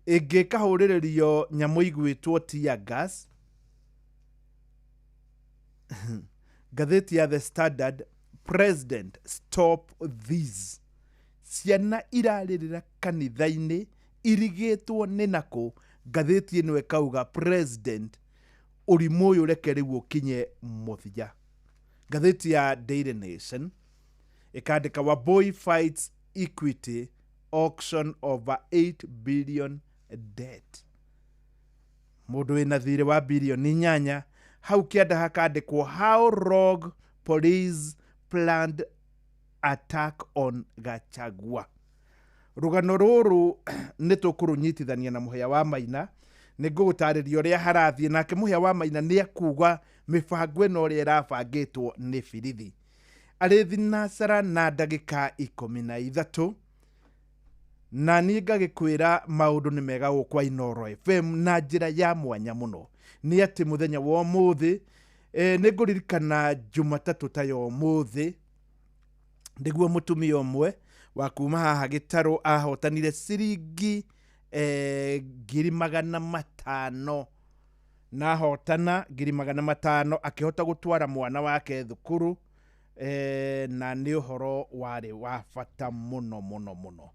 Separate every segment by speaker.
Speaker 1: Ĩngĩ ĩkahũrĩrĩrio nyamũ igwĩtwo tear gas. Ngathĩti ya The Standard, President stop this. Ciana irarĩrĩra kanitha-inĩ irigĩtwo nĩ nakũ, ngathĩti ĩno ĩkauga President ũrimũ ũyũ reke rĩu ũkinye mũthia. Ngathĩti ya Daily Nation ĩkandĩka Wambui fights Equity auction over 8 billion debt. Mũndũ wĩna thirĩ wa birioni inyanya hau kĩanda hakandĩkwo how rogue police planned attack on Gachagua. Rũgano rũrũ nĩ tũkũrũnyitithania na Mũhĩa wa Maina, nĩ ngũgũtarĩria ũrĩa harathiĩ, nake Mũhĩa wa Maina nĩ ekuga mĩbango ĩno ũrĩa ĩrabangĩtwo nĩ birithi. Arĩ thinacara na ndagĩka 13 na niĩ ngagĩkwĩra maũndũ nĩ mega gũkũ kwa Inooro FM na njĩra ya mwanya mũno nĩ atĩ mũthenya wa ũmũthĩ nĩ ngũririkana Jumatatũ ta ya ũmũthĩ nĩguo mũtumia ũmwe wa kuma haha gĩtarũ ahotanire ciringi 500,000 na ahotana 500,000 akĩhota gũtwara mwana wake thukuru na nĩ ũhoro warĩ wa bata mũno mũno mũno.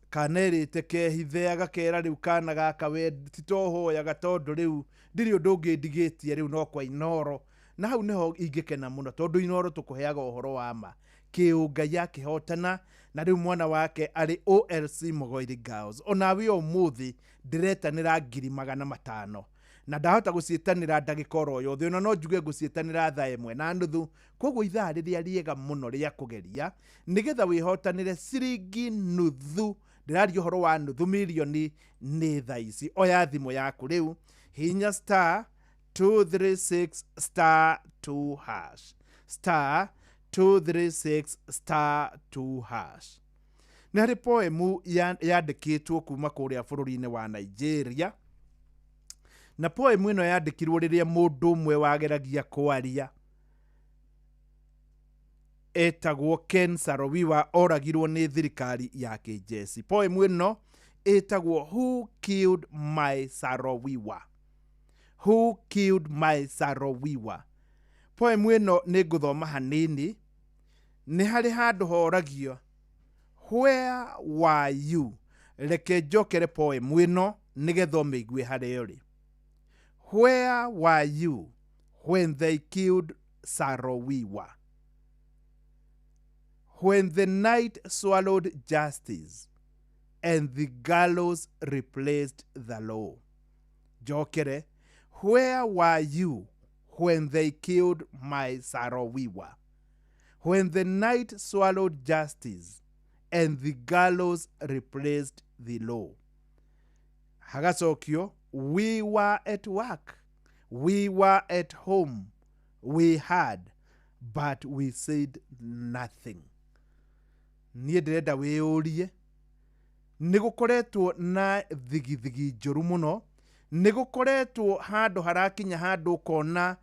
Speaker 1: Kana erĩte kehithe agakera rĩu kana gaka we titohoyaga tondũ rĩu ndirĩ ũndũ ũngĩ ndigĩtie rĩu no kwa Inooro, na hau nĩho ingĩkena mũno tondũ Inooro tũkũheaga ũhoro wa ma. Kĩũngai akĩhotana na rĩu mwana wake arĩ OLC Mũgoiri Girls. Onawe ũmũthĩ ndĩretanĩra 500,000 na ndahota gũciĩtanĩra ndagĩka oro yothe, ona no njuge ngũciĩtanĩra thaa 1:30, koguo ithaa rĩrĩa rĩega mũno rĩa kũgeria nĩgetha wĩhotanĩre ciringi nuthu, ndĩraria ũhoro wa nuthu mirioni nĩ thaa ici. Oya thimũ yaku rĩu, hihinya star 236 star 2 hash, star 236 star 2 hash. Nĩ harĩ poemu yandĩkĩtwo kuma kũrĩa bũrũri-inĩ wa Nigeria, na poemu ĩno yandĩkirwo rĩrĩa mũndũ ũmwe wageragia kwaria etagwo Ken Saro-Wiwa oragirwo nĩ thirikari ya kĩnjeci. Poemu ĩno ĩtagwo Who Killed My Saro-Wiwa? Who Killed My Saro-Wiwa? Poemu ĩno nĩ ngũthoma hanini, nĩ harĩ handũ horagio where were you? Reke njokere poemu ĩno nĩgetha ũmĩigue harĩa ũrĩ. Where were you when they killed Saro-Wiwa? When the night swallowed justice and the gallows replaced the law. Njokere, where were you when they killed my Saro-Wiwa? When the night swallowed justice and the gallows replaced the law. Hagacokio, we were at work, we were at home, we had, but we said nothing. Niĩ ndĩrenda wĩyũrie, nĩ gũkoretwo na thigithigi njũru mũno, nĩ gũkoretwo handũ harakinya handũ ũkona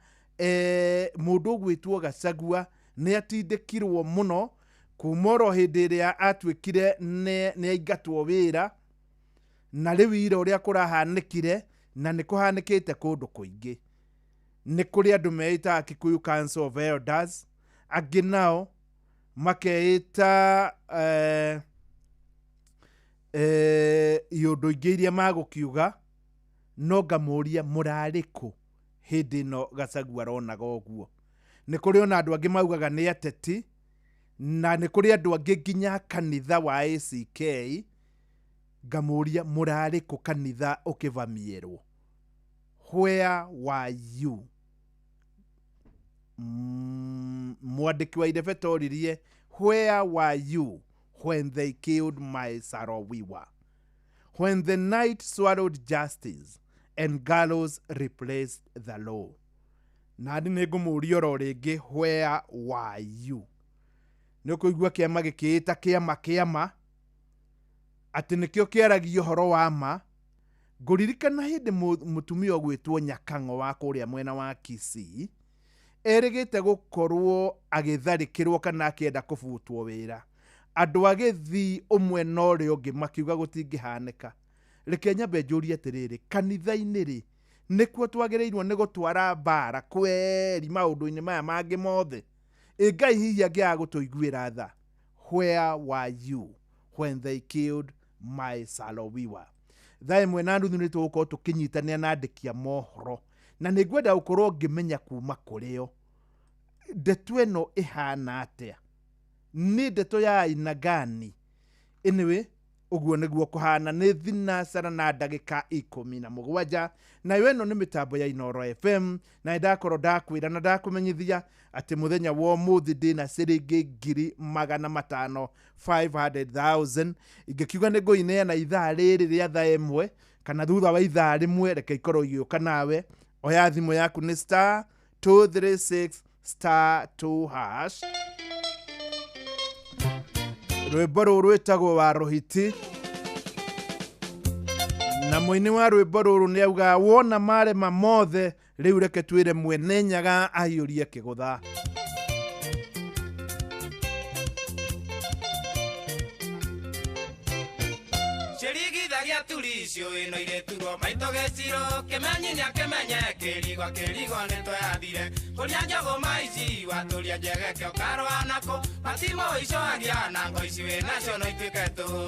Speaker 1: mũndũ ũgwĩtwo Gachagua nĩ atindĩkirwo mũno kuma oro hĩndĩ ĩrĩa atuĩkire nĩ aingatwo wĩra, na rĩu ira ũrĩa kũrahanĩkire, na nĩ kũhanĩkĩte kũndũ kũingĩ. Nĩ kũrĩ andũ meĩtaga Kikuyu Council of Elders, angĩ nao makeĩta iũndũ ingĩ iria magũkiuga, no ngamũria mũrarĩ kũ hĩndĩ ĩno Gachagua aronaga ũguo. Nĩ kũrĩ ona andũ angĩ maugaga nĩ ateti, na nĩ kũrĩ andũ angĩ nginya kanitha wa ACK, ngamũria mũrarĩ kũ kanitha ũkĩvamierwo? Where were you? Mwandĩki wa Irebe oririe, where were you when they killed my Saro-Wiwa? When the night swallowed justice and gallows replaced the law. Na nĩ ngũmũria oro rĩngĩ, where were you? Nĩ ũkũigua kĩama gĩkĩĩta kĩama kĩama atĩ nĩkĩo kĩaragia ũhoro wa ma. Ngũririkana hĩndĩ mũtumia ũgwĩtwo Nyakang'o wa kũrĩa mwena wa Kisii erĩgĩte gũkorwo agĩtharĩkĩrwo kana akĩenda kũbutwo wĩra. Andũ a Gĩthii ũmwe na ũrĩa ũngĩ makiuga gũtingĩhanĩka. Reke nyambe njũrie atĩrĩrĩ, kanitha-inĩ rĩ, nĩkuo twagĩrĩirwo nĩ gũtwara mbara kweri maũndũ-inĩ maya mangĩ mothe? Ĩ Ngai hihi angĩaga gũtũiguĩra tha? Where were you when they killed my Salowiwa? 1:30 nĩ tũgũkorwo tũkĩnyitanĩra na andĩki a mohoro, na nĩ ngwenda gũkorwo ngĩmenya kuma kũrĩ o ndeto ĩno ĩhana atĩa, nĩ ndeto ya aina gani? Anyway, ũguo nĩguo kũhana. Nĩ 7:17, nayo ĩno nĩ mĩtambo ya Inooro FM, na nĩndakorwo ndakwĩra na ndakũmenyithia atĩ mũthenya wa ũmũthĩ ndĩna ciringi 500,000, 500,000. Ingĩkiuga nĩ ngũineana ithaa rĩrĩ rĩa 1:00 kana thutha wa ithaa rĩmwe, reke ikorwo igĩũka nawe. Oya thimũ yaku, nĩ star 236 star 2 hash. Rwĩmbo rũrũ rwĩtagwo wa Rũhiti, na mũini wa rwĩmbo rũrũ nĩ augaga wona marema mothe, rĩu reke twĩre mwene Nyaga ahiũrie kĩgũtha.
Speaker 2: Cirigithagia turicio ĩno irĩturwo maitũ gĩciro kĩmenyinya kĩmenye kĩrigwa kĩrigwa nĩ twayathire kũria njogũ maici watũria njegeke ũkarũa nako matimo icoagia na ngo ici wĩ nacio no ituĩke tũhũ.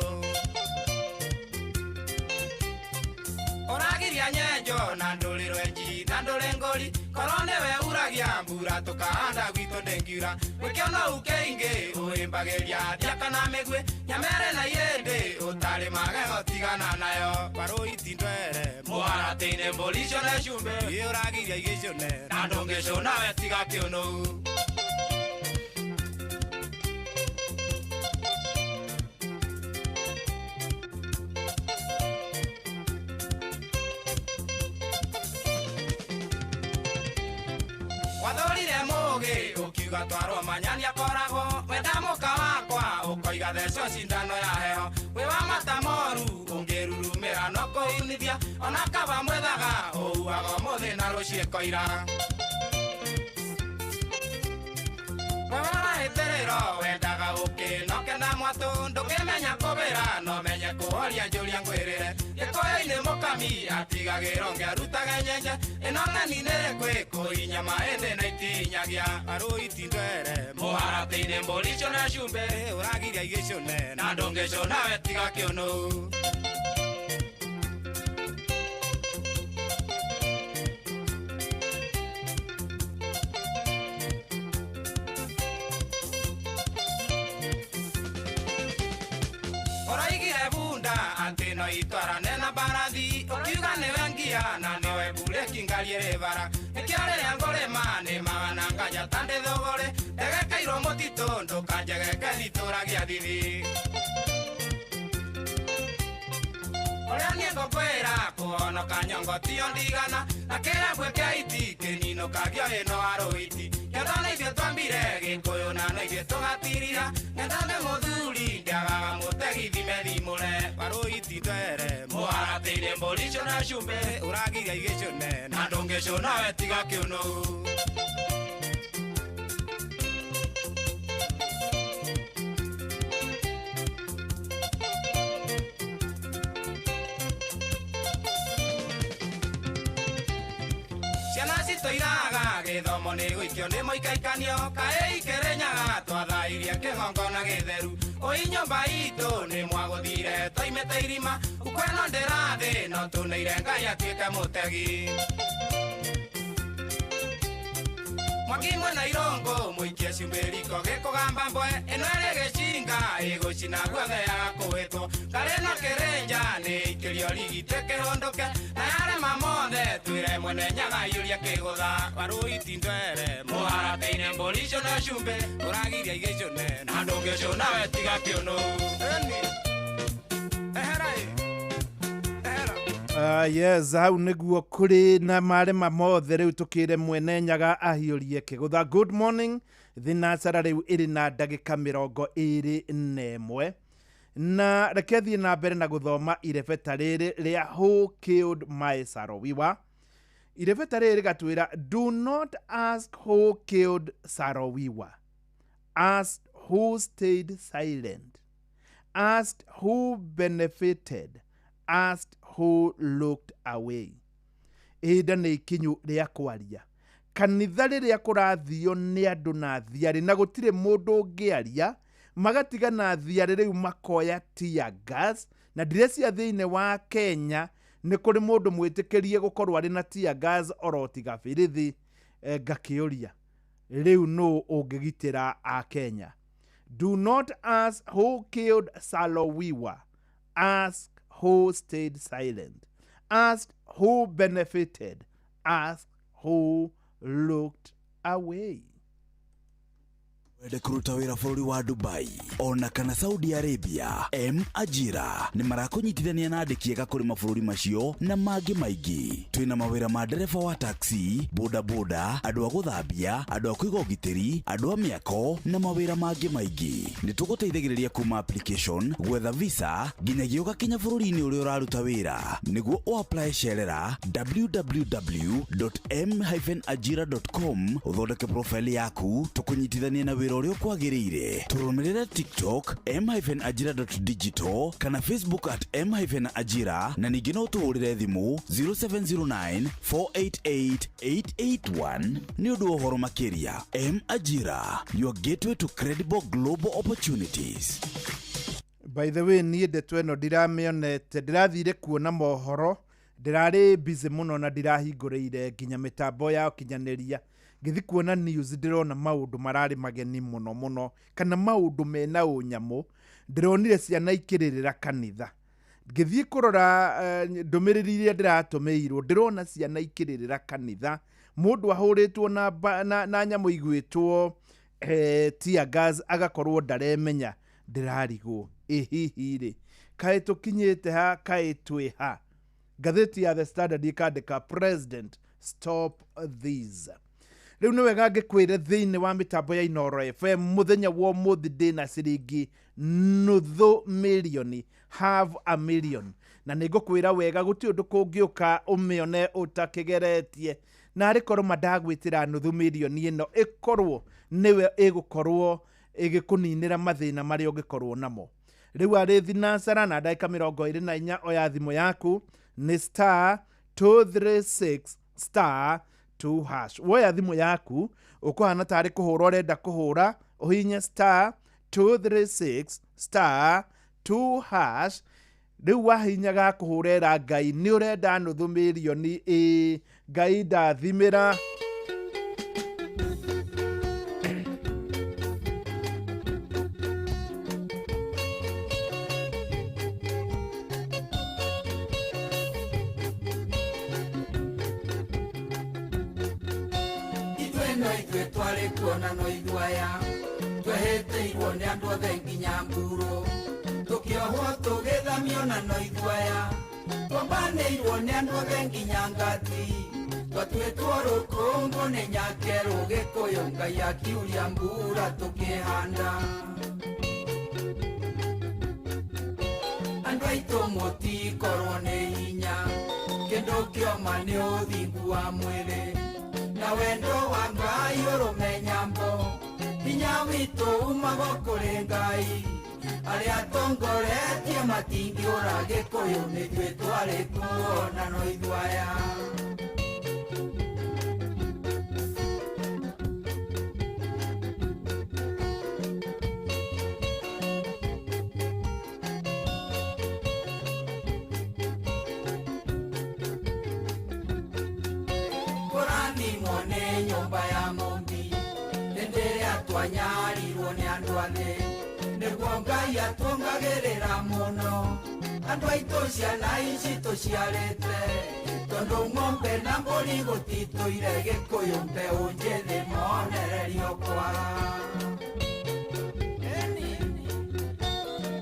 Speaker 2: Ũragiria nyenjo na ndũrĩ rwenji na ndũrĩ ngũri korwo nĩwe uragia mbura tũkahanda gwitũ ndĩngiura gwĩkĩona ũkĩingĩ ũhĩmbagĩria thiaka na mĩguĩ nyamere na irĩndĩ ũtarĩ magego tigana nayo warũiti ndwere mũharatĩ-inĩ mbũri icũne cumbĩ ĩ ũragiria igĩcũne na ndũngĩcũna we tiga kĩũnũu. Wathorire mũgĩ ũkiuga twarwo manyani akoragwo wenda mũka wakwa ũkoiga theco cindano ya heho wĩ wa mata moru ũngĩrurumĩra no kũunithia ona kaba mwethaga ũuaga ũmũthĩ na rũciĩ koira. Wewarahĩtĩrĩro wendaga ũkĩ no kenda mwatũ ndũngĩmenya kũbĩra no menye kũhoria njũria ngwĩrĩre gĩkũyũ-inĩ mũkami atigagĩrwo ngĩarutage nyenje ĩno ng'eni nĩrĩkwĩ kũinya maĩndĩ na itinyagia arũiti ndwere mũharatĩ-inĩ mbũri icũne cumbĩ ũragiria igĩcũne na ndũngĩcũna we tiga kĩũnũu. Ũraigire bunda atĩ no itwarane na mbarathi ũkiuga nĩwe ngia na nĩwe mburĩki ngari ĩrĩ bara nĩkĩo rĩrĩa ngũrĩma nĩmaga na nganja ta ndĩ thũgũrĩ ndegekeirwo mũtitũ ndũkanjegeke thitũragia thithi. Ũrĩa niĩ ngũkwĩra kũhonoka nyongo tiyo ndigana na kĩrembwe kĩa iti kĩninũkagio ĩno arũiti kĩondo nĩ ithuĩ twambire gĩkũyũ na no ithuĩ tũgatirira ng'enda nĩ mũthuri ndiagaga mũtegi thime thimũre warũiti ndwere mũharatĩ-inĩ mbũri icũne cumbĩ ũragiria igĩcũne na ndũngĩcũna we tiga kĩũnũu. Ciana citũiraga gĩthomo nĩ gũikio nĩ mũikaikanio kaĩ ikĩrĩnyaga twathairie kĩgongona gĩtheru ũi nyũmba itũ nĩ mwagũthire twaimĩte irima ukweno ndĩrathĩ no tũneire Ngai atuĩke mũtegi. Mwaki mwena irũngũ mũikie cumbĩ riko gĩkũgamba mbwe ĩno ĩrĩ gĩcinga ĩgũcina guothe yaga kũhĩtwo ngarĩ na kĩrĩnja nĩ ikĩrio rigitĩ kĩhũndũke na yarema mothe twĩre mwene Nyaga aiyũrie kĩgũtha warũiti ndwere mũharatĩ-inĩ mbũri icũne cumbĩ ũragiria igĩcũne na ndũngĩcũna we tiga kĩũnũu.
Speaker 1: Yes, hau nĩguo kũrĩ na marema mothe rĩu tũkĩre mwene Nyaga ahiũrie kĩgũtha. Good morning, thinacara rĩu ĩrĩ na 21:00, na reke thiĩ na mbere na gũthoma irebeta rĩrĩ rĩa Who Killed My Saro-Wiwa. Irebeta rĩrĩ rĩgatwĩra, do not ask who killed Saro-Wiwa, ask who stayed silent. Ask who benefited. Ask who looked away. Ihinda nĩ ikinyu rĩa kwaria. Kanitha rĩrĩa kũrathio nĩ andũ na thiarĩ na gũtirĩ mũndũ ũngĩaria, magatiga na thiarĩ rĩu makoya tear gas, na ndirecia thĩinĩ wa Kenya nĩ kũrĩ mũndũ mwĩtĩkĩrie gũkorwo arĩ na tear gas oro tiga bĩrĩthĩ. Ngakĩũria rĩu nũ ũngĩgitĩra a Kenya? Do not ask who killed Salowiwa. Ask who stayed silent. Ask who benefited. Ask who looked away.
Speaker 3: Wende kũruta wĩra bũrũri wa Dubai ona kana Saudi Arabia, M Ajira nĩ marakũnyitithania na andĩki ega kũrĩ mabũrũri macio na mangĩ maingĩ. Twĩna mawĩra ma ndereba wa taxi, bodaboda, andũ a gũthambia, andũ a kũiga ũgitĩri, andũ a mĩako na mawĩra mangĩ maingĩ. Nĩ tũgũteithagĩrĩria kuma application, gwetha visa nginyagia ũgakinya bũrũri-inĩ ũrĩa ũraruta wĩra. Nĩguo ũapply cerera www.m-ajira.com ũthondeke profile yaku tũkũnyitithanie na wĩra ũrĩa ũkwagĩrĩire. Tũrũmĩrĩre TikTok m-ajira.digital kana Facebook at m-ajira na ningĩ no ũtũhũrĩre thimũ 0709 488 881 nĩ ũndũ wa ũhoro makĩria. M Ajira, your gateway to credible global opportunities.
Speaker 1: By the way, niĩ ndeto ĩno ndiramĩonete, ndĩrathire kuona mohoro, ndĩrarĩ busy mũno na ndirahingũrĩire nginya mĩtambo ya ũkinyanĩria. Ngĩthi kuona news ndĩrona maũndũ mararĩ mageni mũno mũno, kana maũndũ mena ũnyamũ. Ndĩronire ciana ikĩrĩrĩra kanitha. Ngĩthiĩ kũrora ndũmĩrĩri iria ndĩratũmĩirwo, ndĩrona ciana ikĩrĩrĩra kanitha. Mũndũ ahũrĩtwo na nyamũ igwĩtwo tear gas agakorwo ndaremenya. Ndĩrarigwo ĩ hihi rĩ, kaĩ tũkinyĩte ha, kaĩ twĩ ha? Ngathĩti ya The Standard ĩkandĩka President stop this. Rĩu nĩ wega ngĩkwĩre thĩinĩ wa mĩtambo ya Inooro FM mũthenya wa ũmũthĩ ndĩna ciringi nuthu mirioni, half a million, na nĩ ngũkwĩra wega gũtirĩ ũndũ kũngĩũka ũmĩone ũtakĩgeretie. Na arĩ korwo mandagwĩtĩra nuthu mirioni ĩno ĩkorwo nĩwe ĩgũkorwo ĩgĩkũninĩra mathĩna marĩa ũngĩkorwo namo. Rĩu arĩ thinacara na ndagĩka 24 oya thimũ yaku nĩ star 236 star 2 hash. Woya thimũ yaku ũkũhana tarĩ kũhũra ũrenda kũhũra, ũhihinye star 236 star 2 hash. Rĩu wahinyaga kũhũrĩra Ngai nĩ ũrenda nuthu mirioni, ĩ Ngai ndathimĩra.
Speaker 2: Kuona no iguaya twehĩtĩirwo nĩ andũ othe nginya mburo, tũkĩohwo tũgĩthamio na no iguaya twambanĩirwo nĩ andũ othe nginya ngati, twatuĩtwo rũkũngũ nĩ nyakerũ Gĩkũyũ Ngai akiuria mbura tũkĩhanda. Andũ aitũ mũtikorwo nĩ hinya, kĩndũ kĩoma nĩ ũthingu wa mwĩrĩ na wendo wa Ngai ũrũme nyambo, hinya witũ umaga kũrĩ Ngai, arĩa atongoretie matingĩũra Gĩkũyũ nĩithuĩ twarĩ kuo na no ithuĩ aya. Nyũmba ya Mũmbi hĩndĩ ĩrĩa twanyarirwo nĩ andũ a thĩ, nĩguo Ngai atuongagĩrĩra mũno. Andũ aitũ ciana ici tũciarĩte, tondũ ng'ombe na mbũri gũtitũire Gĩkũyũ mbeũ njĩthĩ monererio kwara.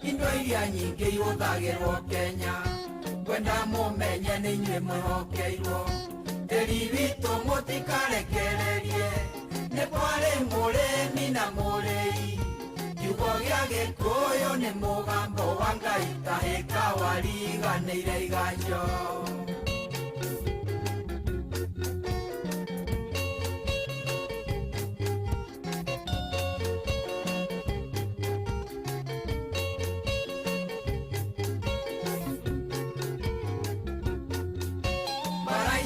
Speaker 2: Indo iria nyingĩ ihũthagĩrwo Kenya, ngwenda mũmenye nĩ inyuĩ mwĩhokeirwo. Tĩri witũ mũtikarekererie, nĩ kwarĩ mũrĩmi na mũrĩi, kiugo gĩa Gĩkũyũ nĩ mũgambo wa Ngai ta hĩka wariganĩire iganjo.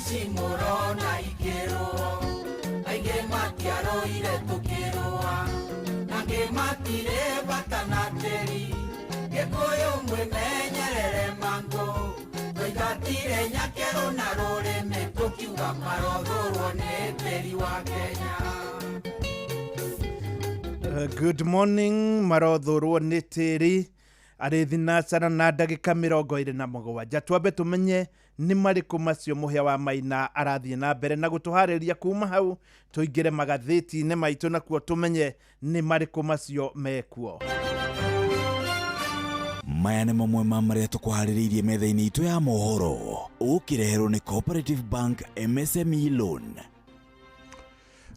Speaker 2: Ici mũrona ikĩrũo, aingĩ matiarũire tũkĩrũa, nangĩ matirĩ bata na tĩri. Gĩkũyũ mwĩmenyerere mangũ, twaingatire nyakerũ na rũrĩmĩ tũkiuga marothũrwo nĩ tĩri wa Kenya.
Speaker 1: Good morning, marothũrwo nĩ tĩri arĩ thinacara na ndagĩka 27. Twambe tũmenye nĩ marĩkũ macio Mũhĩa wa Maina arathiĩ na mbere na gũtũharĩria. Kuma hau tũingĩre magathĩti-inĩ maitũ nakuo tũmenye nĩ marĩkũ macio mekuo.
Speaker 3: Maya nĩ mamwe ma marĩa tũkũharĩrĩirie metha-inĩ itũ ya mohoro, ũkĩreherwo nĩ Cooperative Bank MSME Loan.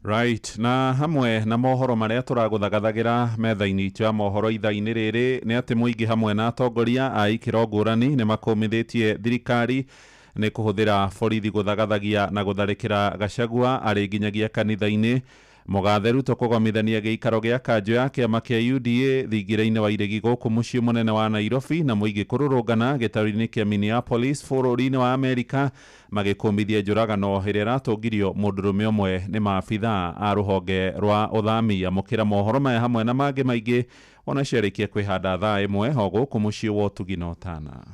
Speaker 4: Right, na hamwe na mohoro marĩa tũragũthagathagĩra metha-inĩ itũ ya mohoro ithaa-inĩ rĩrĩ nĩ atĩ mũingĩ hamwe na atongoria a ikĩro ngũrani nĩ makũmithĩtie thirikari nĩ kũhũthĩra borithi gũthagathagia na gũtharĩkĩra Gachagua arĩ nginyagia kanitha-inĩ. Mũgathe Ruto kũgomithania gĩikaro gĩa kanjũ ya kĩama kĩa UDA thingira-inĩ wa iregi gũkũ mũciĩ mũnene wa Nairobi, na mũingĩ kũrũrũngana gĩtarũ-inĩ kĩa Minneapolis bũrũri-inĩ wa Amerika magĩkũmithia njũragano ĩrĩa ĩratũngirio mũndũrũme ũmwe nĩ maabithaa a rũhonge rwa ũthami. Amũkĩra mohoro maya hamwe na mangĩ maingĩ ona ciarĩkia kwĩhanda thaa 1 o gũkũ mũciĩ wa ũtugi na ũtana.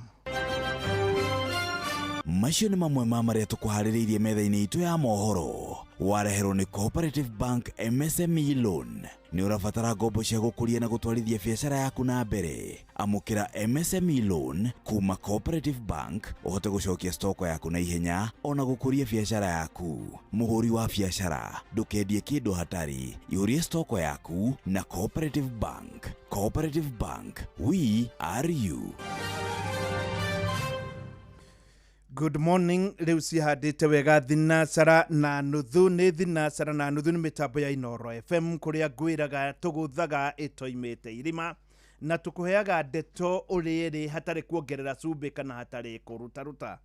Speaker 3: Macio nĩ mamwe ma marĩa tũkũharĩrĩirie metha-inĩ itũ ya mohoro, wareherwo nĩ Cooperative Bank MSME Loan. Nĩ ũrabatara ngombo cia gũkũria na gũtwarithia biacara yaku na mbere? Amũkĩra MSME Loan kuma Cooperative Bank ũhote gũcokia stoko yaku na ihenya ona gũkũria biacara yaku. Mũhũri wa biacara, ndũkendie kĩndũ hatarĩ, ihũrie stoko yaku na Cooperative Bank. Cooperative Bank, we are you.
Speaker 1: Good morning, rĩu cihandĩte wega thinacara na nuthu. Nĩ thinacara na nuthu, nĩ mĩtambo ya Inooro FM kũrĩa ngwĩraga tũgũthaga ĩtoimĩte irima na tũkũheaga ndeto ũrĩa ĩrĩ hatarĩ kuongerera cumbĩ kana hatarĩ kũrutaruta.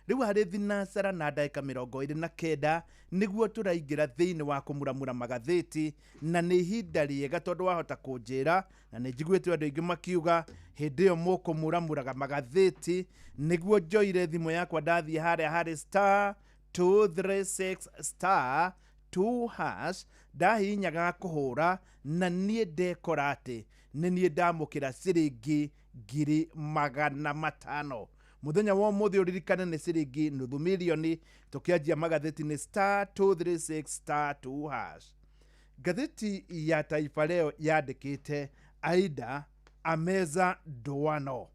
Speaker 1: Rĩu harĩ thinacara na ndagĩka 29 nĩguo tũraingĩra thĩinĩ wa kũmuramura magathĩti, na nĩ ihinda rĩega tondũ wahota kũnjĩra, na nĩ njiguĩte andũ aingĩ makiuga hĩndĩ ĩyo mũkũmuramuraga magathĩti nĩguo njoire thimũ yakwa ndathiĩ harĩa harĩ star 236 star 2 hash, ndahihinyaga kũhũra na niĩ ndekora atĩ nĩ niĩ ndamũkĩra ciringi 500,000 mũthenya wa ũmũthĩ. Ũririkane nĩ ciringi 500,000. Tũkĩanjia magathĩti nĩ star 236 star 2 hash. Ngathĩti ya Taifa Leo yandĩkĩte Aida ameza ndoano.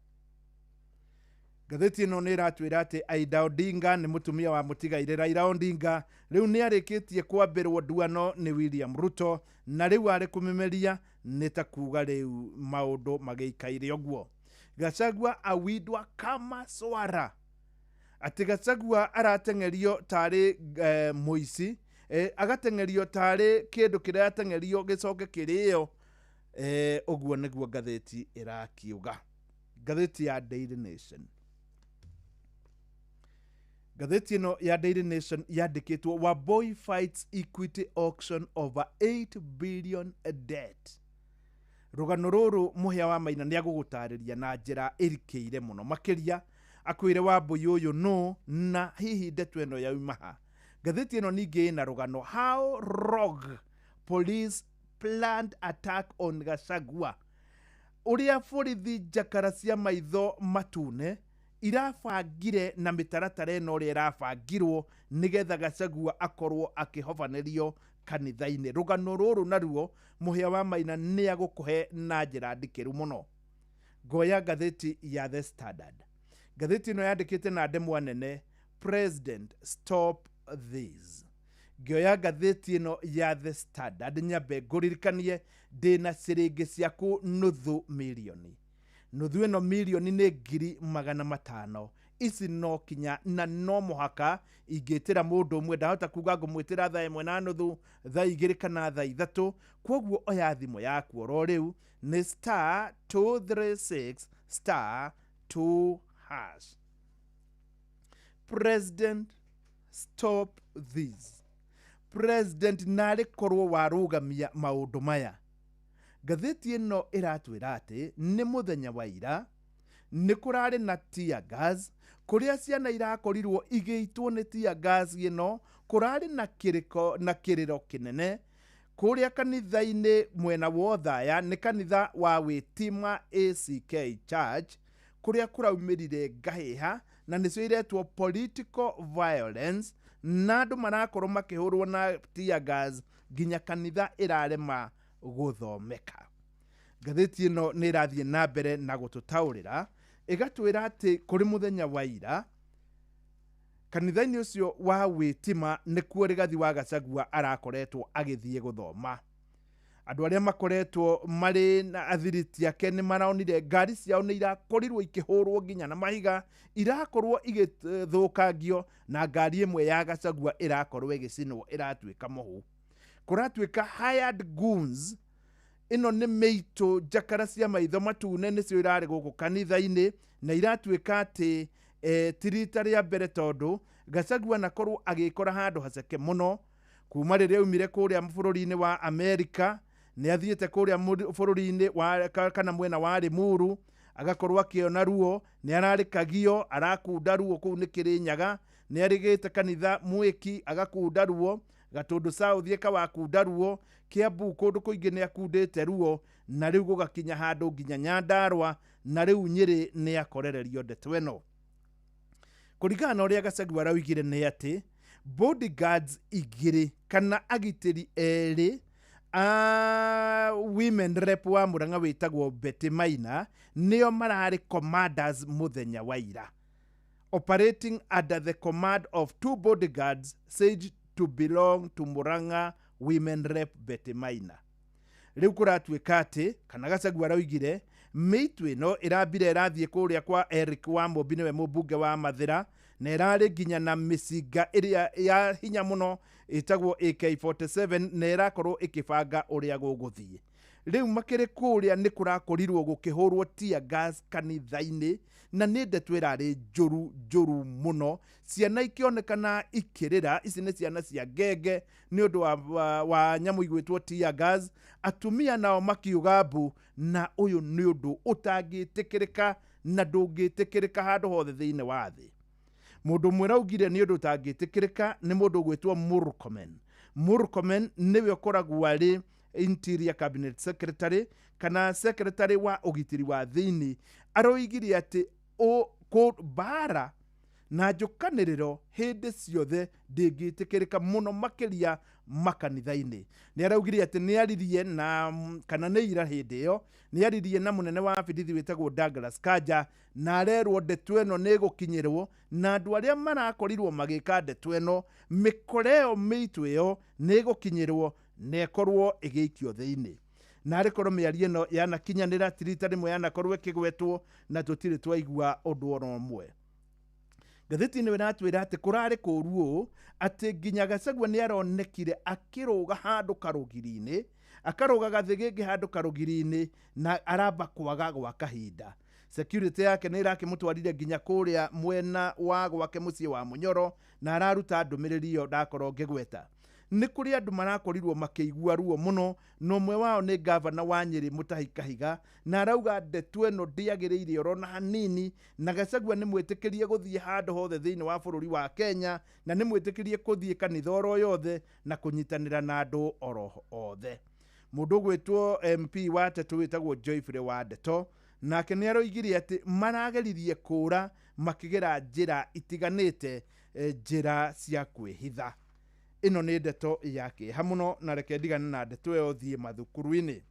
Speaker 1: Ngathĩti ĩno nĩ ĩratwĩra atĩ Aida Odinga nĩ mũtumia wa mũtigairĩ Raila Odinga, rĩu nĩ arĩkĩtie kwambĩrwo nduano nĩ William Ruto, na rĩu arĩ kũmĩmeria nĩ ta kuga rĩu maũndũ magĩikaire ũguo. Gachagua awindwa kama swara, atĩ Gachagua arateng'erio tarĩ mũici, agateng'erio tarĩ kĩndũ kĩrateng'erio gĩcoke kĩrĩo. Ũguo nĩguo ngathĩti ĩrakiuga. Ngathĩti ya Daily Nation, ngathĩti ĩno ya Daily Nation yandĩkĩtwo Wambui fights equity auction over 8 billion debt. Rũgano rũrũ Mũhĩa wa Maina nĩ agũgũtarĩria na njĩra ĩrikĩire mũno makĩria, akwĩre Wambui ũyũ nũ na hihi ndeto ĩno yauma ha. Ngathĩti ĩno ningĩ ĩna rũgano how rogue police planned attack on Gachagua, ũrĩa borithi njakara cia maitho matune irabangire na mĩtaratara ĩno ũrĩa ĩrabangirwo nĩgetha Gachagua akorwo akĩhobanĩrio kanitha-inĩ. Rũgano rũrũ naruo Mũhĩa wa Maina nĩ agũkũhe na njĩra ndikĩru mũno. Ngoya ngathĩti ya The Standard. Ngathĩti ĩno yandĩkĩte na ndemwa nene, President stop this. Ngĩoya ngathĩti ĩno ya The Standard nyambe ngũririkanie ndĩna ciringi ciaku 500,000. Nuthu ĩno mirioni nĩ 500,000. Ici no kinya na no mũhaka ingĩtĩra mũndũ ũmwe, ndahota kuga ngũmwĩtĩra thaa 1:30, thaa 2 kana thaa 3. Kwoguo oya thimũ yaku oro rĩu nĩ star 236 star 2 hash. President stop this. President narĩ korwo warũgamia maũndũ maya. Ngathĩti ĩno ĩratwĩra atĩ nĩ mũthenya wa ira Nĩ kũrarĩ na tear gas, kũrĩa ciana irakorirwo igĩitwo nĩ tear gas ĩno. Kũrarĩ na kĩrĩko na kĩrĩro kĩnene kũrĩa kanitha-inĩ mwena wa Othaya, nĩ kanitha wa Wĩtima ACK Church, kũrĩa kũraumĩrire ngahĩha na nĩcio iretwo political violence, na andũ marakorwo makĩhũrwo na tear gas nginya kanitha ĩrarema gũthomeka. Ngathĩti ĩno nĩ ĩrathiĩ na mbere na gũtũtaũrĩra, ĩgatwĩra atĩ kũrĩ mũthenya wa ira kanitha-inĩ ũcio wa Wĩtima nĩkuo Rigathi wa Gachagua arakoretwo agĩthiĩ gũthoma. Andũ arĩa makoretwo marĩ na athiriti ake nĩ maronire ngari ciao nĩ irakorirwo ikĩhũrwo nginya na mahiga, irakorwo igĩthũkangio, na ngari ĩmwe ya Gachagua ĩrakorwo ĩgĩcinwo, ĩratuĩka mũhu. Kũratuĩka hired goons, ĩno nĩ mĩitũ njakara cia maitho matune, nĩcio irarĩ gũkũ kanitha-inĩ, na iratuĩka atĩ ti rita rĩa mbere, tondũ Gachagua anakorwo agĩkora handũ haceke mũno kuma rĩrĩa aumire kũrĩa bũrũri-inĩ wa Amerika. Nĩ athiĩte kũrĩa bũrũri-inĩ wa kana mwena wa Limuru, agakorwo akĩona ruo, nĩ ararĩkagio, arakunda ruo kũu nĩ Kĩrĩnyaga, nĩ arĩgĩte kanitha Mwĩki agakunda ruo, Gatũndũ South ĩkawakunda ruo, Kiambu kũndũ kũingĩ nĩ akundĩte ruo, na rĩu gũgakinya handũ nginya Nyandarua, na rĩu Nyĩrĩ nĩ akorererio ndeto ĩno. Kũringana na ũrĩa Gachagua araugire nĩ atĩ bodyguards igĩrĩ kana agitĩri erĩ a women rep wa Murang'a wĩtagwo Betty Maina nĩo mararĩ commanders mũthenya wa ira, operating under the command of two bodyguards said to belong to Murang'a women rep Betty Maina. Rĩu kũratuĩka atĩ kana Gachagua araugire mĩitũ ĩno ĩrambire ĩrathiĩ kũrĩa kwa Eric wa Mũmbi, nĩwe mũmbunge wa Mathĩra, na ĩrarĩ nginya na mĩcinga ĩrĩa ya hinya mũno ĩtagwo AK47, na ĩrakorwo ĩkĩbanga ũrĩa gũgũthiĩ. Rĩu makĩrĩ kũrĩa nĩ kũrakorirwo gũkĩhũrwo tear gas kanitha-inĩ, na nĩ ndeto ĩrarĩ njũru njũru mũno, ciana ikĩonekana ikĩrĩra. Ici nĩ ciana cia ngenge nĩ ũndũ wa nyamũ igwĩtwo tear gas. Atumia nao makiuga mbu, na ũyũ nĩ ũndũ ũtangĩtĩkĩrĩka na ndũngĩtĩkĩrĩka handũ hothe thĩinĩ wa thĩ. Mũndũ ũmwe raugire nĩ ũndũ ũtangĩtĩkĩrĩka nĩ mũndũ ũgwĩtwo Murkomen. Murkomen nĩwe ũkoragwo arĩ Interior Cabinet Secretary kana secretary wa ũgitĩri wa thĩinĩ. Aroigire atĩ mbara na njũkanĩrĩro hĩndĩ ciothe ndĩngĩtĩkĩrĩka, mũno makĩria makanitha-inĩ. Nĩ araugire atĩ nĩ aririe na kana nĩ ira hĩndĩ ĩyo nĩ aririe na mũnene wa borithi wĩtagwo Douglas Kanja, na arerwo ndeto ĩno nĩ ĩgũkinyĩrwo, na andũ arĩa marakorirwo magĩka ndeto ĩno, mĩkora ĩyo, mĩitũ ĩyo nĩ ĩgũkinyĩrwo na ĩkorwo ĩgĩikio thĩinĩ. Na arĩkorwo mĩario ĩno yanakinyanĩra, ti rita rĩmwe yanakorwo ĩkĩgwetwo na tũtirĩ twaigua ũndũ ona ũmwe. Ngathĩti ĩno ĩratwĩra atĩ kũrarĩ kũũru ũũ atĩ nginya Gachagua nĩ aronekire akĩrũga handũ karũgiri-inĩ, akarũga gathĩgĩngĩ handũ karũgiri-inĩ, na aramba kwaga gwa kahinda. Security yake nĩ ĩrakĩmũtwarire nginya kũrĩa mwena wa gwake mũciĩ wa Mũnyoro, na araruta ndũmĩrĩri ĩyo ndakorwo ngĩgweta. Nĩ kũrĩ andũ marakorirwo makĩigua ruo mũno, na ũmwe wao nĩ gavana wa Nyĩrĩ Mutahi Kahiga, na arauga ndeto ĩno ndĩagĩrĩire orona hanini, na Gachagua nĩ mwĩtĩkĩrie gũthiĩ handũ hothe thĩinĩ wa bũrũri wa Kenya, na nĩ mwĩtĩkĩrie kũthiĩ kanitha oro yothe na kũnyitanĩra na andũ oro othe. Mũndũ ũgwĩtwo MP wa Tetu wĩtagwo Geoffrey wa Ndeto nake nĩ aroigire atĩ marageririe kũra makĩgera njĩra itiganĩte, njĩra cia kwĩhitha. Ĩno nĩ ndeto ya kĩeha mũno, na reke ndigane na ndeto ĩyo thiĩ mathukuru-inĩ.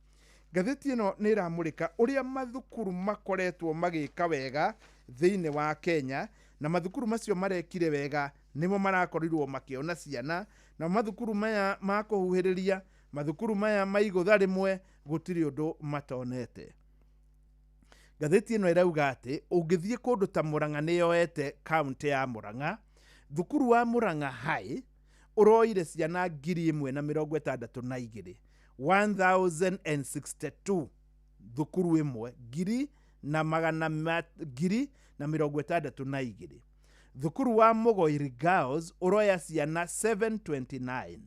Speaker 1: Ngathĩti ĩno nĩ ĩramũrĩka ũrĩa mathukuru makoretwo magĩka wega thĩinĩ wa Kenya, na mathukuru macio marekire wega nĩmo marakorirwo makĩona ciana, na mathukuru maya ma kũhuhĩrĩria, mathukuru maya ma igũtha rĩmwe, gũtirĩ ũndũ matonete. Ngathĩti ĩno ĩrauga atĩ ũngĩthiĩ kũndũ ta Murang'a, nĩ yoete kaunti ya Murang'a, thukuru wa Murang'a High ũroire ciana 1,062, 1062, thukuru ĩmwe ngiri na magana 1,062. Thukuru wa Mugoiri Girls ũroya ciana 729,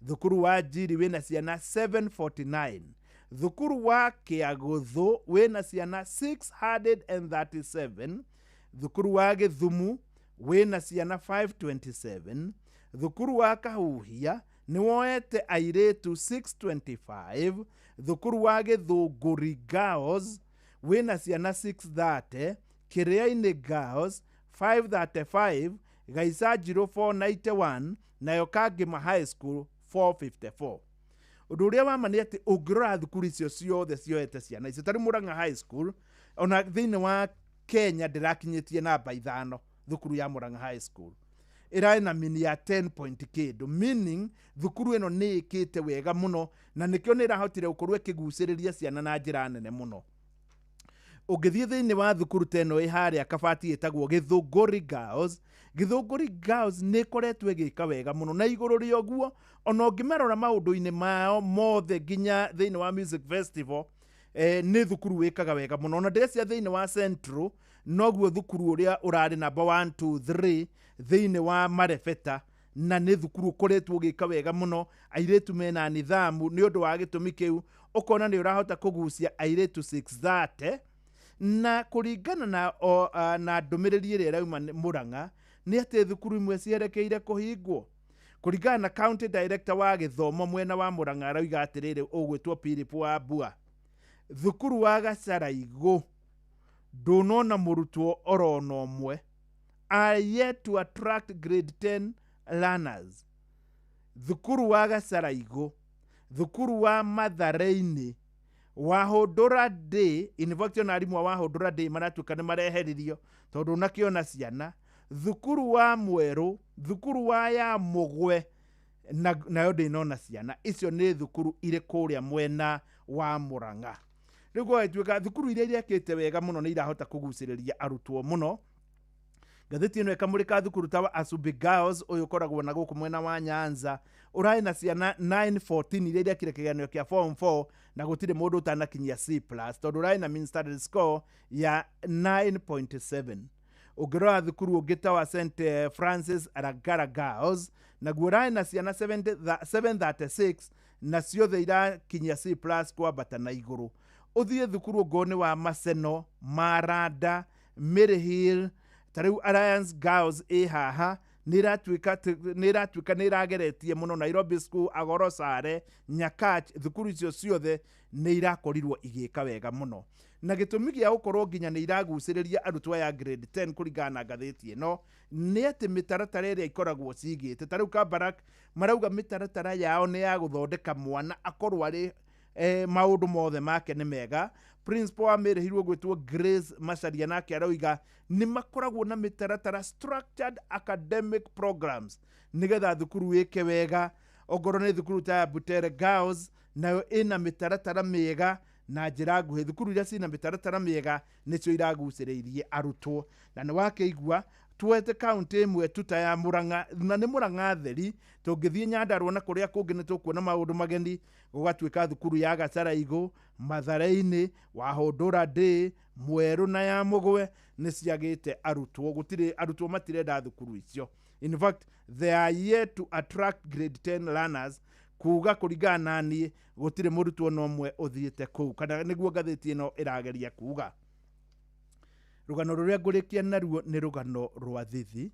Speaker 1: thukuru wa Njiri wĩna ciana 749, Thukuru wa Kĩagũthũ wĩna ciana 637. Thukuru wa Gĩthumu wĩna ciana 527. Thukuru wa Kahuhia nĩ woete airĩtu 625. Thukuru wa Gĩthũngũri Girls wĩna ciana 630. Kĩrĩa-inĩ Girls 535. Gaicanjirũ 491. Nayo Kangema High School 454. Ũndũ ũrĩa wa ma nĩ atĩ ũngĩrora thukuru icio ciothe cioete ciana icio, ta rĩu Murang'a High School ona thĩinĩ wa Kenya ndĩrakinyĩtie namba 5. Thukuru ya Murang'a High School ĩrarĩ na mean ya 10 point kĩndũ, meaning thukuru ĩno nĩ ĩkĩte wega mũno, na nĩkĩo nĩ ĩrahotire gũkorwo ĩkĩgucĩrĩria ciana na njĩra nene mũno. Ũngĩthiĩ thĩinĩ wa thukuru ta ĩno ĩ harĩa Kabati ĩtagwo Gĩthũngũri Girls, Gĩthũngũri Girls nĩ ĩkoretwo ĩgĩka wega mũno, na igũrũ rĩa ũguo ona ũngĩmarora maũndũ-inĩ mao mothe nginya thĩinĩ wa music festival, nĩ thukuru wĩkaga wega mũno. Ona ndĩrecia thĩinĩ wa Central noguo thukuru ũrĩa ũrarĩ namba 1 2 3 thĩinĩ wa Marebeta, na nĩ thukuru ũkoretwo ũgĩka wega mũno. Airĩtu mena nithamu, nĩ ũndũ wa gĩtũmi kĩu ũkona nĩ ũrahota kũgucia airĩtu 630. Na kũringana na na ndũmĩrĩri ĩrĩa ĩrauma Murang'a nĩ atĩ thukuru imwe cierekeire kũhingwo. Kũringana na county director wa gĩthomo mwena wa Murang'a arauga atĩrĩrĩ, ũgwĩtwo Philip Wambua, thukuru wa Gacaraigũ ndũnona mũrutwo orona ũmwe, are yet to attract grade 10 learners. Thukuru wa Gacaraigũ, thukuru wa Mathareinĩ, Wahũndũra Day, in fact ona arimũ a Wahũndũra Day maratuĩka nĩ mareheririo tondũ nakĩona ciana. Thukuru wa Mwerũ, thukuru wa ya Mũgwe nayo ndĩnona ciana. Icio nĩ thukuru irĩ kũrĩa mwena wa Murang'a. Rĩu gwagĩtuĩka thukuru iria irekĩte wega mũno nĩ irahota kũgucĩrĩria arutwo mũno. Ngathĩti ĩno ĩkamũrĩka thukuru ta wa Asubi Girls, ũyũ ũkoragwo na gũkũ mwena wa Nyanza, ũrarĩ na ciana 914 iria irekire kĩgeranio kĩa form 4 na gũtirĩ mũndũ ũtanakinyia C plus, tondũ ũrarĩ na mean standard score ya 9.7. Ũngĩrora thukuru ũngĩ ta wa St Francis Ragara Girls, naguo ũrarĩ na ciana 736 na ciothe irakinyia C plus kwambata na igũrũ. Ũthiĩ thukuru ũngĩ nĩ wa Maseno, Maranda, Maryhill, ta rĩu Alliance Girls ĩ haha nĩ ĩratuĩka nĩ ĩrageretie mũno. Nairobi School, Agoro Sare, Nyakach, thukuru icio ciothe nĩ irakorirwo igĩka wega mũno. Na gĩtũmi gĩa gũkorwo nginya nĩ iragucĩrĩria arutwo aya grade 10 kũringana na ngathĩti ĩno nĩ atĩ mĩtaratara ĩrĩa ikoragwo cigĩte, ta rĩu Kabarak marauga mĩtaratara yao nĩ ya gũthondeka mwana akorwo arĩ maũndũ mothe make nĩ mega. Principal wa Maryhill gwĩtwo Grace Macharia nake arauga nĩ makoragwo na mĩtaratara structured academic programs nĩgetha thukuru ĩke wega. Ongorwo nĩ thukuru ta ya Butere Girls nayo ĩna mĩtaratara mĩega na njĩra nguhĩ. Thukuru iria cina mĩtaratara mĩega nĩcio iragucĩrĩirie arutwo. Na nĩ wakĩigua tuete kaunti ĩmwe tu ta ya Murang'a, na nĩ Murang'a theri, tũngĩthiĩ Nyandarua na kũrĩa kũngĩ nĩ tũkuona maũndũ mageni. Gũgatuĩka thukuru ya Gacaraigũ, Mathareinĩ, Wahũndũra Day, Mwerũ na ya Mũgwe nĩ ciagĩte arutwo. Gũtirĩ arutwo matirenda thukuru icio. In fact they are yet to attract grade 10 learners, kuga kũringana na niĩ gũtirĩ mũrutwo na ũmwe ũthiĩte kũu, kana nĩguo ngathĩti ĩno ĩrageria kuga. Rũgano rũrĩa ngũrĩkia naruo nĩ rũgano rwa Thithi,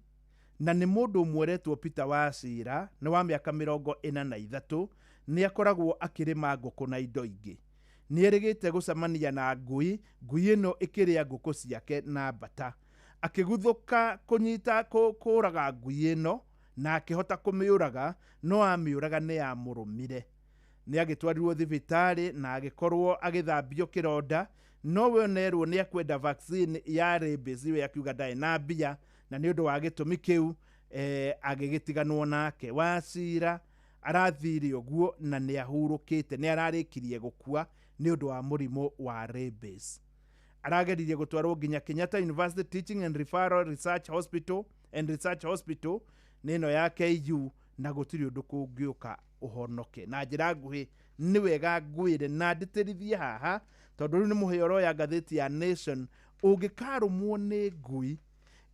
Speaker 1: na nĩ mũndũ ũmwe ũretwo Peter Wachira, nĩ wa mĩaka 43, nĩ akoragwo akĩrĩma ngũkũ na indo ingĩ. Nĩ erĩgĩte gũcemania na ngui, ngui ĩno ĩkĩrĩa ngũkũ ciake na mbata. Akĩguthũka kũnyita kũraga ngui ĩno na akĩhota kũmĩũraga, no amĩũraga nĩ yamũrũmire. Nĩ agĩtwarirwo thibitarĩ na agĩkorwo agĩthambio kĩronda, no we onerwo nĩ akwenda vaccine ya rabies, we akiuga ndarĩ na mbia, na nĩ ũndũ wa gĩtũmi kĩu agĩgĩtiganwo nake. Wachira arathire ũguo na nĩ ahurũkĩte, nĩ ararĩkirie gũkua nĩ ũndũ wa mũrimũ wa rabies. Arageririe gũtwarwo nginya Kenyatta University Teaching and Referral Research Hospital and Research Hospital nĩ ĩno ya KU, na gũtirĩ ũndũ kũngĩũka ũhonoke. Na njĩra nguhĩ nĩ wega ngwĩre na ndĩtĩrithie haha, tondũ rĩu nĩ mũhĩa ũroya ngathĩti ya Nation, ũngĩkarũmwo nĩ ngui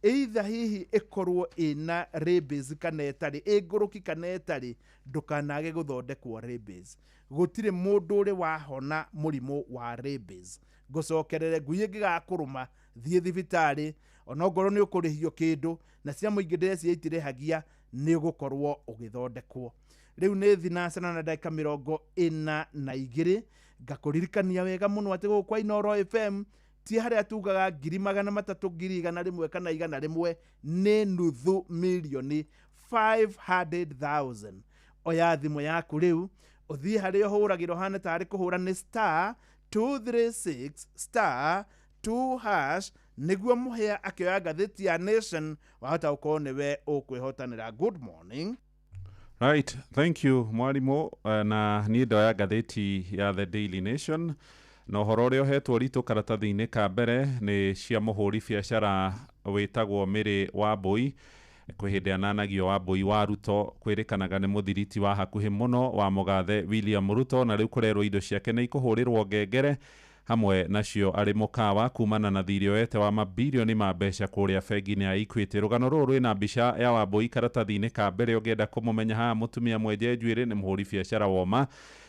Speaker 1: Either hihi ĩkorwo ĩna rabies kana ĩtarĩ, ĩ ngũrũki kana ĩtarĩ, ndũkanage gũthondekwo rabies. Gũtirĩ mũndũ ũrĩ wahona mũrimũ wa rabies. Ngũcokerere, ngui ĩngĩgakũrũma, thiĩ thibitarĩ, onongorwo nĩ ũkũrĩhio kĩndũ, na cia mũingĩ ndĩreciria itirĩhagia, nĩ ũgũkorwo ũgĩthondekwo. Rĩu nĩ thinacara na ndagĩka 42. Ngakũririkania wega mũno atĩ gũkũ kwa Inooro FM ti harĩa tugaga 300,000, 100,000 kana 100, nĩ nuthu mirioni, 500,000. Oya thimũ yaku rĩu, ũthiĩ harĩa ũhũragĩra, ũhane tarĩ kũhũra nĩ star 236 star 2 hash, nĩguo mũhĩa akĩoya ngathĩti ya Nation wahota gũkorwo nĩwe ũkwĩhotanĩra. Good morning.
Speaker 4: Right, thank you mwarimũ. Na niĩ ndoya ngathĩti ya The Daily Nation, na ũhoro ũrĩa ũhetwo ritũ karatathi-inĩ ka mbere nĩ cia mũhũri biacara wĩtagwo Mĩrĩ Wambũi. Kwĩ hĩndĩ ananagio Wambũi wa Ruto, kwĩrĩkanaga nĩ mũthiriti wa hakuhĩ mũno wa mũgathe William Ruto, na rĩu kũrerwo indo ciake nĩ ikũhũrĩrwo ngengere, hamwe nacio arĩ mũkawa, kumana na thirĩ oete wa mabirioni ma mbeca kũrĩa bengi-inĩ ya Equity. Rũgano rũrũ rwĩna mbica ya Wambũi karatathi-inĩ ka mbere. Ũngĩenda kũmũmenya haha, mũtumia mwenje njuĩrĩ, nĩ mũhũri biacara woma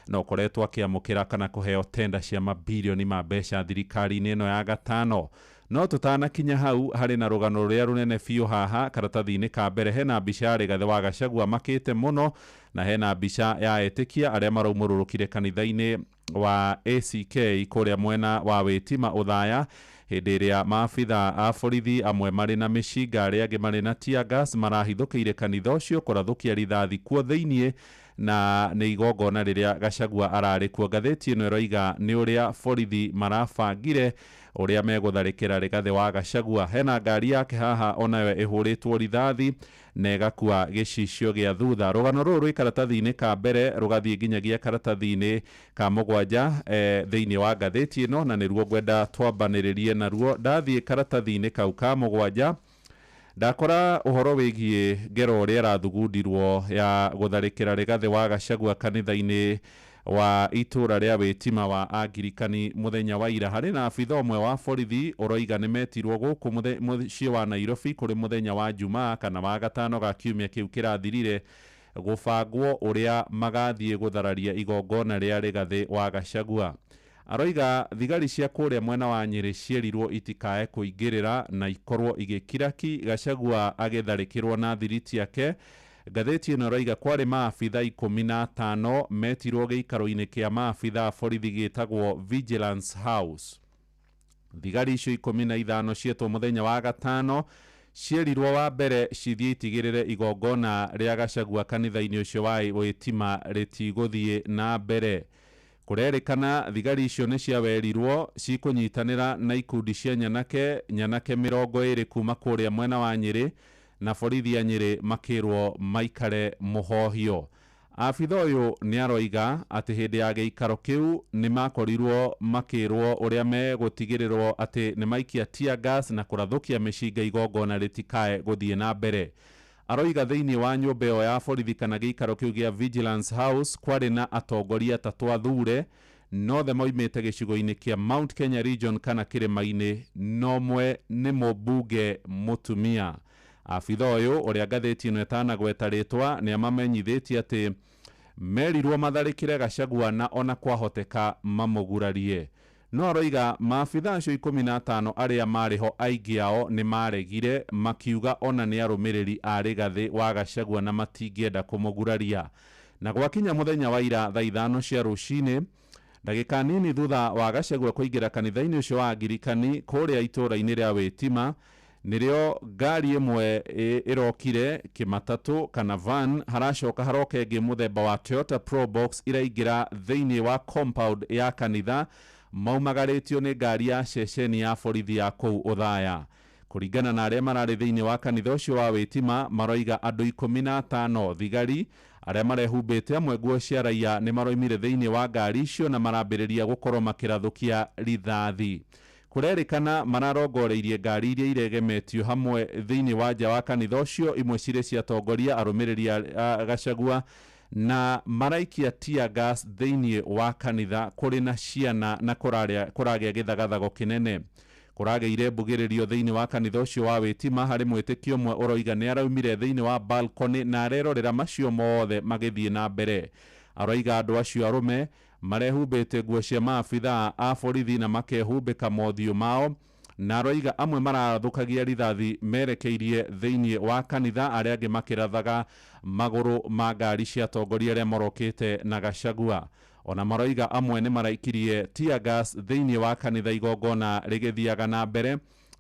Speaker 4: na ũkoretwo akĩamũkĩra kana kũheo tenda cia mabirioni ma mbeca thirikari-inĩ ĩno ya gatano. No tũtanakinya hau, harĩ na rũgano rũrĩa rũnene biũ haha karatathi-inĩ ka mbere. Hena mbica ya Rigathĩ wa Gachagua makĩte mũno, na hena mbica ya etĩkia arĩa maraumũrũrũkire kanitha-inĩ wa ACK kũrĩa mwena wa Wĩtima Ũthaya, hĩndĩ ĩrĩa maabitha a borithi, amwe marĩ na mĩcinga, arĩa angĩ marĩ na tear gas, marahithũkĩire kanitha ũcio kũrathũkia rithathi kuo thĩiniĩ, na nĩ igongona rĩrĩa Gachagua ararĩ kuo. Ngathĩti ĩno ĩroiga nĩ ũrĩa borithi marabangire ũrĩa megũtharĩkĩra Rigathĩ wa Gachagua. Hena ngari yake haha onayo ĩhũrĩtwo rithathi na ĩgakua gĩcicio gĩa thutha. Rũgano rũrũ rwĩ karatathi-inĩ ka mbere, rũgathiĩ nginyagia karatathi-inĩ ka mũgwanja thĩinĩ wa ngathĩti ĩno, na nĩruo ngwenda twambanĩrĩrie naruo. Ndathiĩ karatathi-inĩ kau ka mũgwanja, ndakora ũhoro wĩgiĩ ngero ũrĩa ĩrathugundirwo ya gũtharĩkĩra Rigathĩ wa Gachagua kanitha-inĩ wa itũra rĩa Wĩtima wa Angirikani mũthenya wa ira. Harĩ na abitha ũmwe wa borithi ũroiga nĩ metirwo gũkũ mũciĩ wa Nairobi kũrĩ mũthenya wa Jumaa kana wa gatano ga kiumia kĩu kĩrathirire, gũbangwo ũrĩa magathiĩ gũthararia igongona rĩa Rigathĩ wa Gachagua. Aroiga thigari cia kũrĩa mwena wa Nyĩrĩ cierirwo itikae kũingĩrĩra na ikorwo igĩkira ki Gachagua agĩtharĩkĩrwo na thiriti yake. Ngathĩti ĩno ĩroiga kwarĩ maabitha 15 metirwo gĩikaro-inĩ kĩa maabitha a borithi gĩtagwo Vigilance House. Thigari icio 15 cietwo mũthenya wa gatano, cierirwo wa mbere cithiĩ itigĩrĩre igongona rĩa Gachagua kanitha-inĩ ũcio wa Wĩtima rĩtigũthiĩ na mbere. Kũrerĩkana thigari icio nĩ ciawerirwo cikũnyitanĩra na ikundi cia nyanake nyanake 20 kuma kũrĩa mwena wa Nyĩrĩ, na borithi ya Nyĩrĩ makĩrwo maikare mũhohio. Abitha ũyũ nĩ aroiga atĩ hĩndĩ ya gĩikaro kĩu nĩ makorirwo makĩrwo ũrĩa megũtigĩrĩrwo atĩ nĩ maikia tear gas na kũrathũkia mĩcinga igongona rĩtikae gũthiĩ na mbere. Aroiga thĩinĩ wa nyũmba ĩyo ya borithi kana gĩikaro kĩu gĩa Vigilance House kwarĩ na atongoria atatũ athure, nothe moimĩte gĩcigo-inĩ kĩa Mount Kenya Region kana kĩrĩma-inĩ, no mwe nĩ mũmbunge mũtumia. Abitha ũyũ, ũrĩa ngathĩti ĩno ĩtanagweta rĩtwa, nĩ amamenyithĩtie atĩ merirwo matharĩkĩre Gachagua na ona kwahoteka mamũgurarie. No aroiga maabitha acio 15 arĩa marĩ ho, aingĩ ao nĩ maregire, makiuga ona nĩ arũmĩrĩri a Rigathĩ wa Gachagua na matingĩenda kũmũguraria. Na gwakinya mũthenya wa ira thaa 5 cia rũcinĩ, ndagĩka nini thutha wa Gachagua kũingĩra kanitha-inĩ ũcio wa Angirikani kũrĩa itũũra-inĩ rĩa Wĩtima, nĩrĩo ngari ĩmwe ĩrokire, kĩmatatũ kana van, haracoka haroka ĩngĩ mũthemba wa Toyota Probox, iraingĩra thĩinĩ wa compound ya kanitha, maumagarĩtio nĩ ngari ya ceceni ya borithi ya kũu Ũthaya. Kũringana na arĩa mararĩ thĩinĩ wa kanitha ũcio wa Wĩtima, maroiga andũ 15 thigari arĩa marehumbĩte amwe nguo cia raia nĩ maroimire thĩinĩ wa ngari icio na marambĩrĩria gũkorwo makĩrathũkia rithathi. Kũrerĩkana mararongoreirie ngari iria iregemetio hamwe thĩinĩ wa nja wa kanitha ũcio, imwe cirĩ cia atongoria arũmĩrĩri a Gachagua, na maraikia tear gas thĩinĩ wa kanitha kũrĩ na ciana na kũragĩa gĩthagathago kĩnene. Kũragĩire mbugĩrĩrio thĩinĩ wa kanitha ũcio wa wĩtima harĩ mwĩtĩkio ũmwe ũroiga nĩ araumire thĩinĩ wa balcony na arerorera macio mothe magĩthiĩ na mbere. Aroiga andũ acio arũme marehumbĩte nguo cia maabithaa a borithi na makehumbĩka mothiũ mao, na aroiga amwe marathũkagia rithathi merekeirie thĩinĩ wa kanitha, arĩa angĩ makĩrathaga magũrũ ma ngari cia atongoria arĩa morokĩte na Gachagua. Ona maroiga amwe nĩ maraikirie tear gas thĩinĩ wa kanitha igongona rĩgĩthiaga na mbere.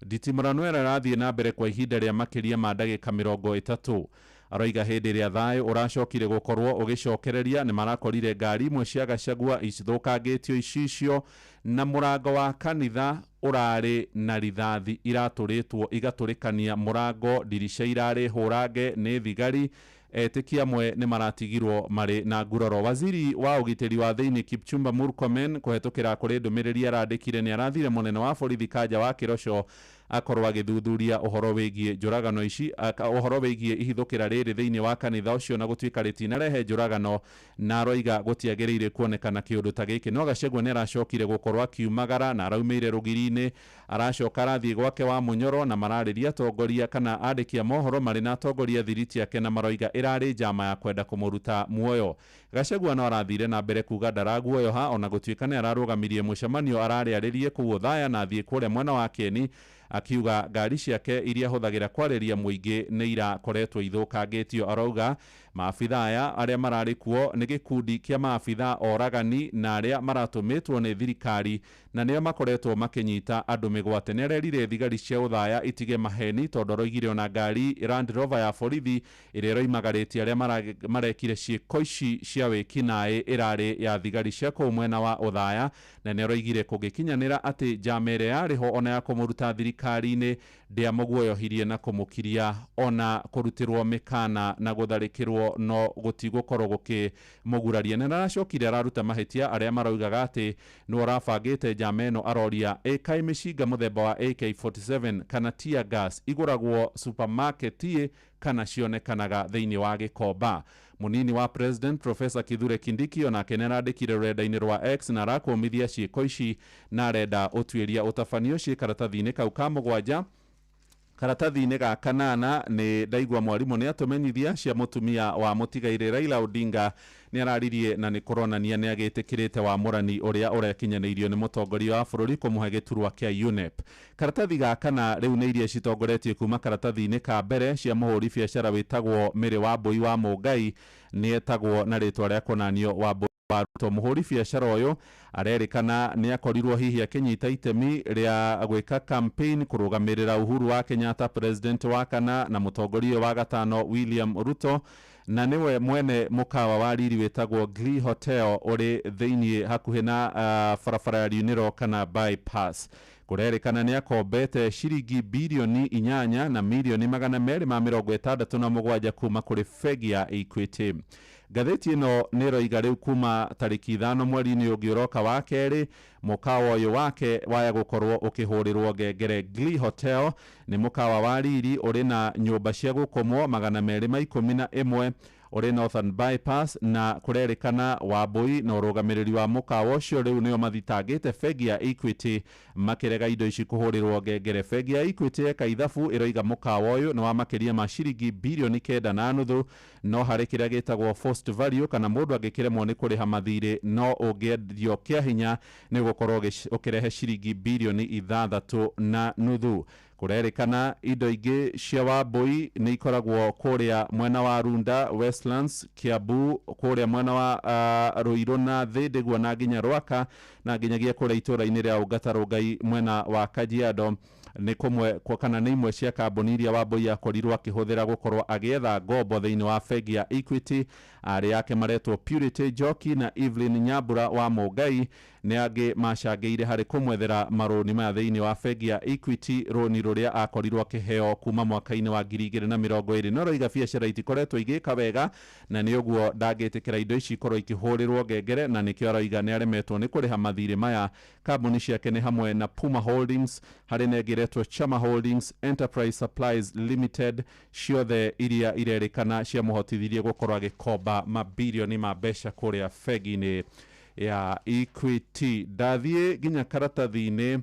Speaker 4: Nditimũrano ĩrĩa ĩrathiĩ na mbere kwa ihinda rĩa makĩria ma ndagĩka 30. Aroiga hĩndĩ ĩrĩa thayũ ũracokire gũkorwo ũgĩcokereria nĩ marakorire ngari imwe cia Gachagua icithũkangĩtio icicio na mũrango wa kanitha ũrarĩ na rithathi iratũrĩtwo igatũrĩkania mũrango, ndirica irarĩ hũrange nĩ thigari. Etĩkia amwe nĩ maratigirwo marĩ na nguraro. Waziri wa ũgitĩri wa thĩinĩ Kipchumba Murkomen kũhetũkĩra kũrĩ ndũmĩrĩri arandĩkire nĩ arathire mũnene wa borithi Kanja wa Kĩroco akorwo agĩthuthuria ũhoro wĩgiĩ njũragano ici, ũhoro wĩgiĩ ihithũkĩra rĩrĩ thĩinĩ wa kanitha ũcio na gũtuĩka rĩtinarehe njũragano, na aroiga gũtiagĩrĩire kuonekana kĩũndũ ta gĩkĩ. No Gachagua nĩ aracokire gũkorwo akiumagara na araumĩire rũgiri-inĩ, aracoka arathiĩ gwake wa Mũnyoro na mararĩria atongoria kana andĩki a mohoro marĩ na atongoria thiriti ake na maroiga ĩrarĩ njama ya kwenda kũmũruta muoyo. Gachagua no arathire na mbere kuga ndaraguoyoha ona gũtuĩka nĩ ararũgamirie mũcemanio ararĩarĩrie kũu Othaya na athiĩ kũrĩa mwena wa Kieni, akiuga ngari ciake iria ahũthagĩra kwarĩria mũingĩ nĩ irakoretwo ithũkangĩtio. Arauga maabitha aya arĩa mararĩ kuo nĩ gĩkundi kĩa maabitha oragani na arĩa maratũmĩtwo nĩ thirikari na nĩo makoretwo makĩnyita andũ mĩgwate. Nĩ arerire thigari cia Othaya itige maheni tondũ aroigire ona ngari Land Rover ya borithi ĩrĩa ĩroimagarĩtie arĩa marekire ciĩko ici cia wĩkinaĩ ĩrarĩ ya thigari cia kũu mwena wa Othaya, na nĩ aroigire kũngĩkinyanĩra atĩ njama ĩrĩa yarĩ ho ona ya kũmũruta thirikari-inĩ ndĩamũguoyohirie na kũmũkiria ona kũrutĩrwo mĩkana na gũtharĩkĩrwo no gũtigũkorwo gũkĩmũguraria. Na aracokire araruta mahĩtia arĩa maraugaga atĩ nĩwe ũrabangĩte njama ĩno, aroria ĩkaĩ mĩcinga mũthemba wa AK47 kana tear gas igũragwo supermarket kana cionekanaga thĩinĩ wa Gĩkomba. Mũnini wa President Professor Kithure Kindiki onake nĩ arandĩkire rũrenda-inĩ rwa X na arakũmithia ciĩko ici na arenda ũtuĩria ũtabanio ciĩ karatathi-inĩ kau ka 7. Karatathi-inĩ ga 8 nĩ ndaigua mwarimũ nĩ atũmenyithia cia mũtumia wa mũtigairĩ Raila Odinga nĩ araririe na nĩ kũronania nĩ agĩtĩkĩrĩte wamũrani ũrĩa ũrekinyanĩirio nĩ mũtongoria wa bũrũri kũmũhe gĩturwa kĩa UNEP. Karatathi ga 4 rĩu nĩ iria citongoretie kuma karatathi-inĩ ka mbere cia mũhũri biacara wĩtagwo Mĩrĩ wa Mbũi wa Mũngai, nĩ etagwo na rĩtwa rĩa kũnanio wa Mbũi wa Ruto. Mũhũri biacara ũyũ arerĩkana nĩ akorirwo hihi akĩnyita itemi rĩa gwĩka campaign kũrũgamĩrĩra Uhuru wa Kenyatta president wa 4 na mũtongoria wa 5 William Ruto, na nĩwe mwene mũkawa wa riri wĩtagwo Glee Hotel ũrĩ thĩinĩ hakuhĩ na barabara ya Riunĩro kana bypass. Kũrerĩkana nĩ akombete ciringi birioni 8 na mirioni 267 kuma kũrĩ bengi ya Equity. Ngathĩti ĩno nĩ ĩroiga rĩu kuma tarĩki 5 mweri-inĩ ũngĩ ũroka wa 2 mũkawa ũyũ wake waya gũkorwo ũkĩhũrĩrwo ngengere. Glee Hotel nĩ mũkawa wa riri ũrĩ na nyũmba cia gũkomwo 211 ũrĩ Northern Bypass, na kũrerĩkana Wambui na ũrũgamĩrĩri wa mũkawa ũcio rĩu nĩo mathitangĩte bengi ya Equity makĩrega indo ici kũhũrĩrwo ngengere. Bengi ya Equity eka ithabu ĩroiga mũkawa ũyũ nĩ wa makĩria ma ciringi birioni 9.5, no harĩ kĩrĩa gĩtagwo forced value kana mũndũ angĩkĩremwo nĩ kũrĩha mathirĩ no ũngĩendio kĩa hinya nĩ gũkorwo ũkĩrehe ciringi birioni 6.5. Kũrerĩkana indo ingĩ cia Wambui nĩ ikoragwo kũrĩa mwena wa Runda, Westlands, Kiambu, kũrĩa mwena wa Ruiru na Thĩndĩguo na nginya Rwaka na nginyagia kũrĩa itũũra-inĩ rĩa Ũngata Rũngai mwena wa Kajiado. Nĩ kũmwe kana nĩ imwe cia kambuni iria Wambui akorirwo akĩhũthĩra gũkorwo agĩetha ngombo thĩinĩ wa bengi ya Equity. Arĩa yake maretwo Purity Njoki na Evelyn Nyambura wa Mũngai nĩ angĩ macangĩire harĩ kũmwethera marũni maya thĩinĩ wa bengi ya Equity, rũni rũrĩa akorirwo akĩheo kuma mwaka-inĩ wa 2020. No roiga biacara itikoretwo igĩka wega na nĩ ũguo ndangĩtĩkĩra indo ici ikorwo ikĩhũrĩrwo ngengere, na nĩkĩo aroiga nĩ aremetwo nĩ kũrĩha mathirĩ maya. Kambuni ciake nĩ hamwe na Puma Holdings, harĩ na ĩngĩ ĩretwo Chama Holdings, Enterprise Supplies Limited, ciothe iria irerĩkana ciamũhotithirie gũkorwo agĩkomba mabirioni ma mbeca kũrĩa bengi-inĩ ya Equity. Ndathiĩ nginya karatathi-inĩ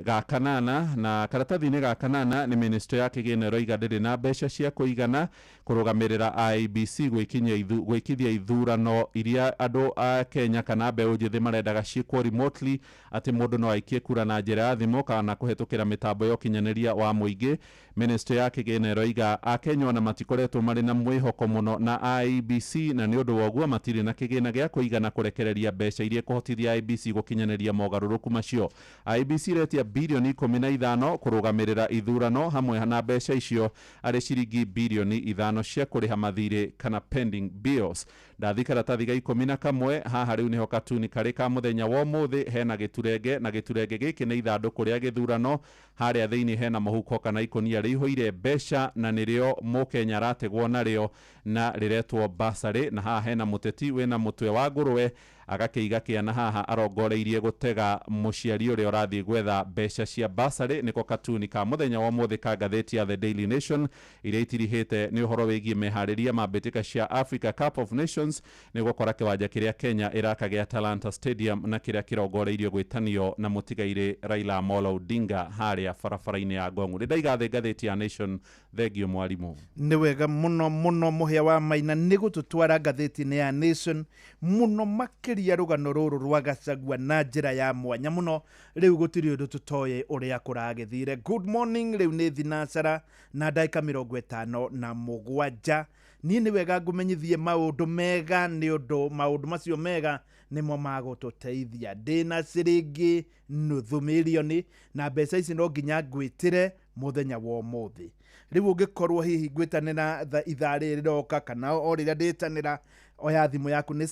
Speaker 4: Ga kanana na karatathi-inĩ ga kanana nĩ ministry ya kĩgĩna ĩroiga ndĩrĩ na mbeca cia kũigana kũrũgamĩrĩra IEBC gwĩkithia ithurano iria andũ a Kenya kana mbeũ njĩthĩ marendaga ciĩkwo remotely, atĩ mũndũ no aikie kura na njĩra ya thimũ kana kũhetũkĩra mĩtambo ya ũkinyanĩria wa mũingĩ. Ministry ya kĩgĩna ĩroiga Akenya ona matikoretwo marĩ na mwĩhoko mũno na IEBC, na nĩ ũndũ wa ũguo matirĩ na kĩgĩna gĩa kũigana kũrekereria mbeca iria ikũhotithia IEBC gũkinyanĩria mogarũrũku macio. IEBC iretia birioni 15 kũrũgamĩrĩra ithurano, hamwe na mbeca icio arĩ ciringi birioni 5 cia kũrĩha mathirĩ kana pending bills. Ndathi karatathi ga 11 haha rĩu nĩho katuni karĩ ka mũthenya wa ũmũthĩ. Hena gĩturenge, na gĩturenge gĩkĩ nĩ ithandũkũ rĩa gĩthurano. Harĩa thĩinĩ hena mũhuko kana ikũnia rĩihũire mbeca, na nĩrĩo mũkenya arategwo narĩo na rĩretwo basarĩ. Na haha hena mũteti wĩna mũtwe wa ngũrwe agakĩiga kĩana haha arongoreirie gũtega mũciari ũrĩa ũrathiĩ gwetha mbeca cia basarĩ. Nĩko katuni ka mũthenya wa ũmũthĩ ka ngathĩti ya The Daily Nation iria itirihĩte nĩ ũhoro wĩgiĩ meharĩria ma mbĩtĩka cia Africa Cup of Nations. Nĩ gũkora kĩwanja kĩrĩa Kenya ĩraka gĩa Talanta Stadium na kĩrĩa kĩrongoreirio gwĩtanio na mũtigairĩ Raila Amolo Odinga harĩa barabara-inĩ ya Ngong. Nĩ ndaiga thĩ ngathĩti ya Nation. Thengio mwarimũ.
Speaker 1: Nĩ wega mũno mũno mũhĩa wa Maina nĩ gũtũtwara ngathĩti-inĩ ya Nation, mũno makĩria rũgano rũrũ rwa Gachagua na njĩra ya mwanya mũno. Rĩu gũtirĩ ũndũ tũtoĩ ũrĩa kũragĩthire. Good morning, rĩu nĩ thinacara na ndagĩka 57. Niĩ nĩ wega ngũmenyithie maũndũ mega, nĩ ũndũ maũndũ macio mega nĩmo magũtũteithia. Ndĩna ciringi nuthu mirioni na mbeca ici no nginya ngwĩtĩre mũthenya wa ũmũthĩ. Rĩu ũngĩkorwo hihi ngwĩtanĩra ithaa rĩrĩ rĩroka kana o rĩrĩa ndĩtanĩra, oya thimũ yaku nĩ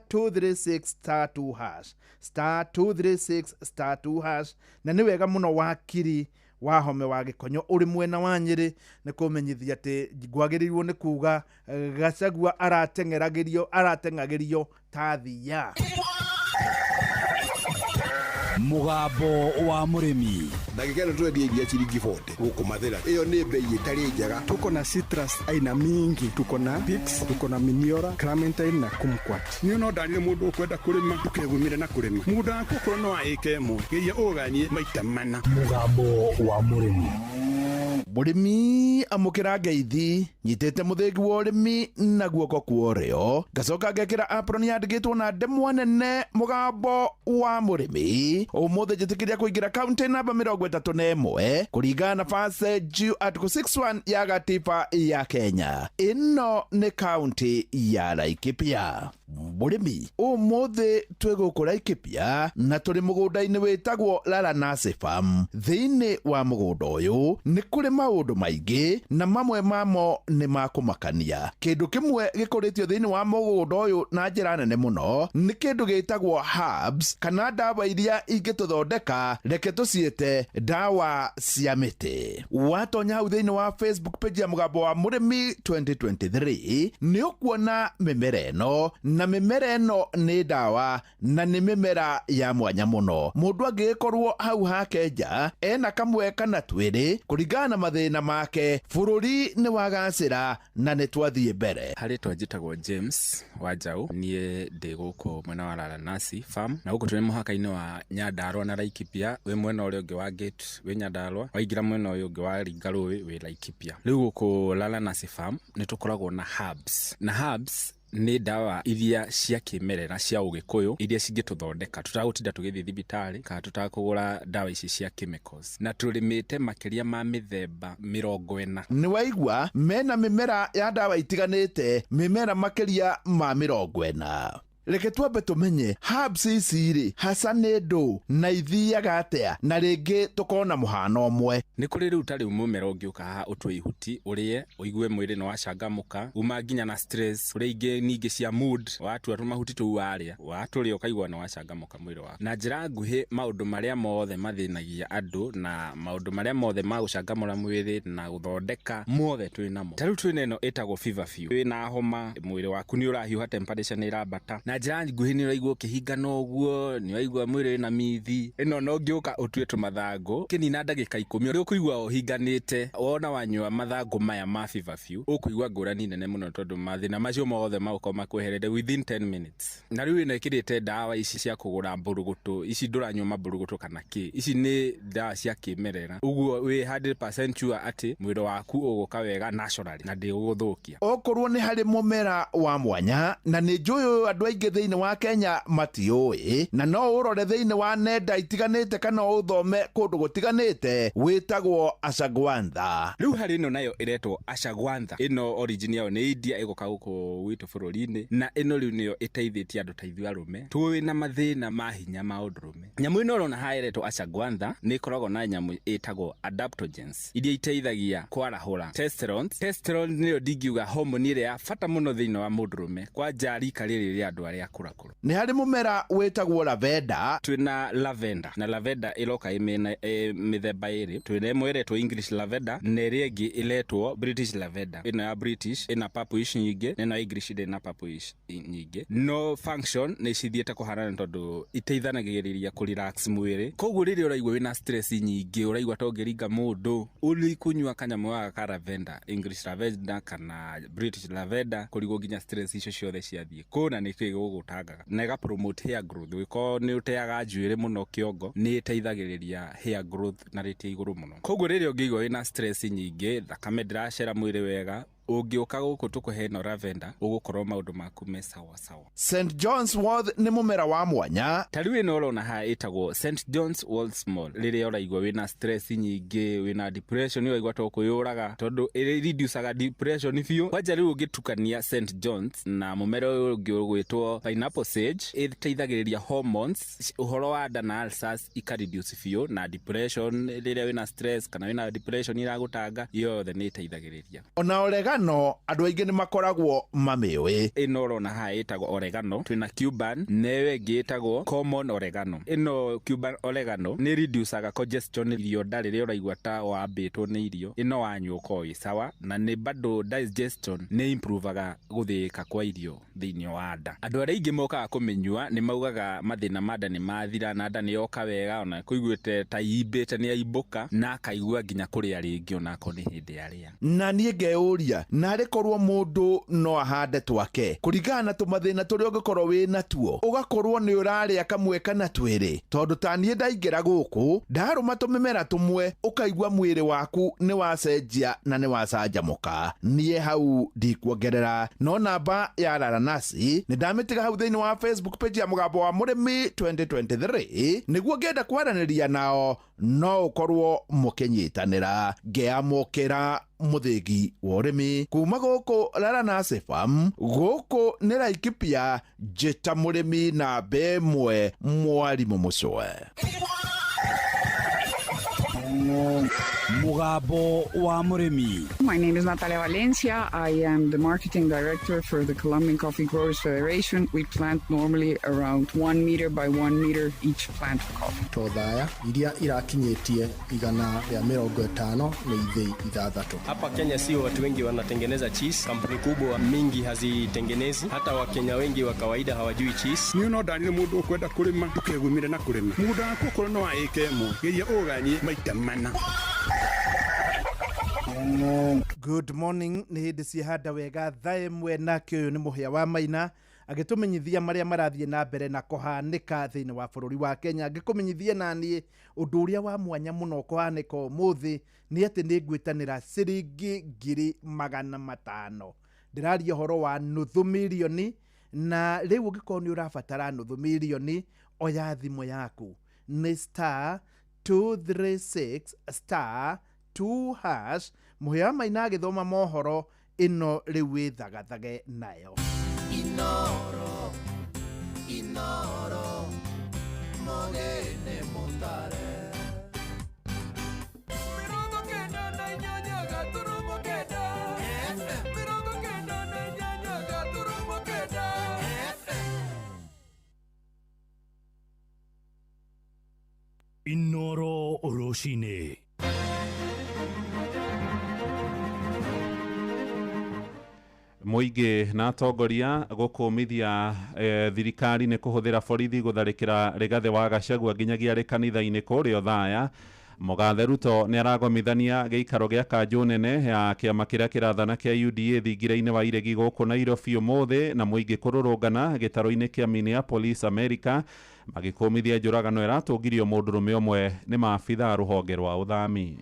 Speaker 1: *236 *2 hash, *236 *2 hash. Na nĩ wega mũno wakiri wa Home wa Gĩkonyo ũrĩ mwena wa Nyĩrĩ nĩ kũmenyithia atĩ ngwagĩrĩirwo nĩ kuga Gachagua arateng'agĩrio ta thia.
Speaker 3: Mũgambo wa mũrĩmi.
Speaker 5: Ndagĩka ĩno tũrendia iria ciringi 40 gũkũ Mathĩra. Ĩyo nĩ bei ĩtarĩ njega.
Speaker 6: Tuko na citrus aina mingi, tuko na Pix, tuko na Miniora, Clementine na Kumquat.
Speaker 7: Niĩ no ndarire mũndũ ũkwenda kũrĩma ndũkegumire na kũrĩma. Mũgũnda waku okorwo no wa ĩka ĩmwe, geria ũganie maita mana.
Speaker 3: Mũgambo wa mũrĩmi.
Speaker 1: Mũrĩmi amũkĩra ngeithi, nyitĩte mũthĩgi wa ũrĩmi na guoko kwa ũrĩo, ngacoka ngekĩra apron yandĩkĩtwo na ndemwa nene mũgambo wa mũrĩmi. Ũmũthĩ njĩtĩkĩria kũingĩra kaunti namba 31 kũringana na Verse Article 61 ya gatiba ya Kenya. Ĩno nĩ kaunti ya Laikipia. Mũrĩmi, ũmũthĩ twĩ gũkũ Laikipia na tũrĩ mũgũnda-inĩ wĩtagwo Laranasi Farm. Thĩinĩ wa mũgũnda ũyũ nĩ kũrĩ maũndũ maingĩ na mamwe mamo nĩ ma kũmakania. Kĩndũ kĩmwe gĩkũrĩtio thĩinĩ wa mũgũnda ũyũ na njĩra nene mũno nĩ kĩndũ gĩtagwo herbs kana ndawa iria ingĩtũthondeka, reke tũciĩte ndawa cia mĩtĩ. Watonya hau thĩinĩ wa Facebook page ya Mũgambo wa Mũrĩmi 2023 nĩ ũkuona mĩmera ĩno, na mĩmera ĩno nĩ ndawa na nĩ mĩmera ya mwanya mũno. Mũndũ angĩgĩkorwo hau hake nja ena kamwe kana twĩrĩ kũringana na mathĩna make, bũrũri nĩ wagacĩra na nĩ twathiĩ mbere.
Speaker 8: Harĩtwa njĩtagwo James Wanjaũ, niĩ ndĩ gũkũ mwena wa Laranasi Farm, na gũkũ tũrĩ mũhaka-inĩ wa Nyandarua na Laikipia. Wĩ mwena ũrĩa ũngĩ wa gate wĩ Nyandarua, waingĩra mwena ũyũ ũngĩ wa ringa rũĩ wĩ Laikipia. Rĩu gũkũ Laranasi Farm nĩ tũkoragwo na herbs, na herbs nĩ ndawa iria cia kĩmerera cia ũgĩkũyũ iria cingĩtũthondeka tũtagũtinda tũgĩthiĩ thibitarĩ kana tũtakũgũra ndawa ici cia chemicals, na tũrĩmĩte makĩria ma mĩthemba 40.
Speaker 1: Nĩ waigua mena mĩmera ya ndawa itiganĩte, mĩmera makĩria ma 40. Reke twambe tũmenye herbs ici rĩ hasa nĩ ndũ na ithiaga atĩa, na rĩngĩ tũkona mũhano ũmwe.
Speaker 8: Nĩ kũrĩ rĩu ta rĩu mũmera ũngĩũka haha ũtue ihuti ũrĩe ũigue mwĩrĩ nĩ wacangamũka, uma nginya na stress, kũrĩ ingĩ ningĩ cia mood, watua tũmahuti tũu warĩa watũrĩa ũkaigua nĩ wacangamũka mwĩrĩ waku. Na njĩra nguhĩ, maũndũ marĩa mothe mathĩnagia andũ na maũndũ marĩa mothe ma gũcangamũra mwĩrĩ na gũthondeka mothe twĩ namo. Ta rĩu twĩna ĩno ĩtagwo fever few, wĩna homa, mwĩrĩ waku nĩ ũrahiũha, temperature nĩ ĩrambata. Na njĩra nguhĩ nĩ ũraigua ũkĩhingana ũguo, nĩ ũraigua mwĩrĩ wĩna mithi. Ĩno no ũngĩũka ũtue tũmathangũ kĩnina ndagĩka 10 nĩ ũkũigua ũhinganĩte. Wona wanyua mathangũ maya ma Feverfew ũkũigua ngũrani nene mũno, tondũ mathĩna macio mothe magũkorwo makweherere within 10 minutes. Na rĩu ĩno ĩkĩrĩte ndawa ici cia kũgũra mbũrũgũtũ, ici ndũranyua mambũrũgũtũ kana kĩ, ici nĩ ndawa cia kĩmerera. Ũguo wĩ 100% sure atĩ mwĩrĩ waku ũgũka wega naturally na ndĩgũgũthũkia.
Speaker 1: Okorwo nĩ harĩ mũmera wa mwanya na nĩ njũĩ andũ aingĩ thĩinĩ wa Kenya matiũĩ, na no ũrore thĩinĩ wa nenda itiganĩte kana ũthome kũndũ gũtiganĩte, wĩtagwo ashwagandha.
Speaker 8: Rĩu harĩ ĩno nayo ĩretwo ashwagandha. Ĩno origin yayo nĩ India, ĩgoka gũkũ gwitũ bũrũri-inĩ, na ĩno rĩu nĩyo ĩteithĩtie andũ ta ithuĩ arũme tũĩ na mathĩna ma hinya ma ũndũrũme. Nyamũ ĩno ũrona haha ĩretwo ashwagandha nĩ ĩkoragwo na nyamũ ĩtagwo adaptogens iria iteithagia kwarahũra testosterone. Testosterone nĩyo ndingiuga homoni ĩrĩa ya bata mũno thĩinĩ wa mũndũrũme, kwanja rika rĩrĩ rĩa andũ arĩa akũrakũrũ.
Speaker 1: Nĩ harĩ mũmera wĩtagwo lavender.
Speaker 8: Twĩna lavender, na lavender ĩroka ĩ mĩthemba ĩrĩ. Twĩna ĩmwe ĩretwo English lavender na ĩrĩa ĩngĩ ĩretwo British lavender. Ĩno ya British ĩna purplish nyingĩ na ĩno ya English ndĩrĩ na purplish nyingĩ, no function nĩ cithiĩte kũhanana tondũ iteithanagĩrĩria kũ relax mwĩrĩ. Koguo rĩrĩa ũraigua wĩna stress nyingĩ, ũraigua ta ũngĩringa mũndũ, ũrĩ kũnyua kanyamũ gaka ka lavender, English lavender kana British lavender, kũrigwo nginya stress icio ciothe ciathiĩ kũ, na nĩkĩo gĩgũgũtangaga na ĩga promote hair growth. Ũngĩkorwo nĩ ũteaga njuĩrĩ mũno kĩongo, nĩ ĩteithagĩrĩria hair growth na rate ya igũrũ mũno. Koguo rĩrĩa ũngĩigua wĩna stress nyingĩ, thakame ndĩracera mwĩrĩ wega, ũngĩũka gũkũ tũkũhe ĩno lavender, ũgũkorwo maũndũ maku me sawa sawa.
Speaker 1: St John's Wort nĩ mũmera wa mwanya.
Speaker 8: Ta rĩu ĩno ũrona haha ĩtagwo St John's Wort Small. Rĩrĩa ũraigua wĩna stress nyingĩ, wĩna depression, ũraigua ta ũkwĩyũraga, tondũ ĩreducaga depression biũ. Kwanja rĩu ũngĩtukania St John's na mũmera ũyũ ũngĩ ũgwĩtwo pineapple sage, ĩteithagĩrĩria hormones, ũhoro wa nda na ulcers ikareduce biũ, na depression rĩrĩa wĩna stress kana wĩna depression iragũtanga, iyo yothe nĩ ĩteithagĩrĩria.
Speaker 1: Ona oregano andũ aingĩ nĩ makoragwo mamĩũĩ.
Speaker 8: Ĩno ũrona haha ĩtagwo oregano. Twĩna Cuban na ĩyo ĩngĩ ĩtagwo common oregano. Ĩno Cuban oregano nĩ reducaga congestion irio nda rĩrĩa ũraigua ta wambĩtwo nĩ irio. Ĩno wanyua ũkoragwo wĩ sawa, na nĩ bado digestion nĩ improvaga gũthĩĩka kwa irio thĩinĩ wa nda. Andũ arĩa aingĩ mokaga kũmĩnyua nĩ maugaga mathĩna ma nda nĩ mathira na nda nĩ yoka wega, ona kũiguĩte ta imbĩte nĩ aimbũka, na akaigua nginya kũrĩa rĩngĩ onakorwo nĩ hĩndĩ arĩa.
Speaker 1: Na niĩ ngeyũria, narĩ korwo mũndũ no ahande twake kũringana na tũmathĩna tũrĩa ũngĩkorwo wĩ natuo, ũgakorwo nĩ ũrarĩa kamwe kana twĩrĩ, tondũ ta niĩ ndaingĩra gũkũ ndarũma tũmĩmera tũmwe, ũkaigua mwĩrĩ waku nĩ wacenjia na nĩ wacanjamũka. Niĩ hau ndikuongerera, no namba ya Laranasi nĩ ndamĩtiga hau thĩinĩ wa Facebook page ya Mũgambo wa Mũrĩmi 2023, nĩguo ngĩenda kwaranĩria nao no ũkorwo mũkĩnyitanĩra. Ngĩamũkĩra mũthĩgi wa ũrĩmi kuma gũkũ Laranasi Farm, gũkũ nĩ Laikipia, njĩta mũrĩmi namba ĩmwe mwarimũ Mũcwe.
Speaker 3: Mũgambo wa Mũrĩmi.
Speaker 9: My name is Natalia Valencia. I am the marketing director for the Colombian Coffee Growers Federation. We plant normally around 1 meter by 1 meter each plant of coffee.
Speaker 6: Tothaya iria irakinyĩtie 150 nĩ ithĩi 6.
Speaker 10: Hapa Kenya sio watu wengi wanatengeneza cheese. Kampuni kubwa mingi hazitengenezi. Hata Wakenya wengi wa kawaida hawajui cheese.
Speaker 7: Niĩ no ndanire mũndũ ũkwenda kũrĩma ndũkegumire na kũrĩma. Mũgũnda waku okorwo no wa ĩka ĩmwe, geria ũũganie maita mana.
Speaker 1: Good morning, nĩ hĩndĩ ciehanda wega thaa ĩmwe, nake ũyũ nĩ Mũhĩa wa Maina agĩtũmenyithia marĩa marathiĩ na mbere na kũhanĩka thĩinĩ wa bũrũri wa Kenya. Ngĩkũmenyithia naniĩ ũndũ ũrĩa wa mwanya mũno kũhanĩka ũmũthĩ nĩ atĩ nĩ ngwĩtanĩra ciringi 500,000. Ndĩraria ũhoro wa nuthu mirioni, na rĩu ũngĩkorwo nĩ ũrabatara nuthu mirioni, oya thimũ yaku nĩ star 236 star 2 hash. Mũhĩa wa Maina agĩthoma mohoro ĩno rĩu wĩthagathage nayo.
Speaker 11: Inoro, inoro, mogene mutare. Mirongo kenda na inyanya gaturumo kenda. Mirongo kenda na inyanya gaturumo kenda.
Speaker 12: Inoro rũcinĩ.
Speaker 4: Mũingĩ na atongoria gũkũmithia thirikari nĩ kũhũthĩra borithi gũtharĩkĩra Rigathĩ wa Gachagua nginyagia arĩ kanitha-inĩ kũrĩa Othaya. Mũgathe Ruto nĩ aragomithania gĩikaro gĩa kanjũ nene ya kĩama kĩrĩa kĩrathana kĩa UDA thingira-inĩ wa iregi gũkũ Nairobi ũmũthĩ, na mũingĩ kũrũrũngana gĩtarũ-inĩ kĩa Minneapolis, America, magĩkũmithia njũragano ĩratũngirio mũndũrũme ũmwe nĩ maabitha a rũhonge rwa ũthami.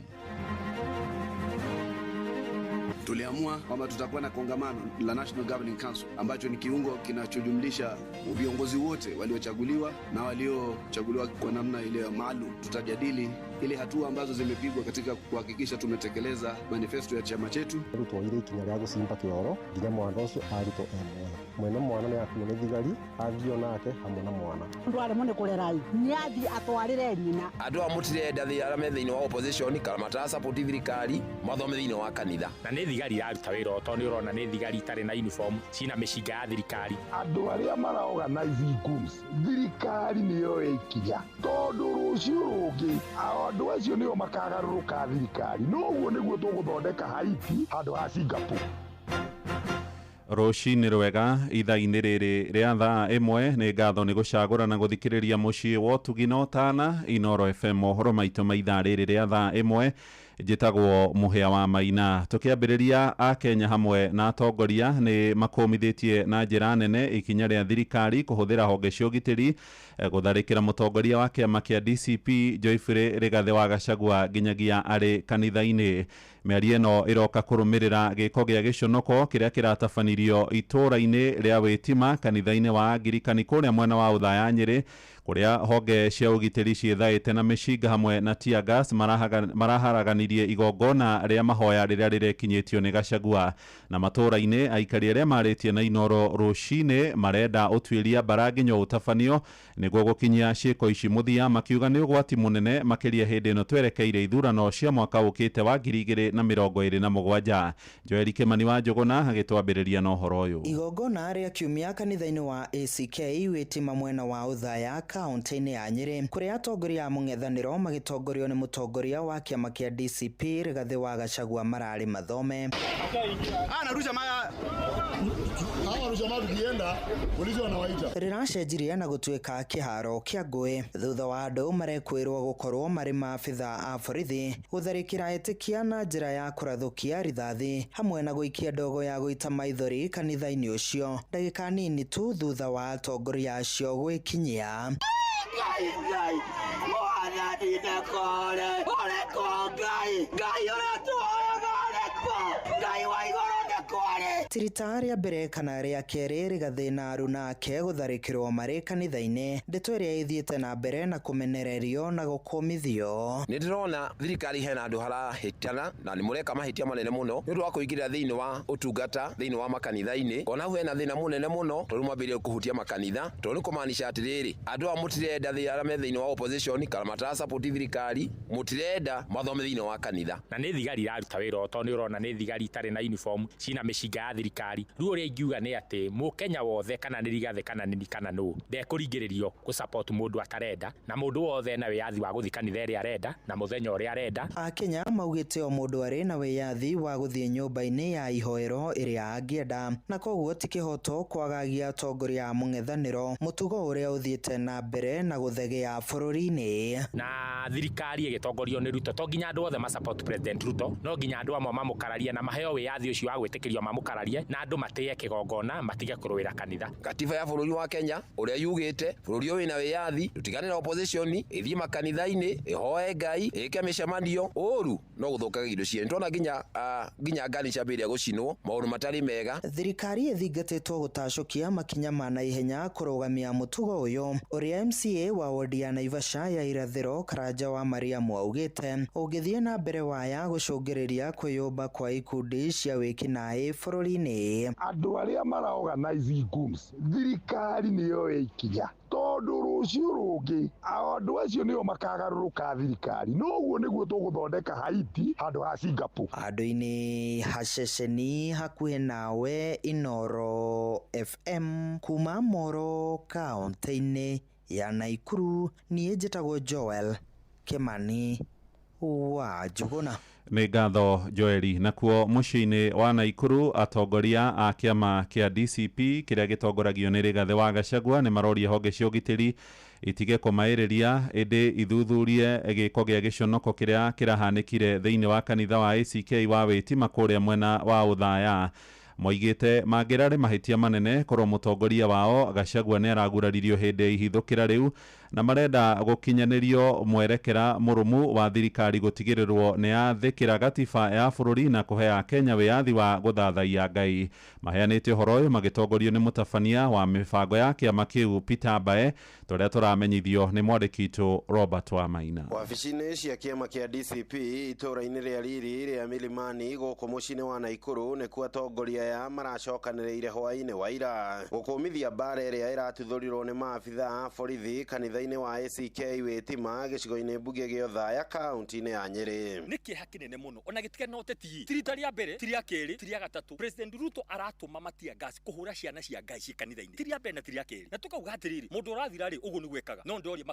Speaker 13: Tuliamua kwamba tutakuwa na kongamano la National Governing Council ambacho ni kiungo kinachojumlisha viongozi wote waliochaguliwa na waliochaguliwa kwa namna ile maalum. Tutajadili ile hatua ambazo zimepigwa katika kuhakikisha tumetekeleza manifesto ya chama chetu.
Speaker 14: Rĩu tuoire ikinya rĩa gũcimba kĩoro nginya mwana ũcio arutwo e muoyo. Mwene mwana nĩ akuo nĩ thigari athio nake hamwe na mwana.
Speaker 15: Andũ aremwo nĩ kũrera ĩ nĩ athiĩ atwarĩre nyina.
Speaker 16: Andũ aya mũtirenda arĩa me thĩinĩ wa opposition kana matarasupport thirikari mathome thĩinĩ wa kanitha.
Speaker 17: Na nĩ thigari iraruta wĩra tondũ nĩ ũrona nĩ thigari itarĩ na uniform cina mĩcinga ya thirikari.
Speaker 5: Andũ arĩa maraorganize goons thirikari nĩyo ĩkinya tondũ rũciũ rũngĩ andũ acio nĩo makagarũrũka thirikari. Noguo nĩguo tũgũthondeka Haiti handũ ha Singapore.
Speaker 4: Rũcinĩ rwega ithaa-inĩ rĩrĩ rĩa thaa 1 nĩ ngatho nĩ gũcagũra na gũthikĩrĩria mũciĩ wa ũtugi na ũtana Inoro FM. Mohoro maitũ ma ithaa rĩrĩ rĩa thaa 1 njĩtagwo Mũhĩa wa Maina. Tũkĩambĩrĩria Akenya hamwe na atongoria nĩ makũmithĩtie na njĩra nene ikinya rĩa thirikari kũhũthĩra honge cia ũgitĩri gũtharĩkĩra mũtongoria wa kĩama kĩa DCP Geoffrey Rigathĩ wa Gachagua nginyagia arĩ kanitha-inĩ. Mĩario ĩno ĩroka kũrũmĩrĩra gĩko gĩa gĩconoko kĩrĩa kĩratabanirio itũũra-inĩ rĩa Wĩtima kanitha-inĩ wa Angirikani kũrĩa mwena wa Othaya Nyĩrĩ, kũrĩa honge cia ũgitĩri ciĩthaĩte na mĩcinga hamwe na tear gas maraharaganirie igongona rĩa mahoya rĩrĩa rĩrekinyĩtio nĩ Gachagua. Na matũũra-inĩ aikari arĩa marĩtie na Inoro rũcinĩ marenda ũtuĩria mbara nginya ũtabanio nĩguo gũkinyia ciĩko ici mũthia, makiuga nĩ ũgwati mũnene makĩria hĩndĩ ĩno twerekeire ithurano cia mwaka ũkĩte wa 2027. Joel Kimani wa Njũgũna agĩtwambĩrĩria na ũhoro ũyũ.
Speaker 18: Igongona rĩa kiumia kanitha-inĩ wa ACK Wĩtima mwena wa Othaya kaunti-inĩ ya Nyĩrĩ, kũrĩa atongoria a mũng'ethanĩro magĩtongorio nĩ mũtongoria wa kĩama kĩa DCP Rigathĩ wa Gachagua mararĩ mathome. Rĩracenjirie na gũtuĩka kĩharo kĩa ngũĩ thutha wa andũ marekwĩrwo gũkorwo marĩ maabitha a borithi gũtharĩkĩra etĩkia na njĩra ya kũrathũkia rithathi hamwe na gũikia ndogo ya gũita maithori kanitha-inĩ ũcio ndagĩka nini tu thutha wa atongoria acio gwĩkinyia. Ti rita rĩa mbere kana rĩa kerĩ Rigathĩ na aruna ake gũtharĩkĩrwo marĩ kanitha-inĩ, ndeto ĩrĩa ĩthiĩte na mbere na kũmenererio na gũkũmithio.
Speaker 16: Nĩ ndĩrona thirikari hena andũ harahĩtana na nĩ mũreka mahĩtia manene mũno nĩ ũndũ wa kũingĩrĩra thĩinĩ wa ũtungata thĩinĩ wa makanitha-inĩ. Kona hau hena thĩna mũnene mũno tondũ mwambĩrĩrie kũhutia makanitha, tondũ nĩ kũmaanisha atĩrĩrĩ andũ aya mũtirenda arĩa me thĩinĩ wa opposition kana matarasupport thirikari mũtirenda mathome thĩinĩ wa kanitha.
Speaker 17: Na nĩ thigari iraruta wĩra tondũ nĩ ũrona nĩ thigari itarĩ na uniform cina mĩcinga ya thirikari. Rĩu ũrĩa ingiuga nĩ atĩ mũkenya wothe kana nĩ Rigathĩ kana nĩ kana nũ ndekũringĩrĩrio gũ support mũndũ atarenda, na mũndũ wothe ena wĩyathi wa gũthiĩ kanitha ĩrĩa arenda na mũthenya ũrĩa arenda.
Speaker 18: Akenya maugĩte o mũndũ arĩ na wĩyathi wa gũthiĩ nyũmba-inĩ ya ihoero ĩrĩa angĩenda, na koguo ti kĩhoto kwagagia atongoria a mũng'ethanĩro, mũtugo ũrĩa ũthiĩte na mbere na gũthegea bũrũri-inĩ.
Speaker 17: Na thirikari ĩgĩtongorio nĩ Ruto to nginya andũ othe ma support President Ruto, no nginya andũ amwe mamũkararie na maheo wĩyathi ũcio wa gwĩtĩkĩrio mamũkararie, na andũ matĩye kĩgongona matige kũrũĩra kanitha.
Speaker 16: Katiba ya bũrũri wa Kenya ũrĩa yugĩte bũrũri ũyũ wĩna wĩyathi, tũtigane na opposition ĩthiĩ makanitha-inĩ ĩhoe Ngai ĩke mĩcemanio. Ũru no gũthũkagia indo ciene. Nĩtwona nginya ngari ciambĩrĩria gũcinwo maũndũ matarĩ mega.
Speaker 18: Thirikari ĩthingatĩtwo gũtacũkia makinya ma naihenya kũrũgamia mũtugo ũyũ ũrĩa MCA wa wodi ya Naivasha ya irathĩro Karanja wa Mariamu augĩte ũngĩthiĩ na mbere waya gũcũngĩrĩria kwĩyũmba kwa ikundi cia wĩkinaĩ bũrũri-inĩ.
Speaker 5: Andũ arĩa maraorganize goons thirikari nĩyo ĩkinya tondũ rũciũ rũngĩ andũ acio nĩo makagarũrũka thirikari. Noguo nĩguo tũgũthondeka Haiti handũ ha Singapore.
Speaker 18: Andũ-inĩ haceceni hakuhĩ nawe Inoro FM kuma Moro kaunti-inĩ ya Naikuru, niĩ njĩtagwo Joel Kimani wa Njuguna.
Speaker 4: Nĩ ngatho Joeli. Nakuo mũciĩ-inĩ wa Naikuru, atongoria a kĩama kĩa DCP kĩrĩa gĩtongoragio nĩ Rigathĩ wa Gachagua nĩ maroria honge cia ũgitĩri itige kũmaĩrĩria ĩndĩ ithuthurie gĩko gĩa gĩconoko kĩrĩa kĩrahanĩkire thĩinĩ wa kanitha wa ACK wa Wĩtima kũrĩa mwena wa Ũthaya. Moigĩte mangĩrarĩ mahĩtia manene korwo mũtongoria wao Gachagua nĩ araguraririo hĩndĩ ya ihithũkĩra rĩu, na marenda gũkinyanĩrio mwerekera mũrũmu wa thirikari gũtigĩrĩrwo nĩ yathĩkĩra gatiba ya bũrũri na kũhe Akenya wĩyathi wa gũthathaiya Ngai. Maheanĩte ũhoro ũyũ magĩtongorio nĩ mũtabania wa mĩbango ya kĩama kĩu Peter Mbae, tũrĩa tũramenyithio nĩ mwandĩki witũ Robert Wamaina.
Speaker 19: Wabici-inĩ cia kĩama kĩa DCP itũũra-inĩ rĩa Riri rĩa Milimani gũkũ mũciĩ-inĩ wa Naikuru nĩkuo atongoria aya maracokanĩrĩire hwaĩ-inĩ wa ira gũkũmithia mbara ĩrĩa ĩratuthũrirwo nĩ maabitha a borithi kanitha-inĩ wa ACK Wĩtima gĩcigo-inĩ mbunge gĩa Othaya kaunti-inĩ ya Nyĩrĩ.
Speaker 20: Nĩ kĩeha kĩnene mũno ona gĩtige na ũteti, ti rita rĩa mbere, ti rĩa kerĩ, ti rĩa gatatũ. President Ruto aratũma matia gas kũhũra ciana cia Ngai ciĩ kanitha-inĩ, ti rĩa mbere na ti rĩa kerĩ. Na tũkauga atĩrĩrĩ, mũndũ ũrathira rĩ, ũguo nĩguo ekaga. No ndorie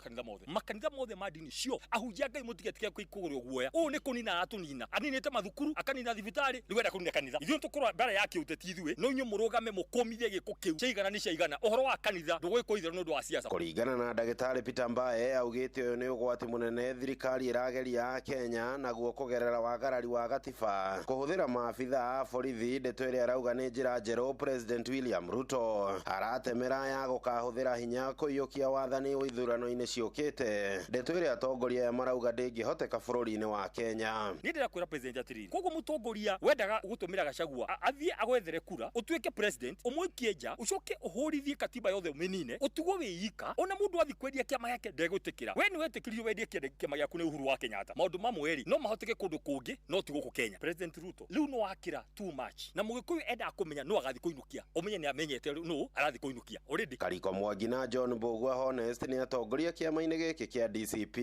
Speaker 20: makanitha mothe ma ndini cio ahunjia Ngai mũtigetige kũgũrwo guoya. Ũũ nĩ kũnina aratũnina, aninĩte mathukuru, akanina thibitarĩ, rĩu enda kũnina kanitha. Ithuĩ tũkũrũa mbara ya kĩũteti ithuĩ, no inyuĩ mũrũgame mũkũmithie gĩko kĩu ciaigana nĩ ciaigana. Ũhoro wa kanitha ndũgwĩkwo itherũ nĩ ũndũ wa siasa.
Speaker 19: Kũringana na ndagĩtarĩ Peter Mbae, augĩte ũyũ nĩ ũgwati mũnene thirikari ĩrageria Kenya naguo kũgerera wagarari wa gatiba kũhũthĩra maabitha a borithi, ndeto ĩrĩa arauga nĩ njĩra njerũ President William Ruto aratemera ya gũkahũthĩra hinya kũiyũkia wathani ithurano-inĩ ciũkĩte, ndeto ĩrĩa atongoria aya marauga ndĩngĩhoteka bũrũri-inĩ wa Kenya.
Speaker 20: Niĩ ndĩrakwĩra president atĩrĩrĩ, koguo mũtongoria wendaga gũtũmĩra Gachagua athiĩ agwethere kura ũtuĩke president, ũmũikie nja, ũcoke ũhũrithie katiba yothe ũmĩnine, ũtigwo wĩika. Ona mũndũ athiĩ kwendia kĩama gĩake ndegwĩtĩkĩra. We nĩ wetĩkĩririo wendie kĩama gĩaku nĩ Uhuru wa Kenyatta. Maũndũ mamwe rĩ no mahoteke kũndũ kũngĩ no ti gũkũ Kenya. President Ruto rĩu no akĩra too much, na mũgĩkũyũ endaga kũmenya no agathiĩ kũinũkia, ũmenye nĩ amenyete nũ arathiĩ kũinũkia already.
Speaker 19: Kariko Mwangi na John Mbugua Honest nĩ atongoria kĩama-inĩ gĩkĩ kĩa DCP.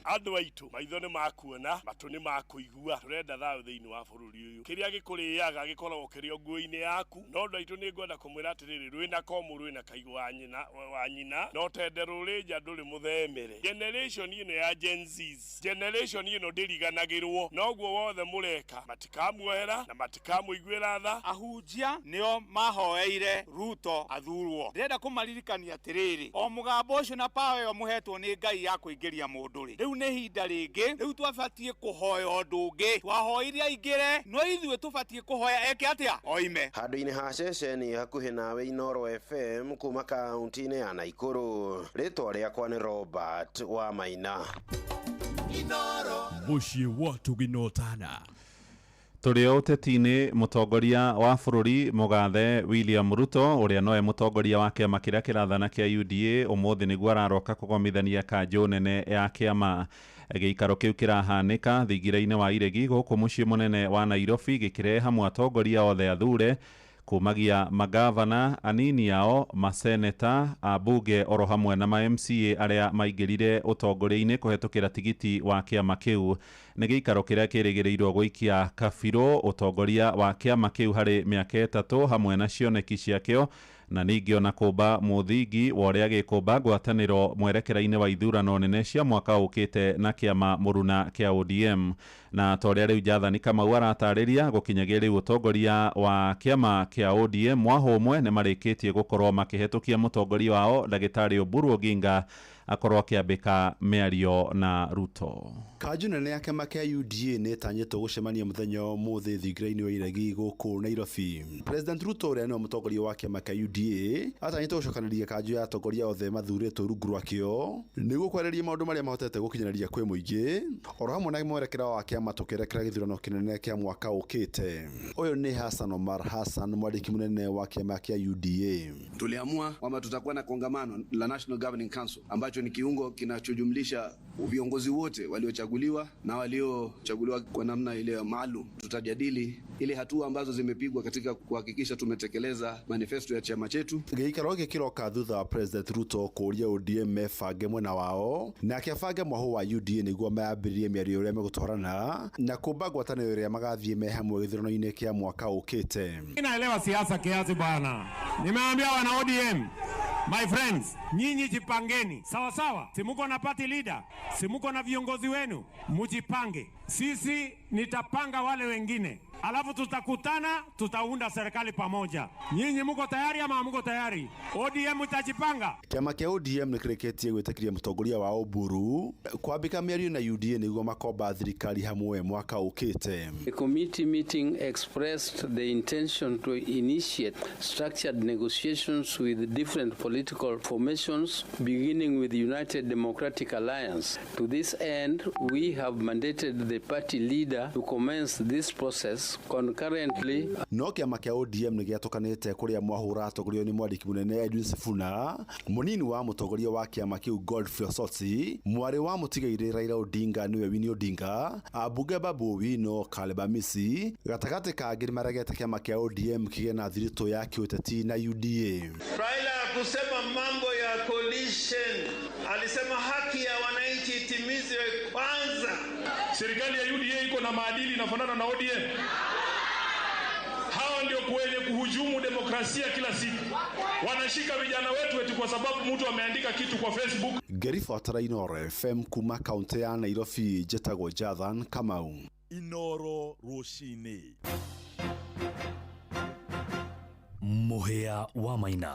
Speaker 21: Andũ aitũ maitho nĩ makuona, matũ nĩ makũigua, tũrenda thayũ thĩinĩ wa bũrũri ũyũ. Kĩrĩa gĩkũrĩaga gĩkoragwo kĩrĩ o nguo-inĩ yaku. No andũ aitũ nĩ ngwenda kũmwĩra atĩrĩrĩ, rwĩna komũ rwĩna kaigũ wa nyina, no tende rũrĩ nja ndũrĩ mũthemere. Generation ĩno ya Gen Zs, generation ĩno ndĩriganagĩrwo, noguo wothe mũreka matikamuohera na matikamũiguĩra tha.
Speaker 22: Ahunjia nĩo mahoeire Ruto athurwo. Ndĩrenda kũmaririkania atĩrĩrĩ, o mũgambo ũcio na power ĩyo mũhetwo nĩ Ngai ya kũingĩria mũndũ rĩ, rĩu nĩ ihinda rĩngĩ, rĩu twabatiĩ kũhoya ũndũ ũngĩ. Twahoire aingĩre, no ithuĩ tũbatiĩ kũhoya eke atĩa? Oime.
Speaker 19: Handũ-inĩ ha ceceni hakuhĩ nawe Inooro FM kuma kaunti-inĩ ya Naikuru, rĩtwa rĩakwa nĩ Robert wa Maina.
Speaker 12: Mũciĩ wa Tũginotana.
Speaker 4: Tũrĩ o ũteti-inĩ, mũtongoria wa bũrũri mũgathe William Ruto ũrĩa nowe mũtongoria wa kĩama kĩrĩa kĩrathana kĩa UDA ũmũthĩ nĩguo araroka kũgomithania kanjũ nene ya kĩama. Gĩikaro kĩu kĩrahanĩka thingira-inĩ wa Iregi gũkũ mũciĩ mũnene wa Nairobi, gĩkĩrehe hamwe atongoria othe athure kumagia magavana, anini ao, maseneta, ambunge oro hamwe na ma MCA arĩa maingĩrire ũtongoria-inĩ kũhetũkĩra tigiti wa kĩama kĩu. Nĩ gĩikaro kĩrĩa kĩrĩgĩrĩirwo gũikia kabirũ ũtongoria wa kĩama kĩu harĩ mĩaka 3 hamwe na cioneki ciakĩo, na ningĩ ona kũmba mũthingi wa ũrĩa gĩkũmba ngwatanĩro mwerekera-inĩ wa ithurano nene cia mwaka ũkĩte na kĩama mũruna kĩa ODM. Na ta ũrĩa rĩu Jathani Kamau aratarĩria, gũkinyagia rĩu ũtongoria wa kĩama kĩa ODM mwahũmwe nĩ marĩkĩtie gũkorwo makĩhetũkia mũtongoria wao ndagĩtarĩ Oburu Oginga akorwo akĩambĩka mĩario na Ruto.
Speaker 23: Kanjũ nene ya kĩama kĩa UDA nĩ ĩtanyĩtwo gũcemania mũthenya ũmũthĩ thingira-inĩ wa Iregi gũkũ Nairobi. President Ruto ũrĩa nĩwe mũtongoria wa kĩama kĩa UDA atanyĩtwo gũcokanĩria kanjũ ya atongoria othe mathurĩtwo rungu rwakĩo nĩguo kwarĩrĩria maũndũ marĩa mahotete gũkinyanĩria kwĩ mũingĩ oro hamwe na mwerekera wa kĩama tũkĩerekera gĩthurano kĩnene kĩa mwaka ũkĩte. Ũyũ nĩ Hassan Omar Hassan, mwandĩki mũnene wa kĩama kĩa UDA.
Speaker 13: Tuliamua kwamba tutakuwa na kongamano la National Governing Council ambacho ni kiungo kinachojumlisha viongozi wote waliochaguliwa na waliochaguliwa kwa namna ile maalum. Tutajadili ile hatua ambazo zimepigwa katika kuhakikisha tumetekeleza manifesto ya chama chetu.
Speaker 23: Gĩikaro gĩkĩ kĩroka thutha wa President Ruto kũũria ODM mebange mwena wao na akĩbange mwahũ wa UDA nĩguo mayambĩrĩrie mĩario ĩrĩa megũtwarana na kũmba ngwatanĩro ĩrĩa magathiĩ me hamwe gĩthurano-inĩ kĩa mwaka ũkĩte.
Speaker 24: Naelewa siasa kiasi bwana. Nimeambia wana ODM,
Speaker 2: My friends, nyinyi jipangeni sawa sawa, si muko na party leader, si muko na viongozi wenu, mujipange. Sisi nitapanga wale wengine, alafu tutakutana, tutaunda serikali pamoja. Nyinyi muko tayari ama muko tayari? ODM itajipanga.
Speaker 23: Kĩama kĩa ODM nĩkĩrĩkĩtie gwĩtĩkĩria mũtongoria wa Oburu kwambĩka mĩario na UDA nĩguo makomba thirikari hamwe mwaka ũkĩte.
Speaker 3: The committee meeting expressed the intention to initiate structured negotiations with different political formations, beginning with the United Democratic Alliance. To this end, we have mandated the party leader to commence this process concurrently.
Speaker 23: No kĩama kĩa ODM nĩgĩatũkanĩte kũrĩa mwahũra atongorio nĩ mwandĩki mũnene Edwin Sifuna, mũnini wa mũtongoria wa kĩama kĩu Godfrey Osotsi, mwarĩ wa mũtigairĩ Raila Odinga nĩwe Winnie Odinga, ambunge Babu Owino, Caleb Amisi, gatagatĩ kangĩ nĩmaregete kĩama kĩa ODM kĩgĩe na thiritũ ya kĩũteti na UDA.
Speaker 8: Raila hakusema mambo ya coalition, alisema haki ya wananchi itimizwe kwanza.
Speaker 24: Serikali ya UDA iko na maadili inafanana na ODM. Hawa ndio wenye kuhujumu demokrasia kila siku. Wanashika vijana wetu eti kwa sababu mtu ameandika kitu kwa Facebook.
Speaker 23: Ngĩribotera Inooro FM kuma kaunti ya Nairobi, njĩtagwo Jathan Kamau.
Speaker 12: Inooro rũcinĩ. Mũhĩa wa Maina.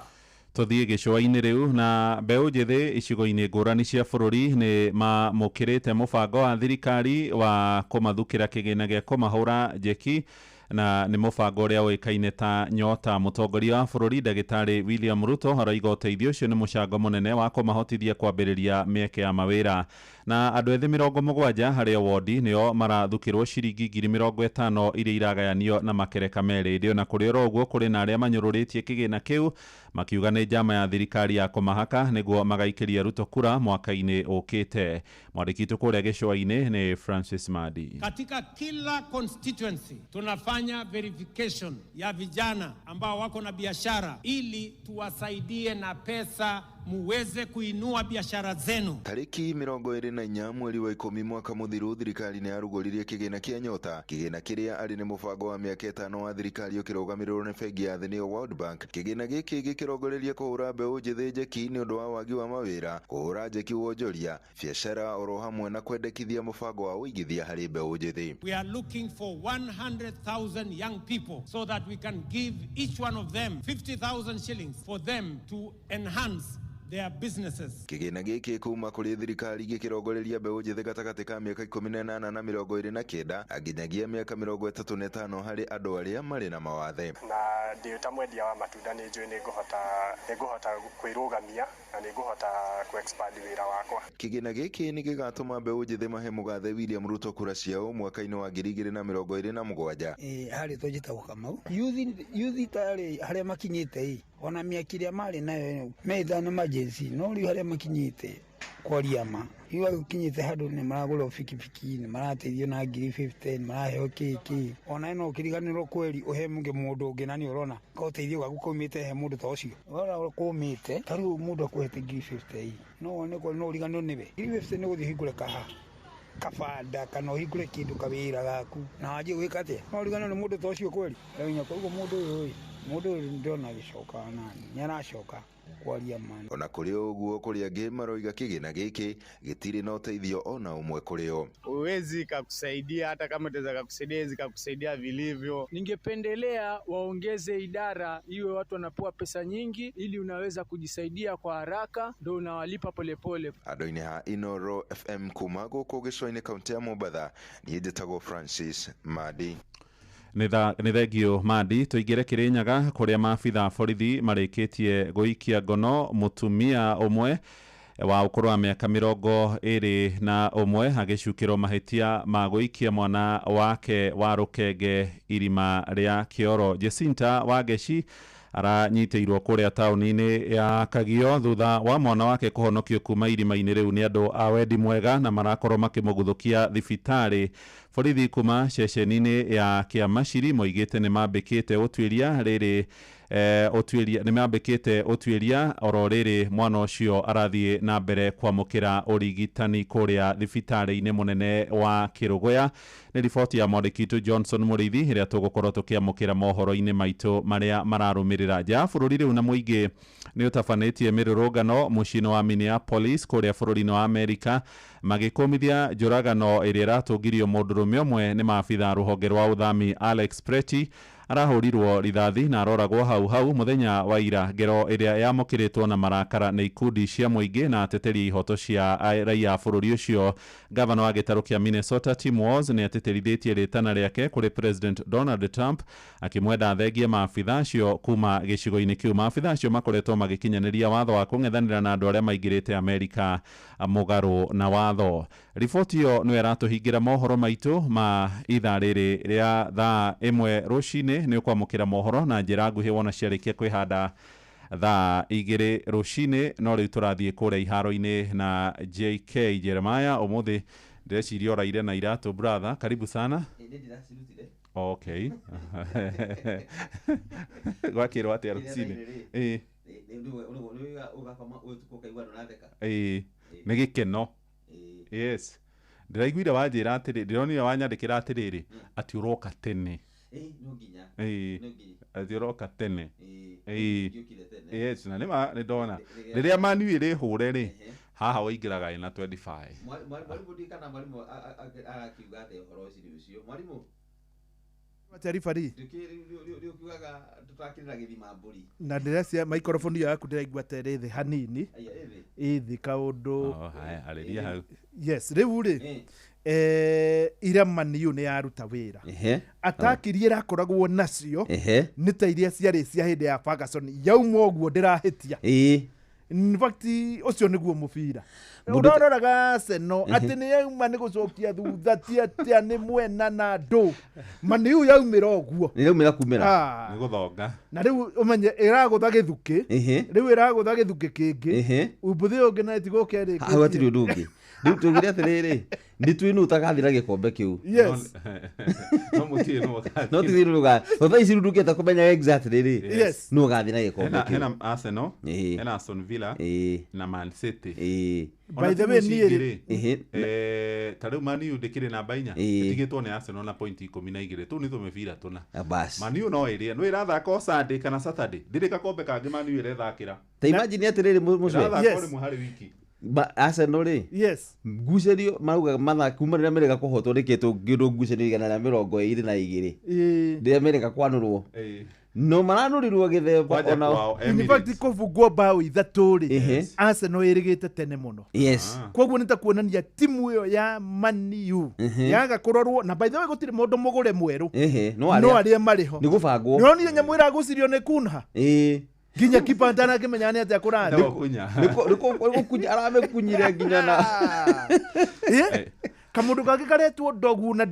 Speaker 4: Tuthiĩ gĩcũa-inĩ rĩu na mbeũ njĩthĩ icigo-inĩ ngũrani cia bũrũri nĩ mamũkĩrĩte mũbango wa thirikari wa kũmathukĩra kĩgĩna gĩa kũmahũra njeki na nĩ mũbango ũrĩa ũĩkaine ta Nyota. Mũtongoria wa bũrũri ndagĩtarĩ William Ruto arauga ũteithio ũcio nĩ mũcango mũnene wa kũmahotithia kwambĩrĩria mĩeke ya mawĩra. Na andũ ethĩ 70 harĩ o wodi nĩo marathukĩrwo ciringi 50,000 iria iragayanio na makereka merĩ. Ĩndĩ ona kũrĩ oro ũguo kũrĩ na arĩa manyũrũrĩtie kĩgĩna kĩu makiuga nĩ njama ya thirikari ya kũmahaka nĩguo magaikĩria Ruto kura mwaka-inĩ ũkĩte. Mwandĩki witũ kũrĩa gĩcũa-inĩ nĩ Francis Madi.
Speaker 2: Katika kila constituency tunafanya verification ya vijana ambao wako na biashara ili tuwasaidie na pesa muweze kuinua biashara zenu.
Speaker 25: Tariki 24 mweri wa 10 mwaka muthiru thirikari nĩ yarugũririe kĩgĩna kĩa Nyota, kĩgĩna kĩrĩa arĩ nĩ mũbango wa mĩaka 5 wa thirikari ũkĩrũgamĩrĩrwo nĩ bengi ya thĩ nĩyo World Bank. Kĩgĩna gĩkĩ gĩkĩrongoreria kũhũra mbeũ njĩthĩ njeki nĩ ũndũ wa wagi wa mawĩra, kũhũra njeki wonjoria, biacara oro hamwe na kwendekithia mũbango wa ũigithia harĩ mbeũ njĩthĩ.
Speaker 2: We are looking for 100,000 young people so that we can give each one of them 50,000 shillings for them to enhance their businesses.
Speaker 25: Kĩgĩna gĩkĩ kuma kũrĩ thirikari gĩkĩrongoreria mbeũ njĩthĩ gatagatĩ ka mĩaka 18 na 29 nginyagia mĩaka 35 harĩ andũ arĩa marĩ na mawathe.
Speaker 26: Na ndĩ ta mwendia wa matunda nĩ njũĩ nĩ ngũhota kwĩrũgamia na nĩ ngũhota ku-expand wĩra wakwa.
Speaker 25: Kĩgĩna gĩkĩ nĩ gĩgatũma mbeũ njĩthĩ mahe mũgathe William Ruto kura ciao mwaka-inĩ wa 2027.
Speaker 27: Harĩ tũnjĩtagwo Kamau. Yuthi tarĩ harĩa makinyĩte ona mĩaka ĩrĩa marĩ nayo metha na majensi no rĩu harĩa makinyĩte kwaria ma rĩu gũkinyĩte handũ nĩ maragũra bikibiki nĩ marateithio na 50,000 nĩ maraheo kĩĩ ona no ũkĩriganĩrwo kweri ũhe mũngĩ mũndũ ũngĩ na nĩ ũrona ka ũteithio gaku kaumĩte he mũndũ ta ũcio wona kũmĩte ta rĩu mũndũ akũhete 50,000 no wone kwa no ũriganĩrwo nĩwe 50,000 nĩ gũthiĩ ũhingũre kaha kabanda kana ũhingũre kĩndũ kawĩra gaku na wanjie gwĩka atĩa no ũriganĩrwo nĩ mũndũ ta ũcio kweri rĩu koguo mũndũ ũyũ mũndũ ũyũ ndĩrona agĩcoka nani nĩ aracoka kwaria ma.
Speaker 25: Ona kũrĩ ũguo kũrĩ angĩ maroiga kĩgĩna gĩkĩ gĩtirĩ na ũteithio ona ũmwe kũrĩ o.
Speaker 28: Uwezi kakusaidia hata kama itaweza kakusaidia iwezi kakusaidia vilivyo.
Speaker 29: Ningependelea waongeze idara iwe watu wanapewa pesa nyingi ili unaweza kujisaidia kwa haraka ndio unawalipa polepole.
Speaker 25: Andũ-inĩ ha Inooro FM kuma gũkũ gĩcũa-inĩ kaunti ya Mombatha, niĩ njĩtagwo Francis Madi.
Speaker 4: Nĩ thengio Madi. Tũingĩre Kĩrĩnyaga kũrĩa maabitha borithi marĩkĩtie gũikia ngono mũtumia ũmwe wa ũkũrũ wa mĩaka 21 agĩcukĩrwo mahĩtia ma gũikia mwana wake wa rũkenge irima rĩa kĩoro. Jacinta Wangeci aranyitĩirwo kũrĩa taũni-inĩ ya Kagio thutha wa mwana wake kũhonokio kuma irima-inĩ rĩu nĩ andũ a wendi mwega na marakorwo makĩmũguthũkia thibitarĩ. Borithi kuma ceceni-inĩ ya Kĩamaciri moigĩte nĩ mambĩkĩte ũtuĩria rĩrĩ ũtuĩria nĩ mambĩkĩte ũtuĩria oro rĩrĩ mwana ũcio arathiĩ na mbere kwamũkĩra ũrigitani kũrĩa thibitarĩ-inĩ mũnene wa Kĩrũgũya. Nĩ riboti ya mwandĩki witũ Johnson Mũrĩithi ĩrĩa tũgũkorwo tũkĩamũkĩra mohoro-inĩ maitũ marĩa mararũmĩrĩra. Nja ya bũrũri rĩu na mũingĩ nĩ ũtabanĩtie mĩrũrũngano mũciĩ-inĩ wa Minneapolis kũrĩa bũrũri-inĩ wa Amerika magĩkũmithia njũragano ĩrĩa ĩratũngirio mũndũrũme ũmwe nĩ maabitha rũhonge rwa ũthami Alex Pretti arahũrirwo rithathi na aroragwo hau hau mũthenya wa ira, ngero ĩrĩa yamũkĩrĩtwo na marakara nĩ ikundi cia mũingĩ na ateteri ihoto cia raia a bũrũri ũcio. Gavana wa gĩtarũ kĩa Minnesota Tim Walz nĩ atĩtĩrithĩtie rĩtana rĩake kũrĩ President Donald Trump akĩmwenda athengie maabitha acio kuma gĩcigo-inĩ kĩu. Maabitha acio makoretwo magĩkinyanĩria watho wa kũng'ethanĩra na andũ arĩa maingĩrĩte Amerika mũgarũ na watho. Riboti ĩyo nĩyo ĩratũhingĩra mohoro maitũ ma ithaa rĩrĩ rĩa thaa 1 rũcinĩ. Nĩ ũkwamũkĩra mohoro na njĩra nguhĩ wona ciarĩkia kwĩhanda thaa 2 rũcinĩ. No rĩu tũrathiĩ kũrĩa iharo-inĩ na JK Jeremiah. Ũmũthĩ ndĩreciria ũraire na iratũ brother, karibu sana. Okay. Gwakĩrwo atĩa rũcinĩ? Ĩĩ ĩĩ nĩ gĩkeno. Yes, ndĩraiguire wanjĩra atĩrĩ, ndĩronire wanyandĩkĩra atĩrĩrĩ atĩ ũroka tene. Atĩ ũroka tene. Yes, na nĩma nĩndona rĩrĩa Man U ĩrĩhũre rĩ haha waingĩraga ĩna 25.
Speaker 1: Mwarimu ndikana mwarimu arakiuga atĩa ũhoro ũcio mwarimu
Speaker 6: Tarifari
Speaker 1: ndiukiugaga tutakirira gĩthima mbũri
Speaker 6: na ndĩrecia microphone ĩyo yaku ndĩraigua ta ĩrĩ thĩ hanini ĩ thĩ kaũndũ.
Speaker 4: Haya, arĩria hau.
Speaker 6: Yes, rĩu rĩ ira Man U nĩ yaruta wĩra. Ataki iria ĩrakoragwo nacio nĩ ta iria ciarĩ cia hĩndĩ ya Ferguson, yauma ũguo ndĩrahĩtia. In fact ũcio nĩguo mũbira ũroraga Arsenal atĩ nĩ yauma nĩ gũcokia thutha ti atĩa nĩ mwena na ndũ. Man U yaumĩra ũguo
Speaker 1: nĩ yaumĩra kumĩra
Speaker 4: nĩ gũthonga
Speaker 6: na rĩu ũmenye ĩragũtha gĩthukĩ, rĩu ĩragũtha gĩthukĩ kĩngĩ ũmbũthĩ ũngĩ na ĩtigũke rĩngĩ.
Speaker 1: Hau hatirĩ ũndũ ũngĩ. Rĩu tugire atĩrĩrĩ nĩ twĩ nũ ũtagathira gĩkombe kĩu.
Speaker 6: Yes.
Speaker 4: No mũtirĩ nũ ũgathira.
Speaker 1: No tirĩ nũ ũgathira. Thaa ici rĩu ndũngĩhota kũmenya exactly rĩ.
Speaker 6: Yes.
Speaker 1: Nũ ũgathira gĩkombe kĩu.
Speaker 4: Hena Arsenal, hena Aston Villa na Man City.
Speaker 6: By the way niĩ
Speaker 4: rĩ ta rĩu Man U ndĩkĩrĩ namba 4 ĩtigĩtwo nĩ Arsenal na point 12. Tũu nĩ tũmĩbira tũna. Man U no ĩrĩe no ĩrathaka o Sunday kana Saturday. Ndirĩ gakombe kangĩ Man U ĩrethakĩra.
Speaker 1: Ta imagine atĩrĩrĩ mũcwe.
Speaker 4: Ĩrathaka o rĩmwe harĩ wiki.
Speaker 1: Arsenal rĩ.
Speaker 6: Yes.
Speaker 1: Ngucanio marauga matha kuma rĩrĩa merĩga kũhotwo nĩkĩ tũngĩũndũ ngucanio 122. Rĩrĩa merĩga kwanũrwo. No maranũrirwo gĩthemba ona.
Speaker 6: In fact kũbungwo bao 3 rĩ Arsenal ĩrĩgĩte tene mũno.
Speaker 1: Yes.
Speaker 6: Koguo nĩ ta kuonania timu ĩyo ya Man U yaga kũrorwo na by the way gũtirĩ mũndũ mũgũre mwerũ.
Speaker 1: No
Speaker 6: arĩa marĩ ho.
Speaker 1: Nĩ gũbangwo.
Speaker 6: Nĩũronire nyamũ ĩragucirio nĩ Cunha. Nginya kipa ndanakĩmenya nĩ atĩa kũrathiĩ.
Speaker 1: Nĩ aramĩkunyire nginya na
Speaker 6: kamũndũ kangĩ karetwo Ndogu na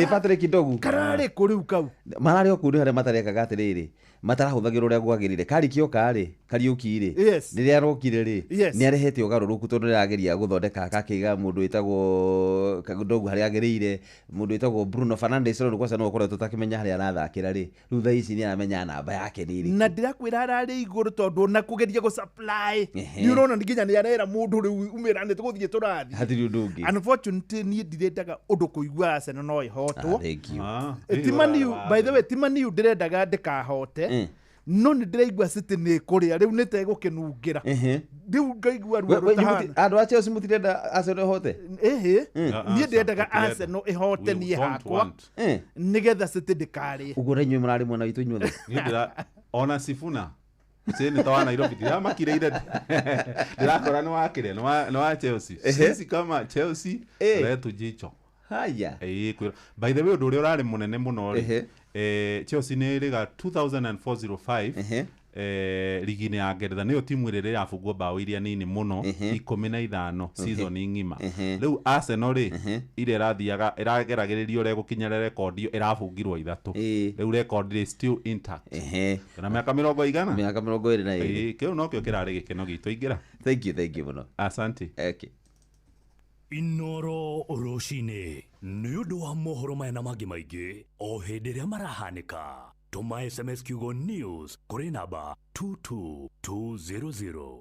Speaker 1: Patrick Ndogu
Speaker 6: kararĩ kũ rĩu kau
Speaker 1: mararĩ o kũu nĩ harĩa matarekaga atĩrĩrĩ matarahũthagĩrwo ũrĩa kwagĩrĩire. Karikĩoka rĩ Kariũki rĩ rĩrĩa arokire rĩ nĩ arehete ũgarũrũku tondũ nĩarageria gũthondeka akakĩiga mũndũ wĩtagwo Ndogu harĩa agĩrĩire, mũndũ wĩtagwo Bruno Fernandes tondũ kwaca no ũkoretwo ũtakĩmenya harĩa arathakĩra rĩ rĩu thaa ici nĩ aramenya namba yake nĩ ĩrĩkũ.
Speaker 6: Na ndĩrakwĩra ararĩ igũrũ tondũ ona kũgeria gũ supply nĩ ũrona nginya nĩ arera mũndũ rĩu umĩra nĩ tũgũthiĩ tũrathiĩ
Speaker 1: hatirĩ ũndũ ũngĩ.
Speaker 6: Unfortunately niĩ ndirendaga ũndũ kũigua Arsenal no ĩhotwo. Ti Man U, by the way ti Man U ndĩrendaga ndĩkahote no nĩ ndĩraigua City nĩ ĩkũrĩa rĩu nĩ ta ĩgũkĩnungĩra rĩu ngaigua ruo rũtahana.
Speaker 1: Andũ a Chelsea mũtirenda Arsenal ĩhote?
Speaker 6: Ĩhĩ niĩ ndĩrendaga Arsenal ĩhote niĩ hakwa nĩgetha City ndĩkarĩe.
Speaker 1: Ũguo na inyuĩ mũrarĩ mwena witũ inyuothe.
Speaker 4: Ona Sifuna Senator wa Nairobi ndiramakire ndirakora nĩ wakire nĩ wa Chelsea. Sisi kama Chelsea retu jicho.
Speaker 1: Haya.
Speaker 4: By the way ũndũ ũrĩa ũrarĩ mũnene mũno rĩ Chelsea nĩ ĩrĩga 2004-05 ligi-inĩ ya Ngeretha nĩyo timu ĩrĩa ĩrabungwo bao iria nini mũno 15 season ng'ima. Rĩu Arsenal rĩ ĩrĩa ĩrathiaga ĩrageragĩrĩria ũrĩa ĩgũkinyĩra rekondi ĩrabungirwo 3. Rĩu rekondi is still intact. Na mĩaka mĩrongo igana?
Speaker 1: Mĩaka 22.
Speaker 4: Kĩu nokĩo kĩrarĩ gĩkeno gitũ. Ingĩra.
Speaker 1: Thank you mũno.
Speaker 4: Asante.
Speaker 1: Okay.
Speaker 12: Inoro rũcinĩ nĩ ũndũ wa mohoro maya na mangĩ maingĩ o hĩndĩ ĩrĩa marahanĩka. Tũma SMS kiugo news kũrĩ namba 22200.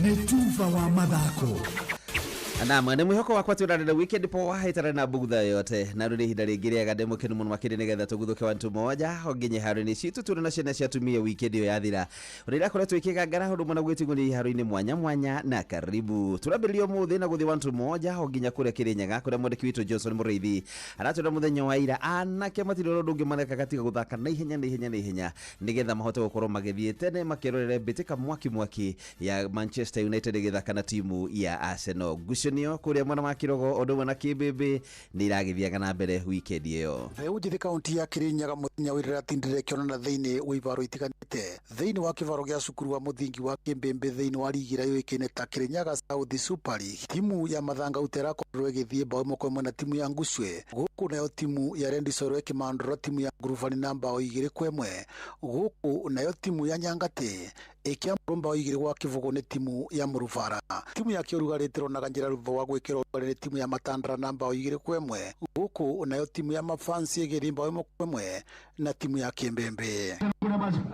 Speaker 5: Nĩ tuva wa mathako.
Speaker 1: Naam, nĩ mwĩhoko wakwa tũrarĩra weekend poa ĩtarĩ na bugutha yote na rĩrĩ ihinda rĩngĩ rĩega ndĩ mũkenu mũno makĩria nĩgetha tũguthũke wantu moja o nginya iharo-inĩ citũ tũrĩ na ciana cia atumia weekend ĩyo yathira ũrĩa irakoretwo ĩkĩgangara ũndũ mũna gwĩtigũria iharo-inĩ mwanya mwanya na karibu tũrambĩrĩria ũmũthĩ na gũthiĩ wantu moja o nginya kũrĩa Kĩrĩnyaga kũrĩa mwandĩki witũ Johnson Mũrĩithi aratwĩra mũthenya wa ira anake matirĩ ũndũ ũngĩ mareka gatiga gũthaka na ihenya na ihenya na ihenya nĩgetha mahote gũkorwo magĩthiĩ tene makĩrorere mbĩtĩka mwaki mwaki ya Manchester United ĩgĩthaka na timu ya Arsenal. Ngucanio kũrĩa mwena wa Kĩrogo ũndũ ũmwe na Kĩmbĩmbĩ nĩ iragĩthiaga na mbere weekend ĩyo.
Speaker 7: Mbeũ njĩthĩ kaunti ya Kĩrĩnyaga mũthenya wa ira ĩratindire ĩkĩonana thĩinĩ wa ivaro itiganĩte thĩinĩ wa kĩvaro gĩa cukuru wa mũthingi wa Kĩmbĩmbĩ thĩinĩ wa rigi ĩrĩa yũĩkaine ta Kĩrĩnyaga South Super League. Timu ya Mathanga Ute ĩrakorirwo ĩgĩthiĩ bao ĩmwe kwa ĩmwe na timu ya Ngucwe, gũkũ nayo timu ya Rendisoro ĩkĩmandũra timu ya Ngurubani na mbao 2-1, gũkũ nayo timu ya Nyangatĩ ĩkĩamũrwo mbao 2-0 nĩ timu ya Mũrubara. Timu ya Kĩũrugarĩ ĩtironaga njĩra thutha wa gwĩkĩrwo ũrugarĩ nĩ timu ya Matandara na mbao 2-1, gũkũ nayo timu ya Mafansi ĩgĩthiĩ mbao 1-1 na timu ya Kĩmbĩmbĩ.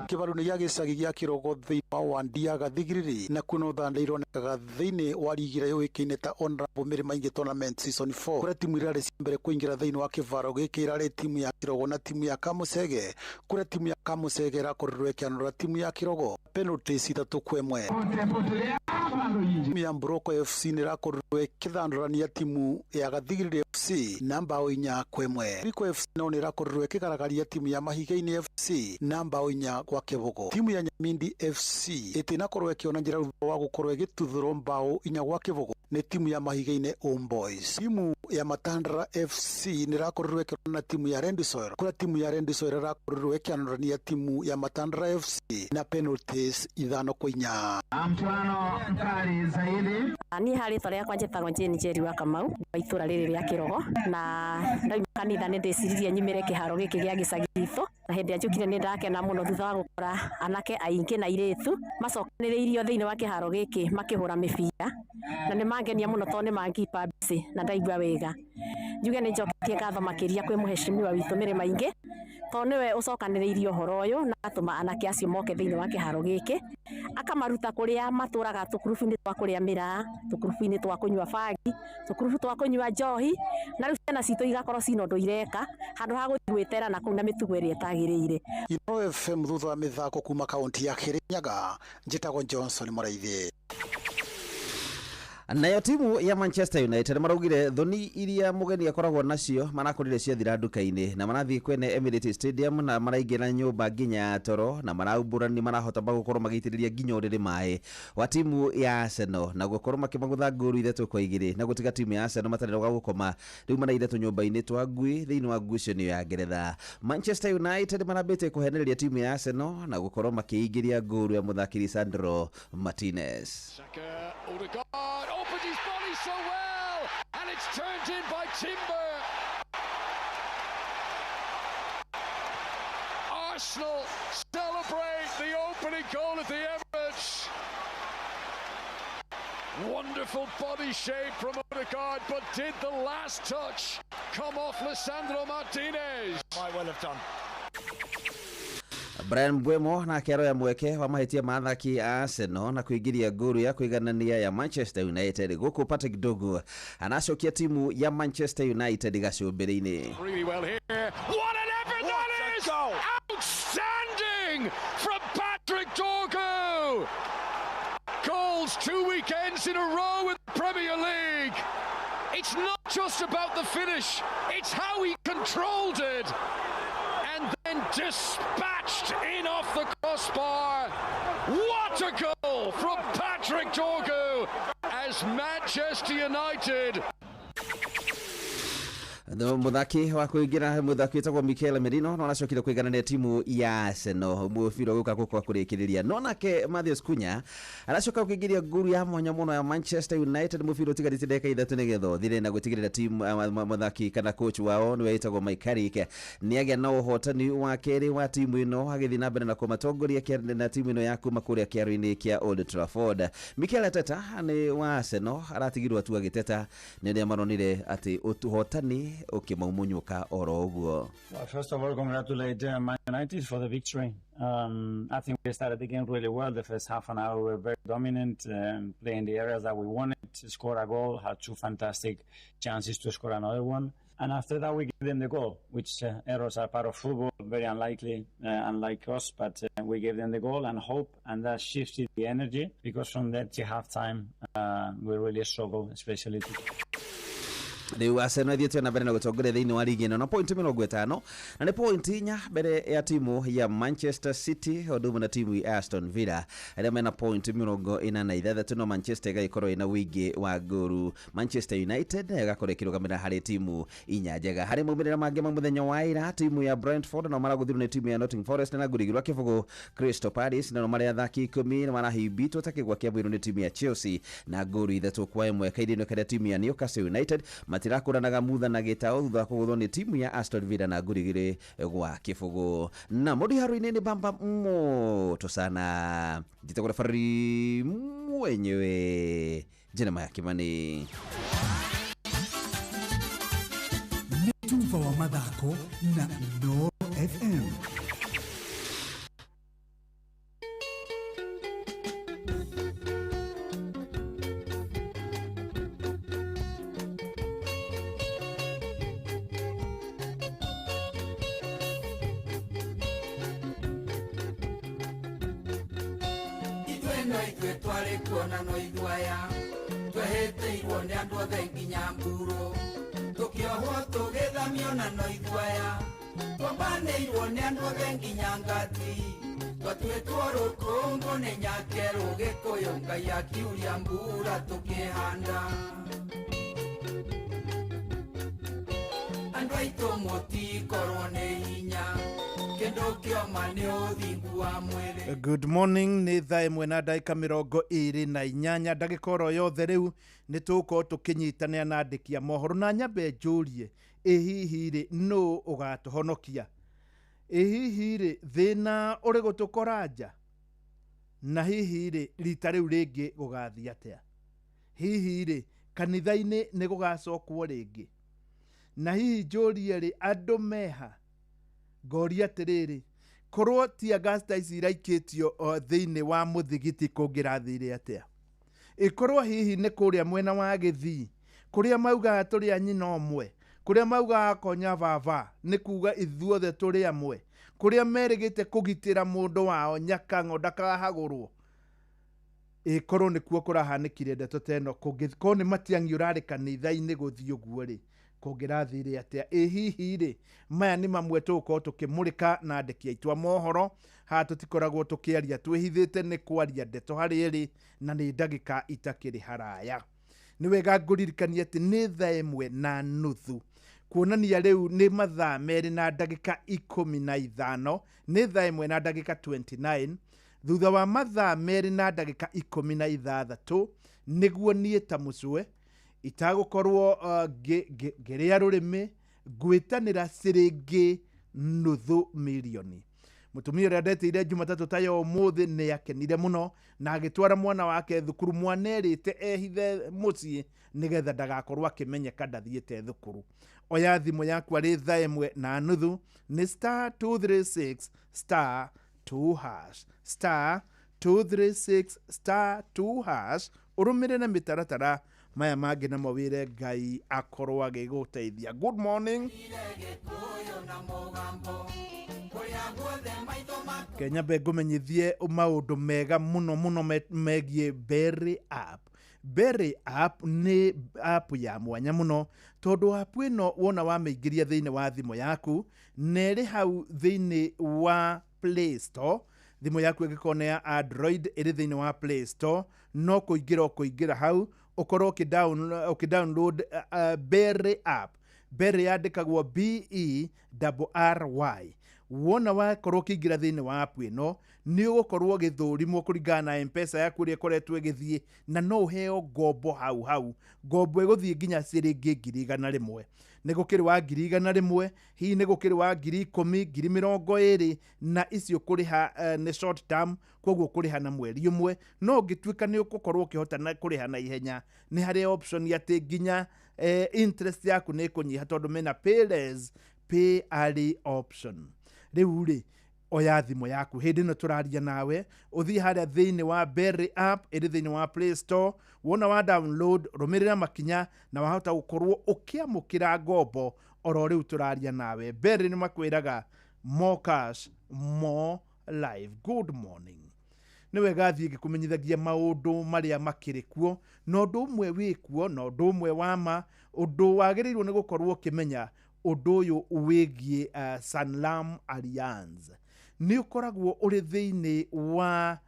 Speaker 7: Kĩvaro-inĩ gĩa gĩcagi gĩa Kĩrogo thĩinĩ wa Wandia Gathigiriri na kuo Thanda ironekaga thĩinĩ wa rigi ĩrĩa yũĩkaine ta Honorable Mary Maingi Tournament Season 4, kũrĩa timu irarĩ cia mbere kũingĩra thĩinĩ wa kĩvaro gĩkĩ irarĩ timu ya Kĩrogo na timu ya Kamũcege, kũrĩa timu ya Kamũcege ĩrakorirwo ĩkĩanũra timu ya Kĩrogo penalties 3-1. Timu ya Mburoko FC nĩ ĩrakorirwo ĩkĩthandũrania timu ya Gathigiriri FC na mbao 4-1. Riko FC nao nĩ ĩrakorirwo ĩkĩgaragaria timu ya Mahiga-inĩ FC na mbao 4-0. Timu ya Nyamindi FC ĩtinakorwo ĩkĩona njĩra thutha wa gũkorwo ĩgĩtuthũrwo mbao 4-0 nĩ timu ya Mahiga-inĩ Home Boys. Timu ya Matandara FC nĩ ĩrakorirwo ĩkĩrora na timu ya Rendisoil, kũrĩa timu ya Rendisoil ĩrakorirwo ĩkĩanũrania timu ya Matandara FC na penalties 5-4.
Speaker 9: Mchuano mkali zaidi.
Speaker 10: Niĩ harĩ rĩtwa rĩakwa njĩtagwo Jane Njeri wa Kamau wa itũra rĩrĩ rĩa Kĩrogo, na ndauma kanitha nĩ ndĩciririe nyumĩre kĩharo gĩkĩ gĩa gĩcagi gitũ, na hĩndĩ ĩrĩa njũkire nĩ ndakena mũno thutha wa gũkora anake aingĩ na airĩtu macokanĩrĩirio thĩinĩ wa kĩharo gĩkĩ makĩhũra mĩbira, na nĩ mangenia mũno tondũ nĩ mangipa busy na ndaigua wega. Njuge nĩ njoketie ngatho makĩria kwĩ mũheshimiwa witũ Mary Maingi tondũ nĩwe ũcokanĩrĩirie ũhoro ũyũ na atũma anake acio moke thĩinĩ wa kĩharo gĩkĩ, akamaruta kũrĩa matũraga tũkurubu-inĩ twa kũrĩa mĩraa, tũkurubu-inĩ twa kũnyua bangi, tũkurubu twa kũnyua njohi, na rĩu ciana citũ igakorwo cina ũndũ ireka handũ ha gũthiĩ gwĩtera na kũu na mĩtugo ĩrĩa ĩtagĩrĩire.
Speaker 7: Inooro FM thutha wa mĩthako kuma kaunti ya Kĩrĩnyaga, njĩtagwo Johnson Mũraithi.
Speaker 1: Nayo timu ya Manchester United maraugire thoni iria mũgeni akoragwo nacio marakorire ciathira nduka-inĩ na marathiĩ kwene Emirates Stadium na maraingĩra nyũmba nginya toro na maraumbũrani marahota gũkorwo magĩitĩrĩria nginya ũrĩrĩ maĩ wa timu ya Arsenal na gũkorwo makĩmagũtha ngũru 3-2 na gũtiga timu ya Arsenal matarĩ gwa gũkoma rĩu maraire tũnyũmba-inĩ twa ngui thĩinĩ wa ngucanio ya Ngeretha. Manchester United marambĩtie kũhenereria timu ya Arsenal na gũkorwo makĩingĩria ngũru ya mũthaki Lisandro Martinez.
Speaker 11: Saka, Odegaard opened his body so well, and it's turned in by Timber. Arsenal celebrate the opening goal at the Emirates. Wonderful body shape from Odegaard, but did the last touch come off Lisandro Martinez?
Speaker 14: Might well have done.
Speaker 1: Brian Mbeumo nake aroya mweke wa mahĩtia ma athaki a Arsenal na kũingĩria ngũru ya kũiganania ya Manchester United gũkũ Patrick Dorgu anacokia timu ya Manchester United gacũmbĩrĩ-inĩ.
Speaker 11: Really well here. What an effort that is! Outstanding from Patrick Dorgu! Goals 2 weekends in a row in the Premier League. It's not just about the finish, it's how he controlled it. And then dispatched in off the crossbar. What a goal from Patrick Dorgu as Yes, Manchester United.
Speaker 1: Muthaki wa kuingira muthaki witagwo Mikel Merino no aracokire kuiganania timu ya Arsenal mubira guka gukwa kurikiriria no nake Matheus Cunha aracoka kuingiria nguru ya mwanya muno ya Manchester United mubira utigarite ndagika ithatũ nigetha ũthire na gutigirira timu muthaki kana coach wao niwe witagwo Mike Carrick niagĩa na ũhotani wa kerĩ wa timu ĩno agĩthiĩ na mbere na kũmatongoria na timu ĩno ya kuma kũrĩa kĩaro-inĩ kĩa Old Trafford. Mikel Arteta nĩ wa Arsenal aratigirwo tu agĩteta nĩ ũrĩa maronire atĩ ũhotani ukimaumunyuka oro uguo.
Speaker 5: Well, first of all, congratulate Man United for the victory. I think we started the game really well. The first half an hour we were very dominant, playing the areas that we wanted to score a goal, had two fantastic chances to score another one. And after that we gave them the goal, which errors are part of football, very unlikely, unlike us, but we gave them the goal and hope, and that shifted the energy, because from that to half time we really struggled, especially to
Speaker 1: Riu Arsenal ithiĩte na mbere na gũtongoria thĩinĩ wa ligi ĩno na point 50 na nĩ point 4 mbere ya timu ya Manchester City ũndũ ũmwe na timu ya Aston Villa arĩa mena point 46 no Manchester ĩgagĩkorwo ĩna ũingĩ wa ngũru. Manchester United ĩgakorwo ĩkĩrũgamĩrĩra harĩ timu inya njega. Harĩ maumĩrĩra mangĩ ma mũthenya wa ira, timu ya Brentford no maragũthirwo nĩ timu ya Nottingham Forest na ngũrigirwa kĩbũgũ. Crystal Palace nao marĩ athaki 10 nĩ marahimbitwo ta kĩgwa kĩa bwĩrũ nĩ timu ya Chelsea na ngũru 3-1. Kairĩ-inĩ karĩa timu ya Newcastle United matirakũranaga mutha na gĩtao thutha wa kũgũthwo nĩ timu ya Aston Villa na ngũri 2-0. Na mũndũ haro-inĩ nĩ bamba moto sana njĩtagwo referee mwenyewe Jeremiah Kimani.
Speaker 14: Nĩ tuba wa mathako na Inooro FM.
Speaker 6: Good morning, nĩ thaa ĩmwe na ndagĩka 28 ndagĩka oro yothe rĩu nĩ tũgũkorwo tũkĩnyitanĩra na andĩki a mohoro na nyambe njũrie ĩ hihi rĩ nũ ũgatũhonokia, ĩ hihi rĩ thĩna ũrĩ gũtũkora nja, na hihi rĩ rita rĩu rĩngĩ gũgathiĩ atĩa, hihi rĩ kanitha-inĩ nĩ gũgacokwo rĩngĩ, na hihi njũrie rĩ andũ meha ngoria atĩrĩrĩ korwo tear gas ta ici iraikĩtio thĩinĩ wa mũthigiti kũngĩrathire atĩa, ĩkorwo hihi nĩ kũrĩa mwena wa Gĩthii kũrĩa maugaga tũrĩ a nyina ũmwe, kũrĩa maugaga konya baba nĩ kuga ithuothe tũrĩ amwe, kũrĩa merĩgĩte kũgitĩra mũndũ wao Nyakang'o ndakahagũrwo, ĩkorwo nĩkuo kũrahanĩkire ndeto ta ĩno, kũngĩkorwo nĩ Matiang'i ũrarĩ kanitha-inĩ gũthiĩ ũguo rĩ kũngĩrathire atĩa. Ĩ hihi rĩ maya nĩ mamwe tũgũkorwo tũkĩmũrĩka na andĩki aitũ a mohoro. Haha tũtikoragwo tũkĩaria twĩhithĩte, nĩ kwaria ndeto harĩ ĩrĩ na nĩ ndagĩka itakĩrĩ haraya. Nĩ wega ngũririkanie atĩ nĩ thaa 1:30 kuonania rĩu nĩ mathaa 2 na ndagĩka 15, nĩ thaa 1 na ndagĩka 29 thutha wa mathaa 2 na ndagĩka 16 nĩguo niĩ ta mũcwe itagũkorwo ngĩrĩa rũrĩmĩ ngwĩtanĩra ciringi 500,000. Mũtumia ũrĩa ndetĩire Jumatatũ ta ya ũmũthĩ nĩ akenire mũno na agĩtwara mwana wake thukuru, mwana erĩte ehithe mũciĩ nĩgetha ndagakorwo akĩmenyeka ndathiĩte thukuru. Oya thimũ yaku arĩ thaa 1:30 nĩ *236 *2# *236 *2# ũrũmĩrĩre mĩtaratara maya mangĩ namo wĩre Ngai akorwo agĩgũteithia. Good morning. Kenya mbe ngũmenyithie maũndũ mega mũno mũno megiĩ Berry App. Berry App nĩ app ya mwanya mũno tondũ app ĩno wona wamĩingĩria thĩinĩ wa thimũ yaku na ĩrĩ hau thĩinĩ wa Play Store, thimũ yaku ĩngĩkorwo nĩ ya Android ĩrĩ thĩinĩ wa Play Store, no kũingĩra ũkũingĩra hau Ũkorwo ũkĩ download Berry app. Berry yandĩkagwo Berry. Wona wakorwo ũkĩingĩra thĩinĩ wa app ĩno, nĩ ũgũkorwo ũgĩthũrimwo kũringana na Mpesa yaku ũrĩa ĩkoretwo ĩgĩthiĩ, na no ũheo ngombo hau hau, ngombo ĩgũthiĩ nginya ciringi 100,000. Nĩ gũkĩrĩ wa 100,000, hihi nĩ gũkĩrĩ wa 10,000, 20,000, na icio kũrĩha nĩ short term, koguo kũrĩha na mweri ũmwe. No ũngĩtuĩka nĩ ũgũkorwo ũkĩhota na kũrĩha na ihenya, nĩ harĩ option atĩ nginya interest yaku nĩ ĩkũnyiha, tondũ mena pay less, pay early option. Rĩu rĩ, oya thimũ yaku hĩndĩ ĩno tũraria nawe, ũthiĩ harĩa thĩinĩ wa Berry app ĩrĩ thĩinĩ wa Play Store. Wona wa download, rũmĩrĩra makinya na wahota gũkorwo ũkĩamũkĩra ngombo oro rĩu tũraria nawe. Berry nĩ makwĩraga, "More cash, more life." Good morning. Nĩ wega thiĩ ngĩkũmenyithagia maũndũ marĩa makĩrĩ kuo, na ũndũ ũmwe wĩ kuo, na ũndũ ũmwe wa ma, ũndũ wagĩrĩirwo nĩ gũkorwo ũkĩmenya, ũndũ ũyũ wĩgiĩ Sanlam Allianz. Nĩ ũkoragwo ũrĩ thĩinĩ wa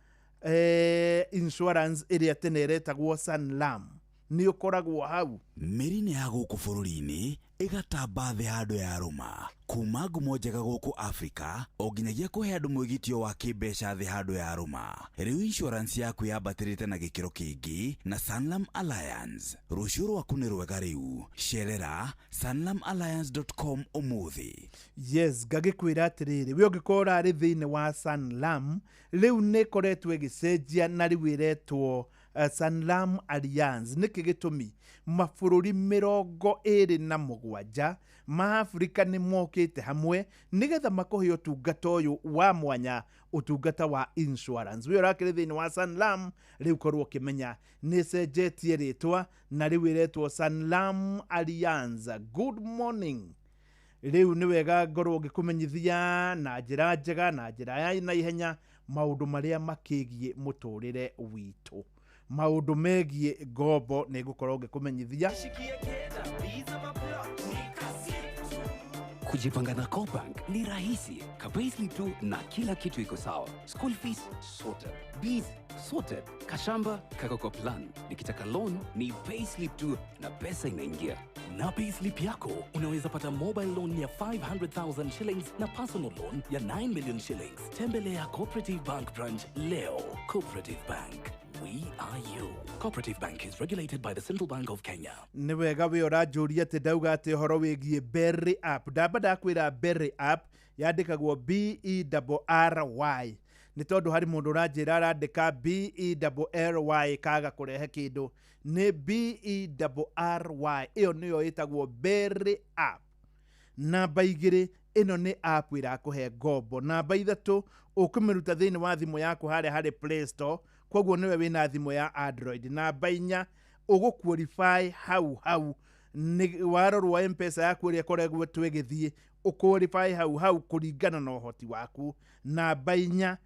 Speaker 6: insurance ĩrĩa tene ĩretagwo Sanlam, nĩ ũkoragwo hau.
Speaker 12: Mĩri-inĩ ya gũkũ bũrũri-inĩ ĩgatamba thĩ handũ ya rũma, kuma ngumo njega gũkũ Afrika o nginyagia kũhe andũ mwĩgitio wa kĩmbeca thĩ handũ ya rũma. Rĩu insurance yaku yambatĩrĩte na gĩkĩro kĩngĩ na Sanlam Alliance. Rũciũ rwaku nĩ rwega rĩu. Cerera sanlamalliance.com ũmũthĩ.
Speaker 6: Yes, ngagĩkwĩra atĩrĩrĩ, we ũngĩkorwo ũrarĩ thĩinĩ wa Sanlam, rĩu nĩ ĩkoretwo ĩgĩcenjia na rĩu ĩretwo Sanlam Allianz. Nĩkĩ gĩtũmi? Mabũrũri 27 ma Afrika nĩ mokĩte hamwe nĩgetha makũhe ũtungata ũyũ wa mwanya, ũtungata wa insurance. We ũrakĩrĩ thĩinĩ wa Sanlam, rĩu korwo ũkĩmenya nĩ ĩcenjetie rĩtwa na rĩu ĩretwo Sanlam Allianz. Good morning. Rĩu nĩ wega ngorwo ngĩkũmenyithia na njĩra njega, na njĩra ya naihenya, maũndũ marĩa makĩgiĩ mũtũrĩre witũ, maũndũ megiĩ ngombo, nĩ ngũkorwo ngĩkũmenyithia.
Speaker 13: Kujipanga na CoBank ni rahisi. Ka-payslip tu na kila kitu iko sawa. School fees sorted. Bills sorted. Kashamba kako kwa plan. Nikitaka loan ni payslip tu na pesa inaingia.
Speaker 12: Na payslip yako unaweza pata mobile loan ya 500,000 shillings na personal loan ya 9 million shillings. Tembelea Cooperative Bank branch leo. Cooperative Bank. We are you. Cooperative Bank is regulated by the Central Bank of Kenya.
Speaker 6: Nĩ wega wĩ ũranjũria atĩ ndauga atĩ ũhoro wĩgiĩ Berry app. Ndamba ndakwĩra Berry app yandĩkagwo Berry, nĩ tondũ harĩ mũndũ ũranjĩra arandĩka Bell kaga kũrehe kĩndũ. Nĩ Berry, ĩyo nĩyo ĩtagwo Berry app. Namba 2, ĩno nĩ app ĩrakũhe ngombo. Namba 3, ũkũmĩruta thĩinĩ wa thimũ yaku harĩa harĩ Play Store, koguo nĩwe wĩna thimũ ya Android. Namba 4, ũgũ qualify hau hau, nĩ warorwo Mpesa yaku ĩrĩa ĩkoragwo ĩgĩthiĩ, ũqualify hau hau kũringana na ũhoti waku. Namba 4,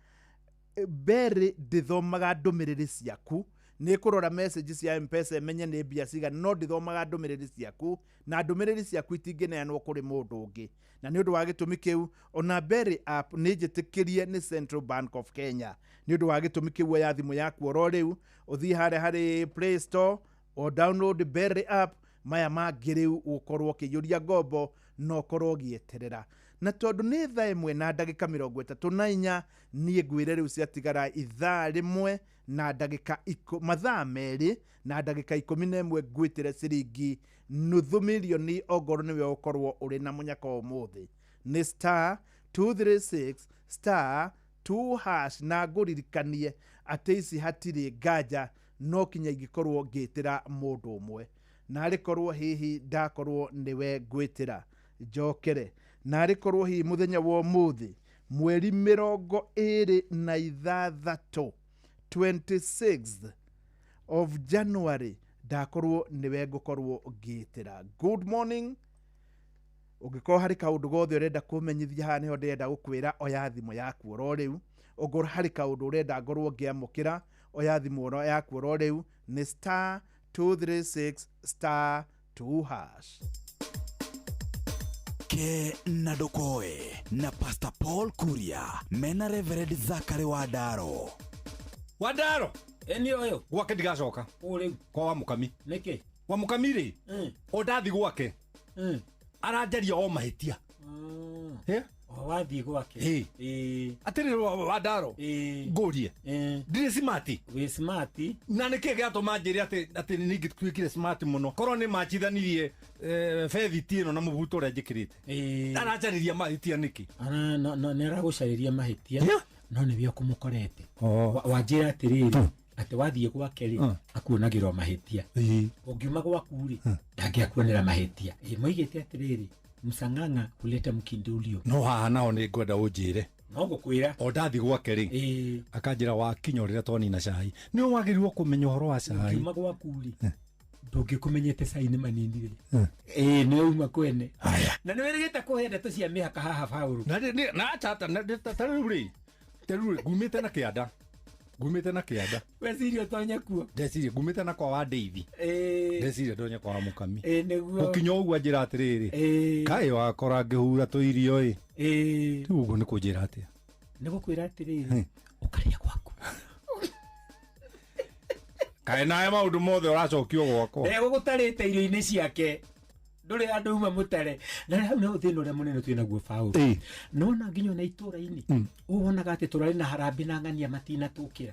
Speaker 6: Berry ndĩthomaga ndũmĩrĩri ciaku. Nĩ ĩkũrora message cia Mpesa ĩmenye nĩ mbia cigana, no ndĩthomaga ndũmĩrĩri ciaku, na ndũmĩrĩri ciaku itingĩneanwo kũrĩ mũndũ ũngĩ. Na nĩ ũndũ wa gĩtũmi kĩu, ona Berry app nĩ njĩtĩkĩrie nĩ Central Bank of Kenya. Nĩ ũndũ wa gĩtũmi kĩu, oya thimũ yaku oro rĩu, ũthiĩ harĩa harĩ Play Store o download Berry app. Maya mangĩ rĩu ũkorwo ũkĩiyũria ngombo na ũkorwo ũgĩeterera. Na tondũ nĩ thaa 1:34, niĩ ngwĩre rĩu ciatigara ithaa rĩmwe na ndagĩka mathaa 2 na ndagĩka 11, ngwĩtĩre ciringi nuthu mirioni ongorwo nĩwe ũkorwo ũrĩ na mũnyaka ũmũthĩ. Nĩ *236*2#, na ngũririkanie atĩ ici hatirĩ nganja no kinya ingĩkorwo ngĩtĩra mũndũ ũmwe, na arĩ korwo hihi ndakorwo nĩwe ngwĩtĩra njokere, na arĩ korwo hihi mũthenya wa ũmũthĩ, mweri 26, 26th of January, ndakorwo nĩwe ngũkorwo ngĩtĩra. Good morning. Ũngĩkorwo harĩ kaũndũ gothe ũrenda kũmenyithia, haha nĩho ndĩrenda gũkwĩra oya thimũ yaku oro rĩu. Ũngorwo harĩ kaũndũ ũrenda ngorwo ngĩamũkĩra, oya thimũ oro yaku oro rĩu, nĩ *236*2#.
Speaker 12: Ke na ndũkoe na Pastor Paul Kuria mena Reverend Zakari Wandaro.
Speaker 2: Wandaro.
Speaker 3: Eni oyo
Speaker 15: gwake ndigacoka
Speaker 3: rĩu
Speaker 15: kwa wa mukami
Speaker 3: nĩkĩ
Speaker 15: wa mukami rĩ o ndathi gwake aranjaria o mahĩtia.
Speaker 3: O wathiĩ gwake
Speaker 15: atĩrĩrĩ wa Ndaro ngũrie ndirĩ smart
Speaker 3: wĩ smart
Speaker 15: na nĩkĩ gĩatũma njĩre atĩ ningĩtuĩkire smart mũno korwo nĩ manjithanirie bethiti ĩno na mũbuto ũrĩa njĩkĩrĩte aranjarĩria mahĩtia nĩkĩ
Speaker 3: nĩ aragũcarĩria mahĩtia no nĩwe ũkũmũkorete wanjĩra atĩrĩrĩ atĩ wathiĩ gwake rĩ akuonagĩrwo mahĩtia ũngiuma gwaku rĩ ndangĩakuonera mahĩtia moigĩte atĩrĩrĩ msang'ang'a huleta mkindulio
Speaker 15: no haha naho nĩ ngwenda ũnjĩre
Speaker 3: no ngũkwĩra
Speaker 15: o ndathi gwake rĩ akanjĩra wakinya ũrĩra twanina cai nĩ wagĩrĩirwo kũmenya ũhoro wa cai
Speaker 3: ũngiuma gwaku rĩ ndũngĩkũmenyete cai nĩ manini rĩ nĩ uma kwene na nĩ wĩrĩgĩte kũhe ndeto cia mĩhaka haha Paũlũ
Speaker 15: na acha ta rĩu rĩ ngumĩte na kĩanda ngumĩte na kĩanda
Speaker 3: weciria ũtonye kuo
Speaker 15: ndeciria ngumĩte na kwa wa Ndeithi ndeciria ndonye kwa wa Mũkami
Speaker 3: nĩguo
Speaker 15: gũkinya ũguo anjĩra atĩrĩrĩ kaĩ wakora ngĩhura tũirio ĩ rĩu ũguo nĩ kũnjĩra atĩa
Speaker 3: nĩ gũkwĩra atĩrĩrĩ ũkarĩa gwaku
Speaker 15: kaĩ nawe maũndũ mothe ũracokio gwakwa
Speaker 3: ndegũgũtarĩte irio-inĩ ciake ndũrĩ andũ uma mũtare na hau nĩho thĩna ũrĩa mũnene twĩ naguo Paũlũ nona nginya ona itũra-inĩ ũwonaga atĩ tũrarĩ na harambĩ na ng'ania matinatũkĩra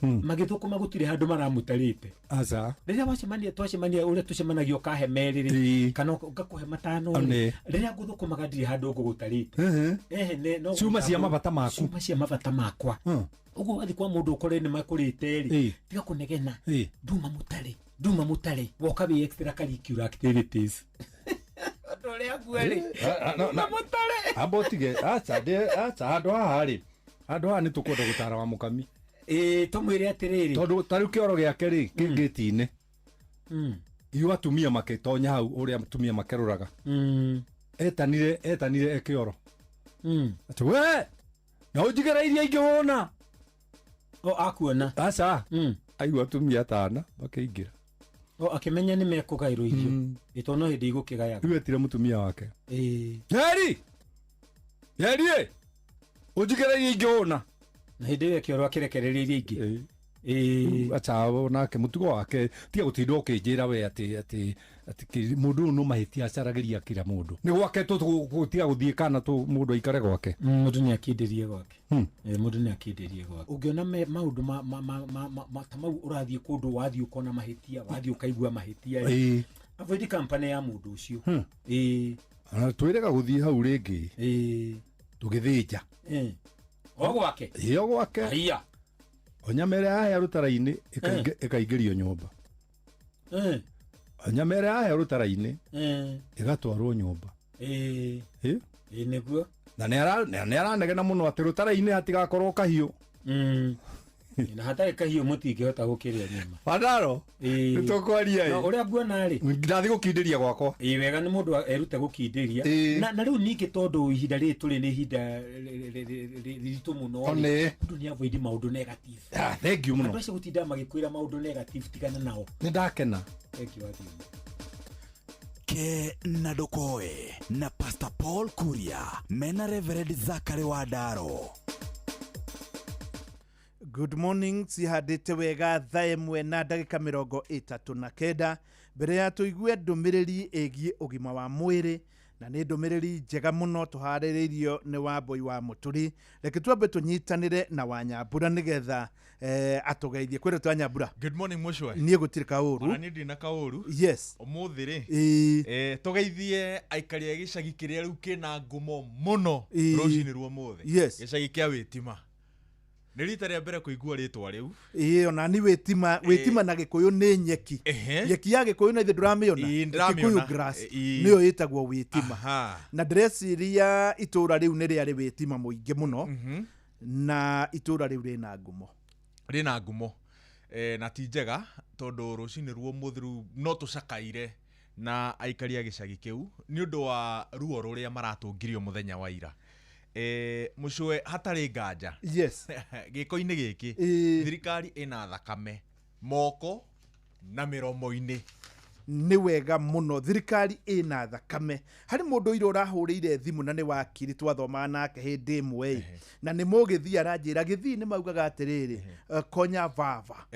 Speaker 3: magĩthũkũma gũtirĩ handũ maramũtarĩte
Speaker 15: aca
Speaker 3: rĩrĩa wacemania twacemania ũrĩa tũcemanagia ũkahe merĩ rĩ kana ngakũhe matano rĩ rĩrĩa ngũthũkũmaga ndirĩ handũ ngũgũtarĩte
Speaker 15: ciuma cia mabata maku
Speaker 3: ciuma cia mabata makwa ũguo wathiĩ kwa mũndũ ũkore nĩ makũrĩte rĩ tiga kũnegena nduma mũtare nduma mũtare woka wĩ extra curricular activities ũndũ ũrĩa nguo rĩ nduma mũtare
Speaker 15: amba ũtige aca aca handũ haha rĩ handũ haha nĩ tũkwenda gũtara wa Mũkami
Speaker 3: tũmwĩre atĩrĩrĩ
Speaker 15: tondũ ta rĩu kĩoro gĩake rĩ kĩ ngĩti-inĩ ithuĩ atumia makĩtonya hau ũrĩa atumia makerũraga etanire kĩoro atĩ we na ũnjigĩra iria ingĩhũna
Speaker 3: o akuona
Speaker 15: aca aigua atumia atana makĩingĩra
Speaker 3: o akĩmenya nĩ mekũgaĩrwo irio ĩtondũ no hĩndĩ igũkĩgayaga
Speaker 15: rĩu etire mũtumia wake Njeri Njeri ĩ ũnjigĩra iria ingĩhũna
Speaker 3: na hĩndĩ ĩyo kĩoro akĩrekereria iria ingĩ
Speaker 15: acha nake mũtugo wake tiga gũtinda ũkĩnjĩra we atĩ atĩ atĩ mũndũ ũyũ no mahĩtia acaragĩria kira mũndũ nĩ gwake tũtiga gũthiĩ kana mũndũ aikare gwake
Speaker 3: mũndũ nĩ akĩndĩrie gwake mũndũ nĩ akĩndĩrie gwake ũngĩona maũndũ ta mau ũrathiĩ kũndũ wathiĩ ũkona mahĩtia wathiĩ ũkaigua mahĩtia avoid company ya mũndũ ũcio
Speaker 15: twĩrega gũthiĩ hau rĩngĩ tũgĩthĩnja
Speaker 3: o gwake
Speaker 15: ĩyo gwake
Speaker 3: haiya
Speaker 15: o nyama ĩrĩa yahĩa rũtara-inĩ ĩkaingĩrio nyũmba o nyama ĩrĩa yahĩa rũtara-inĩ ĩgatwarwo nyũmba
Speaker 3: nĩguo
Speaker 15: na nĩ aranegena mũno atĩ rũtara-inĩ hatigakorwo kahiũ
Speaker 3: na hatarĩ kahiũ mũtingĩhota gũkĩrĩa nyama
Speaker 15: Wandaro nĩ tũkwaria
Speaker 3: ĩ ũrĩa nguona rĩ
Speaker 15: ndathiĩ gũkindĩria gwakwa
Speaker 3: ĩ wega nĩ mũndũ erute gũkindĩria na rĩu ningĩ tondũ ihinda rĩrĩ tũrĩ nĩ ihinda rĩritũ mũno rĩ mũndũ nĩ avoid maũndũ negative
Speaker 15: thank you mũno
Speaker 3: andũ acio gũtinda magĩkwĩra maũndũ negative tigana nao
Speaker 15: nĩ ndakena
Speaker 3: thank you Wathiũma
Speaker 12: Ke na Ndukoe na Pastor Paul Kuria mena Reverend Zachary Wandaro.
Speaker 6: Good morning cihandĩte wega thaa ĩmwe na ndagĩka 39 mbere ya tũigue ndũmĩrĩri ĩgiĩ ũgima wa mwĩrĩ na nĩ ndũmĩrĩri njega mũno tũharĩrĩirio nĩ Wambui wa Mũturi reke twambe tũnyitanĩre na Wanyambura nĩgetha atũgeithie kwĩra twa Nyambura.
Speaker 16: Good morning Mũcwe.
Speaker 6: Niĩ gũtirĩ kaũru
Speaker 16: ona niĩ ndirĩ na kaũru.
Speaker 6: Yes
Speaker 16: ũmũthĩ rĩ tũgeithie aikari a gĩcagi kĩrĩa rĩu kĩna ngumo mũno rũcinĩ rwa ũmũthĩ.
Speaker 6: Yes
Speaker 16: gĩcagi kĩa Wĩtima nĩ rita rĩa mbere kũigua rĩtwa rĩu
Speaker 6: ĩĩ ona ni Wĩtima Wĩtima na Gĩkũyũ nĩ nyeki nyeki ya Gĩkũyũ na ithe ndũramĩona Gĩkũyũ grass nĩyo ĩtagwo Wĩtima na ndĩreciria itũra rĩu nĩ rĩarĩ Wĩtima mũingĩ mũno na itũra rĩu rĩna ngumo
Speaker 16: rĩna ngumo na ti njega tondũ rũcinĩ rwa ũmũthĩ rĩu no tũcakaire na aikari a gĩcagi kĩu nĩ ũndũ wa ruo rũrĩa maratũngirio mũthenya wa ira. Mũcwe hatarĩ nganja.
Speaker 6: Yes
Speaker 16: gĩko-inĩ gĩkĩ thirikari ĩna thakame moko na mĩromo-inĩ
Speaker 6: Nĩ wega mũno thirikari ĩna thakame. Harĩ mũndũ ira ũrahũrĩire thimũ na nĩ wakiri twathomaga nake hĩndĩ ĩmwe ĩ, na nĩ mũgĩthii aranjĩra gĩthii nĩ maugaga atĩrĩrĩ, konya vava.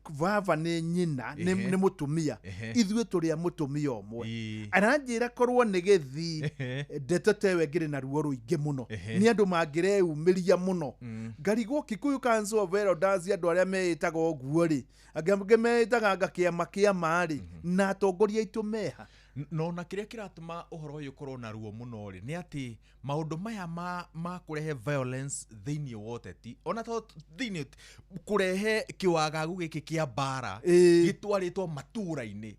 Speaker 6: Vava nĩ nyina, nĩ mũtumia. Ithuĩ tũrĩ a mũtumia ũmwe. Aranjĩra korwo nĩ gĩthii, ndeto ta ĩyo ĩngĩrĩ na ruo rũingĩ mũno. Nĩ andũ mangĩreyumĩria mũno. Ngarigwo Kikuyu Council of Elders andũ arĩa meĩtaga ũguo rĩ, angĩ meĩtaga anga kĩama kĩa rĩ, na atongoria aitũ meha.
Speaker 16: No na kĩrĩa kĩratũma ũhoro ũyũ ũkorwo na ruo mũno rĩ, nĩ atĩ maũndũ maya ma kũrehe violence thĩinĩ wa ũteti, ona to thĩinĩ kũrehe kĩwagagu gĩkĩ kĩa mbara gĩtwarĩtwo matũũra-inĩ.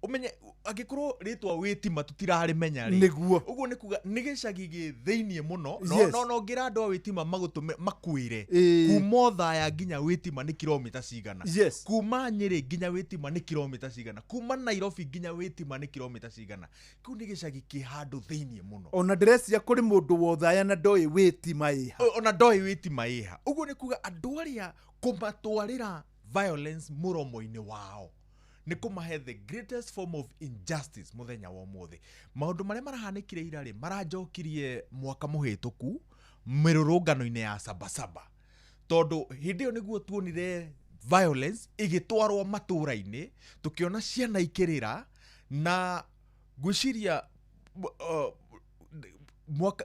Speaker 16: Ũmenye angĩkorwo rĩtwa wĩtima tũtirarĩmenya rĩ,
Speaker 6: Nĩguo.
Speaker 16: ũguo nĩ kuga nĩ gĩcagi gĩ thĩinĩ mũno. No no ngĩra andũ a wĩtima magũtũme makwĩre kuma Othaya nginya wĩtima nĩ kilomita cigana, kuma Nyĩrĩ nginya wĩtima nĩ kilomita cigana, kuma Nairobi nginya wĩtima nĩ kilomita cigana. Kĩu nĩ gĩcagi kĩ handũ thĩinĩ mũno.
Speaker 6: Ona ndĩreciria kũrĩ mũndũ wa Othaya na ndoĩ wĩtima ĩha.
Speaker 16: Ona ndoĩ wĩtima ĩha. Ũguo nĩ kuga andũ arĩa kũmatwarĩra violence mũromo-inĩ wao nĩ kũmahe the greatest form of injustice mũthenya wa ũmũthĩ. Maũndũ marĩa marahanĩkire ira rĩ, maranjokirie mwaka mũhĩtũku mĩrũrũngano-inĩ ya Sabasaba, tondũ hĩndĩ ĩyo nĩguo tuonire violence ĩgĩtwarwo matũũra-inĩ, tũkĩona ciana ikĩrĩra, na ngwĩciria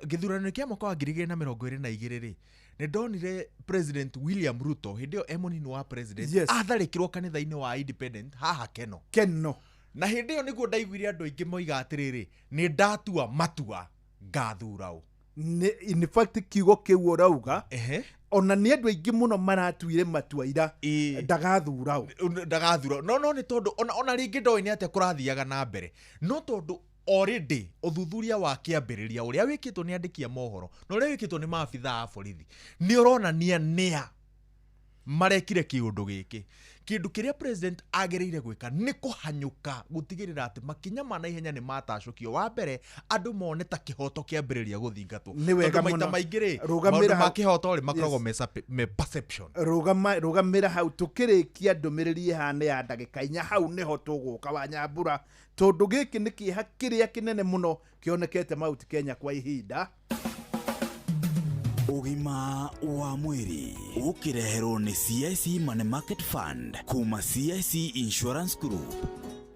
Speaker 16: gĩthurano kĩa mwaka wa 2022 rĩ, nĩ ndonire President William Ruto hĩndĩ ĩyo e mũnini wa president, atharĩkĩrwo kanitha-inĩ wa Independent haha Keno.
Speaker 6: Keno.
Speaker 16: Na hĩndĩ ĩyo nĩguo ndaiguire andũ aingĩ moiga atĩrĩrĩ, nĩ ndatua matua ngathura ũ.
Speaker 6: In fact kiugo kĩu ũrauga, ona nĩ andũ aingĩ mũno maratuire matua ira ndagathura ũ.
Speaker 16: Ndagathura. No nĩ tondũ ona rĩngĩ ndoĩ nĩ atĩa kũrathiaga na mbere, no tondũ already ũthuthuria wa kĩambĩrĩria ũrĩa wĩkĩtwo nĩ andĩki a mohoro na ũrĩa wĩkĩtwo nĩ maabitha a borithi nĩ ũronania nĩa marekire kĩũndũ gĩkĩ. Kĩndũ kĩrĩa president agĩrĩire gwĩka nĩ kũhanyũka gũtigĩrĩra atĩ makinya ma naihenya nĩ matacũkio. Wa mbere andũ mone ta kĩhoto kĩambĩrĩria gũthingatwo, tondũ maita maingĩ rĩ maũndũ ma kĩhoto rĩ makoragwo me perception.
Speaker 6: Rũgamĩra hau tũkĩrĩkia ndũmĩrĩri ĩhana ya ndagĩka inya, hau nĩho tũgũka wa Nyambura, tondũ gĩkĩ nĩ kĩeha kĩrĩa kĩnene mũno kĩonekete Mount Kenya kwa ihinda.
Speaker 12: Ũgima wa mwĩrĩ ũkĩreherwo nĩ CIC Money Market Fund kuma CIC Insurance Group.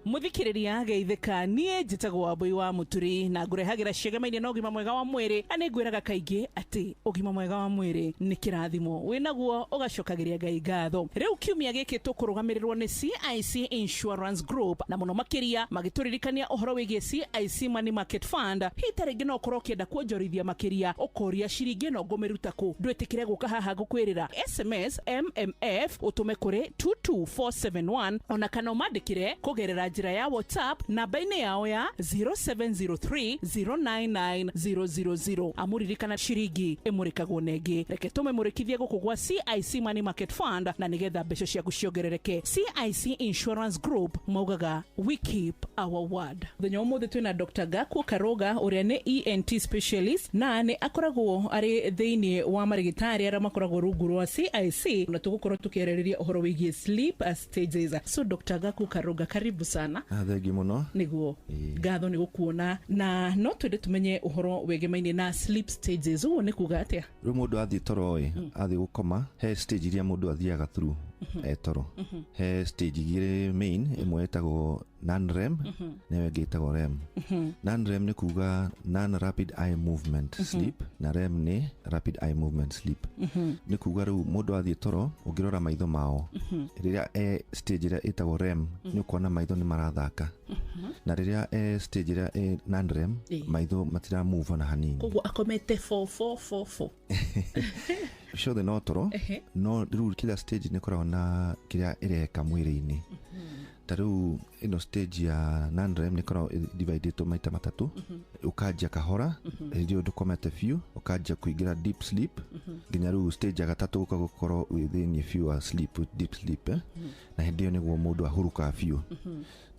Speaker 8: Muthikiriria geithĩka, niĩ njĩtagwo Wambui wa Mũturi na ngũrehagĩra ciĩgemaine na ũgima mwega wa mwĩrĩ, na nĩngwĩraga kaingĩ atĩ ũgima mwega wa mwĩrĩ nĩ kĩrathimo wĩnaguo ũgacokagĩria Ngai ngatho. Rĩu kiumia gĩkĩ tũkũrũgamĩrĩrwo nĩ CIC Insurance Group, na mũno makĩria magĩtũririkania ũhoro wĩgiĩ CIC Money Market Fund. Hihi ta rĩngĩ no ũkorwo ũkĩenda kuonjorithia makĩria, ũkoria ciringi ĩno ngũmĩruta kũ? Ndwĩtĩkĩre gũka haha ngũkwĩrĩra SMS MMF ũtũme kũrĩ 22471, ona kana ũmandĩkĩre kũgerera njĩra ya WhatsApp namba-inĩ yao ya 0703 099 000. Amũririkana ciringi ĩmũrĩkagwo nengĩ. Reke tũmĩmũrĩkithie gũkũ gwa CIC Money Market Fund na nĩgetha mbeca ciaku ciongerereke. CIC Insurance Group maugaga we keep our word. Mũthenya ũmũthĩ twĩna Dr. Gakuo Karoga ũrĩa nĩ ENT specialist na nĩ akoragwo arĩ thĩinĩ wa marĩgĩtarĩ arĩa makoragwo rungu rwa CIC, na tũgũkorwo tũkĩarĩrĩria ũhoro wĩgiĩ sleep stages. So Dr. Gakuo Karoga, karibu sana.
Speaker 17: Thengi mũno.
Speaker 8: Nĩguo ngatho nĩ gũkuona, na no twende tũmenye ũhoro wĩgemaine na sleep stages. Ũguo nĩ kuga atĩa?
Speaker 17: Rĩu mũndũ athiĩ toro ĩ, athiĩ gũkoma, he stage iria mũndũ athiaga through e toro. He stage igĩrĩ main, ĩmwe ĩtagwo non-REM, na ĩyo ĩngĩ ĩtagwo REM. Non-REM nĩ kuga non-rapid eye movement sleep, na REM nĩ rapid eye movement sleep. Nĩ kuga rĩu mũndũ athiĩ toro, ũngĩrora maitho mao, rĩrĩa e stage ĩrĩa ĩtagwo REM, nĩ ũkuona maitho nĩ marathaka. Na rĩrĩa e stage ĩrĩa ĩ non-REM, maitho matira move ona hanini.
Speaker 8: Koguo akomete 4 4 4 4.
Speaker 17: Ciothe no toro, no rĩu kila stage nĩ ĩkoragwo na kĩrĩa ĩreka mwĩrĩ-inĩ. Ta rĩu ĩno stage ya non-REM nĩ ĩkoragwo dividĩtwo maita matatũ. Ũkanjia kahora, hĩndĩ ĩyo ndũkomete biũ, ũkanjia kũingĩra deep sleep, nginya rĩu stage ya gatatũ ũka gũkorwo wĩ thĩinĩ biũ wa sleep, deep sleep, na hĩndĩ ĩyo nĩguo mũndũ ahurũkaga biũ.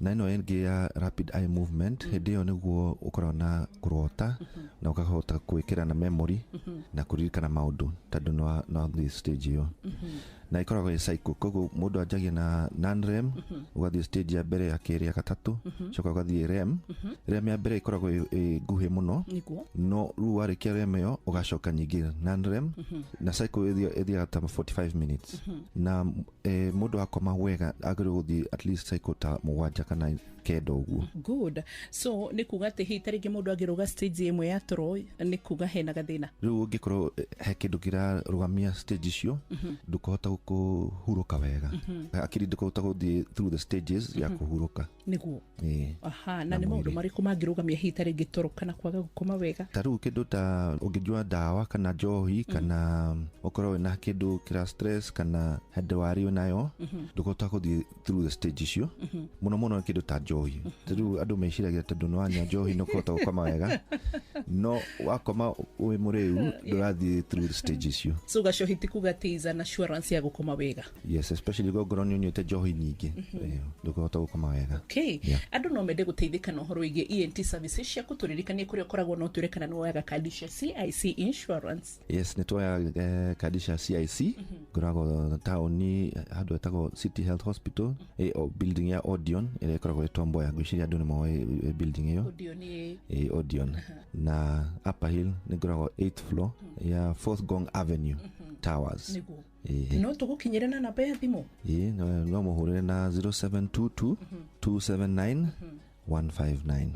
Speaker 17: Na ĩno ĩngĩ ya rapid eye movement, hĩndĩ ĩyo nĩguo ũkoragwo na kũrota, na ũkahota gwĩkĩra na memory, na kũririkana maũndũ, tondũ no athiĩ stage ĩyo. Na ĩkoragwo ĩ cycle, koguo mũndũ anjagia na non-REM, ũgathiĩ stage ya mbere, ya kerĩ, ya gatatũ, coka ũgathiĩ REM. REM ya mbere ĩkoragwo ĩ nguhĩ mũno. No rĩu warĩkia REM ĩyo ũgacoka nyingĩ non-REM, na cycle ĩthiaga ta 45 minutes. Na mũndũ akoma wega agĩrĩirwo gũthiĩ at least cycle ta 7 kana 9 ũguo.
Speaker 8: Good. So nĩ kuga atĩ hihi ta rĩngĩ mũndũ angĩrũga stage ĩmwe ya toro nĩ kuga hena gathĩna?
Speaker 17: Rĩu ũngĩkorwo he kĩndũ kĩrarũgamia stage icio, ndũkũhota kũhurũka wega. Akiri ndĩkũhota gũthiĩ through the stages ya kũhurũka.
Speaker 8: Nĩguo.
Speaker 17: Ĩĩ.
Speaker 8: Aha, na
Speaker 17: Na
Speaker 8: nĩ maũndũ
Speaker 17: mwĩrĩ.
Speaker 8: marĩkũ mangĩrũgamia hihi ta rĩngĩ toro kana kwaga gũkoma wega?
Speaker 17: Ta rĩu kĩndũ ta ũngĩnyua ndawa kana njohi, kana ũkorwo wĩna kĩndũ kĩra stress kana he ndwari wĩnayo, ndũkũhota gũthiĩ through the stage icio. Mũno mũno kĩndũ ta njohi. Ta rĩu andũ meciragia tondũ nĩ wanyua njohi nĩ ũkũhota gũkoma wega, no wakoma wĩ mũrĩu ndũrathiĩ through the stage icio.
Speaker 8: So gacohi ti kuga atĩ is an assurance ya gũkoma wega?
Speaker 17: Yes, especially ngorwo nĩ ũnyuĩte njohi nyingĩ, ndũkũhota gũkoma wega.
Speaker 8: Okay.
Speaker 17: Yeah.
Speaker 8: Andũ no mende gũteithĩka na ũhoro wĩgiĩ ENT services ciaku, tũririkanie kũrĩa ũkoragwo no twĩre kana nĩ woyaga kandi cia CIC Insurance.
Speaker 17: Yes, nĩ tuoyaga kandi cia CIC. Ngoragwo taũni handũ hetagwo City Health Hospital, o building ya Odeon ĩrĩa ĩkoragwo ĩ Tom Mboya. Ngwĩciria andũ nĩ moĩ building ĩyo.
Speaker 8: Odeon ĩ?
Speaker 17: Ĩ Odeon. Na Upper Hill nĩ ngoragwo 8th floor ya 4th Ngong Avenue Towers.
Speaker 8: Nĩguo.
Speaker 17: Ĩĩ.
Speaker 8: No tũgũkinyĩre na namba ya thimũ?
Speaker 17: Ĩĩ, no mũhũrĩre na 0722 279 159.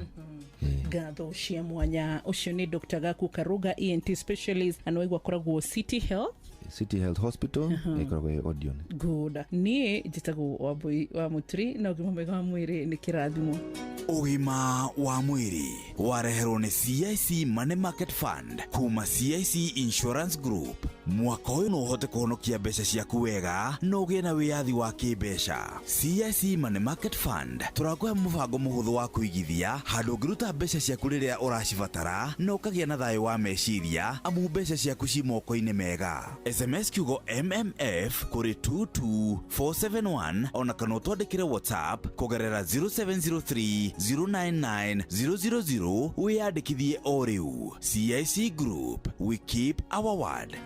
Speaker 17: Ĩĩ.
Speaker 8: Ngatho cia mwanya. Ũcio nĩ Dr. Gaku Karuga, ENT specialist, na nĩwaigua akoragwo City Health.
Speaker 17: City Health Hospital, ĩkoragwo ĩ Odeon.
Speaker 8: Good. Niĩ njĩtagwo Wambui wa Mũturi, na ũgima mwega wa mwĩrĩ nĩ kĩrathimo.
Speaker 12: Ũgima wa mwĩrĩ wareherwo nĩ CIC Money Market Fund kuma CIC Insurance Group. Mwaka ũyũ no ũhote kũhonokia mbeca ciaku wega na ũgĩe na wĩyathi wa kĩmbeca. CIC Money Market Fund tũrakũhe mũbango mũhũthũ wa kũigithia handũ ũngĩruta mbeca ciaku rĩrĩa ũracibatara na ũkagĩa na thayũ wa meciria, amu mbeca ciaku ci moko-inĩ mega. SMS kiugo MMF kũrĩ 22471, ona kana ũtwandĩkĩre WhatsApp kũgerera 0703 099 000 wĩyandĩkithie o rĩu. CIC Group, we keep our word.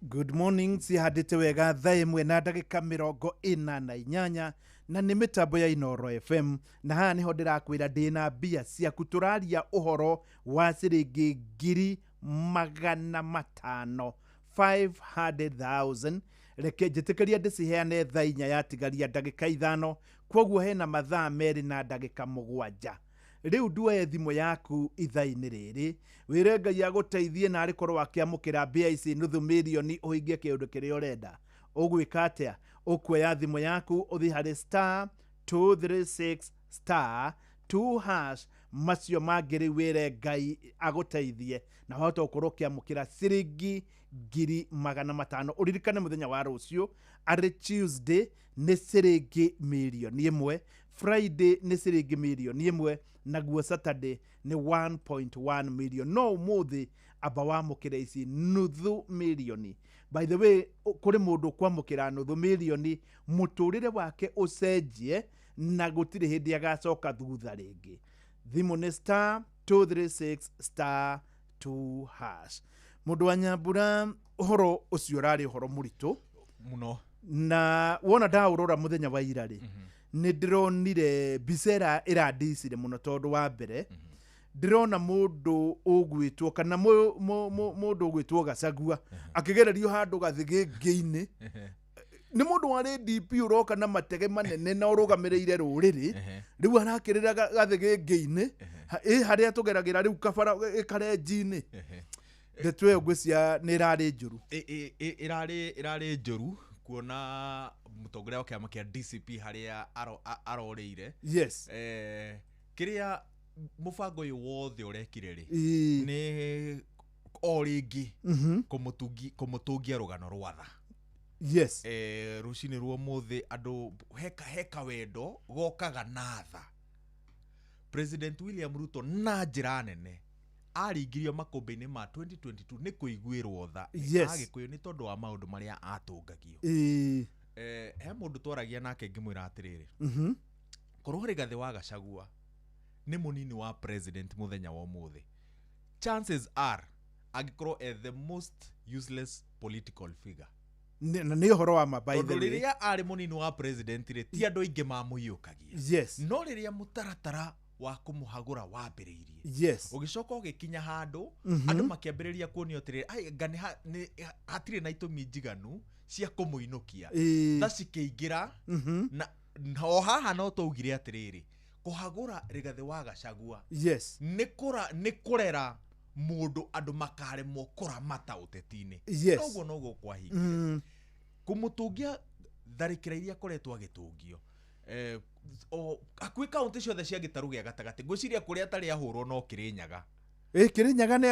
Speaker 6: Good morning. Cihandĩte wega thaa 1 na ndagĩka 48, na nĩ mĩtambo ya Inooro FM, na haha nĩho ndĩrakwĩra ndĩna mbia ciaku. Tũraria ũhoro wa ciringi 500,000, 500,000. Reke njĩtĩkĩria ndĩciheane thaa 4 yatigaria ndagĩka 5, koguo hena mathaa 2 na ndagĩka 7. Rĩu nduoye thimũ yaku ithaa-inĩ rĩrĩ, wĩre Ngai agũteithie na arĩkorwo akĩamũkĩra mbia ici 500,000 ũhingie kĩũndũ kĩrĩa ũrenda. Ũgwĩka atĩa? Ũkuoya thimũ yaku ũthiĩ harĩ star 236 star 2 hash, macio mangĩ rĩu wĩre Ngai agũteithie na wahota gũkorwo ũkĩamũkĩra ciringi 500,000. Ũririkane mũthenya wa rũciũ arĩ Tuesday nĩ ciringi 1,000,000, Friday nĩ ciringi 1,000,000, naguo Saturday nĩ 1.1 million. No ũmũthĩ amba wamũkĩre ici 500,000. By the way, kũrĩ mũndũ ũkwamũkĩra 500,000 mũtũrĩre wake ũcenjie na gũtirĩ hĩndĩ agacoka thutha rĩngĩ. Thimũ nĩ star 236 star 2 hash. Mũndũ wa Nyambura, ũhoro ũcio ũrarĩ ũhoro mũritũ
Speaker 16: mũno,
Speaker 6: na wona ndaũrora mũthenya wa ira rĩ, nĩ ndĩronire mbica ĩrĩa ĩrandicire mũno, tondũ wa mbere ndĩrona mũndũ ũgwĩtwo kana mũndũ ũgwĩtwo Gachagua akĩgererio handũ gathĩgĩngĩ-inĩ. Nĩ mũndũ warĩ DP ũroka na matege manene na ũrũgamĩrĩire rũrĩrĩ, rĩu arakĩrĩra gathĩgĩngĩ-inĩ ĩ harĩa tũgeragĩra rĩu kabara karenji-inĩ. Ndeto ĩyo ngwĩciria nĩ ĩrarĩ njũru.
Speaker 16: Ĩrarĩ njũru kuona mũtongoria wa kĩama kĩa DCP harĩa arorĩire.
Speaker 6: Yes.
Speaker 16: Kĩrĩa mũbango ũyũ wothe ũrekire rĩ, nĩ o rĩngĩ kũmũtũngia rũgano rwa tha.
Speaker 6: Yes.
Speaker 16: Rũcinĩ rwa ũmũthĩ andũ heka wendo gokaga na tha. President William Ruto na njĩra nene aringirio makũmbĩ-inĩ ma 2022 nĩ kũiguĩrwo tha.
Speaker 6: Yes.
Speaker 16: Agĩkũyũ nĩ tondũ wa maũndũ marĩa atũngagio. He mũndũ twaragia nake ngĩmwĩra atĩrĩrĩ, korwo Rigathĩ wa Gachagua nĩ mũnini wa president mũthenya wa ũmũthĩ, chances are angĩkorwo the most useless political figure.
Speaker 6: Na nĩ ũhoro wa ma, by the
Speaker 16: Tondũ
Speaker 6: way.
Speaker 16: Rĩrĩa arĩ mũnini wa president rĩ, ti andũ aingĩ mamũiyũkagia. No rĩrĩa mũtaratara wa kũmũhagũra wambĩrĩirie, ũgĩcoka ũgĩkinya handũ, andũ makĩambĩrĩria kuonio atĩrĩrĩ, "Ai, anga nĩ hatirĩ na itũmi njiganu cia kũmũinũkia." Tha cikĩingĩra. Na o haha no twaugire atĩrĩrĩ, kũhagũra Rigathĩ wa Gachagua nĩ kũrera mũndũ andũ makaremwo kũramata ũteti-inĩ. Noguo noguo kwahingire. Kũmũtũngia tharĩkĩra iria akoretwo agĩtũngio o hakuhĩ kaũntĩ ciothe cia gĩtarũ gĩa gatagatĩ, ngwĩciria kũrĩa atarĩ ahũrwo no Kĩrĩnyaga.
Speaker 6: Ĩ, Kĩrĩnyaga nĩ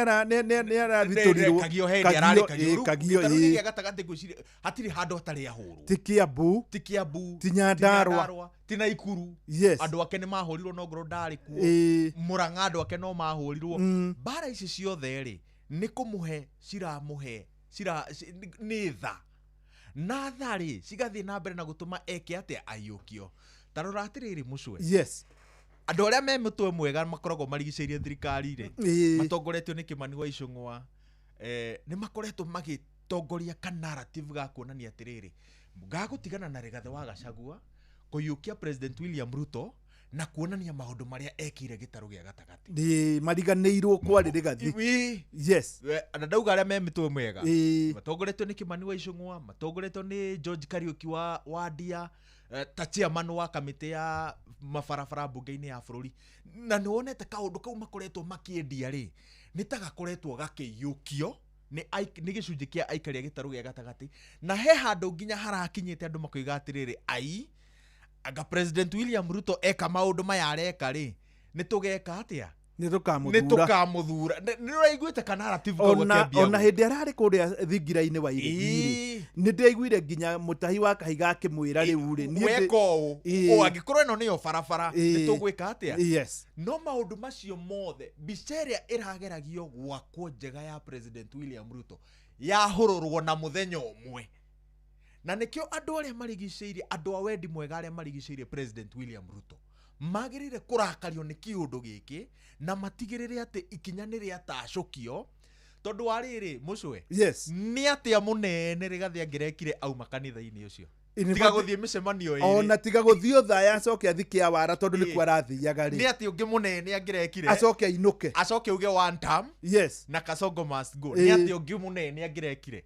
Speaker 6: arathitũrirwo.
Speaker 16: Kagio he hĩndĩ ararĩ Kagio. Rĩu
Speaker 6: Kagio,
Speaker 16: gĩtarũ gĩa gatagatĩ ngwĩciria hatirĩ handũ hatarĩ ahũrwo.
Speaker 6: Ti Kiambu.
Speaker 16: Ti Kiambu.
Speaker 6: Ti Nyandarua.
Speaker 16: Ti Naikuru. Andũ ake nĩ mahũrirwo no ngorwo ndarĩ kuo. Mũrang'a andũ ake no mahũrirwo. Mbara ici ciothe rĩ, nĩ kũmũhe ciramũhe nĩ tha na tha rĩ, cigathiĩ na mbere na gũtũma eke atĩa, aiyũkio. Ta rora atĩrĩrĩ, mũcwe, andũ arĩa me mũtwe mwega makoragwo marigicĩirie thirikari rĩ, matongoretio nĩ Kĩmani wa Icũng'wa, nĩ makoretwo magĩtongoria ka narrative ga kuonania atĩrĩrĩ, gagũtigana na Rigathĩ wa Gachagua, kũiyũkia President William Ruto na kuonania maũndũ marĩa ekĩire gĩtarũ gĩa gatagatĩ.
Speaker 6: Nĩ mariganĩirwo kwarĩ Rigathi.
Speaker 16: Na ndauga arĩa me mĩtwe mwega matongoretio nĩ Kĩmani wa Icũng'wa, matongoretio nĩ George Kariũki wa Ndia, ta chairman wa kamĩtĩ ya mabarabara mbunge-inĩ ya bũrũri, na nĩ wonete kaũndũ kau makoretwo makĩendia rĩ, nĩ ta gakoretwo gakĩiyũkio nĩ gĩcunjĩ kĩa aikari a gĩtarũ gĩa gatagatĩ, na he handũ nginya harakinyĩte andũ makoiga atĩrĩrĩ, ai, anga President William Ruto eka maũndũ maya areka rĩ, nĩ tũgeka atĩa?
Speaker 6: Nĩ
Speaker 16: Nĩ
Speaker 6: tũkamũthura.
Speaker 16: Tũkamũthura. Nĩ ũraiguĩte ka narrative kau
Speaker 6: Ona
Speaker 16: gakĩambia
Speaker 6: ona
Speaker 16: ũguo?
Speaker 6: hĩndĩ ararĩ kũrĩa thingira-inĩ wa iregi rĩ, nĩ ndĩaiguire nginya mũtahi wa kahiga akĩmwĩra, rĩu rĩ, niĩ
Speaker 16: Weka ũũ, ũ angĩkorwo ĩno nĩyo barabara, nĩ tũgwĩka atĩa? No maũndũ macio mothe, mbica ĩrĩa ĩrageragio gwakwo njega ya President William Ruto yahũrũrwo na mũthenya ũmwe, na nĩkĩo andũ arĩa marigicĩirie, andũ a wendi mwega arĩa marigicĩirie President William Ruto, magĩrĩire kũrakario nĩ kĩũndũ gĩkĩ na matigĩrĩre atĩ ikinya nĩ rĩatacũkio, tondũ wa rĩrĩ, mũcwe, nĩ atĩa mũnene Rĩgathĩ angĩrekire auma kanitha-inĩ ũcio, tiga gũthiĩ mĩcemanio ĩrĩ?
Speaker 6: Ona tiga gũthiĩ ũthaya, acoke athi Kĩawara, tondũ nĩkuo arathiaga
Speaker 16: Nĩ
Speaker 6: rĩ.
Speaker 16: atĩ ũngĩ mũnene angĩrekire?
Speaker 6: Acoke ainũke.
Speaker 16: Acoke uge one term na Kasongo must go. Nĩ atĩ ũngĩ mũnene angĩrekire?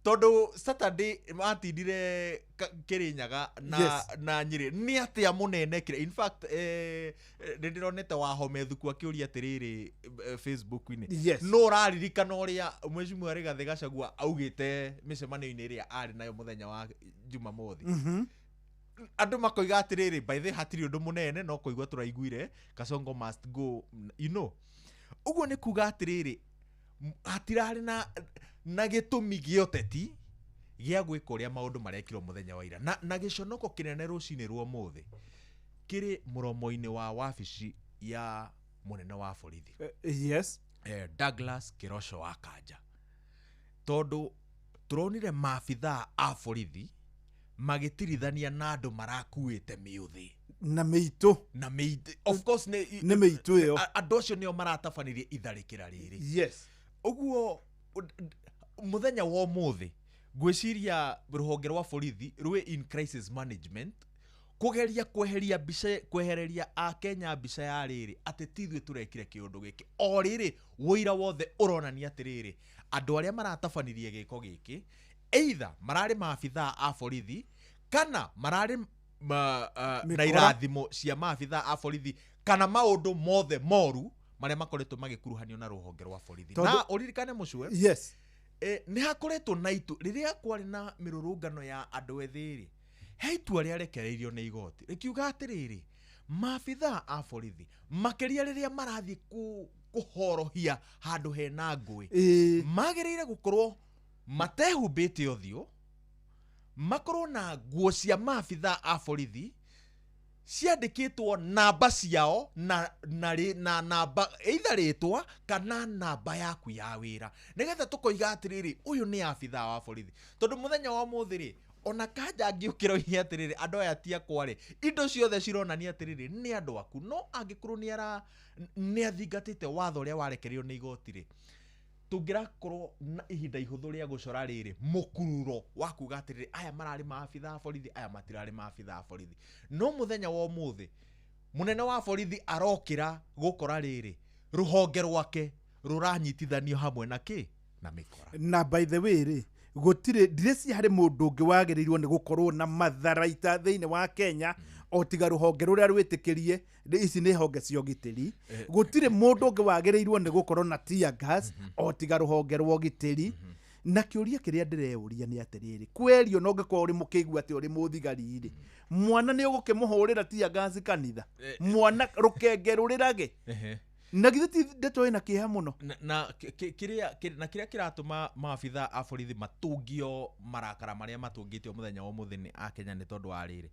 Speaker 16: Tondũ Saturday matindire Kĩrĩnyaga na na Nyĩrĩ, nĩ atĩa mũnene kire? In fact, nĩ ndĩronete Wahome Thuku akĩũria atĩrĩrĩ, Facebook-inĩ, no ũraririkana ũrĩa Mheshimiwa Rigathĩ Gachagua augĩte mĩcemanio-inĩ ĩrĩa arĩ nayo mũthenya wa Jumamothi? Andũ makoiga atĩrĩrĩ, by the way, hatirĩ ũndũ mũnene no kũigua tũraiguire Kasongo must go. Ũguo nĩ kuga atĩrĩrĩ, hatirarĩ na gĩtũmi gĩa ũteti gĩa gwĩka ũrĩa maũndũ marekirwo mũthenya wa ira, na gĩconoko kĩnene rũcinĩ rwa ũmũthĩ kĩrĩ mũromo-inĩ wa wabici ya mũnene wa borithi, Douglas Kĩroco wa Kanja, tondũ tũronire maabithaa a borithi magĩtirithania na andũ marakuĩte mĩũthĩ.
Speaker 6: Na mĩitũ.
Speaker 16: Na mĩitũ, of course, nĩ
Speaker 6: Nĩ mĩitũ ĩyo.
Speaker 16: Andũ acio nĩo maratabanirie itharĩkĩra rĩrĩ. Ũguo mũthenya wa ũmũthĩ ngwĩciria rũhonge rwa borithi rwĩ in crisis management kũgeria kweheria mbica, kwehereria akenya mbica ya rĩrĩ atĩ ti ithuĩ tũrekire kĩũndũ gĩkĩ, o rĩrĩ ũira wothe ũronania atĩrĩrĩ, andũ arĩa maratabanirie gĩko gĩkĩ either mararĩ maabithaa a borithi kana mararĩ na
Speaker 6: Mĩkora.
Speaker 16: irathimo cia maabithaa a borithi, kana maũndũ mothe moru marĩa makoretwo magĩkuruhanio na rũhonge rwa borithi. Na ũririkane, mũcwe, nĩ hakoretwo na itu rĩrĩa kwarĩ na mĩrũrũngano ya andũ ethĩ rĩ, he itua rĩarekereirio nĩ igoti rĩkiuga atĩrĩrĩ, maabithaa a borithi makĩria rĩrĩa marathiĩ kũhorohia handũ hena ngũĩ, magĩrĩire gũkorwo matehumbĩte ũthiũ, makorwo na nguo cia maabithaa a borithi ciandĩkĩtwo namba ciao na namba, either rĩtwa kana namba yaku ya wĩra, nĩgetha tũkoiga atĩrĩrĩ, ũyũ nĩ abithaa wa borithi. Tondũ mũthenya wa ũmũthĩ rĩ, ona Kanja angĩũkĩra oige atĩrĩrĩ, andũ aya ti akwa rĩ, indo ciothe cironania atĩrĩrĩ, nĩ andũ aku. No angĩkorwo nĩ athingatĩte watho ũrĩa warekereirio nĩ igoti rĩ, Tũngĩrakorwo na ihinda ihũthũ rĩa gũcora rĩrĩ mũkururo wa kuga atĩrĩrĩ, aya mararĩ maabitha a borithi, aya matirarĩ maabitha a borithi. No mũthenya wa ũmũthĩ mũnene wa borithi arokĩra gũkora rĩrĩ rũhonge rwake rũranyitithanio hamwe na kĩ na mĩkora.
Speaker 6: Na by the way rĩ, gũtirĩ ndirĩcia harĩ mũndũ ũngĩ wagĩrĩirwo nĩ gũkorwo na matharaita thĩinĩ wa Kenya o tiga rũhonge rũrĩa rwĩtĩkĩrie. Ici nĩ honge cia ũgitĩri. Gũtirĩ mũndũ ũngĩ wagĩrĩirwo nĩ gũkorwo na tear gas o tiga rũhonge rwa ũgitĩri. Na kĩũria kĩrĩa ndĩreyũria nĩ atĩrĩrĩ, kwerio no ũngĩkorwo ũrĩ mũkĩigua atĩ ũrĩ mũthigari rĩ, mwana nĩ ũgũkĩmũhũrĩra tear gas kanitha, mwana rũkenge rũrĩrage? Na githĩ ti ndeto ĩna kĩeha mũno?
Speaker 16: Na kĩrĩa kĩratũma maabitha a borithi matũngio marakara marĩa matũngĩtio mũthenya wa ũmũthĩ nĩ a Kenya nĩ tondũ wa rĩrĩ,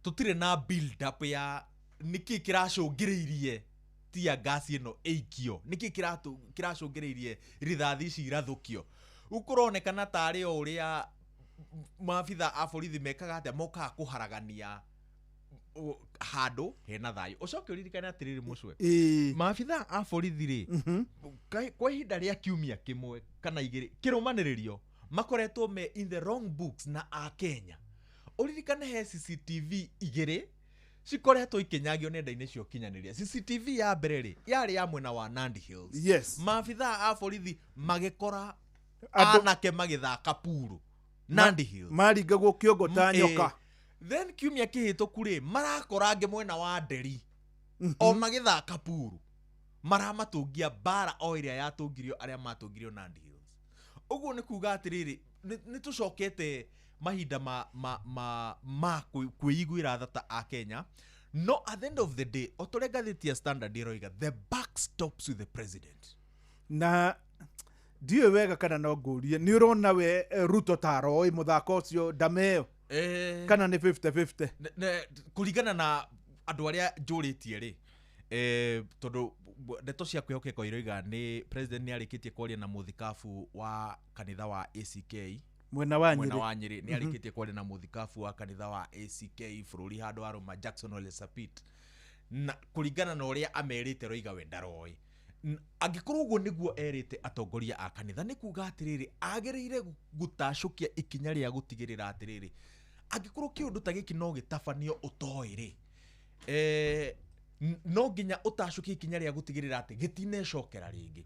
Speaker 16: tũtirĩ na build up ya nĩkĩ kĩracũngĩrĩirie tear gas ĩno ĩikio, nĩkĩ kĩracũngĩrĩirie rithathi ici irathũkio. Rĩu kũronekana tarĩ o ũrĩa maabitha a borithi mekaga atĩa, mokaga kũharagania handũ hena thayũ. Ũcoke ũririkane atĩrĩrĩ mũcwe, maabitha a borithi rĩ, kwa ihinda rĩa kiumia kĩmwe kana igĩrĩ kĩrũmanĩrĩrio makoretwo me in the wrong books na a Kenya. Ũririkane he CCTV igĩrĩ cikoretwo ikĩnyagio nenda-inĩ cia ũkinyanĩria. CCTV ya mbere rĩ, yarĩ ya mwena wa Nandi Hills. Maabitha a borithi magĩkora anake magĩthaka puru Nandi Hills,
Speaker 6: maringagwo kĩongo ta nyoka.
Speaker 16: Then kiumia kĩhĩtũku rĩ, marakora angĩ mwena wa Nderi o magĩthaka puru, maramatũngia mbara o ĩrĩa yatũngirio arĩa matũngirio Nandi Hills. Ũguo nĩ kuga atĩrĩrĩ, nĩ tũcokete mahinda ma kwĩiguĩra tha ta a Kenya. No at the end of the day, o ta ũrĩa ngathĩti ya Standard ĩroiga, the buck stops with the president.
Speaker 6: Na ndiũĩ wega kana no ngũrie, nĩ ũrona we Ruto ta aroĩ mũthako ũcio ndameo, kana nĩ 50-50?
Speaker 16: Kũringana na andũ arĩa njũrĩtie rĩ, tondũ ndeto cia kwĩhokeka iroiga nĩ president nĩ arĩkĩtie kwaria na mũthikabu wa kanitha wa ACK
Speaker 6: mwena wa
Speaker 16: Nyĩrĩ, wa Nyĩrĩ, nĩ arĩkĩtie kwaria na mũthikabu wa kanitha wa ACK bũrũri handũ arũma Jackson Ole Sapit, na kũringana na ũrĩa amerite roiga we ndaroĩ. Angĩkorwo ũguo nĩguo erĩte atongoria a kanitha, nĩ kuga atĩrĩrĩ, agĩrĩire gũtacũkia ikinya rĩa gũtigĩrĩra atĩrĩrĩ, angĩkorwo kĩũndũ ta gĩkĩ no gĩtabanio ũtoĩ rĩ, no nginya ũtacũkie ikinya rĩa gũtigĩrĩra atĩ gĩtinecokera rĩngĩ.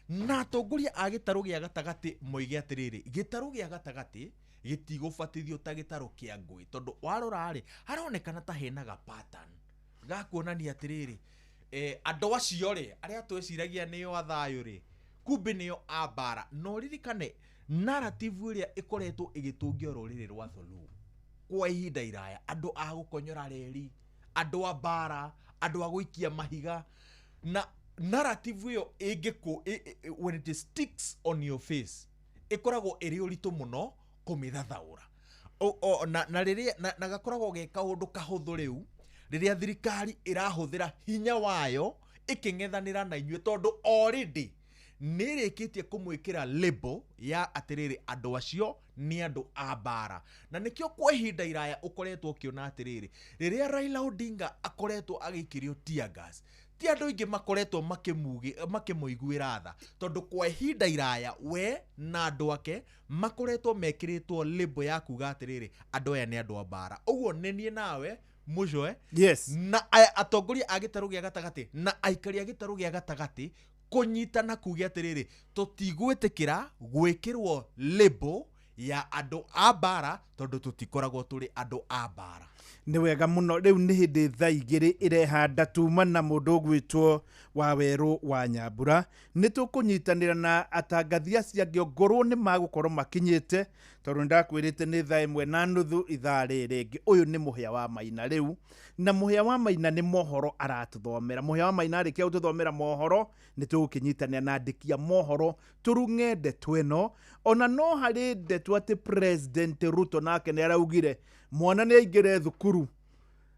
Speaker 16: Na atongoria a gĩtarũ gĩa gatagatĩ moige atĩrĩrĩ, gĩtarũ gĩa gatagatĩ gĩtigũbatithio ta gĩtarũ kĩa ngũĩ, tondũ warora rĩ, haronekana ta hena ga pattern ga kuonania atĩrĩrĩ, andũ acio rĩ, arĩa tweciragia nĩo a thayũ rĩ, kumbe nĩo a mbara. No ririkane narrative ĩrĩa ĩkoretwo ĩgĩtũngio rũrĩrĩ rwa Tholuo kwa ihinda iraya, andũ a gũkonyora reri, andũ a mbara, andũ a gũikia mahiga, na narrative ĩyo ĩngĩkũ when it sticks on your face, ĩkoragwo ĩrĩ ũritũ mũno kũmĩthathaũra. Na rĩrĩa na gakoragwo ge kaũndũ kahũthũ rĩu rĩrĩa thirikari ĩrahũthĩra hinya wayo ĩkĩng'ethanĩra na inyuĩ, tondũ already nĩ ĩrĩkĩtie kũmwĩkĩra label ya atĩrĩrĩ, andũ acio nĩ andũ a mbara. Na nĩkĩo kwa ihinda iraya ũkoretwo ũkĩona atĩrĩrĩ, rĩrĩa Raila Odinga akoretwo agĩikĩrio tear gas, ti andũ aingĩ makoretwo makĩmũiguĩra tha, tondũ kwa ihinda iraya we na andũ ake makoretwo mekĩrĩtwo label ya kuga atĩrĩrĩ, andũ aya nĩ andũ a mbara. Ũguo nĩ niĩ nawe mũcoe,
Speaker 6: yes,
Speaker 16: na atongoria a gĩtarũ gĩa gatagatĩ na aikari a gĩtarũ gĩa gatagatĩ kũnyitana kuga atĩrĩrĩ, tũtigwĩtĩkĩra gwĩkĩrwo label ya andũ a mbara, tondũ tũtikoragwo tũrĩ andũ a mbara.
Speaker 6: Nĩ wega mũno. Rĩu nĩ hĩndĩ thaa igĩrĩ ĩrehanda tuma na mũndũ ũgwĩtwo Wawerũ wa Nyambura. Nĩ tũkũnyitanĩra na atangathi acio angĩ ongorwo nĩ magũkorwo makinyĩte, tondũ nĩndakwĩrĩte nĩ thaa 1:30 ithaa rĩrĩ rĩngĩ. Ũyũ nĩ Mũhĩa wa Maina rĩu, na Mũhĩa wa Maina nĩ mohoro aratũthomera. Mũhĩa wa Maina arĩkia gũtũthomera mohoro, nĩ tũgũkĩnyitanĩra na andĩki a mohoro tũrung'e ndeto ĩno. Ona no harĩ ndeto atĩ President Ruto nake nĩ araugire mwana nĩ aingĩre thukuru.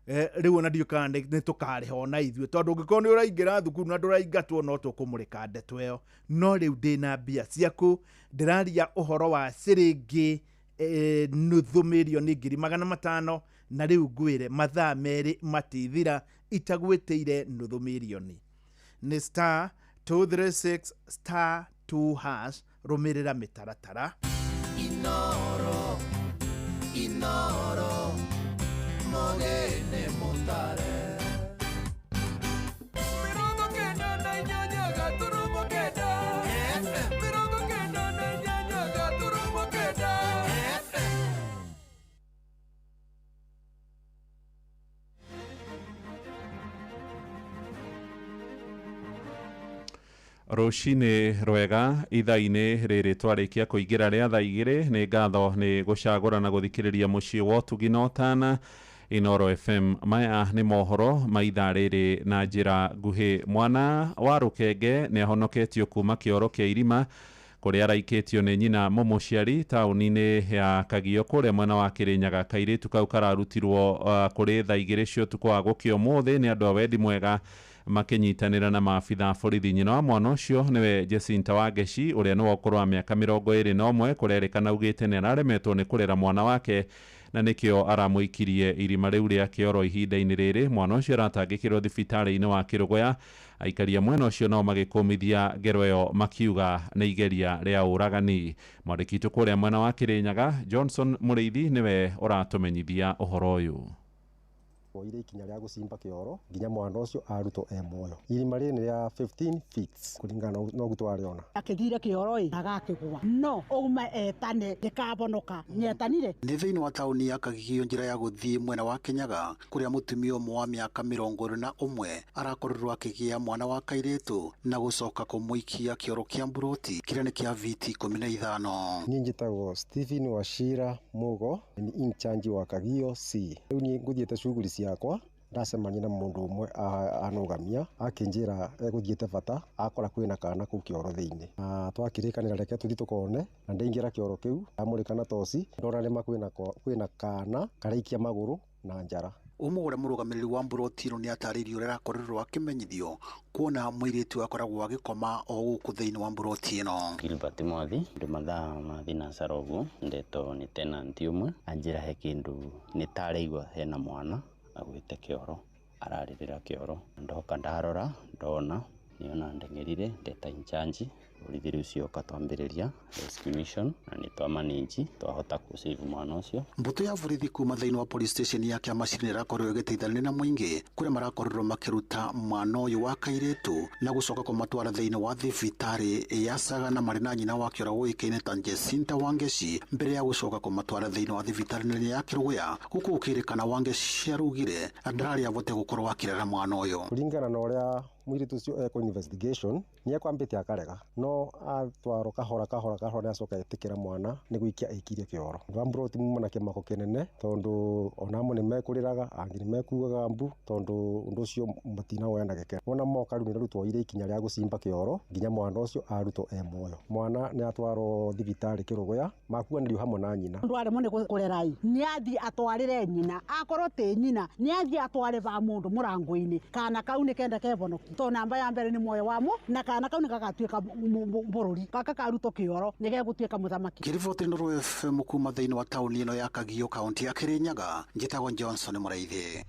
Speaker 6: Rĩu ona ndiũ kana nĩ tũkarĩha ona ithuĩ, tondũ ũngĩkorwo nĩ ũraingĩra thukuru na ndũraingatwo no tũkũmũrĩka ndeto ĩyo. No rĩu ndĩna mbia ciaku, ndĩraria ũhoro wa ciringi 500,500,000, na rĩu ngwĩre mathaa merĩ matithira itagwĩtĩire 500,000. Nĩ star 236 star 2 hash rũmĩrĩra mĩtaratara.
Speaker 14: Inoro Inoro Mogene Mutare
Speaker 4: Rũcinĩ rwega ithaa-inĩ rĩrĩ twarĩkia kũingĩra rĩa thaa igĩrĩ nĩ ngatho nĩ gũcagũra na gũthikĩrĩria mũciĩ wa ũtugi na ũtana Inoro FM. Maya nĩ mohoro ma ithaa rĩrĩ na njĩra nguhĩ. Mwana wa rũkenge nĩ ahonoketio kuma kĩoro kĩa irima kũrĩa araikĩtio nĩ nyina mũmũciari taũni-inĩ ya Kagio kũrĩa mwena wa Kĩrĩnyaga. Kairĩtu kau kararutirwo kũrĩ thaa igĩrĩ cia ũtukũ wa gũkĩa ũmũthĩ nĩ andũ a wendi mwega makĩnyitanĩra na maabitha a borithi. Nyina wa mwana ũcio nĩwe Jacinta Wangeci ũrĩa nĩ wa ũkũrũ wa mĩaka 21 kũrerĩkana augĩte nĩ araremetwo nĩ kũrera mwana wake na nĩkĩo aramũikirie irima rĩu rĩa kĩoro. Ihinda-inĩ rĩrĩ mwana ũcio aratangĩkĩrwo thibitarĩ-inĩ wa Kĩrũgũya. Aikari a mwena ũcio nao magĩkũmithia ngero ĩyo makiuga nĩ igeria rĩa ũragani. Mwandĩki witũ kũrĩa mwena wa Kĩrĩnyaga Johnson Mũrĩithi nĩwe ũratũmenyithia ũhoro ũyũ.
Speaker 18: Oire ikinya rĩa gũcimba kĩoro nginya mwana ũcio arutwo e muoyo. Irima rĩrĩ nĩ rĩa 15 feet kũringana na ũguo twarĩona.
Speaker 19: Akĩgire kĩoro ĩ agakĩgũa no uma etane ndĩkabonoka nĩetanire.
Speaker 7: Nĩ thĩinĩ wa taũni ya Kagio njĩra ya gũthiĩ mwena wa Kĩnyaga kũrĩa mũtumia ũmwe wa mĩaka 21 arakorirwo akĩgĩa mwana wa kairĩtu na gũcoka kũmũikia kĩoro kĩa mburoti kĩrĩa nĩ kĩa viti 15.
Speaker 18: Niĩ njĩtagwo Stephen Wachira Mugo, nĩ in charge wa Kagio C. Rĩu niĩ ngũthiĩte cuguri ciakwa ndacemania na mũndũ ũmwe anũgamia akĩnjĩra egũthiĩte bata akora kwĩna kana kũu kĩoro thĩinĩ na twakĩrĩkanĩra reke tũthiĩ tũkone na ndaingĩra kĩoro kĩu ndamũrĩka na toci ndona nĩma kwĩna kana karaikia magũrũ na njara.
Speaker 7: Ũmwe ũrĩa mũrũgamĩrĩri wa mburoti ĩno nĩ atarĩirie ũrĩa arakorirwo akĩmenyithio kuona mũirĩtu akoragwo agĩkoma o gũkũ thĩinĩ wa mburoti ĩno.
Speaker 20: Gilbert Mwathi ndũ mathaa ma thinacara ũguo ndetwo nĩ tenant ũmwe anjĩra he kĩndũ nĩ tarĩigua hena mwana agwĩte kĩoro ararĩrĩra kĩoro ndoka ndarora ndona niona ndeng'erire ndeta inchanji borithi rĩu cioka twambĩrĩria rescue mission na nĩ twamaninji twahota kũsave mwana ũcio.
Speaker 7: Mbũtũ ya borithi kuma thĩinĩ wa police station ya Kĩamaciri ĩrakorirwo ĩgĩteithania na mũingĩ kũrĩa marakorirwo makĩruta mwana ũyũ wa kairĩtu na gũcoka kũmatwara thĩinĩ wa thibitarĩ ya Sagana marĩ na nyina wake ũrĩa ũĩkaine ta Jacinta Wangeci mbere ya gũcoka kũmatwara thĩinĩ wa thibitarĩ nene ya Kĩrũgũya gũkũ gũkĩrĩkana Wangeci arugire ndararĩ avote gũkorwo akĩrera mwana ũyũ.
Speaker 18: Kũringana na ũrĩa mũirĩtu ũcio ekwo investigation nĩ ekwambĩte akarega no atwarwo kahora kahora kahora nĩacoka etĩkĩra mwana nĩ gũikia aikirie kĩoro. Andũ a mburoti muma na kĩmako kĩnene tondũ onamo nĩ mekũrĩraga angĩ nĩ mekugaga mbu tondũ ũndũ ũcio matinawoya na gĩkeno. Wona moka rĩu nĩ twoire ikinya rĩa gũcimba kĩoro nginya mwana ũcio arutwo e muoyo. Mwana nĩ atwarwo thibitarĩ Kĩrũgũya makuanĩrio hamwe na nyina.
Speaker 19: Andũ aremwo nĩ kũrera ĩ nĩ athiĩ atwarĩre nyina akorwo tĩ nyina nĩ athiĩ atware ba mũndũ mũrango-inĩ kana kau nĩ kenda kebonoki to namba ya mbere nĩ muoyo wa mo na kana kau nĩ gagatuĩka bũrũri gaka karutwo kĩoro nĩ gegũtuĩka mũthamaki.
Speaker 7: Ngĩriboti Nuru FM kuma thĩinĩ wa taũni ĩno ya Kagio kaunti ya Kĩrĩnyaga njĩtagwo Johnson Mũraithi.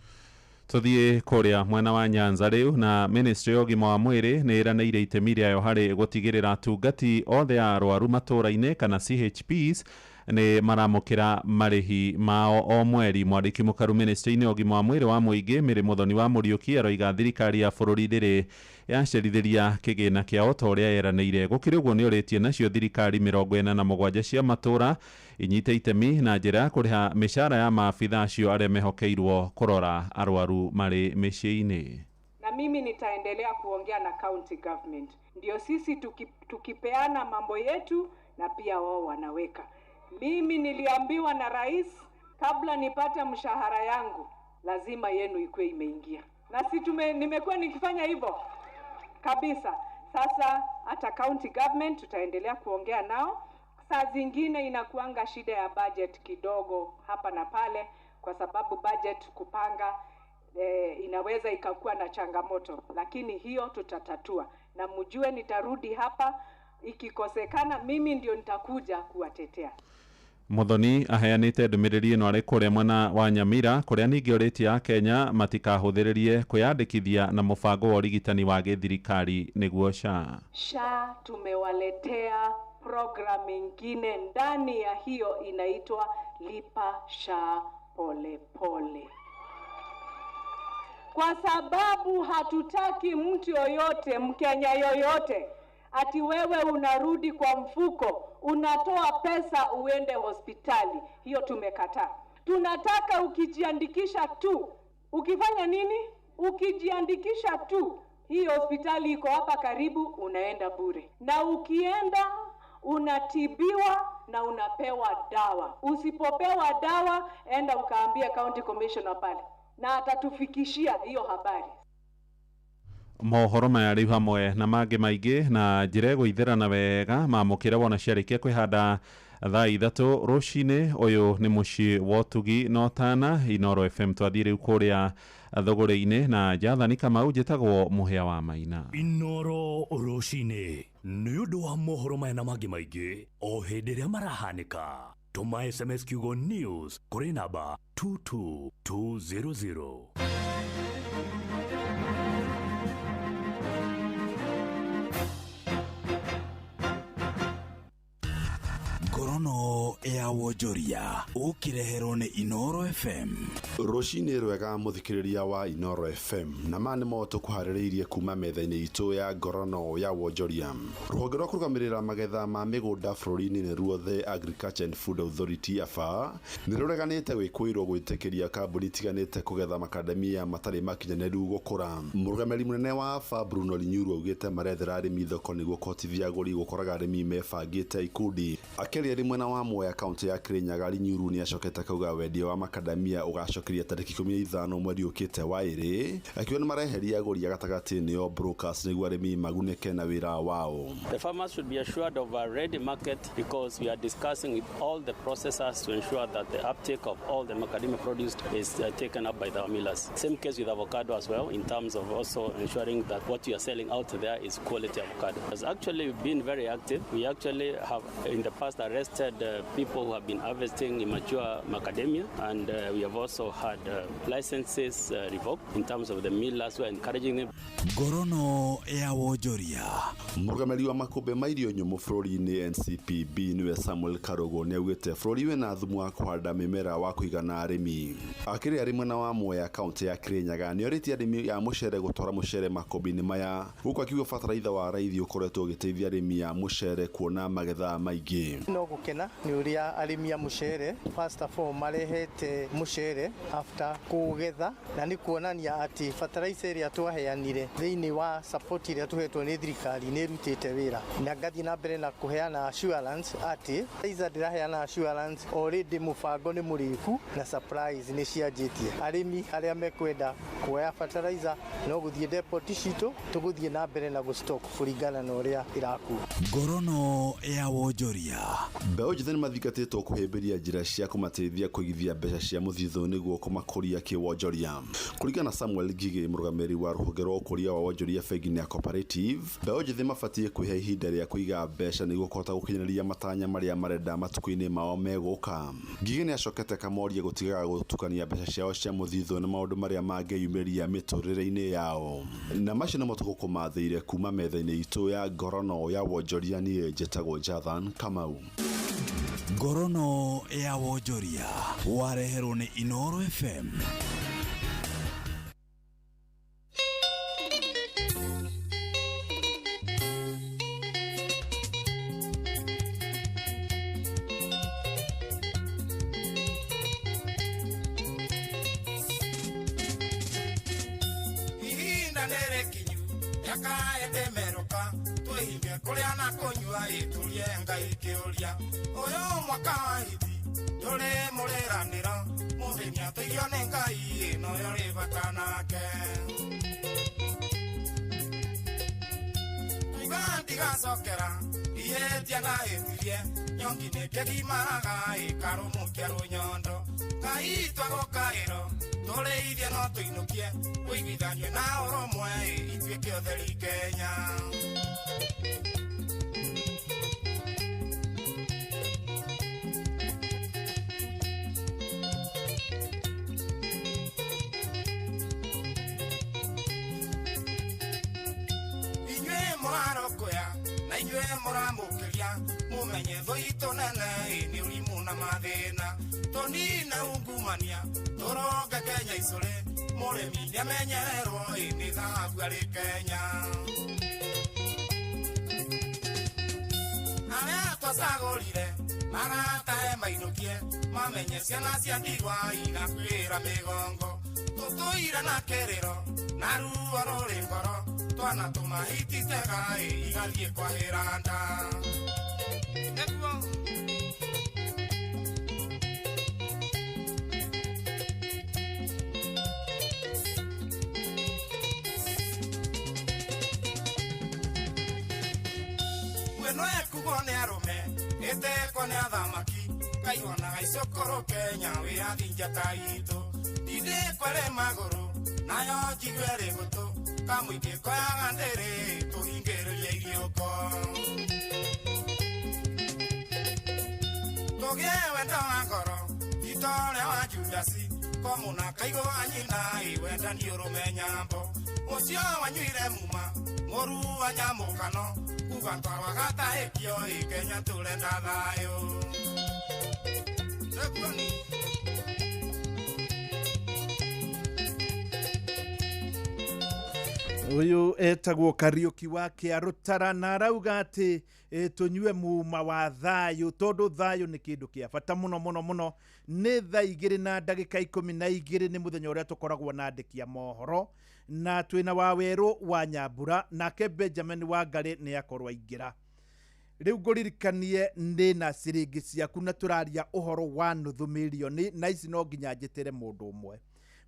Speaker 4: Tuthiĩ kũrĩa mwena wa Nyanza rĩu na ministry ya ũgima wa mwĩrĩ nĩ ĩranĩire itemi rĩayo harĩ gũtigĩrĩra atungati othe a arwaru matũũra-inĩ kana CHPs nĩ maramũkĩra marĩhi mao o mweri. Mwandĩki mũkaru ministry-inĩ ya ũgima wa mwĩrĩ wa mũingĩ Mary Muthoni wa Mũriũki aroiga thirikari ya bũrũri ndĩrĩ yacerithĩria kĩgĩna kĩao ta ũrĩa yeranĩire. Gũkĩrĩ ũguo nĩ ũrĩtie nacio thirikari 47 cia matũũra inyite itemi na njĩra ya kũrĩha mĩcara ya maabitha acio arĩa mehokeirwo kũrora arwaru marĩ mĩciĩ-inĩ.
Speaker 21: Na mimi nitaendelea kuongea na county government ndio sisi tukipeana mambo yetu na pia wao wanaweka. Mimi niliambiwa na rais kabla nipate mshahara yangu lazima yenu ikuwe imeingia. Na si nimekuwa nikifanya hivyo kabisa. Sasa hata county government tutaendelea kuongea nao. Saa zingine inakuanga shida ya budget kidogo hapa na pale kwa sababu budget kupanga inaweza ikakuwa na changamoto, lakini hiyo tutatatua. Na mjue nitarudi hapa, ikikosekana mimi ndio nitakuja kuwatetea.
Speaker 4: Muthoni aheanĩte ndũmĩrĩri ĩno arĩ kũrĩa mwena wa Nyamira kũrĩa ningĩ orĩtie Akenya matikahũthĩrĩrie kwĩyandĩkithia na mũbango wa ũrigitani wa gĩthirikari nĩguo SHA.
Speaker 21: SHA tumewaletea program ingine ndani ya hiyo inaitwa Lipa SHA Pole Pole, kwa sababu hatutaki mtu yoyote, Mkenya yoyote, ati wewe unarudi kwa mfuko unatoa pesa uende hospitali. Hiyo tumekataa. Tunataka ukijiandikisha tu, ukifanya nini? Ukijiandikisha tu, hii hospitali iko hapa karibu, unaenda bure, na ukienda unatibiwa na unapewa dawa. Usipopewa dawa, enda ukaambia county commissioner pale, na atatufikishia hiyo habari.
Speaker 4: Mohoro maya rĩu hamwe na mangĩ maingĩ na njĩra ĩgũithĩrana wega mamũkĩre wona ciarĩkia kwĩhanda thaa 3 rũcinĩ. Ũyũ nĩ mũciĩ wa ũtugi na ũtana Inoro FM. Twathiĩ rĩu kũrĩa thũgũrĩ-inĩ na Jathani Kamau. Njĩtagwo Mũhĩa wa Maina.
Speaker 9: Inoro rũcinĩ nĩ ũndũ wa mohoro maya na mangĩ maingĩ o hĩndĩ ĩrĩa marahanĩka. Tũma SMS kiugo news kũrĩ namba 22200.
Speaker 12: Ngorono ya wonjoria ũkĩreherwo nĩ Inoro FM.
Speaker 22: Rũcinĩ rwega mũthikĩrĩria wa Inoro FM, na ma nĩmo tũkũharĩrĩirie kuma metha-inĩ itũ ya ngorono ya wonjoria. Rũhonge rwa kũrũgamĩrĩra magetha ma mĩgũnda bũrũri-inĩ nĩruo The Agriculture and Food Authority AFA nĩ rũreganĩte gwĩkũĩrwo gwĩtĩkĩria kambuni itiganĩte kũgetha makandamia matarĩ makinyanĩru gũkũra. Mũrũgamĩrĩri mũnene wa AFA Bruno Linyuru augĩte marethera arĩmi thoko nĩguo kũhotithia agũri gũkoraga arĩmi mebangĩte ikundi. Akĩaria arĩ mwena wa Mwea kaunti ya Kirinyaga, Linyuru nĩ acokete akauga wendia wa makandamia ũgacokeria tarĩki 15 mweri ũkĩte wa ĩrĩ, akiuga nĩ mareheria agũri a gatagatĩ nĩo brokers nĩguo arĩmi magunĩke na wĩra wao.
Speaker 23: The farmers should be assured of a ready market because we are discussing with all the processors to ensure that the uptake of all the macadamia produced is taken up by the millers. Same case with avocado as well, in terms of also ensuring that what you are selling out there is quality avocado. Has actually been very active. We actually have in the past arrested people who have been harvesting immature macadamia, and we have also had licenses revoked in terms of the millers who are encouraging them.
Speaker 12: Ngorono ya wonjoria.
Speaker 22: Mũrũgamĩrĩri wa makũmbĩ ma irio nyũmũ bũrũri-inĩ NCPB nĩwe Samuel Karugo nĩ augĩte bũrũri wĩna thumu wa kũhanda mĩmera wa kũigana arĩmi. Akĩrĩ arĩ mwena wa Mwea kaunti ya Kirinyaga nĩ orĩtie arĩmi a mũcere gũtwara mũcere makũmbĩ-inĩ maya, gũkũ akiuga bataraitha wa raithi ũkoretwo ũgĩteithia arĩmi a mũcere kuona magetha maingĩ.
Speaker 24: No gũkena nĩ ũrĩa arĩmi a mũcere first of all marehete mũcere after kũgetha, na nĩ kuonania atĩ fertilizer ĩrĩa twaheanire thĩinĩ wa support ĩrĩa tũhetwo nĩ thirikari nĩ ĩrutĩte wĩra, na ngathiĩ na mbere na kũheana assurance atĩ fertilizer ndĩraheana assurance already mũbango nĩ mũrĩku na supplies nĩ cianjĩtie. Arĩmi arĩa mekwenda kuoya fertilizer no gũthiĩ depot citũ, tũgũthiĩ na mbere na gũstock kũringana na ũrĩa ĩrakua.
Speaker 12: Ngorono ya wonjoria.
Speaker 22: Mbeũ njĩthĩ nĩmathingatĩtwo kũhĩmbĩria njĩra cia kũmateithia kũigithia mbeca cia mũthithũ nĩguo kũmakũria kĩwonjoria. Kũringana na Samuel Ngigĩ, mũrũgamĩrĩri wa rũhonge rwa ũkũria wa wonjoria bengi-inĩ ya Cooperative, mbeũ njĩthĩ mabatiĩ kwĩhe ihinda rĩa kũiga mbeca nĩguo kũhota gũkinyanĩria matanya marĩa marenda matukũ-inĩ mao megũka. Ngigĩ nĩacokete akamoria gũtigaga gũtukania mbeca ciao cia mũthithũ na maũndũ marĩa mangĩyumĩria mĩtũrĩre-inĩ yao. Na macio nĩmo tũgũkũmathĩire kuma metha-inĩ itũ ya ngorono ya wonjoria. Niĩ njĩtagwo Jathan Kamau.
Speaker 12: Ngorono ya wonjoria wareherwo nĩ Inoro FM.
Speaker 25: Ihinda nĩrĩkinyu rĩakaetemerũka twĩhinge kũrĩa na kũnyua ĩtũrie Ngai kĩũria ũyũ mwaka wa hiti ndũrĩ mũrĩranĩro mũthĩni ateithio nĩ Ngai ĩno yo rĩ bata nake tũiga ndigacokera ihĩtia na hĩtirie nyongi nĩ kĩgimaraga ĩkarũmũkia rũnyondo Ngai twagũkaĩro tũrĩithie no tũinũkie ũiguithanio na ũrũmwe ituĩke ũtheri Kenya. Inyuĩ mũramũkĩria mũmenye thũ itũ nene nĩ ũrimũ na mathĩna. Tũnine ungumania tũronge Kenya icũrĩ, mũrĩmi nĩamenyererwo nĩ thahabu arĩ Kenya. Arĩa twacagũrire maratahe mainũkie, mamenye ciana cia ndigwa igakuĩra mĩgongo. Tũtũire na kĩrĩro na ruo rũrĩ ngoro, twana tũmahititega igathiĩ kwahĩra nda. Nĩguo mweno ekugo nĩ arũme ĩtekwo nĩ athamaki, kaihonaga icũkũrũ Kenya wĩyathi njata itũ. Ndindĩkwo ĩrĩ magũrũ nayo njigue ĩrĩ gũtũ, kamũingĩ koyaga ndĩrĩ tũhingĩrĩrie iriũko. Tũgĩe wendo wa ngoro ti ta ũrĩa wa Judasi, komũna kaigũ wa nyina wendani ũrũme nyambo. Ũcio wanyuire muma mũru wa nyamũkano, kuga twarwaga tahĩkio Kenya tũrenda thayũ. Nĩguo
Speaker 6: Uyu etagwo Kariuki wa Kĩarũtara na arauga atĩ tũnyue muma wa thayũ tondũ thayũ nĩ kĩndũ kĩa bata mũno mũno mũno. Nĩ thaa 2:12 nĩ mũthenya ũrĩa tũkoragwo na andĩki a mohoro, na twĩna Wawerũ wa Nyambura nake Benjamin Wangarĩ nĩ akorwo aingĩra. Rĩu ngũririkanie nĩ na ciringi ciaku na tũraria ũhoro wa nuthu mirioni, na ici no nginya njĩtĩre mũndũ ũmwe.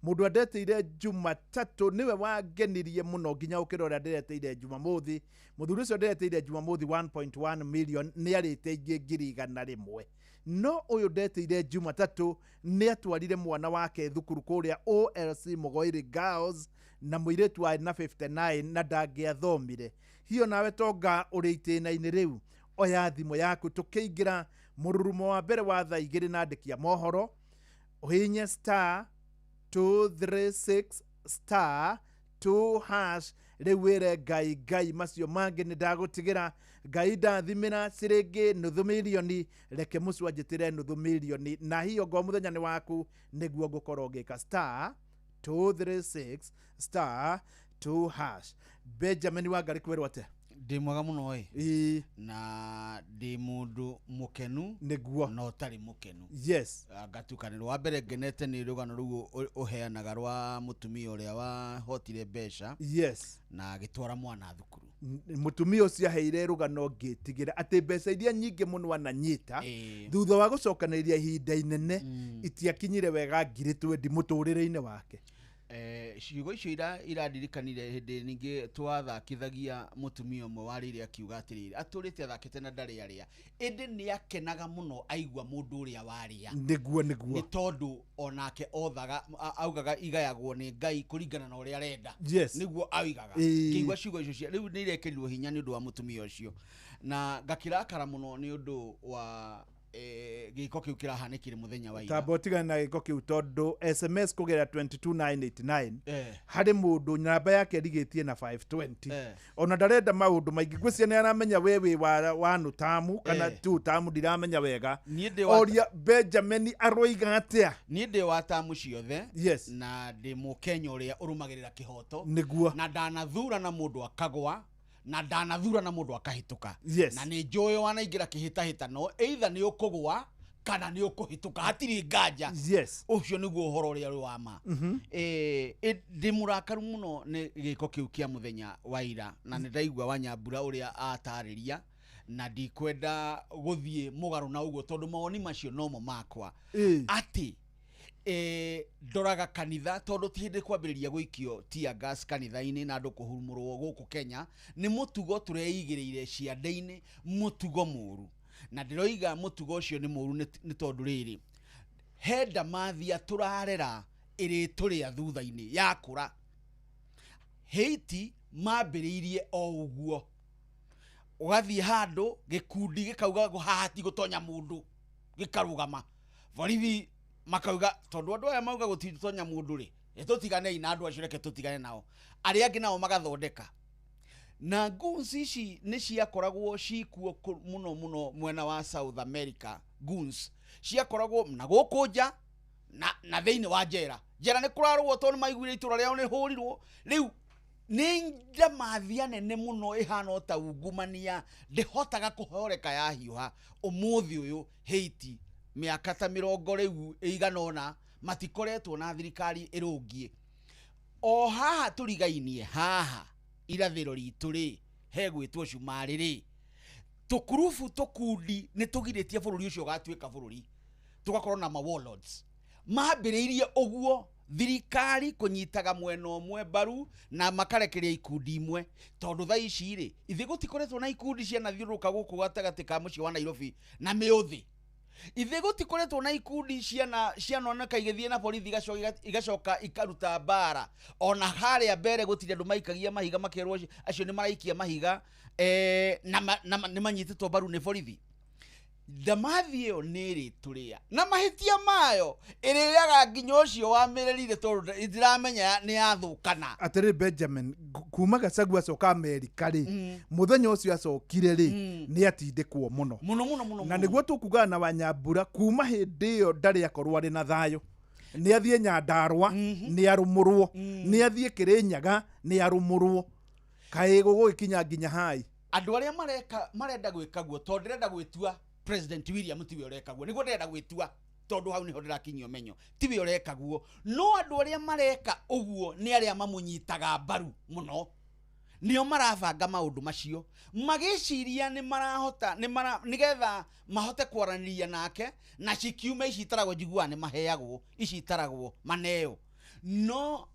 Speaker 6: Mũndũ andeteire Jumatatũ nĩwe wangenirie mũno nginya ũkĩra ũrĩa ndĩreteire Jumamothi. Mũthuri ũcio ndĩreteire Jumamothi 1.1 million nĩ arĩte ingĩ 100,000. No ũyũ ndeteire Jumatatũ nĩ atwarire mwana wake thukuru kũrĩa OLC Mũgoiri Girls na mũirĩtu warĩ na 59 na ndangĩathomire. Hiyo nawe tonga ũrĩ itĩna-inĩ rĩu, oya thimũ yaku tũkĩingĩra mũrurumo wa mbere wa thaa 2 na andĩki a mohoro, ũhihinye star 236 star 2 hash. Rĩu wĩre Ngai Ngai macio mangĩ nĩ ndagũtigĩra, Ngai ndathimĩra ciringi nuthu mirioni, reke mũcio anjĩtĩre nuthu mirioni, na hiyo ngo mũthenya nĩ waku nĩguo ngũkorwo ngĩka star 236 star 2 hash. Benjamin Wangarĩ kwĩrwo atĩa?
Speaker 1: Ndĩ mwega mũno ĩ, na ndĩ mũndũ mũkenu
Speaker 6: nĩguo
Speaker 1: na ũtarĩ mũkenu.
Speaker 6: Yes.
Speaker 1: Ngatukanĩrwo. Wa mbere ngenete nĩ rũgano rũu ũheanaga rwa mũtumia ũrĩa wahotire mbeca.
Speaker 6: Yes.
Speaker 1: Na agĩtwara mwana thukuru.
Speaker 6: Mũtumia ũcio aheire rũgano ngĩtigĩra atĩ mbeca iria nyingĩ mũno ananyita thutha wa gũcokanĩrĩria ihinda inene itiakinyire wega 20,000 mũtũrĩre-inĩ wake.
Speaker 1: Ciugo icio iradirikanire hĩndĩ ningĩ twathakithagia mũtumia ũmwe warĩire akiuga atĩrĩrĩ, atũrĩte athakĩte na ndarĩ arĩa, ĩndĩ nĩ akenaga mũno aigua mũndũ ũrĩa warĩa.
Speaker 6: Nĩguo nĩguo.
Speaker 1: Nĩ tondũ onake othaga augaga igayagwo nĩ Ngai kũringana na ũrĩa arenda.
Speaker 6: Yes.
Speaker 1: Nĩguo augaga. Kĩigua ciugo icio cia rĩu nĩ irekĩrirwo hinya nĩ ũndũ wa mũtumia ũcio, na ngakĩrakara mũno nĩ ũndũ wa gĩko kĩu kĩrahanĩkire mũthenya wa ira.
Speaker 6: Tamba ũtigane na gĩko kĩu tondũ SMS kũgerera 22989 harĩ mũndũ namba yake ĩrigĩtie na 520 ona ndarenda maũndũ maingĩ, ngwĩciria nĩ aramenya we wĩ wa nutamu kana tu tamu ndiramenya wega. Oria Benjamin aroiga atĩa?
Speaker 1: Niĩ ndĩ wa tamu ciothe.
Speaker 6: Yes.
Speaker 1: Na ndĩ mũkenya ũrĩa ũrũmagĩrĩra kĩhoto.
Speaker 6: Nĩguo.
Speaker 1: Na ndanathura na mũndũ akagwa, na ndanathura na mũndũ akahĩtũka.
Speaker 6: Yes.
Speaker 1: Na nĩ njũĩ wanaingĩra kĩhĩtahĩtano, either nĩ ũkũgwa kana nĩ ũkũhĩtũka, hatirĩ nganja.
Speaker 6: Yes.
Speaker 1: Ũcio nĩguo ũhoro ũrĩa ũrĩ wa ma. Ndĩ mũrakaru mũno nĩ gĩko kĩu kĩa mũthenya wa ira, na nĩ ndaigua Wanyambura ũrĩa atarĩria, na ndikwenda gũthiĩ mũgarũ na ũguo tondũ mawoni macio nomo makwa. Atĩ ndoraga kanitha tondũ ti hĩndĩ kwambĩrĩria gũikio tear gas kanitha-inĩ na andũ kũhurumũrwo gũkũ Kenya nĩ mũtugo tũreigĩrĩire ciande-inĩ, mũtugo mũru. Na ndĩroiga mũtugo ũcio nĩ mũru nĩ tondũ rĩrĩ, he ndamathia tũrarera ĩrĩtũrĩa thutha-inĩ yakũra. Haiti mambĩrĩirie o ũguo, ũgathiĩ handũ gĩkundi gĩkauga haha ti gũtonya mũndũ, gĩkarũgama borithi makauga tondũ andũ aya mauga gũtitonya mũndũ rĩ, tũtiganei na andũ acio, reke tũtigane nao. Arĩa angĩ nao magathondeka. Na goons ici nĩ ciakoragwo cikuo mũno mũno mwena wa South America. Goons ciakoragwo na gũkũ nja na thĩinĩ wa njera. Njera nĩ kũrarũo tondũ maiguire itũra rĩao nĩ hũrirwo. Rĩu nĩ ndamathia nene mũno ĩhana o ta ungumania, ndĩhotaga kũhoreka yahiũha. Ũmũthĩ ũyũ Haiti mĩaka ta mĩrongo rĩu ĩigana ũna matikoretwo na thirikari ĩrũngiĩ. O haha tũrigainie haha irathĩro ritũ rĩ, hegwĩtwo Cumarĩ rĩ, tũkurubu tũkundi nĩ tũgirĩtie bũrũri ũcio ũgatuĩka bũrũri, tũgakorwo na ma warlords. Mambĩrĩirie ũguo thirikari kũnyitaga mwena ũmwe mbaru na makarekereria ikundi imwe, tondũ thaa ici rĩ ithuĩ gũtikoretwo na ikundi cianathiũrũrũka gũkũ gatagatĩ ka mũciĩ wa Nairobi na mĩũthĩ. Ithuĩ gũtikoretwo na ikundi cianoneka igĩthiĩ na borithi igacoka ikaruta mbara. Ona harĩa mbere gũtirĩ andũ maikagia mahiga makerwo acio nĩ maraikia mahiga, na nĩ manyitĩtwo mbaru nĩ borithi. Ndamathi ĩyo nĩ ĩrĩtũrĩa na mahĩtia mayo ĩrĩrĩaga nginya ũcio wamĩrerire, tondũ ndiramenya nĩ yathũkana.
Speaker 6: Atĩrĩ Benjamin, kuma Gachagua acoka Amerika rĩ, mũthenya ũcio acokire rĩ, nĩ atindĩkwo mũno
Speaker 1: mũno mũno mũno
Speaker 6: na nĩguo tũkugaga na Wanyambura kuma hĩndĩ ĩyo ndarĩ akorwo arĩ na thayũ. Nĩ athiĩ Nyandarua nĩ arũmũrwo, nĩ athiĩ Kĩrĩnyaga nĩ arũmũrwo, kaĩ gũgũgĩkinya nginya hai.
Speaker 1: Andũ arĩa marenda gwĩka guo, tondũ ndĩrenda gwĩtua President William tiwe ũreka guo, nĩguo ndĩrenda gwĩtua tondũ hau nĩho ndĩrakinyia ũmenyo, tiwe ũreka guo. No andũ arĩa mareka ũguo nĩ arĩa mamũnyitaga mbaru mũno, nĩo marabanga maũndũ macio magĩciria nĩ marahota nĩgetha mahote kwaranĩria nake, na cikiume ici itaragwo njiguaga nĩ maheagwo, ici itaragwo maneo. No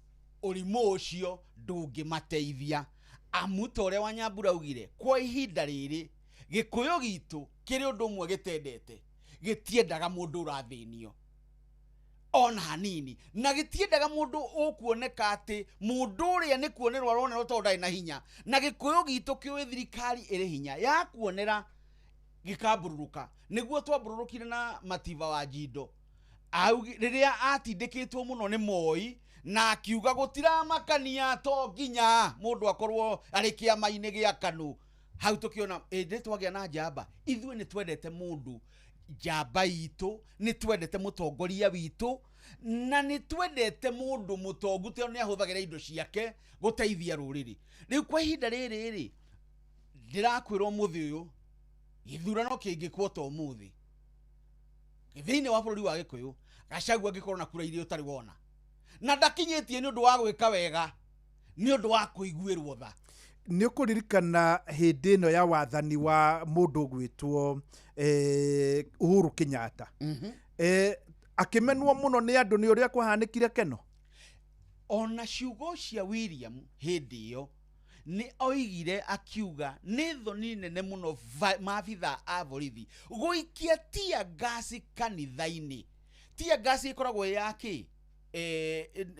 Speaker 1: ũrimũ ũcio ndũngĩmateithia, amu ta ũrĩa Wanyambura augire, kwa ihinda rĩrĩ Gĩkũyũ gitũ kĩrĩ ũndũ ũmwe gĩtendete, gĩtiendaga mũndũ ũrathĩnio ona hanini, na gĩtiendaga mũndũ ũkuoneka atĩ mũndũ ũrĩa nĩ kuonerwo aronerwo tondũ ndarĩ na hinya. Na Gĩkũyũ gitũ kĩũĩ thirikari ĩrĩ hinya ya kuonera gĩkambũrũrũka. Nĩguo twambũrũrũkire na Mativa wa Njindo rĩrĩa atindĩkĩtwo mũno nĩ Moi, na akiuga gũtiramakania to nginya mũndũ akorwo arĩ kĩama-inĩ gĩa KANU. Hau tũkĩona ĩndĩ twagĩa na njamba. Ithuĩ nĩ twendete mũndũ njamba itũ, nĩ twendete mũtongoria witũ, na nĩ twendete mũndũ mũtongu tondũ nĩ ahũthagĩra indo ciake gũteithia rũrĩrĩ. Rĩu kwa ihinda rĩrĩ rĩ, ndĩrakwĩra ũmũthĩ ũyũ gĩthurano kĩngĩkwo ta ũmũthĩ thĩinĩ wa bũrũri wa Gĩkũyũ, Gachagua angĩkorwo na kura iria ũtarĩ wona, na ndakinyĩtie nĩ ũndũ wa gwĩka wega, nĩ ũndũ wa kũiguĩrwo tha.
Speaker 6: Nĩ ũkũririkana hĩndĩ ĩno ya wathani wa mũndũ ũgwĩtwo Uhuru Kenyatta, akĩmenwo mũno nĩ andũ nĩ ũrĩa kwahanĩkire Keno.
Speaker 1: Ona ciugo cia William hĩndĩ ĩyo nĩ oigire akiuga nĩ thoni nene mũno maabitha a borithi gũikia tear gas kanitha-inĩ. Tear gas ĩkoragwo ya kĩ?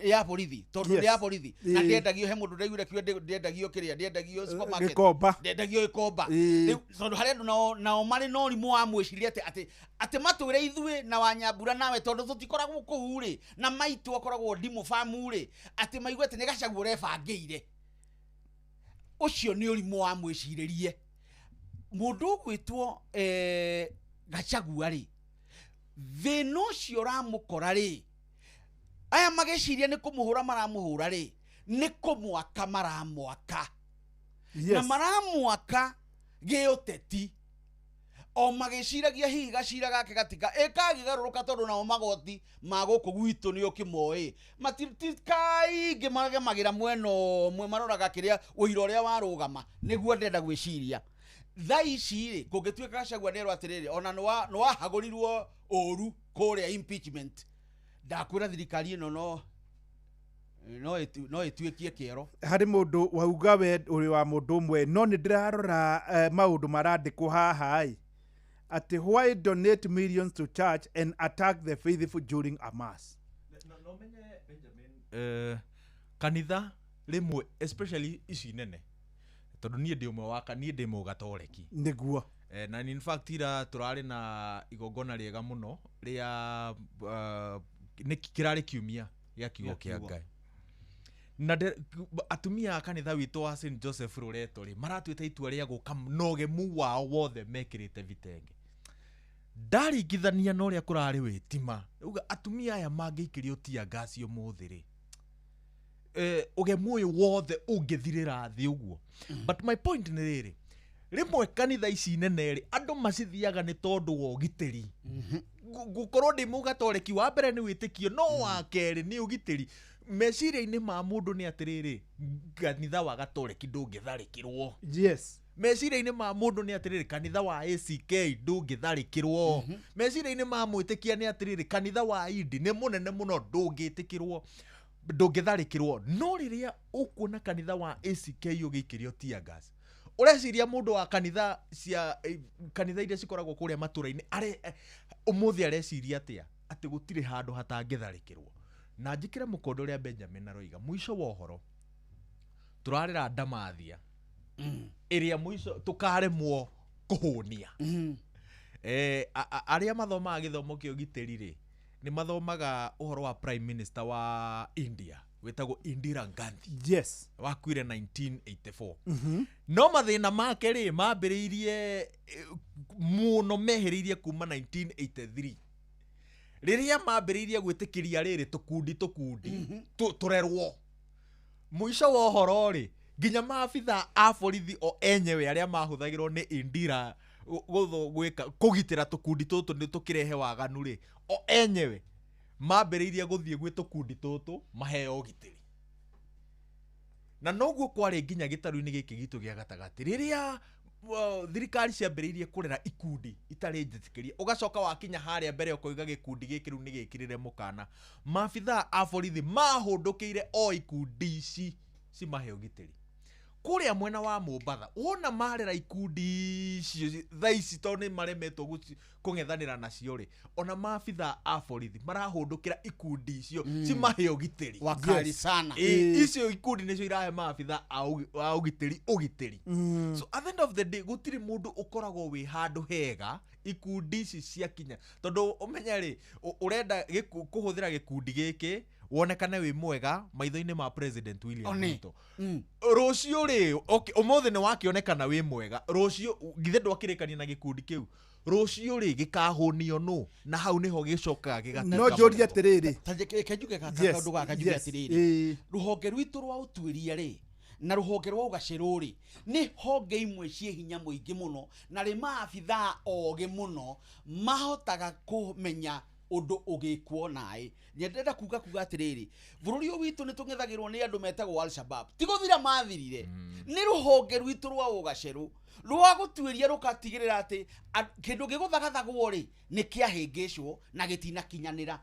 Speaker 1: Ya borithi, tondũ ya borithi na ndĩendagio he mũndũ ndaiguire kiuga ndĩendagio kĩrĩa, ndĩendagio supermarket, ndĩendagio Gĩkomba. Rĩu tondũ harĩ andũ nao marĩ na ũrimũ wa mwĩciria atĩ atĩ matwĩre ithuĩ na Wanyambura nawe tondũ tũtikoragwo kũu rĩ, na maitũ akoragwo ndimũ bamu rĩ, atĩ maigue atĩ nĩ Gachagua ũrebangĩire. Ũcio nĩ ũrimũ wa mwĩcirĩrie. Mũndũ ũgwĩtwo Gachagua rĩ, thĩna ũcio ũramũkora rĩ, aya magĩciria nĩ kũmũhũra maramũhũra rĩ, nĩ kũmwaka maramwaka. Na maramwaka gĩũteti. O magĩciragia hihi gacira gake gatika ĩkagĩgarũrũka, tondũ nao magoti ma gũkũ gwitũ nĩ ũkĩmoĩ matikaingĩ magemagĩra mwena ũmwe, maroraga kĩrĩa ũira ũrĩa warũgama. Nĩguo ndĩrenda gwĩciria thaa ici rĩ, kũngĩtuĩka Gachagua nĩerwo atĩrĩrĩ, ona nĩ wahagũrirwo ũru kũrĩa impeachment, ndakwĩra thirikari ĩno no ĩtuĩkie kĩero.
Speaker 6: Harĩ mũndũ wauga we ũrĩ wa mũndũ ũmwe, no nĩ ndĩrarora maũndũ marandĩkwo haha ĩ, atĩ why donate millions to church and attack the faithful during a mass.
Speaker 16: No menye Benjamin, kanitha rĩmwe especially ici nene, tondũ niĩ ndĩ ũmwe wa niĩ ndĩ mũgatoreki
Speaker 6: nĩguo,
Speaker 16: na in fact ira tũrarĩ na igongona rĩega mũno rĩa nĩ kĩrarĩ kiumia gĩa kiugo kĩa Ngai. Na atumia a kanitha witũ wa St Joseph Loreto rĩ, maratuĩte itua rĩa gũka nogemu wao wothe mekĩrĩte vitenge. Ndaringithania na ũrĩa kũrarĩ wĩtima. Uga atumia aya mangĩikĩrio tear gas ũmũthĩ rĩ, ũgemu ũyũ wothe ũngĩthirĩra thĩ ũguo. But my point nĩ rĩrĩ, rĩmwe kanitha ici nene rĩ, andũ macithiaga nĩ tondũ wa ũgitĩri. Gũkorwo ndĩ mũgatoreki, wa mbere nĩ wĩtĩkio, no wa kerĩ nĩ ũgitĩri. Meciria-inĩ ma mũndũ nĩ atĩrĩrĩ, kanitha wa gatoreki ndũngĩtharĩkĩrwo.
Speaker 6: Yes.
Speaker 16: Meciria-inĩ ma mũndũ nĩ atĩrĩrĩ, kanitha wa ACK ndũngĩtharĩkĩrwo. Meciria-inĩ ma mwĩtĩkia nĩ atĩrĩrĩ, kanitha wa Indi nĩ mũnene mũno, ndũngĩtĩkĩrwo, ndũngĩtharĩkĩrwo. No rĩrĩa ũkuona kanitha wa ACK ũgĩikĩrio tear gas, ũreciria mũndũ wa kanitha cia kanitha iria cikoragwo kũrĩa matũra-inĩ ũmũthĩ areciria atĩa? Atĩ gũtirĩ handũ hatangĩtharĩkĩrwo. Na njĩkĩre mũkondo ũrĩa Benjamin aroiga, mũico wa ũhoro tũrarĩra ndamathia ĩrĩa mũico tũkaremwo kũhũnia. Arĩa mathomaga gĩthomo kĩa ũgitĩri rĩ, nĩ mathomaga ũhoro wa Prime Minister wa India wĩtagwo Indira Gandhi.
Speaker 6: Yes.
Speaker 16: Wakuire 1984. No mathĩna make rĩ, mambĩrĩirie mũno, mehĩrĩirie kuma 1983 rĩrĩa mambĩrĩirie gwĩtĩkĩria rĩrĩ tũkundi tũrerwo. Mũico wa ũhoro rĩ, nginya maabitha a borithi o enyewe arĩa mahũthagĩrwo nĩ Indira gwĩka kũgitĩra tũkundi tũtũ nĩ tũkĩrehe waganu rĩ, o enyewe mambĩrĩirie gũthiĩ gwĩ tũkundi tũtũ maheo ũgitĩri. Na noguo kwarĩ nginya gĩtarũ-inĩ gĩkĩ gitũ gĩa gatagatĩ, rĩrĩa thirikari ciambĩrĩirie kũrera ikundi itarĩ njĩtĩkĩrie, ũgacoka wakinya harĩa mbere ũkoiga gĩkundi gĩkĩ rĩu nĩ gĩkĩrĩre mũkana. Maabitha a borithi mahũndũkĩire o ikundi ici cimahe ũgitĩri. Kũrĩa mwena wa Mombatha wona marera ikundi icio thaa ici tondũ nĩ maremetwo kũng'ethanĩra nacio rĩ, ona maabitha a borithi marahũndũkĩra ikundi icio cimahe ũgitĩri.
Speaker 1: Wakali sana.
Speaker 16: Icio ikundi nĩcio irahe maabitha a ũgitĩri ũgitĩri. So at the end of the day gũtirĩ mũndũ ũkoragwo wĩ handũ hega ikundi ici ciakinya, tondũ ũmenye rĩ, ũrenda kũhũthĩra gĩkundi gĩkĩ wonekane wĩ mwega maitho-inĩ ma President William Ruto. Rũciũ rĩ, okay, ũmũthĩ nĩ wakĩonekana wĩ mwega, rũciũ githĩ ndwakĩrĩkania na gĩkundi kĩu, rũciũ rĩ gĩkahũnio nũ? Na hau nĩho gĩcokaga gĩgatuĩka.
Speaker 6: No njũrie atĩrĩrĩ,
Speaker 1: ta njuge kaũndũ gaka, njuge atĩrĩrĩ, rũhonge rwitũ rwa ũtuĩria rĩ na rũhonge rwa ũgacerũ rĩ, nĩ honge imwe ciĩ hinya mũingĩ mũno, na rĩ maabithaa ogĩ mũno mahotaga kũmenya ũndũ ũgĩkwo naĩ. Nyendenda kuga atĩrĩrĩ, bũrũri ũyũ witũ nĩ tũng'ethagĩrwo nĩ andũ metagwo Al-Shabaab. Ti gũthira mathirire, nĩ rũhonge rwitũ rwa ũgacerũ rwa gũtuĩria rũgatigĩrĩra atĩ kĩndũ gĩgũthagathagwo rĩ nĩ kĩahĩngĩcwo na gĩtinakinyanĩra.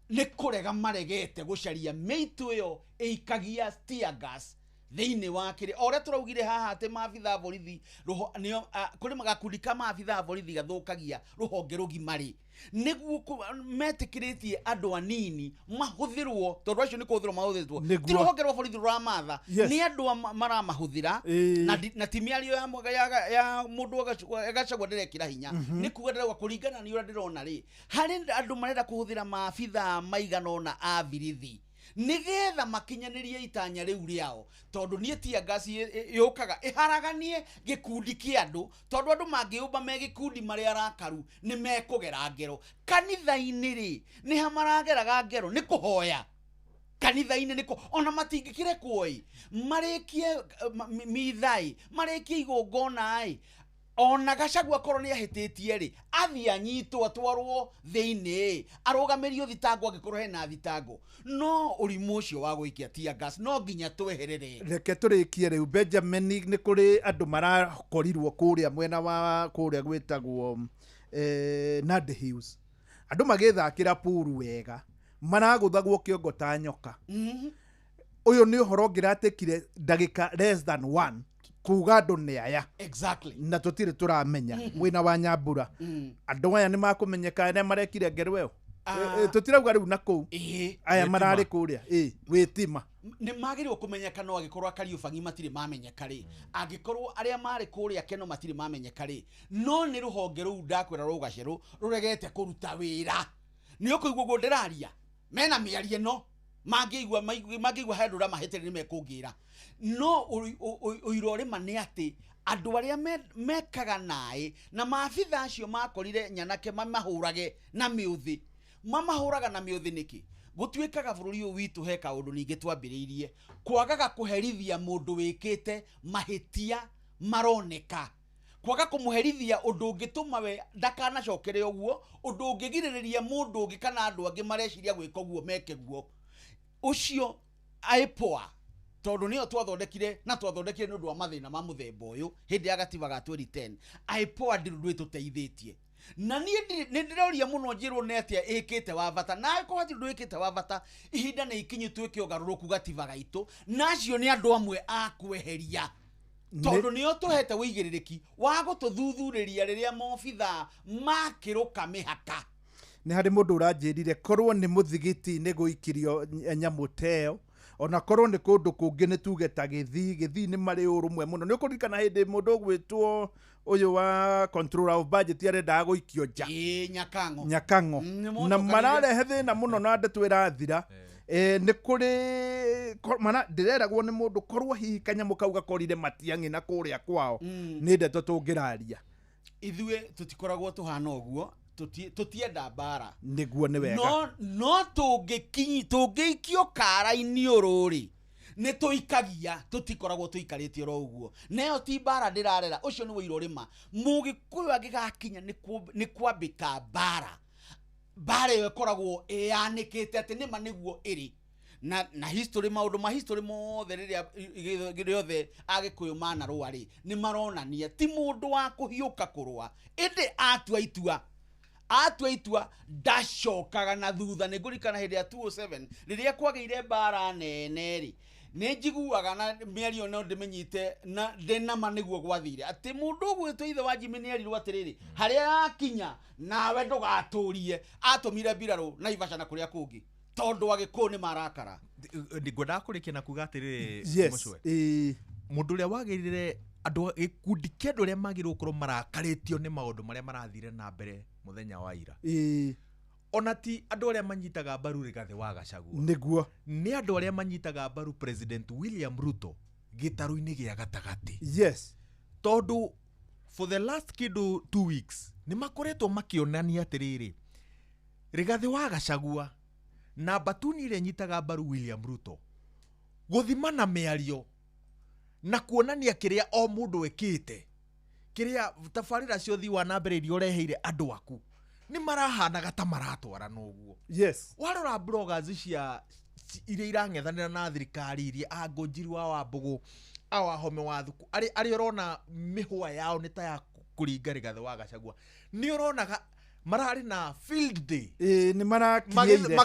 Speaker 1: Nĩ kũrega maregete gũcaria mĩitũ ĩyo ĩikagia tear gas thĩinĩ wa kĩrĩ o ũrĩa tũraugire haha atĩ maabitha a borithi kũrĩ gakundi ka maabitha a borithi gathũkagia rũhonge rũgima rĩ, nĩguo metĩkĩrĩtie andũ anini mahũthĩrwo, tondũ acio nĩ kũhũthĩrwo mahũthĩrwo, ti rũhonge rwa borithi rũramatha, nĩ andũ maramahũthĩra, na ti mĩario ya mũndũ Gachagua ndĩrekĩra hinya. Nĩ kuga ndĩrauga kũringana nĩ ũrĩa ndĩrona rĩ, harĩ andũ marenda kũhũthĩra maabitha maigana ũna a birithi nĩgetha makinyanĩrie itanya rĩu rĩao, tondũ niĩ tear gas yũkaga ĩharaganie gĩkundi kĩa andũ, tondũ andũ mangĩũmba me gĩkundi marĩ arakaru nĩ mekũgera ngero. Kanitha-inĩ rĩ, nĩ ha marageraga ngero? Nĩ kũhoya kanitha-inĩ nĩkũ ona matingĩkĩrekwo ĩ marĩkie mithai, marĩkie igongona ĩ, ona Gachagua akorwo nĩ ahĩtĩtie rĩ, athiĩ anyitwo atwarwo thĩinĩ arũgamĩrio thitango angĩkorwo hena thitango. No ũrimũ ũcio wa gũikia tear gas no nginya tweherere.
Speaker 6: Reke tũrĩkie rĩu Benjamin, nĩ kũrĩ andũ marakorirwo kũrĩa mwena wa kũrĩa gwĩtagwo Nandi Hills, andũ magĩthakĩra puru wega, maragũthagwo kĩongo ta nyoka. Ũyũ nĩ ũhoro ũngĩratekire ndagĩka less than one kuga andũ nĩ aya.
Speaker 1: Exactly.
Speaker 6: Na tũtirĩ tũramenya mwena wa Nyambura. Andũ aya nĩ makũmenyeka arĩa marekire ngero ĩyo. Tũtirauga rĩu na kũu. Aya mararĩ kũrĩa. Wĩtima.
Speaker 1: Nĩ magĩrĩirwo kũmenyeka, no angĩkorwo Kariũbangi matirĩ mamenyeka rĩ, angĩkorwo arĩa marĩ kũrĩa Keno matirĩ mamenyeka rĩ, no nĩ rũhonge rũu ndakwĩra rũgacerũ rũregete kũruta wĩra. Nĩ ũkũigua ũguo ndĩraria, mena mĩario ĩno. Mangĩigua mangĩigua he andũ ũramahĩtĩria nĩ mekũngĩra. No ũira ũrĩma nĩ atĩ andũ arĩa mekaga naĩ na maabitha acio makorire nyanake mamahũrage na mĩũthĩ. Mamahũraga na mĩũthĩ nĩkĩ? Gũtuĩkaga bũrũri ũyũ witũ he kaũndũ ningĩ twambĩrĩirie kwagaga kũherithia mũndũ wĩkĩte mahĩtia maroneka, kwaga kũmũherithia ũndũ ũngĩtũma we ndakanacokere ũguo, ũndũ ũngĩgirĩrĩria mũndũ ũngĩ kana andũ angĩ mareciria gwĩka ũguo meke guo. Ũcio IPOA tondũ nĩyo twathondekire na twathondekire nĩ ũndũ wa mathĩna ma mũthemba ũyũ hĩndĩ ya gatiba ga 2010. IPOA ndĩrĩ ũndũ ĩtũteithĩtie. Na niĩ nĩ ndĩroria mũno njĩrwo nĩ atĩa ĩkĩte wa bata, na angĩkorwo hatirĩ ũndũ ĩkĩte wa bata, ihinda nĩ ikinyu twĩke ũgarũrũku gatiba gaitũ, na acio nĩ andũ amwe a kweheria tondũ nĩo tũhete wĩigĩrĩrĩki wa gũtũthuthurĩria rĩrĩa maobithaa makĩrũka mĩhaka.
Speaker 6: Nĩ harĩ mũndũ ũranjĩrire korwo nĩ mũthigiti nĩ gũikirio nyamũ ta ĩyo, ona korwo nĩ kũndũ kũngĩ nĩ tuge ta Gĩthii. Gĩthii nĩ marĩ ũrũmwe mũno. Nĩ ũkũririkana hĩndĩ mũndũ ũgwĩtwo ũyũ wa controller of budget arendaga gũikio nja?
Speaker 1: Ĩĩ, Nyakang'o.
Speaker 6: Nyakang'o. Na mararehe thĩna mũno na ndeto ĩrathira. Nĩ kũrĩ mana ndĩreragwo nĩ mũndũ korwo hihi kanyamũ kau gakorire Matiang'i na kũrĩa kwao, nĩ ndeto tũngĩraria.
Speaker 1: Ithuĩ tũtikoragwo tũhana ũguo, tũtienda mbara.
Speaker 6: Nĩguo, nĩ wega.
Speaker 1: No tũngĩikio kara-inĩ ũrũ-rĩ, nĩ tũikagia, tũtikoragwo tũikarĩte oro ũguo. Nayo ti mbara ndĩrarera, ũcio nĩ wũira ũrĩma. Mũgĩkũyũ angĩgakinya nĩ kwambĩka mbara, mbara ĩyo ĩkoragwo ĩyanĩkĩte atĩ nĩma nĩguo ĩrĩ. Na history, maũndũ ma history mothe rĩrĩa rĩothe Agĩkũyũ manarũa rĩ, nĩ maronania ti mũndũ wa kũhiũka kũrũa, ĩndĩ atua itua ndacokaga na thutha. Nĩ ngũririkana hĩndĩ ya 2007 rĩrĩa kwagĩire mbara nene rĩ, nĩ njiguaga na mĩario no ndĩmĩnyite na ndĩnama nĩguo gwathire atĩ mũndũ ũgwĩtwo ithe wa Jimmy nĩ erirwo atĩrĩrĩ, harĩa yakinya nawe ndũgatũrie. Atũmire mbirarũ Naivasha na kũrĩa kũngĩ tondũ Agĩkũyũ nĩ marakara.
Speaker 16: Ngwendaga kũrĩkia na kuga atĩrĩrĩ,
Speaker 6: Yes.
Speaker 16: Mũcwe. Mũndũ ũrĩa wagĩrĩire, andũ gĩkundi kĩa andũ arĩa magĩrĩirwo gũkorwo marakarĩtio nĩ maũndũ marĩa marathire na mbere mũthenya wa ira, ona ti andũ arĩa manyitaga mbaru Rigathĩ wa Gachagua,
Speaker 6: Nĩguo.
Speaker 16: nĩ andũ arĩa manyitaga mbaru President William Ruto gĩtarũ-inĩ gĩa gatagatĩ. Tondũ for the last kĩndũ 2 weeks nĩ makoretwo makĩonania atĩrĩrĩ, Rigathĩ wa Gachagua na mbatuni ĩrĩa ĩnyitaga mbaru William Ruto gũthima na mĩario na kuonania kĩrĩa o mũndũ ekĩte, kĩrĩa tabarĩra cia ũthii wa na mbere iria ũreheire andũ aku, nĩ marahanaga ta maratwarana ũguo. Warora bloggers cia iria irang'ethanĩra na thirikari, iria a Ngũnjiri wa Wambũgũ, a Wahome wa Thuku, arĩa ũrona mĩhũa yao nĩ ta ya kũringa Rigathĩ wa Gachagua, nĩ ũronaga mararĩ na field day.
Speaker 6: Nĩ marakinyĩire.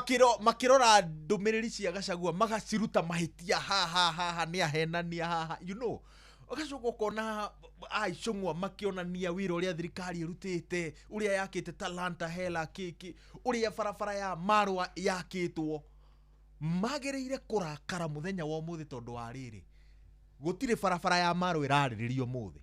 Speaker 16: Makĩrora ndũmĩrĩri cia Gachagua, magaciruta mahĩtia haha haha, nĩ ahenania haha, ũgacoka ũkona aicũng'wa makĩonania wĩra ũrĩa thirikari ĩrutĩte, ũrĩa yakĩte Talanta Hela kĩkĩ, ũrĩa barabara ya Marwa yakĩtwo. Magĩrĩire kũrakara mũthenya wa ũmũthĩ tondũ wa rĩrĩ, gũtirĩ barabara ya Marwa ĩrarĩrĩrio ũmũthĩ,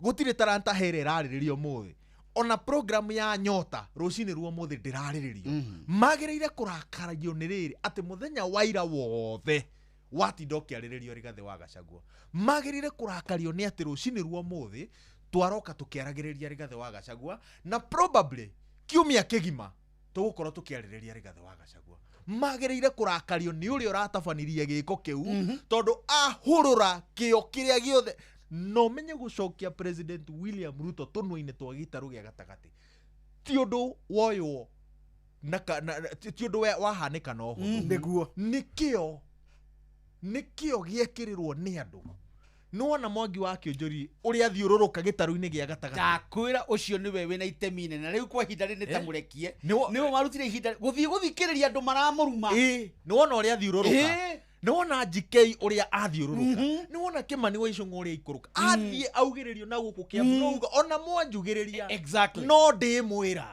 Speaker 16: gũtirĩ Talanta Hela ĩrarĩrĩrio ũmũthĩ, ona program ya Nyota rũcinĩ rwa ũmũthĩ ndĩrarĩrĩrio. Magĩrĩire kũrakario nĩ rĩrĩ atĩ mũthenya wa ira wothe watinda ũkĩarĩrĩrio Rigathĩ wa Gachagua. Magĩrĩire kũrakario nĩ atĩ rũcinĩ rwa ũmũthĩ twaroka tũkĩaragĩrĩria Rigathĩ wa Gachagua, na probably kiumia kĩgima tũgũkorwo tũkĩarĩrĩria Rigathĩ wa Gachagua. Magĩrĩire kũrakario nĩ ũrĩa ũratabanirie gĩko kĩu, tondũ ahũrũra kĩo kĩrĩa gĩothe no menye gũcokia President William Ruto tũnua-inĩ twa gĩtarũ gĩa gatagatĩ ti ũndũ woywo na ti ũndũ wahanĩka na ũhũthũ.
Speaker 6: Nĩguo.
Speaker 16: Nĩkĩo gĩekĩrĩrwo nĩ andũ. Nĩwona Mwangi wa Kĩũnjũri ũrĩa athiũrũrũka gĩtarũ-inĩ gĩa gatagatĩ.
Speaker 1: Ndakwĩra ũcio nĩwe wĩna itemi inene, na rĩu kwa ihinda rĩrĩ nĩ ta mũrekie. Nĩwe warutire ihinda gũthiĩ gũthikĩrĩria andũ maramũruma.
Speaker 16: Nĩwona ũrĩa athiũrũrũka. Nĩwona GK ũrĩa athiũrũrũka. Nĩwona Kĩmani wa Icũng'wa ũrĩa aikũrũka. Athiĩ augĩrĩrio na gũkũ Kĩambu, no uga, ona mwanjugĩrĩria. No ndĩmwĩra.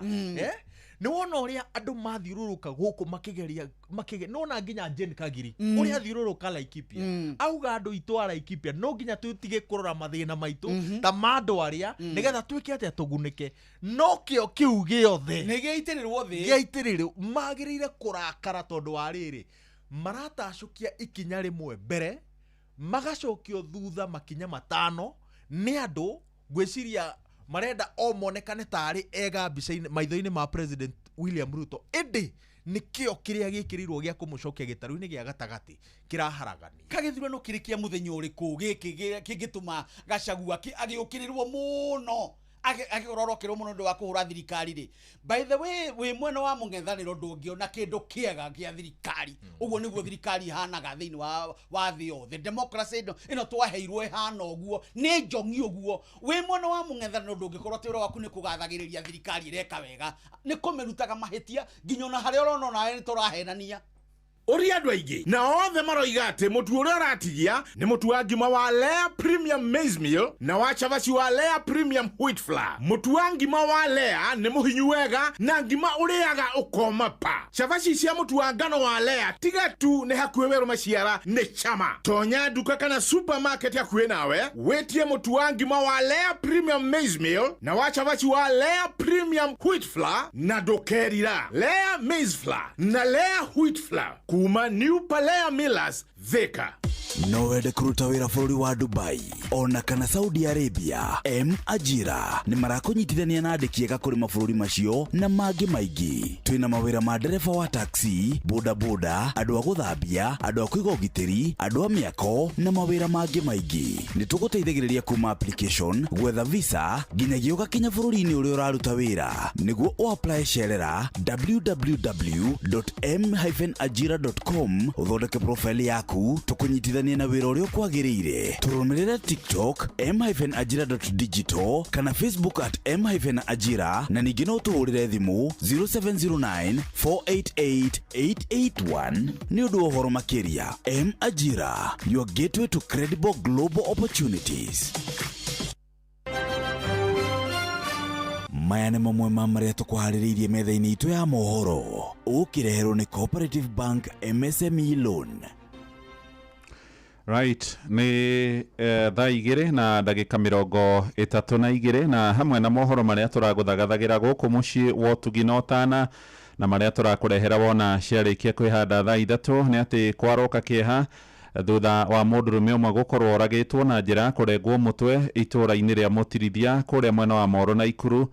Speaker 16: Nĩwona ũrĩa andũ mathiũrũrũka gũkũ makĩgeria, nĩwona nginya Jane Kagiri, ũrĩa athiũrũrũka Laikipia. Auga andũ aitũ a Laikipia, no nginya tũtige kũrora mathĩna maitũ, ta ma andũ arĩa, nĩgetha twĩke atĩa tũgunĩke. No kĩo kĩu gĩothe
Speaker 1: nĩ gĩaitĩrĩrwo thĩ.
Speaker 16: Gĩaitĩrĩrwo. Magĩrĩire kũrakara tondũ wa rĩrĩ, Maratacũkia ikinya rĩmwe mbere, magacokio thutha makinya 5 nĩ andũ. Ngwĩciria marenda o monekane tarĩ ega mbica-inĩ maitho-inĩ ma President William Ruto, ĩndĩ nĩkĩo kĩrĩa gĩkĩrĩirwo gĩa kũmũcokia gĩtarũ-inĩ gĩa gatagatĩ kĩraharagania.
Speaker 1: Kagĩthurano kĩrĩ kĩa mũthenya ũrĩkũ gĩkĩ kĩngĩtũma Gachagua agĩũkĩrĩrwo mũno, agĩororokĩrwo mũno ũndũ wa kũhũra thirikari rĩ? By the way, wĩ mwena wa mũng'ethanĩro ndũngĩona kĩndũ kĩega gĩa thirikari. Ũguo nĩguo thirikari ihanaga thĩinĩ wa thĩ yothe. Democracy ĩno twaheirwo ĩhana ũguo, nĩ njongi ũguo. Wĩ mwena wa mũng'ethanĩro ndũngĩkorwo atĩ ũrĩa waku nĩ kũgathagĩrĩria thirikari ĩreka wega, nĩ kũmĩrutaga mahĩtia nginya ona harĩa ũrona onawe nĩ tũrahenania.
Speaker 2: Ũria andũ aingĩ na othe maroiga atĩ mũtu ũrĩa ũratigia nĩ mũtu wa ngima wa Lea Premium Maize Meal na wa cabaci wa Lea Premium Wheat Flour. Mũtu wa ngima wa Lea nĩ mũhinyu wega na ngima ũrĩaga ũkoma pa. Cabaci cia mũtu wa ngano wa Lea tiga tu nĩ hakuhĩ werũ maciara nĩ chama. Tonya nduka kana supermarket hakuhĩ nawe wĩtie mũtu wa ngima wa Lea Premium Maize Meal na wa cabaci wa Lea Premium Wheat Flour na ndũkerira. Lea Maize Flour na Lea Wheat Flour kuma New Palea Millers, Thika.
Speaker 12: No wende kũruta wĩra bũrũri wa Dubai ona kana Saudi Arabia? M Ajira nĩ marakũnyitithania na andĩki ega kũrĩ mabũrũri macio na mangĩ maingĩ. Twĩna mawĩra ma ndereba wa taxi, boda boda, andũ a gũthambia, andũ a kũiga ũgitĩri, andũ a mĩako na mawĩra mangĩ maingĩ. Nĩ tũgũteithagĩrĩria kuma application, gwetha visa nginyagia ũgakinya bũrũri-inĩ ũrĩa ũraruta wĩra. Nĩguo ũapply cerera www.m-ajira.com ũthondeke profile yaku tũkũnyitithanie na wĩra ũrĩa ũkwagĩrĩire. Tũrũmĩrĩre TikTok m-ajira.digital kana Facebook at m-ajira na ningĩ no ũtũhũrĩre thimũ 0709 488 881 nĩ ũndũ wa ũhoro makĩria. M Ajira, your gateway to credible global opportunities. Maya nĩ mamwe ma marĩa tũkũharĩrĩirie metha-inĩ itũ ya mohoro, ũkĩreherwo nĩ Cooperative Bank MSME Loan.
Speaker 4: Right, nĩ thaa 2 na ndagĩka 32 na hamwe na mohoro marĩa tũragũthagathagĩra gũkũ mũciĩ wa ũtugi na ũtana na marĩa tũrakũrehera wona ciarĩkia kwĩhanda thaa 3 nĩ atĩ kwaroka kĩeha thutha wa mũndũrũme ũmwe gũkorwo oragĩtwo na njĩra ya kũrengwo mũtwe itũũra-inĩ rĩa Mũtirithia kũrĩa mwena wa Moro na Ikuru.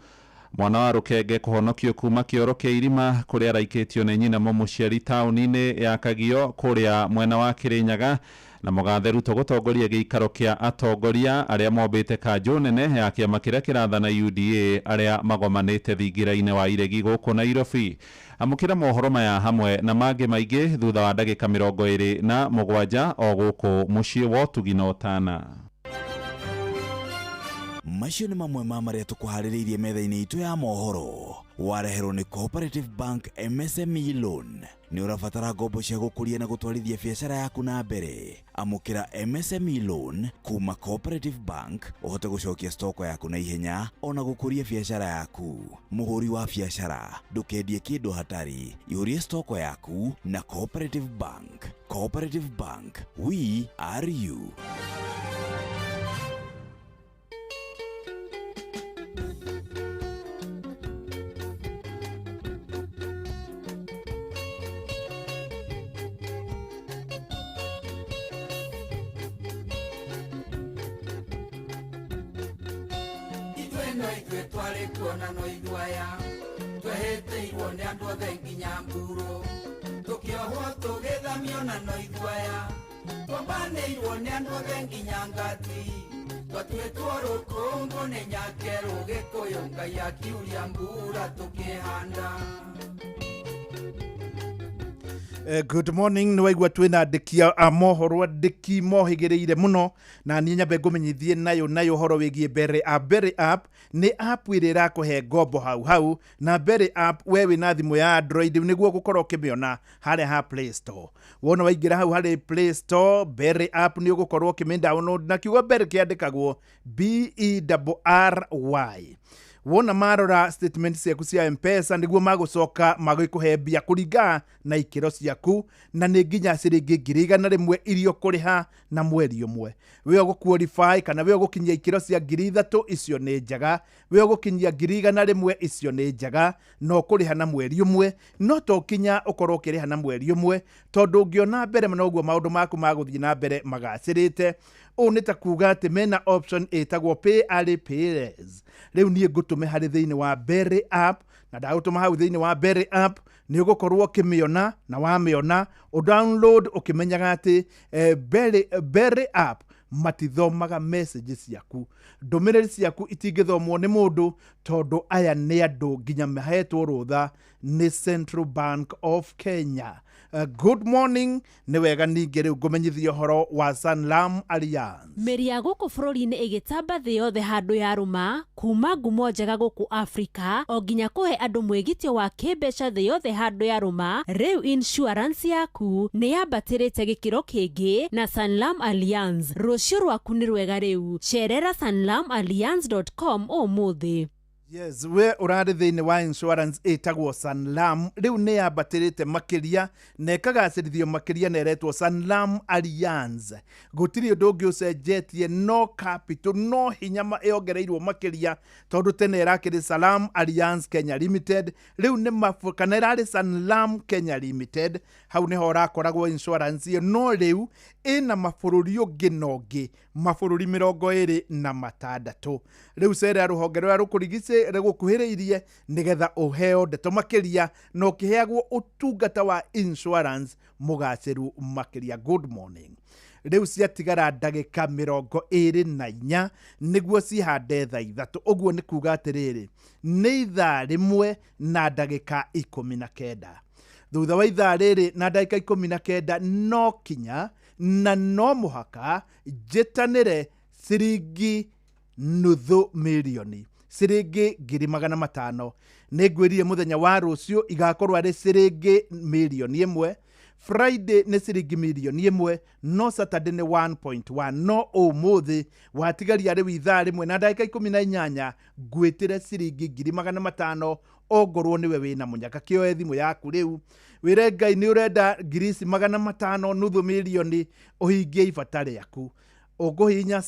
Speaker 4: Mwana wa rũkenge kũhonokio kuma kĩoro kĩa irima kũrĩa araikĩtio nĩ nyina mũmũciari taũni-inĩ ya Kagio kũrĩa mwena wa Kĩrĩnyaga. Na mũgathe Ruto gũtongoria gĩikaro kĩa atongoria arĩa mombĩte kanjũ nene ya kĩama kĩrĩa kĩrathana UDA arĩa magomanĩte thingira-inĩ wa iregi gũkũ Nairobi. Amũkĩra mohoro maya hamwe na mangĩ maingĩ thutha wa ndagĩka 27 o gũkũ mũciĩ wa ũtugi na ũtana.
Speaker 12: Macio nĩ mamwe ma marĩa tũkũharĩrĩirie metha-inĩ itũ ya mohoro. Wareherwo nĩ Cooperative Bank MSME Loan. Nĩ ũrabatara ngombo cia gũkũria na gũtwarithia biacara yaku na mbere? Amũkĩra MSME Loan kuma Cooperative Bank ũhote gũcokia stoko yaku na ihenya ona gũkũria biacara yaku. Mũhũri wa biacara, ndũkendie kĩndũ hatarĩ. Ihũrie stoko yaku na Cooperative Bank. Cooperative Bank, we are you.
Speaker 5: Kuona no iguaya twehĩtĩirwo nĩ andũ othe nginya mburo tũkĩohwo tũgĩthamio na no iguaya twambanĩirwo nĩ andũ othe nginya ngati twatuĩtwo rũkũngũ nĩ nyakerũ gĩkũyũ Ngai akiuria mbura tũkĩhanda.
Speaker 6: Good morning, nĩ waigua twĩna andĩki a mohoro, andĩki mohĩgĩrĩire mũno na niĩ nyambe ngũmenyithie nayo ũhoro wĩgiĩ Berry App. Berry App nĩ app ĩrĩa ĩrakũhe ngombo hau hau, na Berry App we wĩna thimũ ya Android nĩguo gũkorwo ũkĩmĩona harĩa ha Play Store. Wona waingĩra hau harĩ Play Store, Berry App nĩ ũgũkorwo ũkĩmĩ download na kiugo Berry kĩandĩkagwo B E R R Y. Wona marora statement ciaku cia M-Pesa nĩguo magũcoka magĩkũhe mbia kũringana na ikĩro ciaku, na nĩ nginya ciringi 100,000 iria ũkũrĩha na mweri ũmwe. We ũgũ qualify kana we ũgũkinyia ikĩro cia 3,000, icio nĩ njega. We ũgũkinyia 100,000, icio nĩ njega, na ũkũrĩha na mweri ũmwe. No to kinya ũkorwo ũkĩrĩha na mweri ũmwe, tondũ ũngĩona mbere noguo maũndũ maku magũthiĩ na mbere magacĩrĩte. Ũũ nĩ ta kuga atĩ mena option ĩtagwo pay early pay less. Rĩu niĩ ngũtũme harĩ thĩinĩ wa Berry app, na ndagũtũma hau thĩinĩ wa Berry app nĩ ũgũkorwo ũkĩmĩona, na wamĩona ũdownload ũkĩmenyaga atĩ Berry app matithomaga message ciaku, ndũmĩrĩri ciaku itingĩthomwo nĩ mũndũ, tondũ aya nĩ andũ nginya mahetwo rũtha nĩ Central Bank of Kenya. Good morning, nĩ wega ningĩ rĩu ngũmenyithia ũhoro wa Sanlam Alliance.
Speaker 3: Mĩri ya gũkũ bũrũri-inĩ ĩgĩtamba thĩ yothe handũ ya rũma, kuma ngumo njega gũkũ Afrika o nginya kũhe andũ mwĩgitio wa kĩmbeca thĩ yothe handũ ya rũma. Rĩu insurance yaku nĩ yambatĩrĩte gĩkĩro kĩngĩ na Sanlam Alliance. Rũciũ rwaku nĩ rwega rĩu. Cerera sanlamalliance.com ũmũthĩ.
Speaker 6: Yes, we ũrarĩ thĩinĩ wa insurance ĩtagwo Sanlam, rĩu nĩ yambatĩrĩte makĩria na ĩkagacĩrithio makĩria na ĩretwo Sanlam Alliance. Gũtirĩ ũndũ ũngĩ ũcenjetie, no capital no hinya yongereirwo makĩria, tondũ tene ĩrakĩrĩ Sanlam Alliance Kenya Limited, rĩu nĩ kana ĩrarĩ Sanlam Kenya Limited, hau nĩho ũrakoragwo insurance ĩyo, no rĩu ĩna mabũrũri ũngĩ na ũngĩ, mabũrũri 26. Rĩu cerera rũhonge rũrĩa rũkũrigicĩirie rĩgũkuhĩrĩirie nĩgetha ũheo ndeto makĩria na ũkĩheagwo ũtungata wa insurance mũgacĩru makĩria. Good morning. Rĩu ciatigara ndagĩka 24 nĩguo cihande thaa 3. Ũguo nĩ kuga atĩrĩrĩ, nĩ ithaa 1 na ndagĩka 19. Thutha wa ithaa rĩrĩ na ndagĩka 19 no kinya na no mũhaka njĩtanĩre ciringi 500,000, ciringi 500,000. Nĩ ngwĩrire mũthenya wa rũciũ igakorwo arĩ ciringi 1,000,000, Friday nĩ ciringi 1,000,000, no Saturday nĩ 1.1. No ũmũthĩ watigaria rĩu ithaa 1 na ndagĩka 18 ngwĩtĩre ciringi 500,000 ongorwo nĩwe wĩna mũnyaka. Kĩoe thimũ yaku rĩu wĩre Ngai nĩ ũrenda ngiri ici 500, 500,000, ũhingie ibata rĩaku. Ũkũhihinya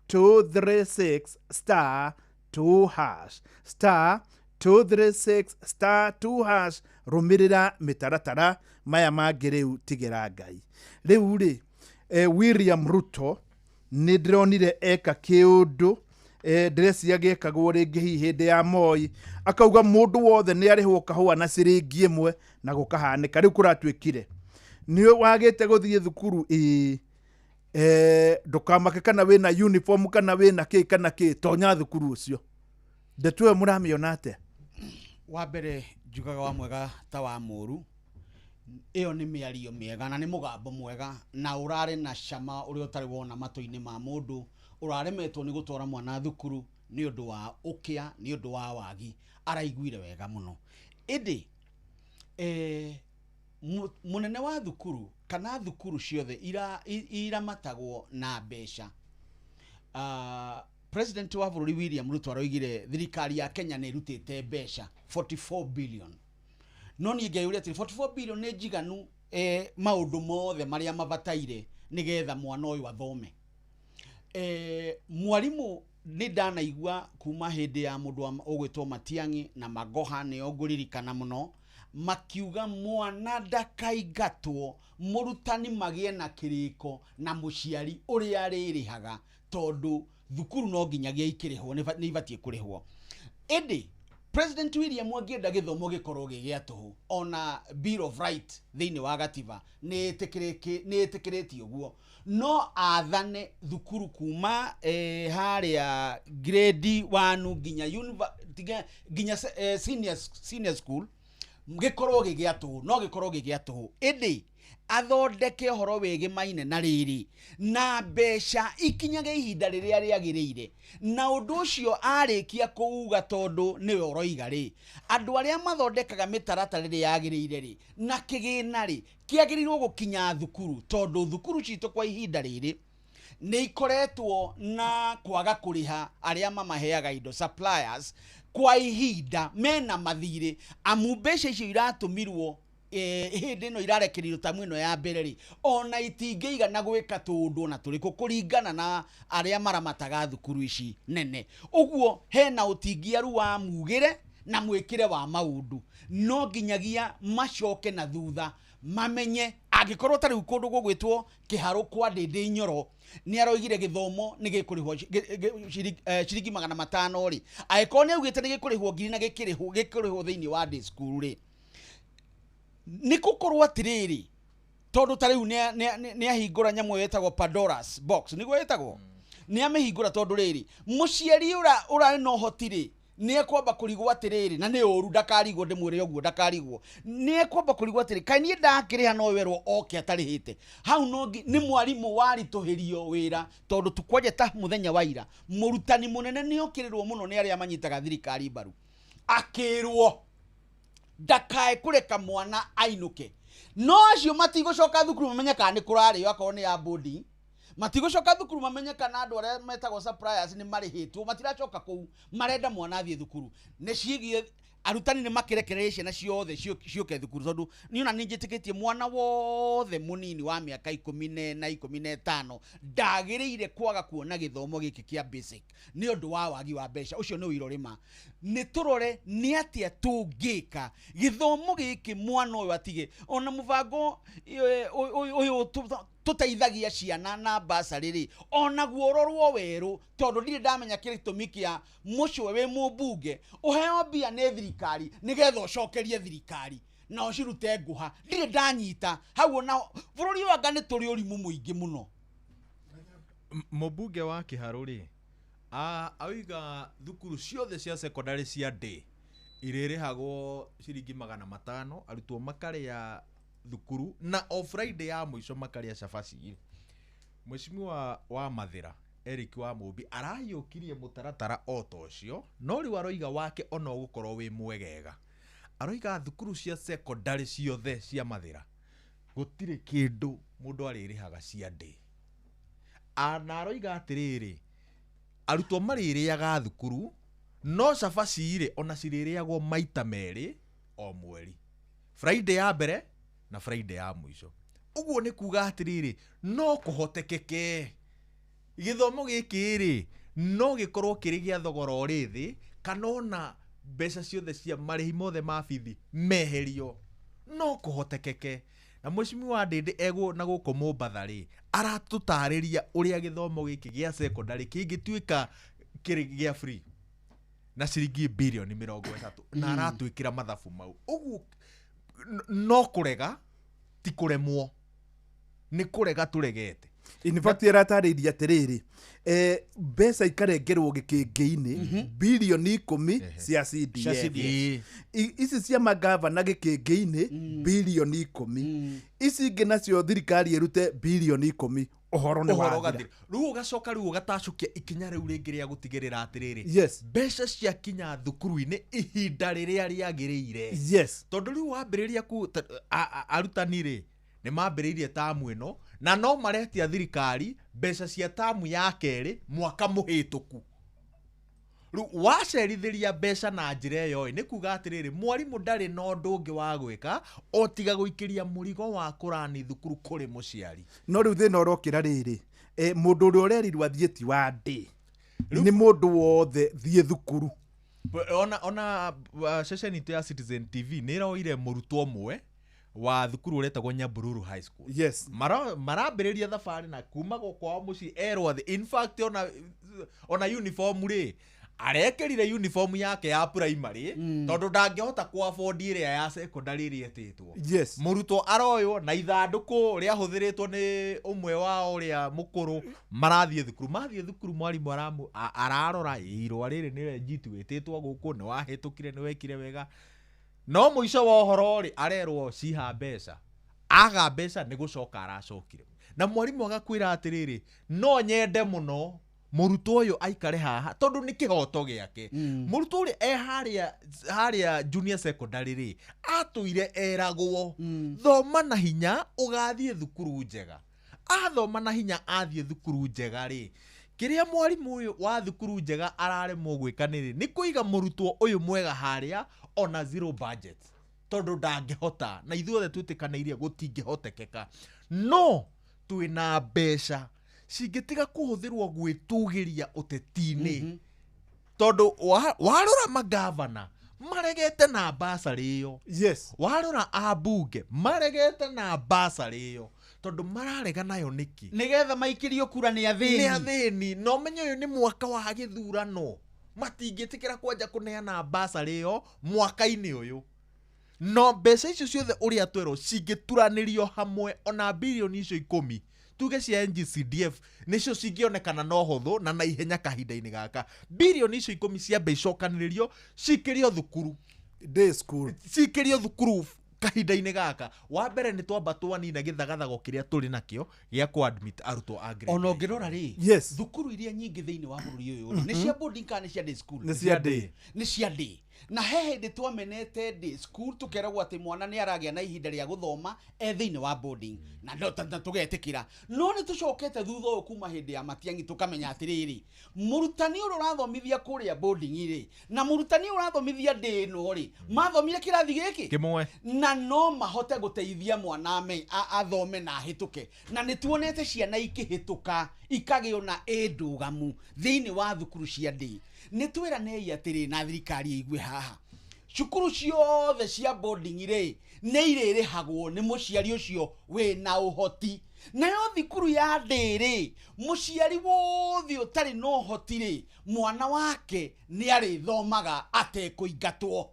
Speaker 6: *236 *2# *236 *2#, rũmĩrĩra mĩtaratara maya mangĩ rĩu tigĩra Ngai. Rĩu rĩ, William Ruto nĩ ndĩronire eka kĩũndũ ndĩreciria gĩekagwo rĩngĩ hihi hĩndĩ ya Moi, akauga mũndũ wothe nĩ arĩhwo kahũa na ciringi 1 na gũkahanĩka. Rĩu kũratuĩkire nĩ wagĩte gũthiĩ thukuru, ĩĩ ndũkamake kana wĩna uniform kana wĩna kĩ kana kĩ, tonya thukuru ũcio. Ndeto ĩyo mũramĩona atĩa?
Speaker 1: Wa mbere njugaga wa mwega ta wa mũru, ĩyo nĩ mĩario mĩega na nĩ mũgambo mwega na ũrarĩ na cama ũrĩa ũtarĩ wona matũ-inĩ ma mũndũ ũraremetwo nĩ gũtwara mwana thukuru nĩ ũndũ wa ũkĩa, nĩ ũndũ wa wagi, araiguire wega mũno. Ĩndĩ mũnene wa thukuru kana thukuru ciothe iramatagwo na mbeca. President wa bũrũri William Ruto aroigire thirikari ya Kenya nĩ ĩrutĩte mbeca 44 billion. No niĩ ngeyũria atĩrĩ, 44 billion nĩ njiganu maũndũ mothe marĩa mabataire nĩgetha mwana ũyũ athome? Mwarimũ nĩ ndanaigua kuma hĩndĩ ya mũndũ ũgwĩtwo Matiang'i na Magoha nĩo ngũririkana mũno, makiuga mwana ndakaingatwo, mũrutani magĩe na kĩrĩko na mũciari ũrĩa arĩrĩhaga, tondũ thukuru no nginyagia ikĩrĩhwo, nĩ ibatiĩ kũrĩhwo. Ĩndĩ President William angĩenda gĩthomo gĩkorwo gĩ gĩa tũhũ, ona Bill of Right thĩinĩ wa gatiba nĩ ĩtĩkĩrĩtie ũguo, no athane thukuru kuma harĩa grade 1 nginya senior school gĩkorwo gĩ gĩa tũhũ, no gĩkorwo gĩ gĩa tũhũ. Ĩndĩ athondeke ũhoro wĩgĩmaine na rĩrĩ na mbeca ikinyage ihinda rĩrĩa rĩagĩrĩire, na ũndũ ũcio arĩkia kũuga, tondũ nĩwe ũroiga rĩ, andũ arĩa mathondekaga mĩtaratara ĩrĩa yagĩrĩire rĩ na kĩgĩna rĩ kĩagĩrĩirwo gũkinya thukuru, tondũ thukuru citũ kwa ihinda rĩrĩ Nĩ ikoretwo na kwaga kũrĩha arĩa mamaheaga indo, suppliers, kwa ihinda mena mathirĩ, amu mbeca icio iratũmirwo hĩndĩ ĩno irarekererio tamu ĩno ya mbere rĩ, ona itingĩigana gwĩka tũũndũ ona tũrĩkũ kũringana na arĩa maramataga thukuru ici nene. Ũguo hena ũtingiaru wa mugĩre na mwĩkĩre wa maũndũ, no nginyagia macoke na thutha mamenye. Angĩkorwo ta rĩu kũndũ gũgwĩtwo Kĩharũ kwa Ndĩndĩ Nyoro nĩ aroigire gĩthomo nĩ gĩkũrĩhwo ciringi 500 rĩ, angĩkorwo nĩ augĩte nĩ gĩkũrĩhwo ngiri na gĩkũrĩhwo thĩinĩ wa day school rĩ, nĩ gũkorwo atĩrĩrĩ, tondũ ta rĩu nĩ ahingũra nyamũ ĩyo ĩtagwo Pandora's box, nĩguo ĩtagwo, nĩ amĩhingũra, tondũ rĩrĩ mũciari ũrarĩ na ũhoti rĩ, nĩ ekwamba kũrigwo atĩrĩrĩ, na nĩ ũru ndakarigwo, ndĩmwĩre ũguo ndakarigwo, nĩ ekwamba kũrigwo atĩrĩ, kaĩ niĩ ndakĩrĩha no werwo oke atarĩhĩte hau, no nĩ mwarimũ waritũhĩrio wĩra, tondũ tukwanja ta mũthenya wa ira mũrutani mũnene nĩ okĩrĩrwo mũno nĩ arĩa manyitaga thirikari mbaru, akĩrwo ndakae kũreka mwana ainũke, no acio matigũcoka thukuru mamenye kana nĩ kũrarĩo akorwo nĩ ya boarding, matigũcoka thukuru mamenye kana andũ arĩa metagwo suppliers nĩ marĩhĩtwo, matiracoka kũu, marenda mwana athiĩ thukuru. Nĩ ciĩgiĩ arutani nĩ makĩrekereria ciana ciothe ciũke thukuru, tondũ niĩ ona nĩ njĩtĩkĩtie mwana wothe mũnini wa mĩaka 14 15 ndagĩrĩire kwaga kuona gĩthomo gĩkĩ kĩa basic nĩ ũndũ wa wagi wa mbeca. Ũcio nĩ ũira ũrĩma. Nĩ tũrore nĩ atĩa tũngĩka gĩthomo gĩkĩ mwana ũyũ atige ona mũbango ũyũ tũteithagia ciana na basarĩ rĩ, onaguo ũrorwo werũ, tondũ ndirĩ ndamenya gĩtũmi kĩa mũcwe wĩ mũmbunge ũheo mbia nĩ thirikari nĩgetha ũcokerie thirikari na ũcirute ngũha. Ndirĩ ndanyita hau ona bũrũri ũyũ anga nĩ tũrĩ ũrimũ mũingĩ mũno.
Speaker 16: Mũmbunge wa Kĩharũ rĩ, auga thukuru ciothe cia secondary cia day irĩrĩhagwo ciringi 500, arutwo makarĩa thukuru na o Friday ya mũico makarĩa cabaci. Mheshimiwa wa Mathĩra Eric wa Mũmbi arahiũkirie mũtaratara o ta ũcio, no rĩu aroiga wake ona ũgũkorwo wĩ mwegega. Aroiga thukuru cia secondary ciothe cia Mathĩra gũtirĩ kĩndũ mũndũ arĩrĩhaga cia day. Na aroiga atĩrĩrĩ, arutwo marĩrĩaga thukuru no cabaci rĩ ona cirĩrĩagwo maita merĩ o mweri, Friday ya mbere na Friday ya mũico. Ũguo nĩ kuga atĩrĩrĩ, no kũhotekeke gĩthomo gĩkĩ rĩ no gĩkorwo kĩrĩ gĩa thogora ũrĩ thĩ, kana ona mbeca ciothe cia marĩhi mothe ma bithi meherio, no kũhotekeke. Na mheshimiwa Ndĩndĩ egwo na gũkũ Mombatha rĩ, aratũtarĩria ũrĩa gĩthomo gĩkĩ gĩa secondary kĩngĩtuĩka kĩrĩ gĩa free na ciringi bilioni 30, na aratwĩkĩra mathabu mau. Ũguo no kũrega ti kũremwo, nĩ kũrega tũregete.
Speaker 6: In fact ĩratarĩirie atĩrĩrĩ, mbeca ikarengerwo gĩkĩngĩ-inĩ bilioni 10 cia CDF, ici cia magavana gĩkĩngĩ-inĩ bilioni 10, ici ingĩ nacio thirikari ĩrute bilioni 10. Ũhoro nĩ wathira.
Speaker 16: Rĩu ũgacoka rĩu ũgatacũkia ikinya rĩu rĩngĩ rĩa gũtigĩrĩra atĩrĩrĩ,
Speaker 6: yes,
Speaker 16: mbeca ciakinya thukuru-inĩ ihinda rĩrĩa rĩagĩrĩire.
Speaker 6: Yes,
Speaker 16: tondũ rĩu wambĩrĩria arutani rĩ nĩ mambĩrĩirie tamu ĩno na no maretia thirikari mbeca cia tamu ya kerĩ mwaka mũhĩtũku. Rĩu wacerithĩria mbeca na njĩra ĩyo nĩ kuga atĩrĩrĩ, mwarimũ ndarĩ na ũndũ ũngĩ wa gwĩka o tiga gũikĩria mũrigo wa kũrani thukuru kũrĩ mũciari.
Speaker 6: No rĩu thĩna ũrokĩra rĩrĩ, mũndũ ũrĩa ũrerirwo athiĩ ti wa ndĩ, nĩ mũndũ wothe thiĩ thukuru.
Speaker 16: Ona ceceni itũ ya Citizen TV nĩ ĩroire mũrutwo ũmwe wa thukuru ũretagwo Nyambururu High School.
Speaker 6: Yes.
Speaker 16: Marambĩrĩria thabarĩ na kuma kwao mũciĩ erwo thĩ. In fact ona uniform rĩ arekerire uniform yake ya primary tondũ ndangĩhota ku afford ĩrĩa ya secondary ĩrĩa ĩtĩtwo.
Speaker 6: Yes.
Speaker 16: Mũrutwo aroywo na ithandũkũ rĩahũthĩrĩtwo nĩ ũmwe wao ũrĩa mũkũrũ, marathiĩ thukuru. Mathiĩ thukuru mwarimũ ararora irũa rĩrĩ nĩ legit wĩtĩtwo gũkũ, nĩ wahĩtũkire, nĩ wekire wega. No mũico wa ũhoro rĩ arerwo ciha mbeca, aga mbeca nĩ gũcoka aracokire. Na mwarimũ agakwĩra atĩrĩrĩ, no nyende mũno mũrutwo ũyũ aikare haha tondũ nĩ kĩhoto gĩake. Mũrutwo ũrĩa e harĩa junior secondary rĩ atũire eragwo thoma na hinya ũgathiĩ thukuru njega. Athoma na hinya athiĩ thukuru njega rĩ, kĩrĩa mwarimũ ũyũ wa thukuru njega araremwo gwĩka nĩ rĩ, nĩ kũiga mũrutwo ũyũ mwega harĩa ona zero budget, tondũ ndangĩhota, na ithuothe twĩtĩkanĩirie gũtingĩhotekeka. No twĩna mbeca cingĩtiga kũhũthĩrwo gwĩtũgĩria ũteti-inĩ, tondũ warora magavana maregete na basarĩ ĩyo.
Speaker 6: Yes.
Speaker 16: Warora ambunge maregete na basarĩ ĩyo, tondũ mararega nayo nĩkĩ?
Speaker 1: Nĩgetha maikĩrio kura nĩ athĩni.
Speaker 16: Nĩ athĩni. Na ũmenye ũyũ nĩ mwaka wa gĩthurano, matingĩtĩkĩra kwanja kũneana basarĩ ĩyo mwaka-inĩ ũyũ. No mbeca icio ciothe ũrĩa twerwo cingĩturanĩrio hamwe, ona birioni icio 10 tuge cia NGCDF nĩcio cingĩonekana na ũhũthũ na naihenya kahinda-inĩ gaka. Birioni icio 10 ciambe icokanĩrĩrio cikĩrio thukuru,
Speaker 6: day school,
Speaker 16: cikĩrio thukuru kahinda-inĩ gaka. Wa mbere nĩ twamba twanina gĩthagathago kĩrĩa tũrĩ nakĩo gĩa kũ-admit arutwo a grade.
Speaker 1: Ona ũngĩrora rĩ,
Speaker 6: yes,
Speaker 1: thukuru iria nyingĩ thĩinĩ wa bũrũri ũyũ rĩ, nĩ cia boarding kana nĩ cia day school?
Speaker 6: Nĩ cia day.
Speaker 1: Nĩ cia day. Na he hĩndĩ twamenete day school tũkeragwo atĩ mwana nĩ aragĩa na ihinda rĩa gũthoma e thĩinĩ wa boarding, na no tũgetĩkĩra. No nĩ tũcokete thutha ũyũ kuma hĩndĩ ya Matiang'i tũkamenya atĩrĩrĩ, mũrutani ũrĩa ũrathomithia kũrĩa boarding rĩ, na mũrutani ũrĩa ũrathomithia day ĩno rĩ, mathomire kĩrathi gĩkĩ
Speaker 16: kĩmwe,
Speaker 1: na no mahote gũteithia mwana athome na ahĩtũke. Na nĩ tuonete ciana ikĩhĩtũka ikagĩo na ĩndũgamu thĩinĩ wa thukuru cia day. Nĩ twĩranei atĩrĩ, na thirikari ĩigue haha, cukuru ciothe cia boarding rĩ nĩ irĩrĩhagwo nĩ mũciari ũcio wĩna ũhoti. Nayo thukuru ya day rĩ, mũciari wothe ũtarĩ na ũhoti rĩ, mwana wake nĩ arĩthomaga atekũingatwo.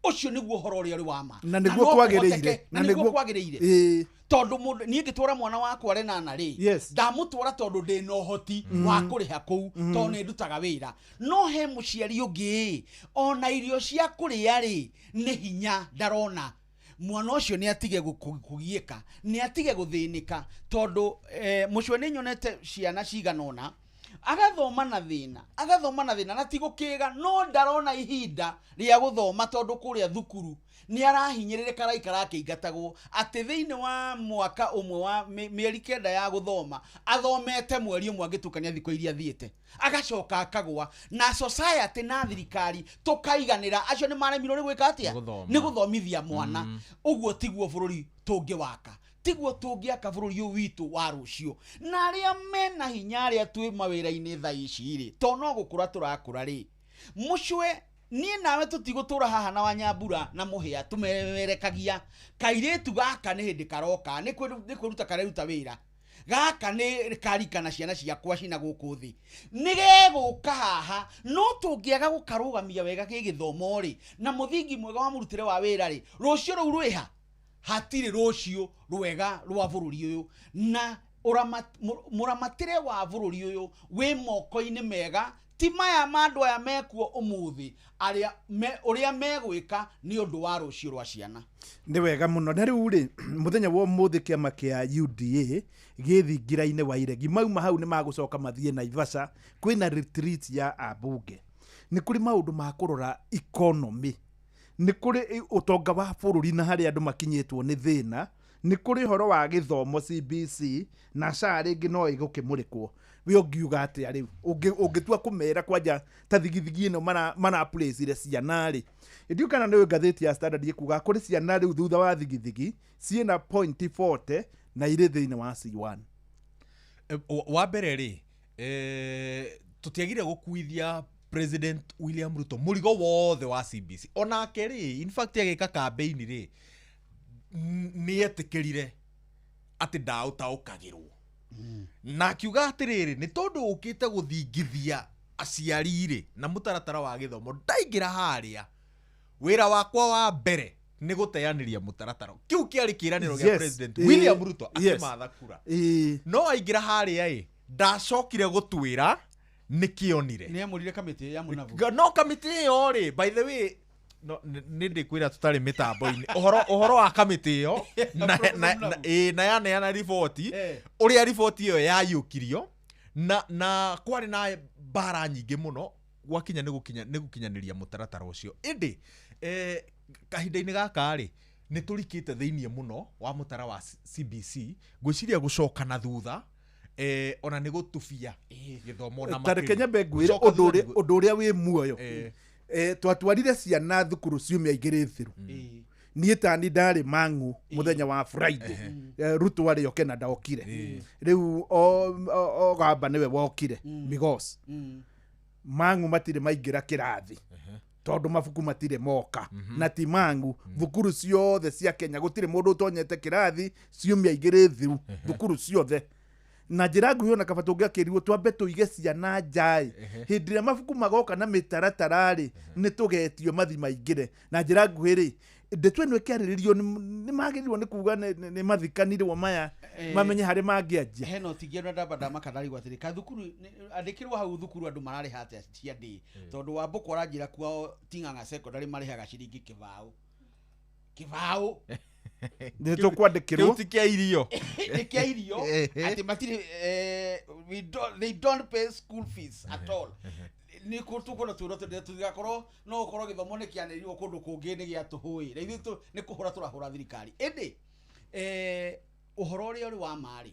Speaker 1: Ũcio nĩguo ũhoro ũrĩa ũrĩ wa ma,
Speaker 6: na nĩguo kwagĩrĩire,
Speaker 1: na nĩguo kwagĩrĩire. Tondũ mũndũ niĩ ngĩtwara mwana wakwa Renana rĩ, ndamũtwara tondũ ndĩna ũhoti wa kũrĩha kũu, tondũ nĩ ndutaga wĩra. No he mũciari ũngĩ ona irio cia kũrĩa rĩ nĩ hinya ndarona, mwana ũcio nĩ atige kũgiĩka, nĩ atige gũthĩnĩka, tondũ mũcwe nĩ nyonete ciana cigana ũna agathoma na thĩna, agathoma na thĩna na ti gũkĩga, no ndarona ihinda rĩa gũthoma tondũ kũrĩa thukuru nĩ arahinyĩrĩrĩka, araikara akĩingatagwo atĩ thĩinĩ wa mwaka ũmwe wa mĩeri 9 ya gũthoma athomete mweri ũmwe angĩtukania thikũ iria athiĩte, agacoka akagwa. Na society na thirikari tũkaiganĩra acio nĩ maremirwo nĩ gwĩka atĩa? Nĩ gũthomithia mwana. Ũguo tiguo bũrũri tũngĩwaka, tiguo tũngĩaka bũrũri ũyũ witũ wa rũciũ. Na arĩa mena hinya arĩa twĩ mawĩra-inĩ thaa ici rĩ, to no gũkũra tũrakũra rĩ, mũcwe niĩ nawe tũtigũtũra haha na Wanyambura na Mũhĩa tũmemerekagia kairĩtu gaka nĩ hĩndĩ karoka nĩ kwĩruta kareruta wĩra, gaka nĩ karikana ciana ciakwa cina gũkũ thĩ, nĩ gegũka haha. No tũngĩaga gũkarũgamia wega gĩgĩthomo rĩ, na mũthingi mwega wa mũrutĩre wa wĩra rĩ, rũciũ rũu rwĩha hatirĩ rũciũ rwega rwa bũrũri ũyũ. Na mũramatĩre wa bũrũri ũyũ wĩ moko-inĩ mega, ti maya ma andũ aya mekuo ũmũthĩ, arĩa ũrĩa megwĩka nĩ ũndũ wa rũciũ rwa ciana.
Speaker 6: Nĩ wega mũno. Na rĩu rĩ, mũthenya wa ũmũthĩ kĩama kĩa UDA gĩthingira-inĩ wa iregi, mauma hau nĩ magũcoka mathiĩ Naivasha, kwĩna retreat ya ambunge. Nĩ kũrĩ maũndũ ma kũrora economy, nĩ kũrĩ ũtonga wa bũrũri na harĩa andũ makinyĩtwo nĩ thĩna, nĩ kũrĩ ũhoro wa gĩthomo CBC na SHA rĩngĩ no ĩgũkĩmũrĩkwo. We ũngiuga atĩa rĩu ũngĩtua kũmera kwanja ta thigithigi ĩno maraplacire ciana rĩ? Ndiũ kana nĩ ngathĩti ya Standard ĩkuga kũrĩ ciana rĩu thutha wa thigithigi ciĩna 0.40 na irĩ thĩinĩ wa C1.
Speaker 16: Wa mbere rĩ, tũtiagire gũkuithia President William Ruto mũrigo wothe wa CBC. Onake rĩ, in fact agĩka campaign rĩ, nĩ etĩkĩrire atĩ ndaũtaũkagĩrwo. Na akiuga atĩrĩrĩ, nĩ tondũ ũkĩte gũthingithia aciari rĩ na mũtaratara wa gĩthomo, ndaingĩra harĩa wĩra wakwa wa mbere nĩ gũteanĩria mũtaratara. Kĩu kĩarĩ kĩĩranĩro gĩa President William Ruto akĩmatha kura. No aingĩra harĩa ĩ, ndacokire gũtwĩra nĩ kĩonire.
Speaker 1: Nĩ amũrire kamĩtĩ ya Mũnabu.
Speaker 16: No kamĩtĩ ĩyo rĩ, by the way, no nĩ ndĩkwĩra tũtarĩ mĩtambo-inĩ ũhoro wa kamĩtĩ ĩyo na yaneana riboti, ũrĩa riboti ĩyo yaiyũkirio, na kwarĩ na mbara nyingĩ mũno gwakinya nĩ gũkinyanĩria mũtaratara ũcio. Ĩndĩ kahinda-inĩ gaka rĩ, Nĩ tũrikĩte thĩiniĩ mũno wa mũtara wa CBC. Ngwĩciria gũcoka na thutha ona nĩ gũtubia gĩthomo na
Speaker 6: Ta reke
Speaker 16: makĩria.
Speaker 6: nyambe ngwĩre
Speaker 16: Gũcoka
Speaker 6: ũndũ
Speaker 16: thutha
Speaker 6: ũrĩa ũndũ ũrĩa wĩ muoyo. Twatwarire ciana thukuru ciumia igĩrĩ thiru. Niĩ tani ndarĩ mang'u mũthenya wa Friday. Ruto arĩ oke na ndokire. Rĩu Ogamba nĩwe wokire. Migos mang'u matirĩ maingĩra kĩrathi tondũ mabuku matirĩ moka. Na ti mang'u, thukuru ciothe cia Kenya gũtirĩ mũndũ ũtonyete kĩrathi ciumia igĩrĩ thiru, thukuru ciothe. Na njĩra nguhĩ, ona kaba tũngĩakĩrirwo twambe tũige ciana njaĩ, hĩndĩ ĩrĩa mabuku magoka na mĩtaratara rĩ, nĩ tũgetio mathi maingĩre. Na njĩra nguhĩ rĩ, ndeto ĩno ĩkĩarĩrĩrio nĩ magĩrĩirwo nĩ kuga nĩ mathikanirwo maya, mamenye harĩ mangĩanjia.
Speaker 1: Hena ũtingĩona ndamba ndamaka ndarigwo atĩrĩ, kathukuru andĩkĩrwo hau thukuru andũ mararĩha atĩa cia ndĩ? Tondũ Wambũkũ aranjĩra kwao Ting'ang'a Secondary marĩhaga ciringi 20 20.
Speaker 6: Nĩ tũkwandĩkĩrwo.
Speaker 16: Kĩu ti kĩa irio.
Speaker 1: Nĩ kĩa irio. Atĩ matirĩ, we don't, they don't pay school fees at all. Nĩ tũkwenda twĩrwo atĩ tũtigakorwo no ũkorwo gĩthomo nĩ kĩanĩrĩirwo kũndũ kũngĩ nĩ gĩa tũhũĩ, na ithuĩ nĩ kũhũra tũrahũra thirikari. Ĩndĩ ũhoro ũrĩa ũrĩ wa marĩ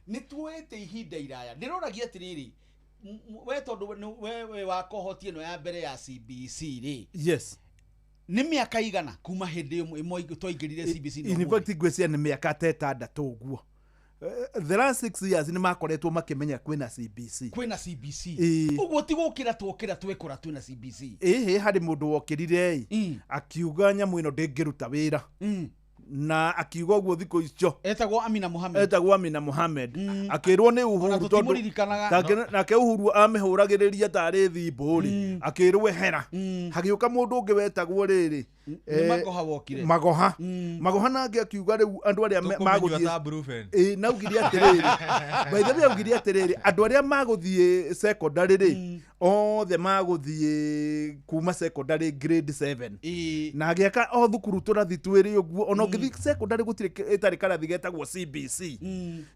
Speaker 1: nĩ tuoete ihinda iraya. Ndĩroragia atĩrĩrĩ, we tondũ we wa kohoti ĩno ya mbere ya CBC rĩ, nĩ mĩaka igana kuma hĩndĩ ĩmwe twaingĩrire CBC na
Speaker 6: In
Speaker 1: ũmũthĩ?
Speaker 6: fact, ngwĩciria nĩ mĩaka ta 6 ũguo. The last 6 years nĩ makoretwo makĩmenya kwĩna CBC.
Speaker 1: Kwĩna CBC. Ũguo ti gũkĩra twokĩra twekora twĩna CBC.
Speaker 6: Ĩhĩ, harĩ mũndũ wokĩrire ĩ akiuga nyamũ ĩno ndĩngĩruta wĩra, na akiuga ũguo thikũ icio.
Speaker 1: Etagwo Amina Mohamed.
Speaker 6: Etagwo Amina Mohamed. Akĩrwo nĩ Uhuru
Speaker 1: Ona
Speaker 6: tondũ
Speaker 1: tũtimũririkanaga.
Speaker 6: Nake Uhuru amĩhũragĩrĩria tarĩ thimbũ rĩ, akĩrwo ehera. Hagĩũka mũndũ ũngĩ wetagwo rĩrĩ
Speaker 1: Nĩ Magoha wokire.
Speaker 6: Magoha. Magoha nake akiuga rĩu andũ arĩa
Speaker 16: Tũkũmĩnyua
Speaker 6: magũthiĩ
Speaker 16: ta Brufen.
Speaker 6: Ĩ, na augire atĩrĩrĩ, by the way, augire atĩrĩrĩ, andũ arĩa magũthiĩ secondary rĩ, othe magũthiĩ kuma secondary grade 7, na agĩaka o thukuru tũrathi twĩrĩ ũguo. Ona ũngĩthiĩ secondary gũtirĩ ĩtarĩ karathi getagwo CBC.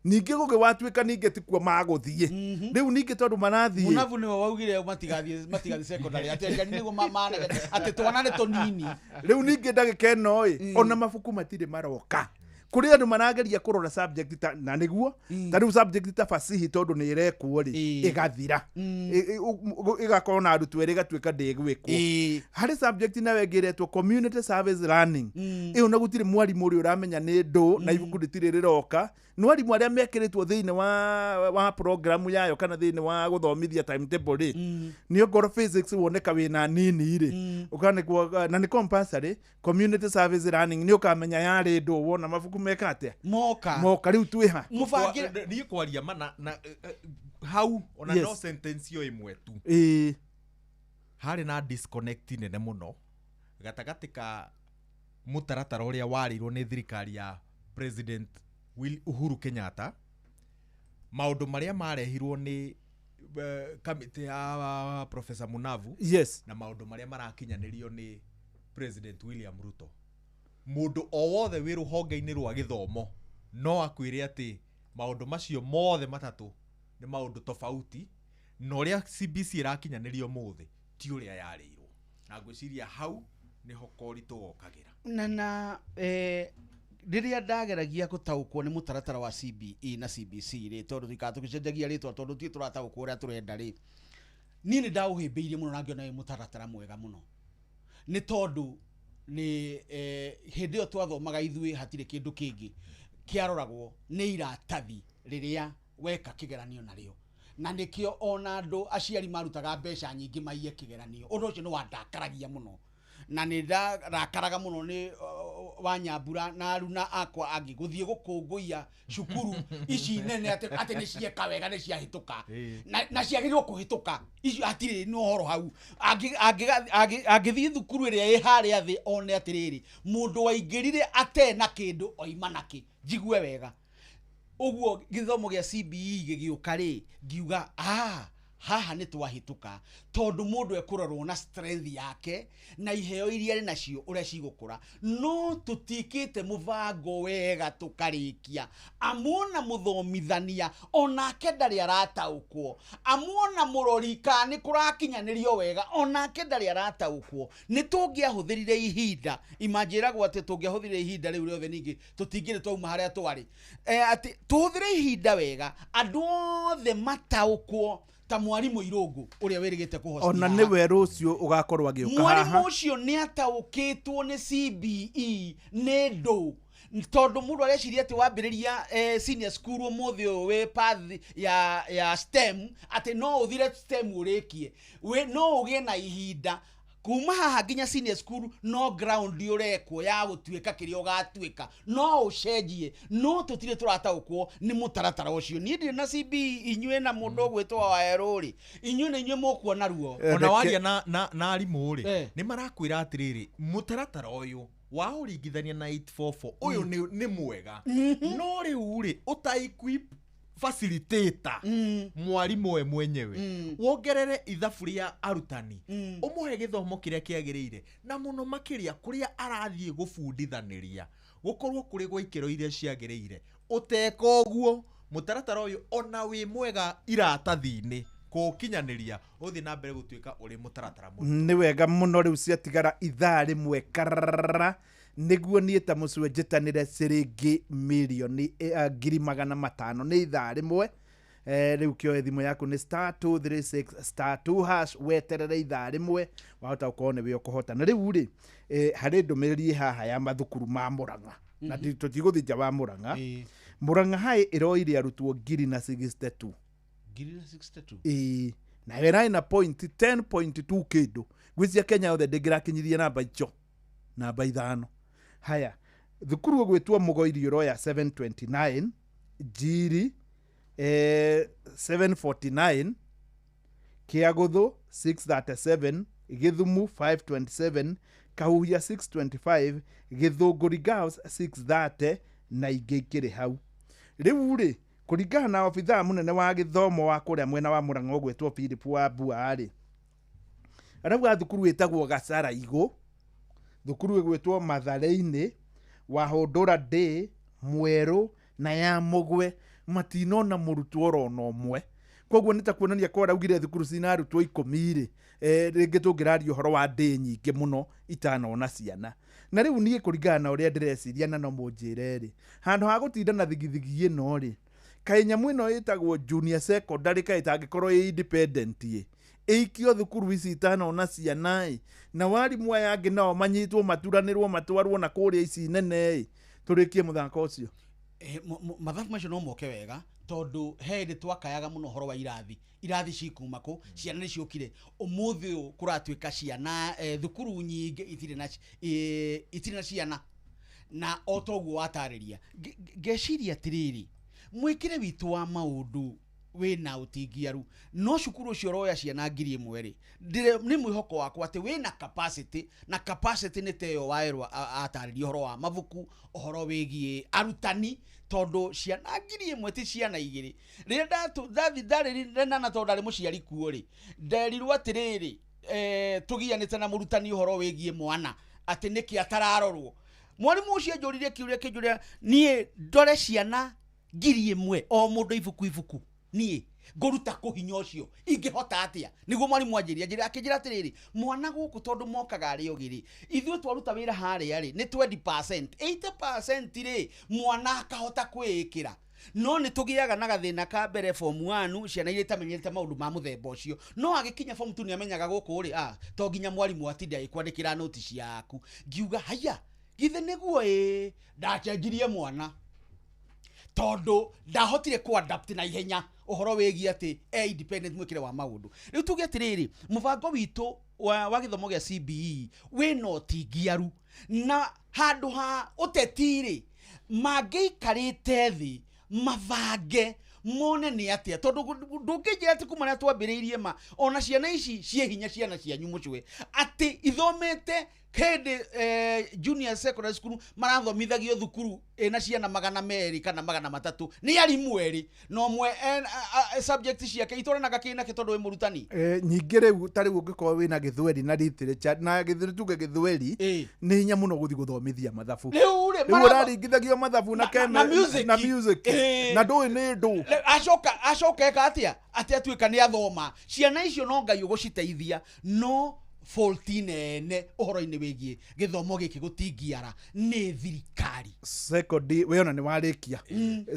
Speaker 6: Ningĩ gũgĩwatuĩka ningĩ tikuo magũthiĩ rĩu ningĩ tondũ marathiĩ
Speaker 1: Munavu nĩwe waugire matigathiĩ secondary, atĩ aciari nĩguo manegene atĩ twana nĩ tũnini.
Speaker 6: Rĩu ningĩ ndagĩka ĩno ĩ, ona mabuku matirĩ maroka. Kũrĩ andũ marageria kũrora subject ta, na nĩguo ta rĩu subject ta fasihi, tondũ nĩ ĩrekwo rĩ, ĩgathira. Ĩgakorwo na arutwo erĩ, ĩgatuĩka ndĩgwĩkwo. Harĩ subject nayo ĩngĩ ĩretwo community service learning. Ĩyo na gũtirĩ mwarimũ ũrĩa ũramenya nĩ ndũ, na ibuku rĩtirĩ rĩroka. Nĩ arimũ arĩa mekĩrĩtwo thĩinĩ wa programu yayo kana thĩinĩ wa gũthomithia timetable rĩ, nĩ ongorwo physics woneka wĩna nini rĩ, ũkanĩkwo na nĩ compulsory community service learning. Nĩ ũkamenya yarĩ ndũ wona mabuku meka atĩa
Speaker 1: moka.
Speaker 6: Moka. Rĩu twĩha
Speaker 16: Niĩ kwaria mana na hau ona no sentence yo ĩmwe tu. Harĩ na disconnect nene mũno gatagatĩ ka mũtaratara ũrĩa warĩirwo nĩ thirikari ya President Uhuru Kenyatta, maũndũ marĩa marehirwo nĩ kamĩtĩ ya Professor Munavu, na maũndũ marĩa marakinyanĩrio nĩ President William Ruto. Mũndũ o wothe wĩ rũhonge-inĩ rwa gĩthomo no akwĩre atĩ maũndũ macio mothe matatũ nĩ maũndũ tofauti, na ũrĩa CBC ĩrakinyanĩrio mũthĩ ti ũrĩa yarĩirwo, na ngwĩciria hau nĩho koritũ gokagĩra.
Speaker 1: Na rĩrĩa ndageragia gũtaũkwo nĩ mũtaratara wa CBE na CBC rĩ, tondũ tũikara tũgĩcenjagia rĩtwa tondũ ti tũrataũkwo ũrĩa tũrenda rĩ, niĩ nĩ ndaũhĩmbĩirie mũno na ngĩona wĩ mũtaratara mwega mũno, nĩ tondũ nĩ hĩndĩ ĩyo twathomaga ithuĩ hatirĩ kĩndũ kĩngĩ kĩaroragwo nĩ iratathi rĩrĩa weka kĩgeranio narĩo, na nĩkĩo ona andũ aciari marutaga mbeca nyingĩ maiye kĩgeranio. Ũndũ ũcio nĩ wandakaragia mũno, na nĩ ndarakaraga mũno nĩ Wanyambura na aruna akwa angĩ gũthiĩ gũkũngũiya cukuru ici nene atĩ nĩ cieka wega, nĩ ciahĩtũka, na ciagĩrĩirwo kũhĩtũka icio, hatirĩ na ũhoro hau. Angĩthiĩ thukuru ĩrĩa ĩ harĩa thĩ one atĩrĩrĩ, mũndũ waingĩrire ate na kĩndũ oima nakĩ. Njigue wega ũguo gĩthomo gĩa CBE gĩgĩũka rĩ, ngiuga, ah, Haha nĩ twahĩtũka, tondũ mũndũ ekũrorwo na strength yake na iheo iria arĩ nacio ũrĩa cigũkũra. No tũtiĩkĩte mũbango wega tũkarĩkia. Amuona mũthomithania onake ndarĩ arataũkwo, amuona mũrori kana nĩ kũrakinyanĩrio wega onake ndarĩ arataũkwo. Nĩ tũngĩahũthĩrire ihinda, imanjĩragwo atĩ tũngĩahũthĩrire ihinda rĩu rĩothe ningĩ tũtingĩrĩ twauma harĩa twarĩ. Atĩ tũhũthĩre ihinda wega, andũ othe mataũkwo ta mwarimu Irũngũ ũrĩa wĩrĩgĩte kũhost
Speaker 6: Ona
Speaker 1: haha.
Speaker 6: nĩwe rũciũ ũgakorwo agĩũka
Speaker 1: Mwarimu
Speaker 6: haha.
Speaker 1: ũcio nĩ ataũkĩtwo nĩ CBE nĩ ndũ, tondũ mũndũ areciria atĩ wambĩrĩria senior school ũmũthĩ ũyũ wĩ path ya STEM, atĩ no ũthire STEM ũrĩkie, no ũgĩe na ihinda kuma haha nginya senior school, no ground ũrekwo ya gũtuĩka kĩrĩa ũgatuĩka, no ũcenjie. No tũtirĩ tũrataũkwo nĩ mũtaratara ũcio. Niĩ ndirĩ na CBE, inyuĩ na mũndũ ũgwĩtwo Wawerũ rĩ, inyuĩ nĩ inyuĩ mũkuona ruo.
Speaker 16: Ona waria na arimũ rĩ, nĩ marakwĩra atĩrĩrĩ, mũtaratara ũyũ wa ũringithania na 844 ũyũ nĩ mwega, no rĩu rĩ ũta equip facilitator mwarimu we mwenyewe, wongerere ithabu rĩa arutani, ũmũhe gĩthomo kĩrĩa kĩagĩrĩire, na mũno makĩria kũrĩa arathiĩ gũbundithanĩria gũkorwo kũrĩ gwa ikĩro iria ciagĩrĩire. Ũteka ũguo mũtaratara ũyũ ona wĩ mwega iratathi-inĩ kũũkinyanĩria, ũthiĩ na mbere gũtuĩka ũrĩ mũtaratara mũritũ.
Speaker 6: Nĩ wega mũno. Rĩu ciatigara ithaa rĩmwe karara nĩguo niĩ ta mũcue njĩtanĩre ciringi mirioni 500,000 nĩ ithaa rĩmwe. Rĩu kĩoe thimũ yaku nĩ star 236 star 2 hash, weterere ithaa rĩmwe, wahota gũkorwo nĩwe ũkũhota. Na rĩu rĩ, harĩ ndũmĩrĩri haha ya mathukuru ma Murang'a, na tũtigũthiĩ nja wa Murang'a. Murang'a High ĩroire arutwo 1062.
Speaker 1: 1062?
Speaker 6: Ĩĩ, nayo ĩrarĩ na point 10.2 kĩndũ. Ngwĩciria Kenya yothe ndĩngĩrakinyirie namba icio, namba 5. Haya, thukuru ũgwĩtwo Mũgoiri ũroya 729, Njiri 749, Kĩagũthũ 637, Gĩthumu 527, Kahuhia 625, Gĩthũngũri Girls 630, na ingĩ ikĩrĩ hau. Rĩu rĩ, kũringana na obithaa mũnene wa gĩthomo wa kũrĩa mwena wa Murang'a ũgwĩtwo Philip Wambua rĩ, arauga thukuru ĩtagwo Gacara Igũ, thukuru ĩgwĩtwo Mathareinĩ, Wahũndũra Day, Mwerũ na ya Mũgwe matinona mũrutwo orona ũmwe. Koguo nĩ ta kuonania ko araugire thukuru cina arutwo 10 rĩ, rĩngĩ tũngĩraria ũhoro wa ndĩ nyingĩ mũno itanona ciana. Na rĩu niĩ kũringana na ũrĩa ndĩreciria, na no mũnjĩre rĩ, handũ ha gũtinda na thigithigi ĩno rĩ, kaĩ nyamũ ĩno ĩtagwo junior secondary kaĩ ĩtangĩkorwo ĩ independent ĩ, ĩikio thukuru ici itanona ciana ĩ, na warimũ aya angĩ nao manyitwo maturanĩrwo matwarwo na kũrĩa ici nene ĩ, tũrĩkie mũthako ũcio.
Speaker 1: Mathabu macio no moke wega, tondũ he hĩndĩ twakayaga mũno ũhoro wa irathi, irathi cikuma kũ, ciana nĩ ciũkire. Ũmũthĩ ũyũ kũratuĩka ciana, thukuru nyingĩ itirĩ na ciana, na o toguo watarĩria. Ngeciria atĩrĩrĩ, mwĩkĩre witũ wa maũndũ wĩna ũtingiaru, no cukuru ũcio ũroya ciana 1000 rĩ, nĩ mwĩhoko wakwa atĩ wĩna capacity, na capacity nĩ ta ĩyo Wawerũ atarĩria ũhoro wa mabuku, ũhoro wĩgiĩ arutani, tondũ ciana 1000 ti ciana 2. Rĩrĩa ndarĩ nana, tondũ ndarĩ mũciari kuo rĩ, nderirwo atĩrĩrĩ, tũgianĩte na mũrutani ũhoro wĩgiĩ mwana atĩ nĩkĩ atararorwo. Mwarimũ ũcio anjũririe kĩũria kĩnjũria, niĩ ndore ciana 1000 o mũndũ ibuku ibuku, niĩ ngũruta kũhinya ũcio ingĩhota atĩa? Nĩguo mwarimũ anjĩria, anjĩra, akĩnjĩra atĩrĩrĩ, mwana gũkũ tondũ mokaga arĩ ogĩ rĩ, ithuĩ twaruta wĩra harĩa rĩ nĩ 20%, 80% rĩ mwana akahota kwĩĩkĩra. No nĩ tũgĩaga na gathĩna ka mbere form 1, ciana iria itamenyerete maũndũ ma mũthemba ũcio, no agĩkinya form 2 nĩ amenyaga gũkũ rĩ, to nginya mwarimũ atinde agĩkwandĩkĩra noti ciaku. Ngiuga haya, githĩ nĩguo ĩ, ndacenjirie mwana tondũ ndahotire kũ-adapt na ihenya ũhoro wĩgiĩ atĩ e independent mwĩkĩre wa maũndũ. Rĩu tuge atĩrĩrĩ, mũbango witũ wa gĩthomo gĩa CBE wĩna ũtingiaru, na handũ ha ũteti rĩ, mangĩikarĩte thĩ mabange mone nĩ atĩa, tondũ ndũngĩnjĩra atĩ kuma rĩrĩa twambĩrĩirie ma ona ciana ici ciĩ hinya, ciana cianyu mũcwe atĩ ithomete Hĩndĩ junior secondary school marathomithagio thukuru ĩna ciana 200 kana 300 nĩ arimũ erĩ no mwe subject ciake itwaranaga kĩnake tondũ wĩ mũrutani.
Speaker 6: Nyingĩ rĩu ta rĩu ũngĩkorwo wĩna gĩthweri na literature na gĩthweri tuge gĩthweri nĩ hinya mũno gũthiĩ gũthomithia mathabu.
Speaker 1: Rĩu rĩ
Speaker 6: ũraringithagio mathabu na na music na ndũĩ nĩ ndũ.
Speaker 1: Acoka eka atĩa atĩ atuĩka nĩ athoma ciana icio no Ngai ũgũciteithia no faulti nene ũhoro-inĩ wĩgiĩ gĩthomo gĩkĩ gũtingiara nĩ thirikari.
Speaker 6: Sekondi we ona nĩ warĩkia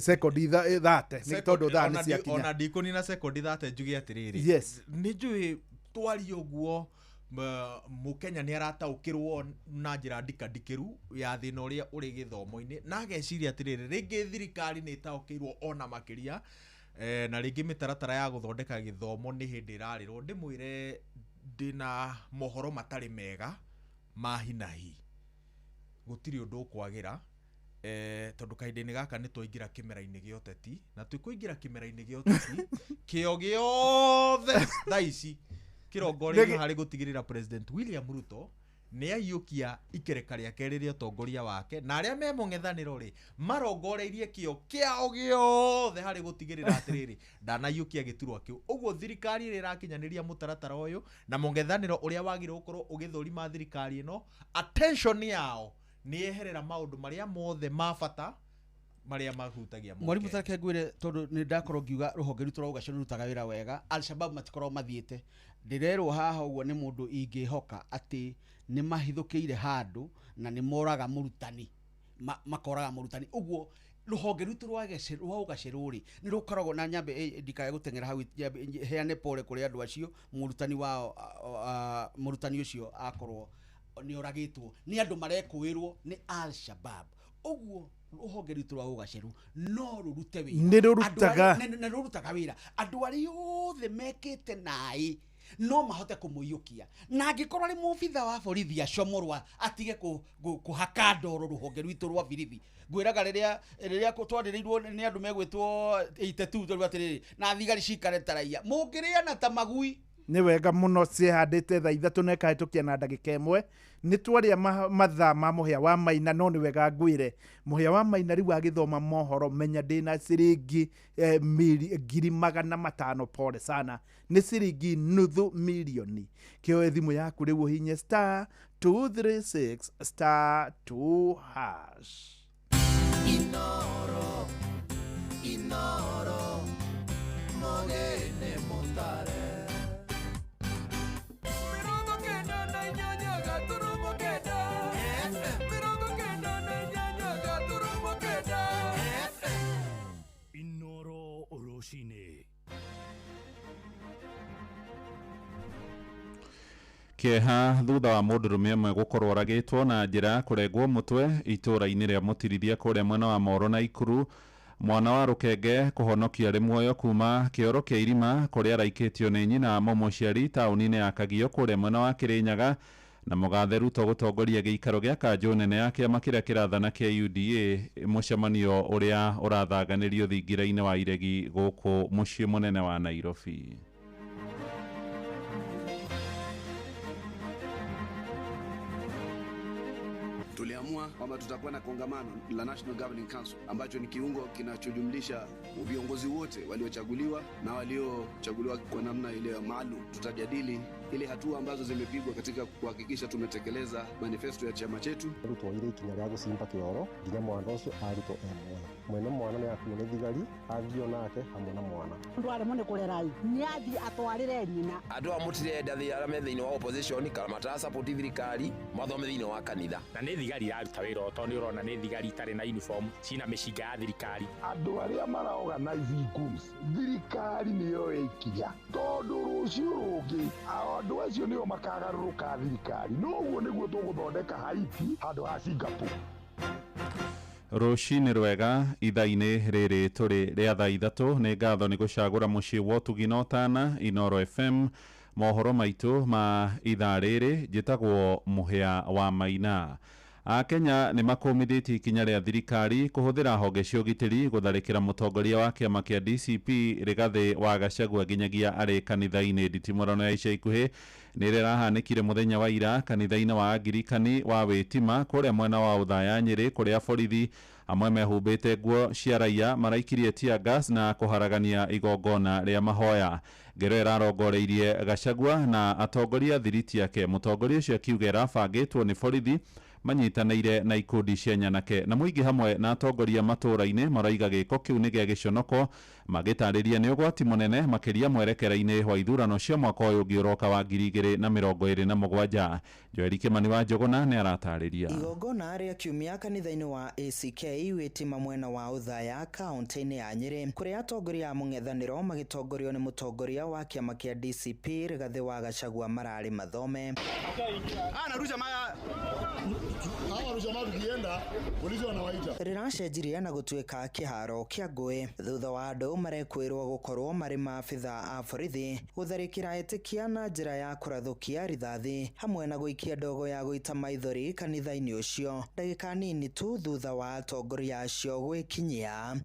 Speaker 6: sekondi 30 nĩ tondũ thaa nĩ ciakinya.
Speaker 16: Ona ndikũnina sekondi 30 njuge atĩrĩrĩ.
Speaker 6: Yes.
Speaker 16: Nĩ njũĩ twaria ũguo Mũkenya nĩ arataũkĩrwo na njĩra ndikandikĩru ya thĩna ũrĩa ũrĩ gĩthomo-inĩ na ageciria atĩrĩrĩ rĩngĩ thirikari nĩ ĩtaũkĩirwo ona makĩria na rĩngĩ mĩtaratara ya gũthondeka gĩthomo nĩ hĩndĩ ĩrarĩrwo. Ndĩmwĩre ndĩna mohoro matarĩ mega ma hinahi gũtirĩ ũndũ ũkwagĩra tondũ kahinda-inĩ gaka nĩ twaingĩra kĩmera-inĩ gĩa ũteti na twĩkũingĩra kĩmera-inĩ gĩa ũteti kĩo gĩothe thaa ici kĩrongoreirio harĩ gũtigĩrĩra President William Ruto nĩ aiyũkia ikereka rĩake rĩrĩa ũtongoria wake na arĩa me mũng'ethanĩro rĩ marongoreirie kĩo kĩao gĩothe harĩ gũtigĩrĩra atĩrĩrĩ ndanaiyũkia gĩturwa kĩu. Ũguo thirikari ĩrĩa ĩrakinyanĩria mũtaratara ũyũ na mũng'ethanĩro ũrĩa wagĩrĩirwo gũkorwo ũgĩthũrima thirikari ĩno attention yao nĩ yeherera maũndũ marĩa mothe ma bata marĩa mahutagia
Speaker 1: Mwarimũ tareke ngwĩre tondũ nĩ ndakorwo ngiuga rũhonge rwitũ rwa ũgaacĩru rũrutaga wĩra wega. Al-Shabaab matikoragwo mathiĩte. Ndĩrerwo haha ũguo nĩ mũndũ ingĩhoka atĩ nĩ mahithũkĩire handũ na nĩ moraga mũrutani makoraga mũrutani. Ũguo rũhonge rwitũ rwa ũgaacĩru rĩ nĩ rũkoragwo na nyambe ndikae gũteng'era hau heane pole kũrĩ andũ acio mũrutani wao mũrutani ũcio akorwo nĩ oragĩtwo nĩ andũ marekũĩrwo nĩ Al-Shabaab. Ũguo rũhonge rwitũ rwa ũgaacĩru no rũrute wĩra.
Speaker 6: Nĩ rũrutaga.
Speaker 1: Nĩ rũrutaga wĩra. Andũ arĩa othe mekĩte naĩ no mahote kũmũiyũkia na angĩkorwo arĩ mũbitha wa borithi acomorwa atige kũhaka ndoro rũhonge rwitũ rwa birithi. Ngwĩraga rĩrĩa twarĩrĩirwo nĩ andũ megwĩtwo 82 tondũ atĩrĩrĩ na thigari cikare ta raia mũngĩrĩana ta magui.
Speaker 6: Nĩ wega mũno ciĩhandĩte thaa 3 na ĩkahĩtũkia na ndagĩka 1 nĩ twaria mathaa ma mũhĩa wa Maina no nĩ wega ngwĩre mũhĩa wa Maina rĩu agĩthoma mohoro menya ndĩna ciringi 500,000 pole sana nĩ ciringi 500,000 kĩoe thimũ yaku rĩu ũhinye star 236 star 2 hash.
Speaker 5: Inoro Inoro mogene mutare
Speaker 4: Kĩeha thutha wa mũndũrũme ũmwe gũkorwo oragĩtwo na njĩra ya kũrengwo mũtwe itũũra-inĩ rĩa Mũtirithia kũrĩa mwena wa Moro na Ikuru. Mwana wa rũkenge kũhonokia arĩ muoyo kuma kĩoro kĩa irima kũrĩa araikĩtio nĩ nyina mũmũciari taũni-inĩ ya Kagio kũrĩa mwena wa Kĩrĩnyaga. Na mũgathe Ruto gũtongoria gĩikaro gĩa kanjũ nene ya kĩama kĩrĩa kĩrathana kĩa UDA mũcemanio ũrĩa ũrathaganĩrio thingira-inĩ wa iregi gũkũ mũciĩ mũnene wa Nairobi.
Speaker 10: Tuliamua kwamba tutakuwa na kongamano la National Governing Council ambacho ni kiungo kinachojumlisha viongozi wote waliochaguliwa na waliochaguliwa kwa namna ile maalum. Tutajadili ile hatua ambazo zimepigwa katika kuhakikisha tumetekeleza manifesto ya chama chetu.
Speaker 18: Arutwo ire ikinya rĩa gũcimba kĩoro nginya mwana ũcio arutwo e muoyo. Mwene mwana nĩ akuo nĩ thigari athio nake hamwe na mwana.
Speaker 19: Andũ arĩa nĩ kũrera nĩ athiĩ atwarĩre nyina.
Speaker 11: Andũ a mũtirenda arĩa me thĩinĩ wa opposition kana matarasupport thirikari mathome thĩinĩ wa kanitha.
Speaker 13: Na nĩ thigari iraruta wĩra tondũ nĩ ũrona nĩ thigari itarĩ na uniform cina mĩcinga ya thirikari.
Speaker 15: Andũ arĩa maraorganize goons thirikari nĩyo ĩkinya tondũ rũciũ rũngĩ andũ acio nĩo makagarũrũka thirikari. Noguo nĩguo tũgũthondeka Haiti handũ ha Singapore.
Speaker 4: Rũcinĩ rwega ithaa-inĩ rĩrĩ tũrĩ rĩa thaa 3 nĩ ngatho nĩ gũcagũra mũciĩ wa ũtugi na ũtana Inoro FM mohoro maitũ ma ithaa rĩrĩ njĩtagwo Mũhĩa wa Maina. Akenya nĩ makũmithĩtie ikinya rĩa thirikari kũhũthĩra honge cia ũgitĩri gũtharĩkĩra mũtongoria wa kĩama kĩa DCP Rigathĩ wa Gachagua nginyagia arĩ kanitha-inĩ. Nditimũrano ya ica ikuhĩ nĩ ĩrĩa ĩrahanĩkire mũthenya wa ira kanitha-inĩ wa Angirikani wa Wĩtima kũrĩa mwena wa Othaya Nyĩrĩ, kũrĩa borithi amwe mehumbĩte nguo cia raiya maraikirie tear gas na kũharagania igongona rĩa mahoya. Ngero ĩrarongoreirie Gachagua na atongoria thiriti yake. Mũtongoria ũcio akiuga ĩrabangĩtwo nĩ borithi manyitanĩire na ikundi cia nyanake na mũingĩ hamwe na atongoria matũũra-inĩ maraiga gĩko kĩu nĩ gĩa gĩconoko, magĩtarĩria nĩ ũgwati mũnene makĩria mwerekera-inĩ wa ithurano cia mwaka ũyũ ũngĩ ũroka wa 2027. Joeli Kimani wa Njũgũna nĩ aratarĩria.
Speaker 7: Igongona rĩa kiumia kanitha-inĩ wa ACK Wĩtima mwena wa Othaya kaunti-inĩ ya Nyĩrĩ, kũrĩa atongoria a mũng'ethanĩro magĩtongorio nĩ mũtongoria wa kĩama kĩa DCP Rigathĩ wa Gachagua mararĩ mathome. Rĩracenjirie na gũtuĩka kĩharo kĩa ngũĩ thutha wa andũ marekwĩrwo gũkorwo marĩ maabitha a borithi gũtharĩkĩra etĩkia na njĩra ya kũrathũkia rithathi hamwe na gũikia ndogo ya gũita maithori kanitha-inĩ ũcio ndagĩka nini tu thutha wa atongoria acio gwĩkinyia.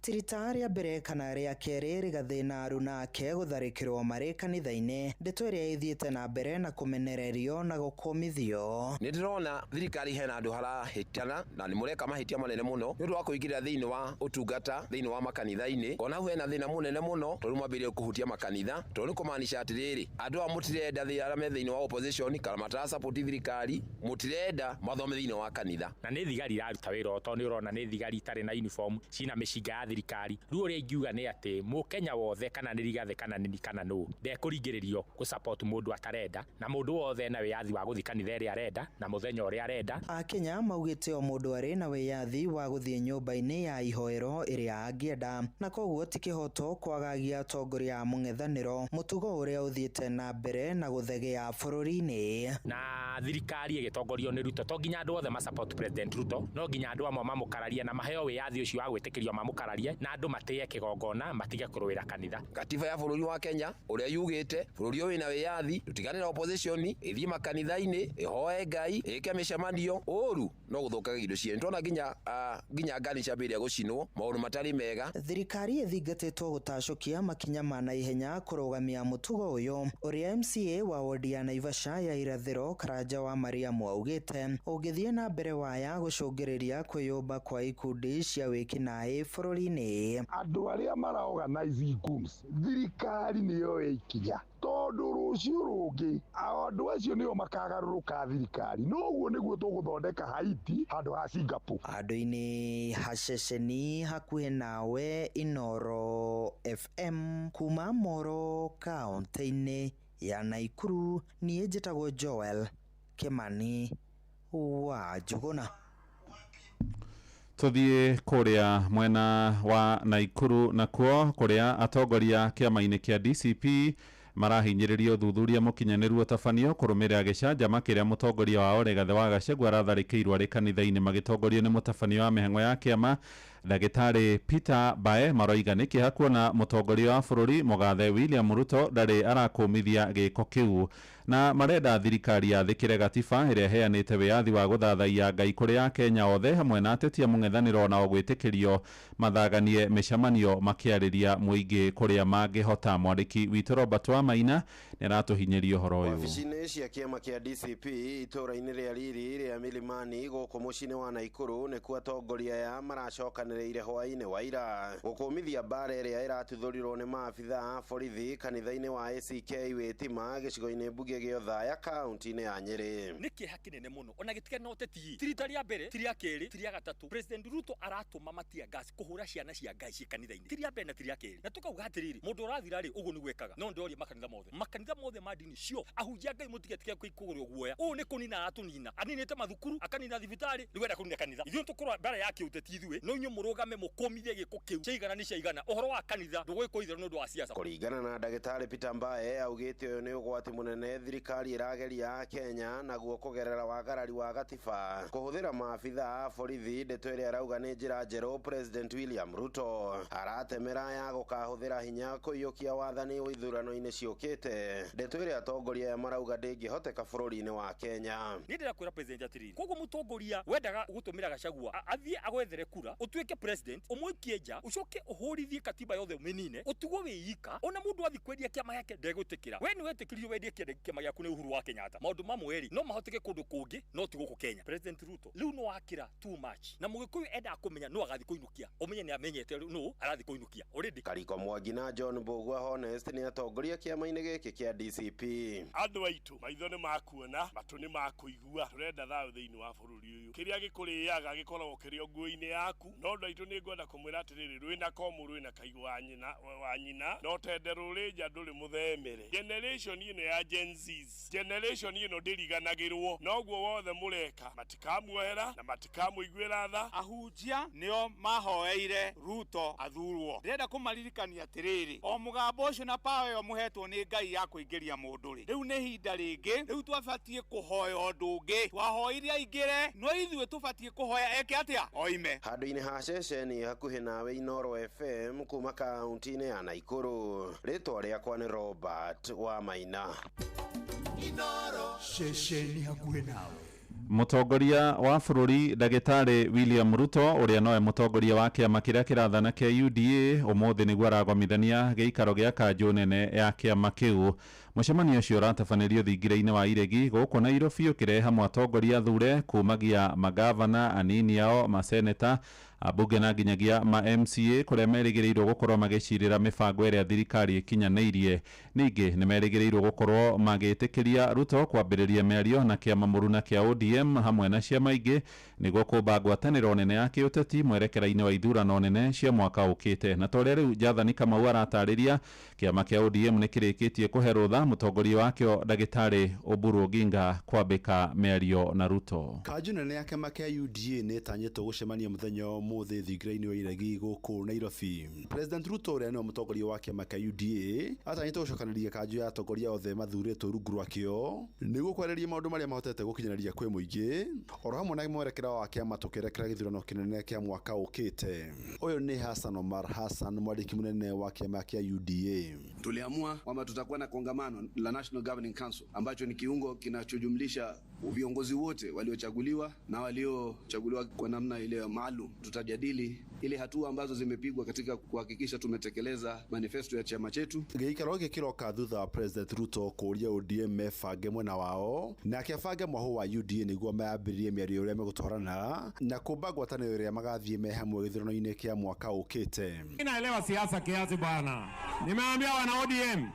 Speaker 7: Tirita rĩa mbere kana rĩa kerĩ Rigathĩ na aruna ake gũtharĩkĩrwo marĩ kanitha-inĩ, ndeto ĩrĩa ĩthiĩte na mbere na kũmenererio na gũkũmithio.
Speaker 11: Nĩ ndĩrona thirikari hena andũ harahĩtana na nĩ mũreka mahĩtia manene mũno nĩ ũndũ wa kũingĩrĩra thĩinĩ wa ũtungata thĩinĩ wa makanitha-inĩ. Ona hau hena thĩna mũnene mũno tondũ mwambĩrĩrie kũhutia makanitha, tondũ nĩ kũmaanisha atĩrĩrĩ, andũ aya mũtirenda arĩa me thĩinĩ wa opposition kana matarasupport thirikari, mũtirenda mathome thĩinĩ wa kanitha.
Speaker 13: Na nĩ thigari iraruta wĩra tondũ nĩ ũrona nĩ thigari itarĩ na uniform cina mĩcinga ya thirikari. Rĩu ũrĩa ingiuga nĩ atĩ mũkenya wothe kana nĩ Rigathĩ kana nĩ kana nũ ndekũringĩrĩrio gũ support mũndũ atarenda, na mũndũ wothe ena wĩyathi wa gũthiĩ kanitha ĩrĩa arenda na mũthenya ũrĩa arenda.
Speaker 7: Akenya maugĩte o mũndũ arĩ na wĩyathi wa gũthiĩ nyũmba-inĩ ya ihoero ĩrĩa angĩenda, na koguo ti kĩhoto kwagagia atongoria a mũng'ethanĩro, mũtugo ũrĩa ũthiĩte na mbere na gũthegea bũrũri-inĩ.
Speaker 13: Na thirikari ĩgĩtongorio nĩ Ruto to nginya andũ othe ma support President Ruto, no nginya andũ amwe mamũkararie na maheo wĩyathi ũcio wa gwĩtĩkĩrio mamũkararie, na andũ matĩye kĩgongona matige kũrũĩra kanitha.
Speaker 11: Katiba ya bũrũri wa Kenya ũrĩa yugĩte bũrũri ũyũ wĩna wĩyathi, tũtigane na opposition, ĩthiĩ makanitha-inĩ, ĩhoe Ngai, ĩke mĩcemanio. Ũru no gũthũkaga indo ciene. Nĩtwona nginya ngari ciambĩrĩria gũcinwo, maũndũ matarĩ mega.
Speaker 7: Thirikari ĩthingatĩtwo gũtacũkia makinya ma naihenya kũrũgamia mũtugo ũyũ ũrĩa MCA wa wodi ya Naivasha ya irathĩro Karanja wa Mariamu augĩte ũngĩthiĩ na mbere waya gũcũngĩrĩria kwĩyũmba kwa ikundi cia wĩkinaĩ bũrũri-inĩ.
Speaker 15: Andũ arĩa mara organize goons, thirikari nĩyo ĩkinya tondũ rũciũ rũngĩ andũ acio nĩo makagarũrũka thirikari, no ũguo nĩguo tũgũthondeka Haiti handũ ha Singapore.
Speaker 7: Andũ-inĩ haceceni hakuhĩ nawe Inoro FM kuma Moro kaunti-inĩ ya Naikuru, niĩ njĩtagwo Joel Kimani wa Njũgũna.
Speaker 4: Tuthiĩ kũrĩa mwena wa Naikuru nakuo kũrĩa atongoria kĩama-inĩ kĩa DCP marahinyĩrĩria ũthuthuria mũkinyanĩru ũtabanio kũrũmĩrĩra gĩcanjama kĩrĩa mũtongoria wao Rigathĩ wa Gachagua aratharĩkĩirwo arĩ kanitha-inĩ magĩtongorio nĩ mũtabania wa mĩhang'o ya kĩama Ndagĩtarĩ Peter Bae. Maroiga nĩ kĩeha kuona mũtongoria wa bũrũri mũgathe William Ruto ndarĩ arakũmithia gĩko kĩu, na marenda thirikari yathĩkĩre gatiba ĩrĩa ĩheanĩte wĩyathi wa gũthathaiya Ngai kũrĩ Akenya othe hamwe na ateti a mũng'ethanĩro nao gwĩtĩkĩrio mathaganie mĩcemanio makĩarĩria mũingĩ kũrĩa mangĩhota. Mwandĩki witũ Robert Wamaina nĩ aratũhinyĩria ũhoro ũyũ.
Speaker 8: Wabici-inĩ cia kĩama kĩa DCP itũũra-inĩ rĩa Riri rĩa Milimani gũkũ mũciĩ-inĩ wa Naikuru nĩkuo atongoria aya maracokanĩrĩire hwaĩ-inĩ wa ira gũkũmithia mbara ĩrĩa ĩratuthũrirwo nĩ maabitha a borithi kanitha-inĩ wa ACK Wĩtima gĩcigo-inĩ mbunge gĩa Othaya kaunti-inĩ ya Nyĩrĩ.
Speaker 14: Nĩ kĩeha kĩnene mũno ona gĩtigana ũteti ti rita rĩa mbere, ti rĩa kerĩ, ti rĩa gatatũ. President Ruto aratũma matia gas kũhũra ciana cia Ngai ciĩ kanitha-inĩ, ti rĩa mbere na ti rĩa kerĩ. Na tũkauga atĩrĩrĩ, mũndũ ũrathira rĩ, ũguo nĩguo ekaga. No ndorie makanitha mothe, makanitha mothe ma ndini cio, ahunjia Ngai mũtigetige kũgũrwo guoya. Ũũ nĩ kũnina atũnina, aninĩte mathukuru, akanina thibitarĩ, rĩu enda kũnina kanitha. Ithuĩ tũkũrũa mbara ya kĩũteti ithuĩ, no inyuĩ Mũrũgame mũkũmithie gĩko kĩu ciaigana nĩ ciaigana. Ũhoro wa kanitha ndũgwĩkwo itherũ nĩ ũndũ wa siasa.
Speaker 8: Kũringana na ndagĩtarĩ Peter Mbae, augĩte ũyũ nĩ ũgwati mũnene thirikari ĩrageria Kenya naguo kũgerera wagarari wa gatiba kũhũthĩra maabitha a borithi, ndeto ĩrĩa arauga nĩ njĩra njerũ President William Ruto aratemera ya gũkahũthĩra hinya kũiyũkia wathani ithurano-inĩ ciũkĩte, ndeto ĩrĩa atongoria aya marauga ndĩngĩhoteka bũrũri-inĩ wa Kenya.
Speaker 14: Niĩ ndĩrakwĩra president atĩrĩrĩ, koguo mũtongoria wendaga gũtũmĩra Gachagua athiĩ agwethere kura ũtuĩke president, ũmũikie nja, ũcoke ũhũrithie katiba yothe ũmĩnine, ũtigwo wĩika. Ona mũndũ athiĩ kwendia kĩama gĩake ndegwĩtĩkĩra. We nĩ wetĩkĩririo wendie kĩama gĩaku nĩ Uhuru wa Kenyatta. Maũndũ mamwe rĩ no mahoteke kũndũ kũngĩ no ti gũkũ Kenya. President Ruto rĩu no akĩra too much, na Mũgĩkũyũ endaga kũmenya no agathiĩ kũinũkia, ũmenye nĩ amenyete no arathiĩ kũinũkia already.
Speaker 8: Kariko Mwangi na John Mbugua Honest nĩ atongoria kĩama-inĩ gĩkĩ kĩa DCP.
Speaker 9: Andũ aitũ maitho nĩ makuona, matũ nĩ makũigua, tũrenda thayũ thĩinĩ wa bũrũri ũyũ. Kĩrĩa gĩkũrĩaga gĩkoragwo kĩrĩ o nguo-inĩ yaku. No andũ aitũ nĩ ngwenda kũmwĩra atĩrĩrĩ, rwĩna komũ rwĩna kaigũ wa nyina, no tende rũrĩ nja ndũrĩ mũthemere. Generation ĩno ya Gen Zs, generation ĩno ndĩriganagĩrwo, noguo wothe mũreka matikamuohera na matikamũiguĩra tha.
Speaker 17: Ahunjia nĩo mahoeire Ruto athurwo. Ndĩrenda kũmaririkania atĩrĩrĩ, o mũgambo ũcio na power ĩyo mũhetwo nĩ Ngai ya kũingĩria mũndũ rĩ, rĩu nĩ ihinda rĩngĩ, rĩu twabatiĩ kũhoya ũndũ ũngĩ. Twahoire aingĩre, no ithuĩ tũbatiĩ kũhoya eke atĩa? Oime.
Speaker 8: Handũ-inĩ ha ceceni hakuhĩ nawe Inooro FM kuma kaunti-inĩ ya Naikuru, rĩtwa rĩakwa nĩ Robert wa Maina.
Speaker 12: Inooro ceceni hakuhĩ nawe.
Speaker 4: Mũtongoria wa bũrũri ndagĩtarĩ William Ruto ũrĩa nowe mũtongoria wa kĩama kĩrĩa kĩrathana kĩa UDA ũmũthĩ nĩguo aragomithania gĩikaro gĩa kanjũ nene ya kĩama kĩu. Mũcemanio ũcio ũratabanĩrio thingira-inĩ wa Iregi gũkũ Nairobi, ũkĩrehe hamwe atongoria athure kumagia magavana, anini ao, maseneta, ambunge na nginyagia ma MCA kũrĩa merĩgĩrĩirwo gũkorwo magĩcirĩra mĩbango ĩrĩa thirikari ĩkinyanĩirie. Ningĩ nĩ merĩgĩrĩirwo gũkorwo magĩtĩkĩria Ruto kwambĩrĩria mĩario na kĩama mũruna kĩa ODM hamwe na ciama ingĩ nĩguo kũmba ngwatanĩro nene ya kĩũteti mwerekera-inĩ wa ithurano nene cia mwaka ũkĩte. Na ta ũrĩa rĩu Jathani Kamau aratarĩria, kĩama kĩa ODM nĩ kĩrĩkĩtie kũhe rũtha mũtongoria wakĩo ndagĩtarĩ Oburu Oginga kwambĩka mĩario na Ruto.
Speaker 22: Kanjũ nene ya kĩama kĩa UDA nĩ ĩtanyĩtwo gũcemania mũthenya ũmũthĩ thingira-inĩ wa Iregi gũkũ Nairobi. President Ruto ũrĩa nĩwe mũtongoria wa kĩama kĩa UDA atanyĩtwo gũcokanĩria kanjũ ya atongoria othe mathurĩtwo rungu rwakĩo nĩguo kwarĩrĩria maũndũ marĩa mahotete gũkinyanĩria kwĩ mũingĩ oro hamwe na mwerekera wa kĩama tũkĩerekera gĩthurano kĩnene kĩa mwaka ũkĩte. Ũyũ nĩ Hassan Omar Hassan, mwandĩki mũnene wa kĩama kĩa UDA.
Speaker 10: Tuliamua kwamba tutakuwa na kongamano la National Governing Council ambacho ni kiungo kinachojumlisha viongozi wote waliochaguliwa na waliochaguliwa kwa namna ile maalum. Tutajadili ile hatua ambazo zimepigwa katika kuhakikisha tumetekeleza manifesto ya chama chetu.
Speaker 22: Gĩikaro gĩkĩ kĩroka thutha wa President Ruto kũũria ODM mebange mwena wao nake abange mwahũ wa UDA nĩguo mayambĩrĩrie mĩario ĩrĩa megũtwarana na kũmba ngwatanĩro ĩrĩa magathiĩ me hamwe gĩthurano-inĩ kĩa mwaka ũkĩte.
Speaker 20: Naelewa siasa kiasi bwana. Nimeambia wana ODM,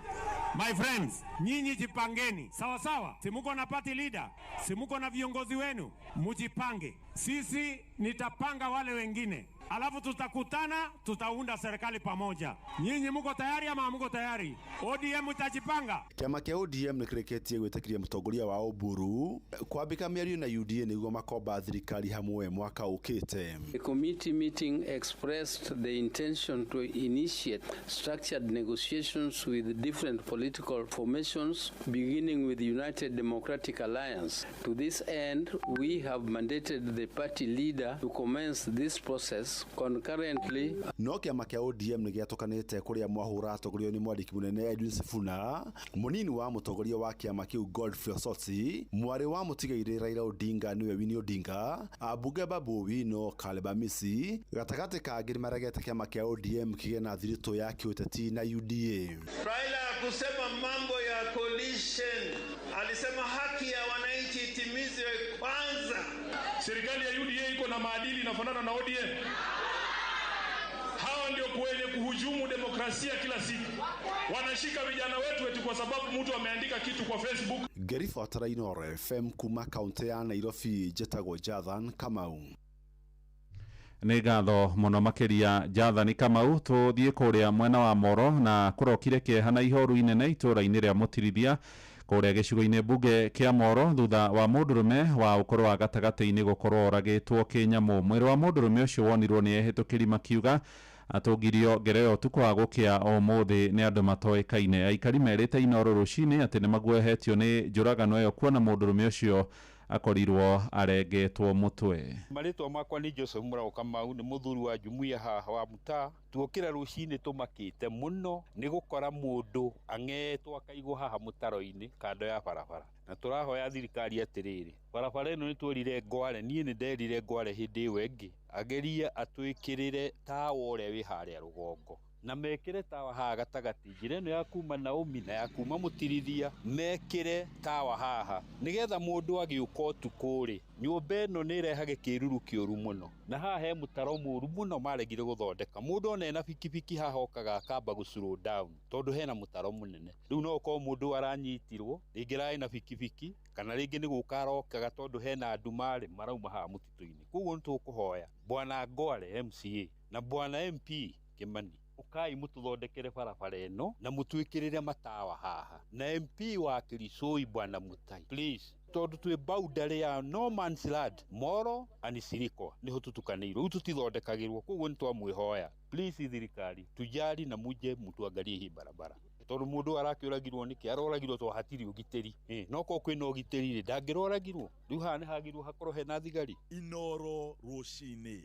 Speaker 20: my friends, nyinyi jipangeni sawa sawa. Si muko na party leader, si muko na viongozi wenu, mujipange. Sisi nitapanga wale wengine, alafu tutakutana, tutaunda serikali pamoja. Nyinyi muko tayari ama muko tayari? ODM itajipanga.
Speaker 22: Kĩama kĩa ODM nĩkĩrĩkĩtie gwĩtĩkĩria mũtongoria wa Oburu kwambĩka mĩario na UDA nĩguo makomba thirikari hamwe mwaka ũkĩte.
Speaker 21: The committee meeting expressed the intention to initiate structured negotiations with different political formations, beginning with the United Democratic Alliance. To this end, we have mandated the party leader to commence this process concurrently.
Speaker 22: No kĩama kĩa ODM nĩ gĩatũkanĩte kũrĩa mwahũra atongorio nĩ mwandĩki mũnene Edwin Sifuna, mũnini wa mũtongoria wa kĩama kĩu Godfrey Osotsi, mwarĩ wa mũtigairĩ Raila Odinga nĩwe Winnie Odinga, ambunge Babu Owino, Caleb Amisi, gatagatĩ kangĩ nĩmaregete kĩama kĩa ODM kĩgĩe na thiritũ ya kĩũteti na UDA.
Speaker 23: Raila kusema mambo ya coalition, alisema haki ya wananchi itimizwe kwanza.
Speaker 26: Serikali ya UDA iko na maadili inafanana na ODM. Hawa ndio kwenye kuhujumu demokrasia kila siku. Wanashika vijana wetu eti kwa sababu mtu ameandika kitu kwa Facebook.
Speaker 22: Ngĩribotera Inooro FM kuma kaunti ya Nairobi, njĩtagwo Jathan Kamau.
Speaker 4: Nĩ ngatho mũno makĩria Jathani Kamau. Tũthiĩ kũrĩa mwena wa Moro na kũrokire kĩeha na ihoru inene itũũra-inĩ rĩa Mũtirithia Kũrĩa gĩcigo-inĩ mbunge kĩa Moro thutha wa mũndũrũme wa ũkũrũ wa gatagatĩ-inĩ gũkorwo oragĩtwo kĩnyamũ. Mwĩrĩ wa mũndũrũme ũcio wonirwo nĩ ehĩtũkĩri makiuga atũngirio ngero ĩyo ũtukũ wa gũkĩa ũmũthĩ nĩ andũ matoĩkaine. Aikari merĩte Inooro rũcinĩ atĩ nĩ maguoyohetio nĩ njũragano ĩyo kuona mũndũrũme ũcio akorirwo arengetwo mũtwe.
Speaker 1: Marĩtwa makwa nĩ Joseph Mũraũ Kamau, nĩ mũthuri wa jumuiya haha wa mũtaa. Tuokĩra rũcinĩ tũmakĩte mũno nĩ gũkora mũndũ ang'etwo akaigwo haha mũtaro-inĩ kando ya barabara. Na tũrahoya thirikari atĩrĩrĩ, barabara ĩno nĩ twerire Ngware, niĩ nĩ nderire Ngware hĩndĩ ĩyo ĩngĩ agerie atwĩkĩrĩre tawa ũrĩa wĩ harĩa rũgongo, na mekĩre tawa haha gatagatĩ, njĩra ĩno ya kuma Naomi na ya kuma Mũtirithia, mekĩre tawa haha nĩgetha mũndũ agĩũka ũtukũ rĩ, nyũmba ĩno nĩ ĩrehage kĩruru kĩũru mũno, na haha he mũtaro mũru mũno maregire gũthondeka. Mũndũ ona ena bikibiki haha okaga akamba gũ slow down tondũ hena mũtaro mũnene. Rĩu no ũkorwo mũndũ aranyitirwo rĩngĩ ararĩ na bikibiki, kana rĩngĩ nĩ gũka arokaga tondũ hena nduma rĩ marauma haha mũtitũ-inĩ. Koguo nĩ tũkũhoya Bwana Ngware MCA na Bwana MP Kimani, ukai mututhondekere barabara ĩno na mutwĩkĩrĩre matawa haha, na MP wa Kirisoi Bwana Mutai, please, tondũ twĩ boundary ya no man's land, Moro and Sirikwa niho tutukanĩirwo, rĩu tutithondekagĩrwo. Koguo nĩ twamwĩhoya please thirikari tujali na muje mutuangalie hii barabara, tondũ mũndũ arakĩũragirwo nĩkĩ? Aroragirwo tondũ hatirĩ ũgitĩri. No korwo kwĩna ũgitĩri rĩ, ndangĩroragirwo. Rĩu haha nĩ hagĩrĩirwo hakorwo hena thigari.
Speaker 2: Inooro rũcinĩ.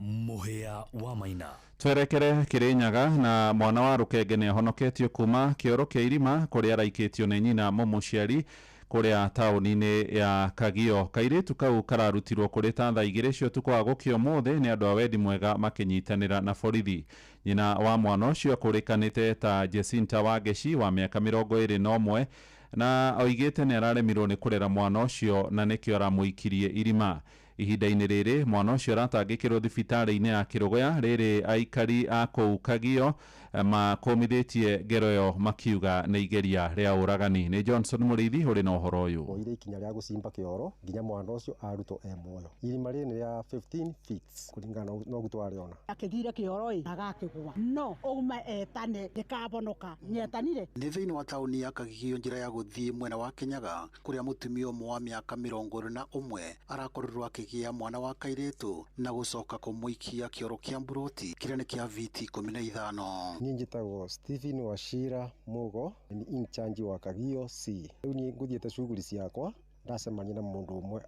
Speaker 2: Mũhĩa wa Maina.
Speaker 4: Twerekere Kirinyaga na mwana wa rũkenge nĩ ahonoketio kuma kĩoro kĩa irima kũrĩa araikĩtio nĩ nyina mũmũciari kũrĩa taũni-inĩ ya Kagio. Kairĩtu kau kararutirwo kũrĩ ta thaa 2 cia ũtukũ wa gũkĩa ũmũthĩ nĩ andũ a wendi mwega makĩnyitanĩra na borithi. Nyina wa mwana ũcio akũrĩkanĩte ta Jacinta Wangeci wa mĩaka 21 na oigĩte nĩ araremirwo nĩ kũrera mwana ũcio na nĩkĩo aramũikirie irima. Ihinda-inĩ rĩrĩ mwana ũcio aratangĩkĩrwo thibitarĩ-inĩ ya Kĩrũgũya. Rĩrĩ aikari a kũu Kagio makũmithĩtie ngero ĩyo makiuga nĩ igeria rĩa ũragani. Nĩ Johnson Mũrĩithi ũrĩ na ũhoro ũyũ.
Speaker 18: Oire ikinya rĩa gũcimba kĩoro nginya mwana ũcio arutwo e muoyo. Irima rĩrĩ nĩ rĩa 15 feet kũringana na ũguo twarĩona.
Speaker 19: Akĩthire kĩoro ĩ agakĩgũa no uma etane ndĩkabonoka nyetanire.
Speaker 3: Nĩ thĩinĩ wa taũni ya Kagio njĩra ya gũthiĩ mwena wa Kinyaga kũrĩa mũtumia ũmwe wa mĩaka 21 arakorirwo akĩgĩa mwana wa kairĩtu na gũcoka kũmũikia kĩoro kĩa mburoti kĩrĩa nĩ kĩa viti 15.
Speaker 18: Niĩ njĩtagwo Stephen Wachira Mugo, nĩ in charge wa Kagio C. Rĩu niĩ ngũthiĩte shughuli ciakwa ndacemania na mũndũ ũmwe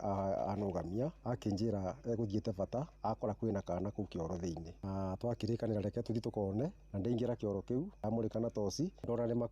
Speaker 18: anũgamia akĩnjĩra egũthiĩte bata akora kwĩna kana kũu kĩoro thĩinĩ, na twakĩrĩkanĩra reke tũthiĩ tũkone, na ndaingĩra kĩoro kĩu ndamũrĩka na toci ndona nĩma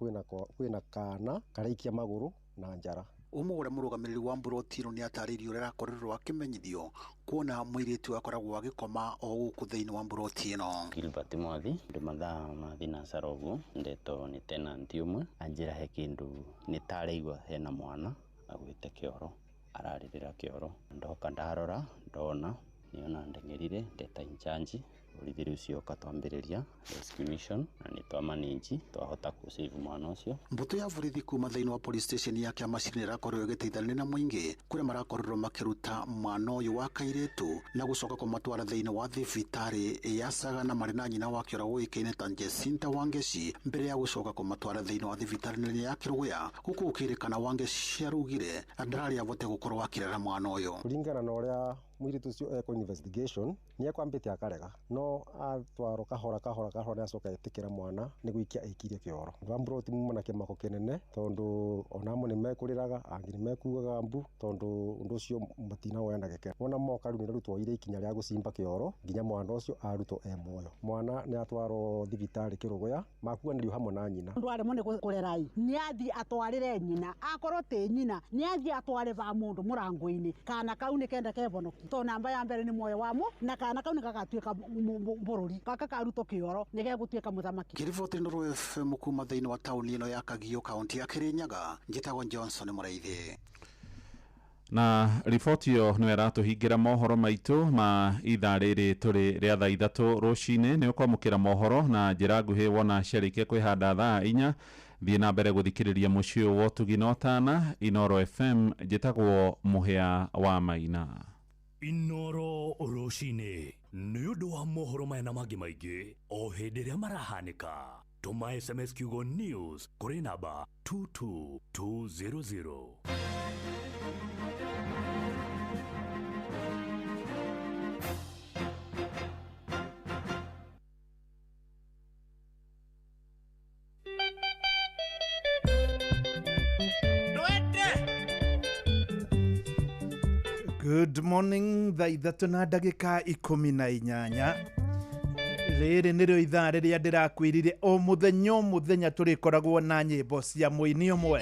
Speaker 18: kwĩna kana karaikia magũrũ na njara.
Speaker 3: Ũmwe ũrĩa mũrũgamĩrĩri wa mburoti ĩno nĩ atarĩirie ũrĩa arakorirwo akĩmenyithio kuona mũirĩtu akoragwo agĩkoma o gũkũ thĩinĩ wa mburoti ĩno.
Speaker 16: Gilbert Mwathi ndĩ mathaa ma thinacara ũguo ndetwo nĩ tenant ũmwe anjĩra he kĩndũ nĩ tareigua hena mwana agwĩte kĩoro ararĩrĩra kĩoro, ndoka ndarora ndona niona ndeng'erire ndeta inchanji borithi rĩu cioka twambĩrĩria rescue mission na nĩ twamaninji twahota kũ mwana ũcio.
Speaker 3: Mbũtũ ya borithi kuma thĩinĩ wa police station ya Kĩamacini ĩrakorirwo ĩgĩteithania na mũingĩ kũrĩa marakorirwo makĩruta mwana ũyũ wa kairĩtu na gũcoka kũmatwara thĩinĩ wa thibitarĩ ya Sagana marĩ na nyina wake ũrĩa ũĩkaine ta Jacinta Wangeci mbere ya gũcoka kũmatwara thĩinĩ wa thibitarĩ nene ya Kĩrũgũya gũkũ gũkĩrĩkana Wangeci arugire ndararĩ avote gũkorwo akĩrera mwana ũyũ.
Speaker 18: Kũringana na ũrĩa mũirĩtu ũcio ekwo investigation nĩ ekwambĩte akarega no atwarwo kahora kahora kahora nĩ acoka etĩkĩra mwana nĩ gũikia aikirie kĩoro. Andũ a mburoti muma na kĩmako kĩnene tondũ onamo nĩ mekũrĩraga angĩ nĩ mekugaga mbu tondũ ũndũ ũcio matinawoya na gĩkeno. Wona moka rĩu nĩ twoire ikinya rĩa gũcimba kĩoro nginya mwana ũcio arutwo e muoyo. Mwana nĩ atwarwo thibitarĩ Kĩrũgũya makuanĩrio hamwe na nyina.
Speaker 19: Andũ aremwo nĩ kũrera ĩ nĩ athiĩ atwarĩre nyina akorwo tĩ nyina nĩ athiĩ atware ba mũndũ mũrango-inĩ kana kau nĩ kenda kebonoki to namba ya mbere nĩ muoyo wa mo na kana kau nĩ gagatuĩka bũrũri gaka karutwo kĩoro nĩ gegũtuĩka mũthamaki.
Speaker 3: Ngĩriboti Inooro FM kuma thĩinĩ wa taũni ĩno ya Kagio kaunti ya Kirinyaga njĩtagwo Johnson Mũraithi.
Speaker 4: Na riboti ĩyo nĩyo ĩratũhingĩra mohoro maitũ ma ithaa rĩrĩ tũrĩ rĩa thaa 3 rũcinĩ. Nĩ ũkwamũkĩra mohoro na njĩra nguhĩ wona ciarĩkia kwĩhanda thaa 4. Thiĩ na mbere gũthikĩrĩria mũciĩ ũyũ wa ũtugi na ũtana Inooro FM. Njĩtagwo Mũhĩa wa Maina.
Speaker 2: Inooro rũcinĩ nĩ ũndũ wa mohoro maya na mangĩ maingĩ o hĩndĩ ĩrĩa marahanĩka. Tũma SMS kiugo news kũrĩ namba 22200.
Speaker 5: Good morning, thaa 3 na ndagĩka 18. Rĩrĩ nĩrĩo ithaa rĩrĩa ndĩrakwĩrire o mũthenya o mũthenya tũrĩkoragwo na nyĩmbo cia mũini ũmwe.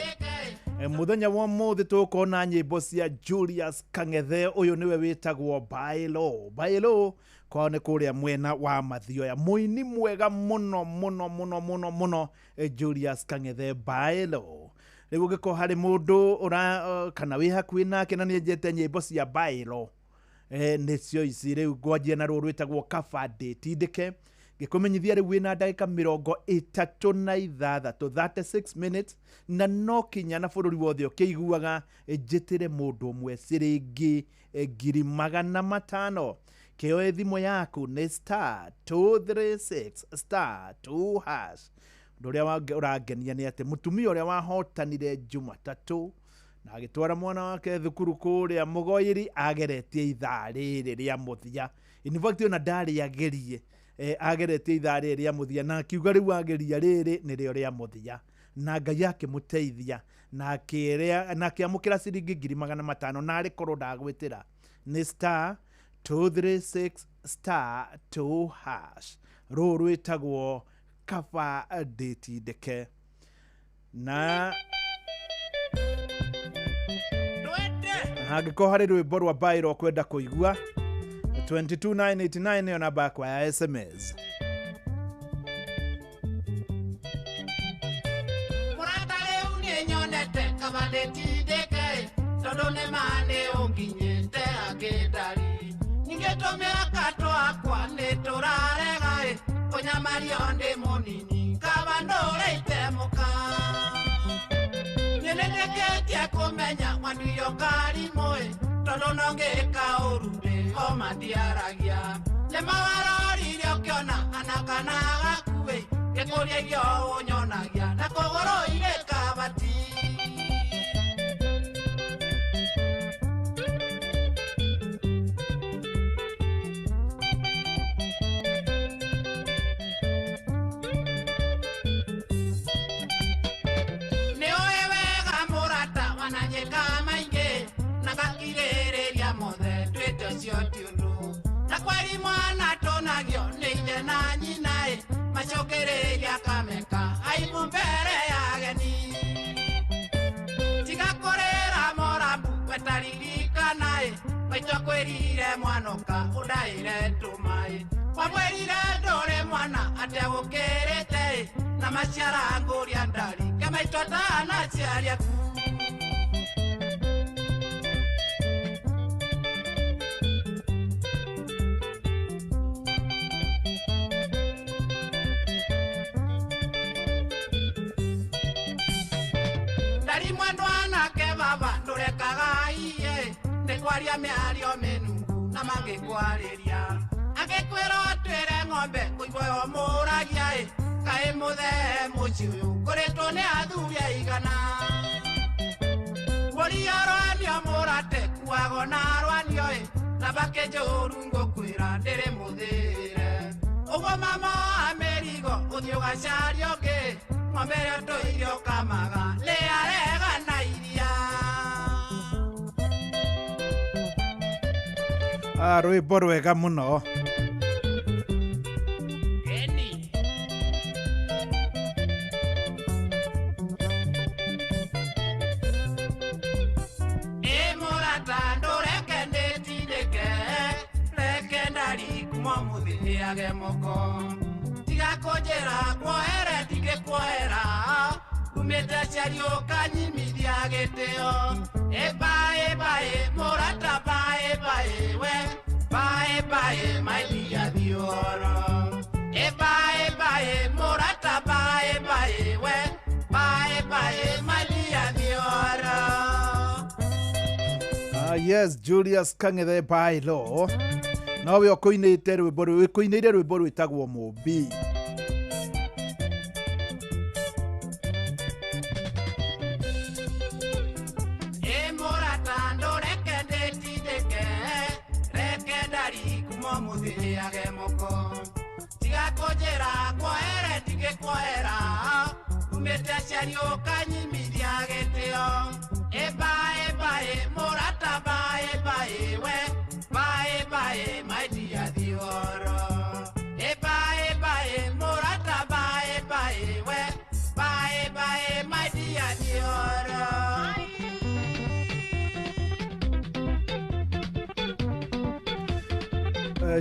Speaker 5: Mũthenya wa ũmũthĩ tũgũkorwo na nyĩmbo cia Julius Kang'ethe. Ũyũ nĩwe wĩtagwo Bailo. Bailo kwao nĩ kũrĩa mwena wa Mathioya. Mũini mwega mũno mũno mũno mũno mũno, Julius Kang'ethe Bailo. Rĩu ũngĩkorwo harĩ mũndũ ũra kana wĩ hakuhĩ nake na nĩenjete nyĩmbo cia Bailo, nĩcio ici. Rĩu ngwanjia na rũrũ rwĩtagwo Kaba Ndĩtindĩke, ngĩkũmenyithia rĩu wĩna ndagĩka 36, 36 minutes, na no kinya na bũrũri wothe ũkĩiguaga. Njĩtĩre mũndũ ũmwe ciringi 500,000. Kĩoe thimũ yaku, nĩ star 236 star 2 hash. Ũndũ ũrĩa ũrangenia nĩ atĩ mũtumia ũrĩa wahotanire Jumatatũ na agĩtwara mwana wake thukuru kũrĩa Mũgoiri ageretie ithaa rĩrĩ rĩa mũthia. In fact, ona ndarĩ agerie, ageretie ithaa rĩrĩ rĩa mũthia na akiuga rĩu ageria rĩrĩ nĩrĩo rĩa mũthia, na Ngai akĩmũteithia na akĩrĩa na akĩamũkĩra ciringi 500,000. Na arĩ korwo ndagwĩtĩra, nĩ star 236 star 2 hash. Rũũ rwĩtagwo Kaba Ndĩtindĩke. Na hangĩkorwo harĩ rwĩmbo rwa Bairo kwenda kũigua, 22989 nĩyo namba yakwa ya SMS.
Speaker 6: Mũrata, rĩu nĩ nyonete kaba ndĩtindĩke, tondũ nĩ ma nĩ ũnginyĩte angĩndari. Ningĩ tũmĩaka twakwa nĩ tũrarega ĩ, kũnyamario ndĩ mũnini kaba ndũrĩte mũka. Nĩnĩndĩkĩtie kũmenya mwandiyo karimũ ĩ, tondũ no ngĩka ũru ndĩ o matiaragia. Nĩ mawarorire ũkĩona ana kana gakuĩ, ngĩkũria irio ũnyonagia na kũgũrũ irĩ kabati. Nĩ ũĩ wega mũrata wananyĩka maingĩ na ngakirĩrĩria mothe twĩte ũcio ti ũndũ. Na kweri mwana tũnagio nĩ ithe na nyina ĩ, macũngĩrĩria kameka aibu mbere ya ageni. Tiga kũrĩra morambu wetaririkana ĩ, maitũ akwĩrire mwanoka ũndaĩre tũmaĩ. Wamwĩrire ndũrĩ mwana atĩa gũkĩrĩte ĩ, na maciara ngũria ndari kemaitũ atanaciaria ku. Ndari mwendwa nake baba ndũrekaga iye, nĩ kwaria mĩario mĩnungu na mangĩkwarĩria. Angĩkwĩra ũtwĩre ng'ombe kũigua yo mũragia ĩ, kaĩ mũthee mũciĩ ũyũ ngũrĩtwo nĩ athuri aigana. Mbũri arwanio mũrate kuago na arwanio ĩ, na bakĩnjũru ngũkwĩra ndĩrĩ mũthĩre. Ũguo mama wa mĩrigo ũthiĩ ũgacaria ũngĩ, ng'ombe ĩrĩa ũtũire ũkamaga nĩarega na iria.
Speaker 5: Ah, rwĩmbo rwega mũno.
Speaker 6: Ĩ mũrata ndũreke ndĩtindĩke, reke ndari kuma mũthĩ ĩage moko. Tiga kũnjĩra kuohere ndingĩkuohera, umĩte aciari ũkanyimithia gĩtĩo. Ĩ baĩ baĩ mũrata baĩ baĩ we, baĩ baĩ maidia thiũrũ. Ĩ baĩ baĩ mũrata baĩ baĩ we, baĩ baĩ maidia thiũrũ.
Speaker 5: Ah, yes, Julius Kang'ethe Bailo nowe ũkũinĩte rwĩmbo rũu, ũkũinĩire rwĩmbo rwĩtagwo Mũmbi.
Speaker 6: Ndũrĩage moko tiga kũnjĩra kwohere ndingĩkwohera umĩte aciari ũkanyimithia gĩtĩo ĩbaĩ baĩ mũrata baĩ baĩ we baĩ baĩ maidia thioro ĩbaĩ baĩ mũrata baĩ baĩ we baĩ baĩ maidia thioro.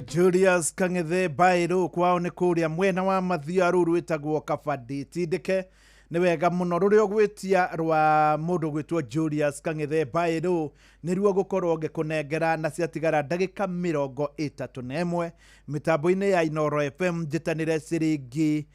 Speaker 5: Julius Kang'ethe Bairũ kwao nĩ kũrĩa mwena wa Mathia rũu rwĩtagwo Kabadi tindĩke nĩ wega mũno rũrĩa ũgwĩtia rwa mũndũ ũgwĩtwo Julius Kang'ethe Bairũ nĩruo gũkorwo ngĩkũnengera na ciatigara ndagĩka 31 mĩtambo-inĩ ya Inooro FM njĩtanĩre ciringi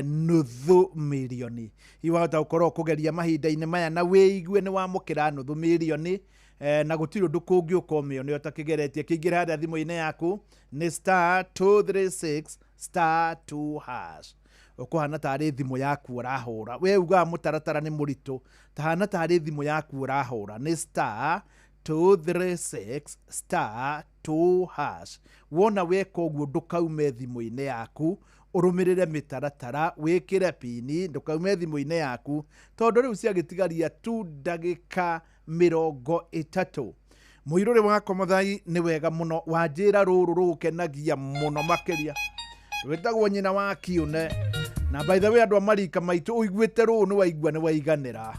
Speaker 5: nuthu mirioni. Hihi wahota gũkorwo ũkũgeria mahinda-inĩ maya na wĩigue nĩ wamũkĩra nuthu mirioni na gũtirĩ ũndũ kũngĩũka ũmĩone ũtakĩgeretie. Kĩingĩra harĩa thimũ-inĩ yaku nĩ star 236 star 2 hash. Ũkũhana tarĩ thimũ yaku ũrahũra, we ugaga mũtaratara nĩ mũritũ, tahana tarĩ thimũ yaku ũrahũra nĩ star 236 star 2 hash. Wona weka ũguo ndũkaume thimũ-inĩ yaku, ũrũmĩrĩre mĩtaratara, wĩkĩre pini, ndũkaume thimũ-inĩ yaku tondũ rĩu ciagĩtigaria tu ndagĩka 30. Mũirũrĩ wakwa Mathai nĩ wega mũno wanjĩra rũrũ rũgũkenagia mũno makĩria, rwĩtagwo nyina wa Kiune. Na by the way andũ a marika maitũ ũiguĩte rũũ nĩ waigua nĩ waiganĩra.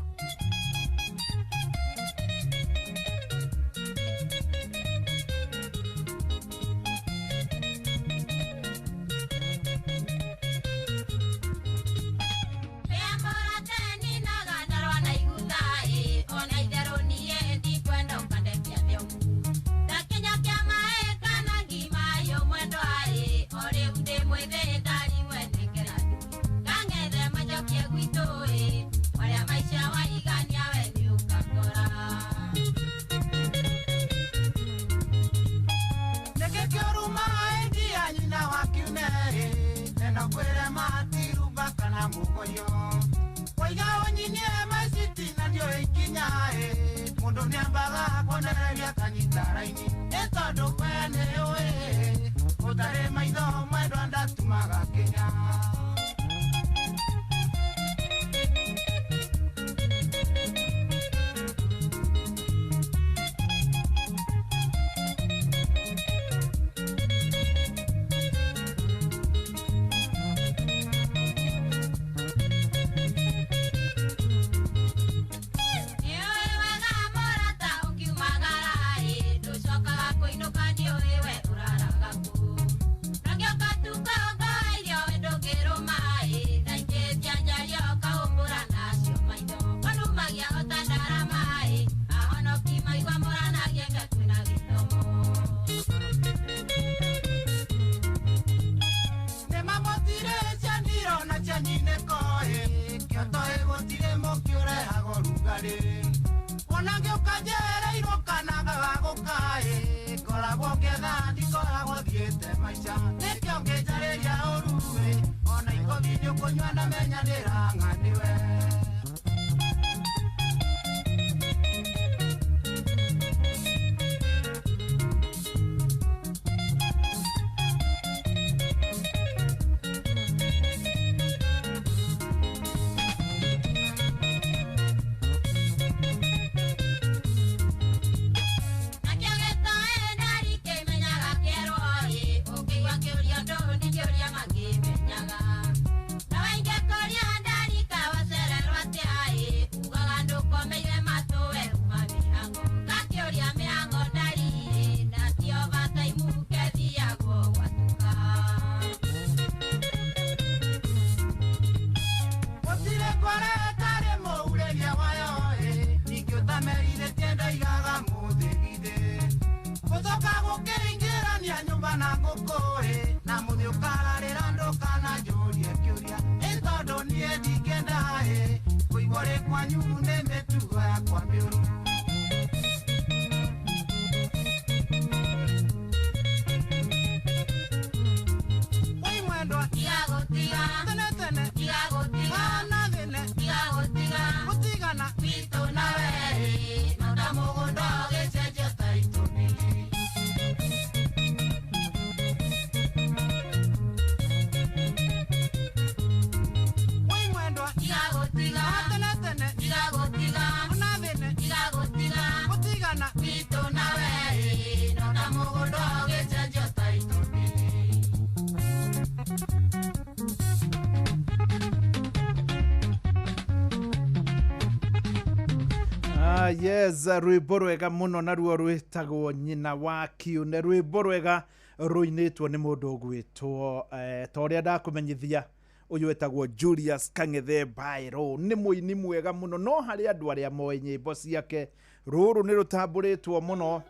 Speaker 5: Yes, rwĩmbo rwega mũno naruo rwĩtagwo Nyina wa Kiune, rwĩmbo rwega rũinĩtwo nĩ mũndũ ũgwĩtwo ta ũrĩa ndakũmenyithia ũyũ wetagwo Julius Kang'ethe Bairo, nĩ mũini mwega mũno, no harĩ andũ arĩa moĩ nyĩmbo ciake rũrũ nĩ rũtambũrĩtwo mũno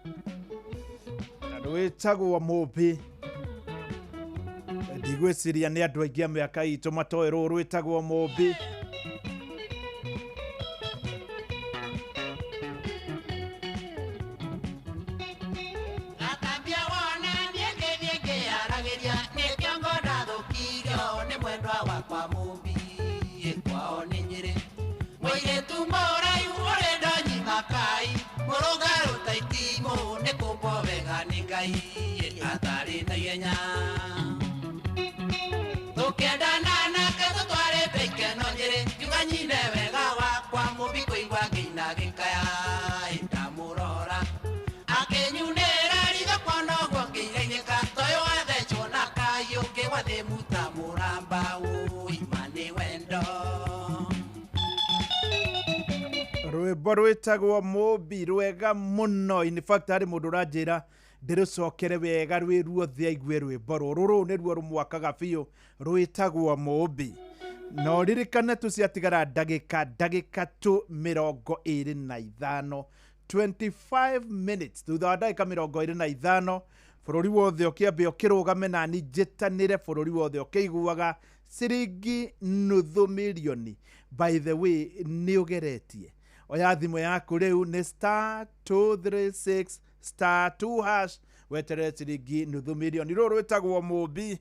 Speaker 5: na rwĩtagwo Mũmbi. Ndigwĩciria nĩ andũ aingĩ a mĩaka itũ matoĩ rũrũ rwĩtagwo Mũmbi.
Speaker 6: Gatambia wona niĩ ngĩaragĩria nĩ kĩongo ndathũkirio nĩ mwendwa wakwa Mũmbi kwao nĩ Nyĩrĩ. Mũirĩtu mũraihu ũrĩ ndonyi makai mũrũngarũ ta itimũ nĩ kũmbwo wega nĩ Ngai atarĩ na ihenya. Tũkĩendana nake tũtwarĩte ikeno Nyĩrĩ ngiuga nyine wega wakwa Mũmbi kũigua ngĩina gĩkaya ndamũrora akĩnyunĩra ritho kuona ũguo ngĩigainĩka toyũ wathecwo na kayũ kĩgwa thĩ muta mũramba ũi ma nĩ wendo.
Speaker 5: Rwĩmbo rwĩtagwo Mũmbi rwega mũno. In fact harĩ mũndũ ũranjĩra ndĩrũcokere wega rwĩ ruothe aigue rwĩmbo rũrũ, rũrũ nĩruo rũmwakaga biũ, rwĩtagwo Mũmbi. Na ũririkane tu ciatigara ndagĩka tu 25, 25 minutes thutha wa ndagĩka 25 bũrũri wothe ũkĩambia ũkĩrũgame nani njĩtanĩre bũrũri wothe ũkĩiguaga ciringi nuthu mirioni. By the way, nĩ ũgeretie, oya thimũ yaku rĩu nĩ star 236 star 2 hash weterere ciringi nuthu mirioni. Rũrũ rwĩtagwo Mũmbi.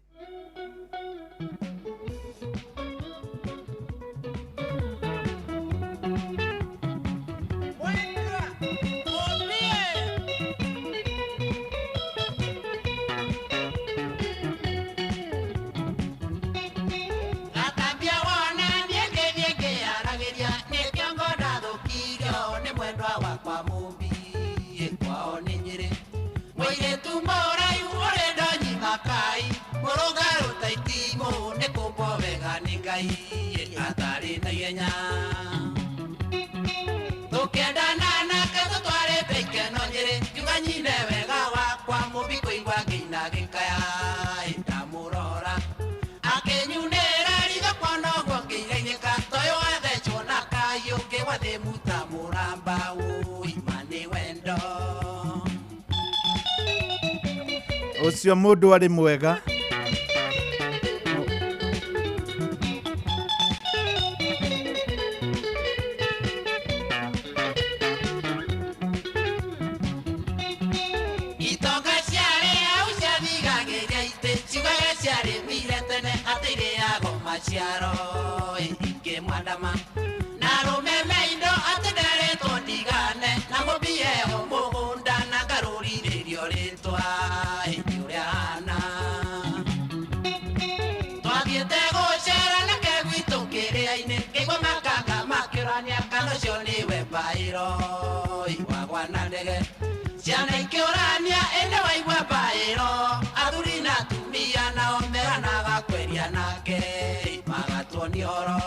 Speaker 6: Gatambia wona niĩ ngĩthiĩ ngĩaragĩria nĩ kĩongo ndathũkirio nĩ mwendwa wakwa Mũmbi kwao nĩ Nyĩrĩ. Mũirĩtu mũraihu ũrĩ ndonyi makai mũrũngarũ ta itimũ nĩ kũmbwo wega nĩ Ngai atarĩ na ihenya. Tũkĩendana nake tũtwarĩte ikeno Nyĩrĩ ngiuga nyine wega wakwa Mũmbi kũigua ngĩina gĩkaya ndamũrora akĩnyunĩra ritho kuona ũguo ngĩigainĩka toyũ wathecwo na kayũ kĩgwa thĩ muta mũramba ũi ma nĩ wendo.
Speaker 5: Ũcio mũndũ arĩ mwega.
Speaker 6: Itonga ciarĩ hau ciathigagĩria itĩ ciugaga ciarĩmire tene atĩ irĩago maciaro ingĩmwandama na arũme me indo atĩ nderetwo ndigane na Mũmbi eho mũgũnda na ngarũrithĩrio rĩtwa nĩ ũrĩa ahana. Twathiĩte gũcera nake gwitũ kĩrĩa-inĩ ngĩigua makanga makĩũrania kana ũcio nĩwe Mbaĩro wagwa na ndege. Ciana ikĩũrania ĩndĩ waigua Mbaĩro athuri na atumia nao meranaga kweria nake magatuonia ũhoro.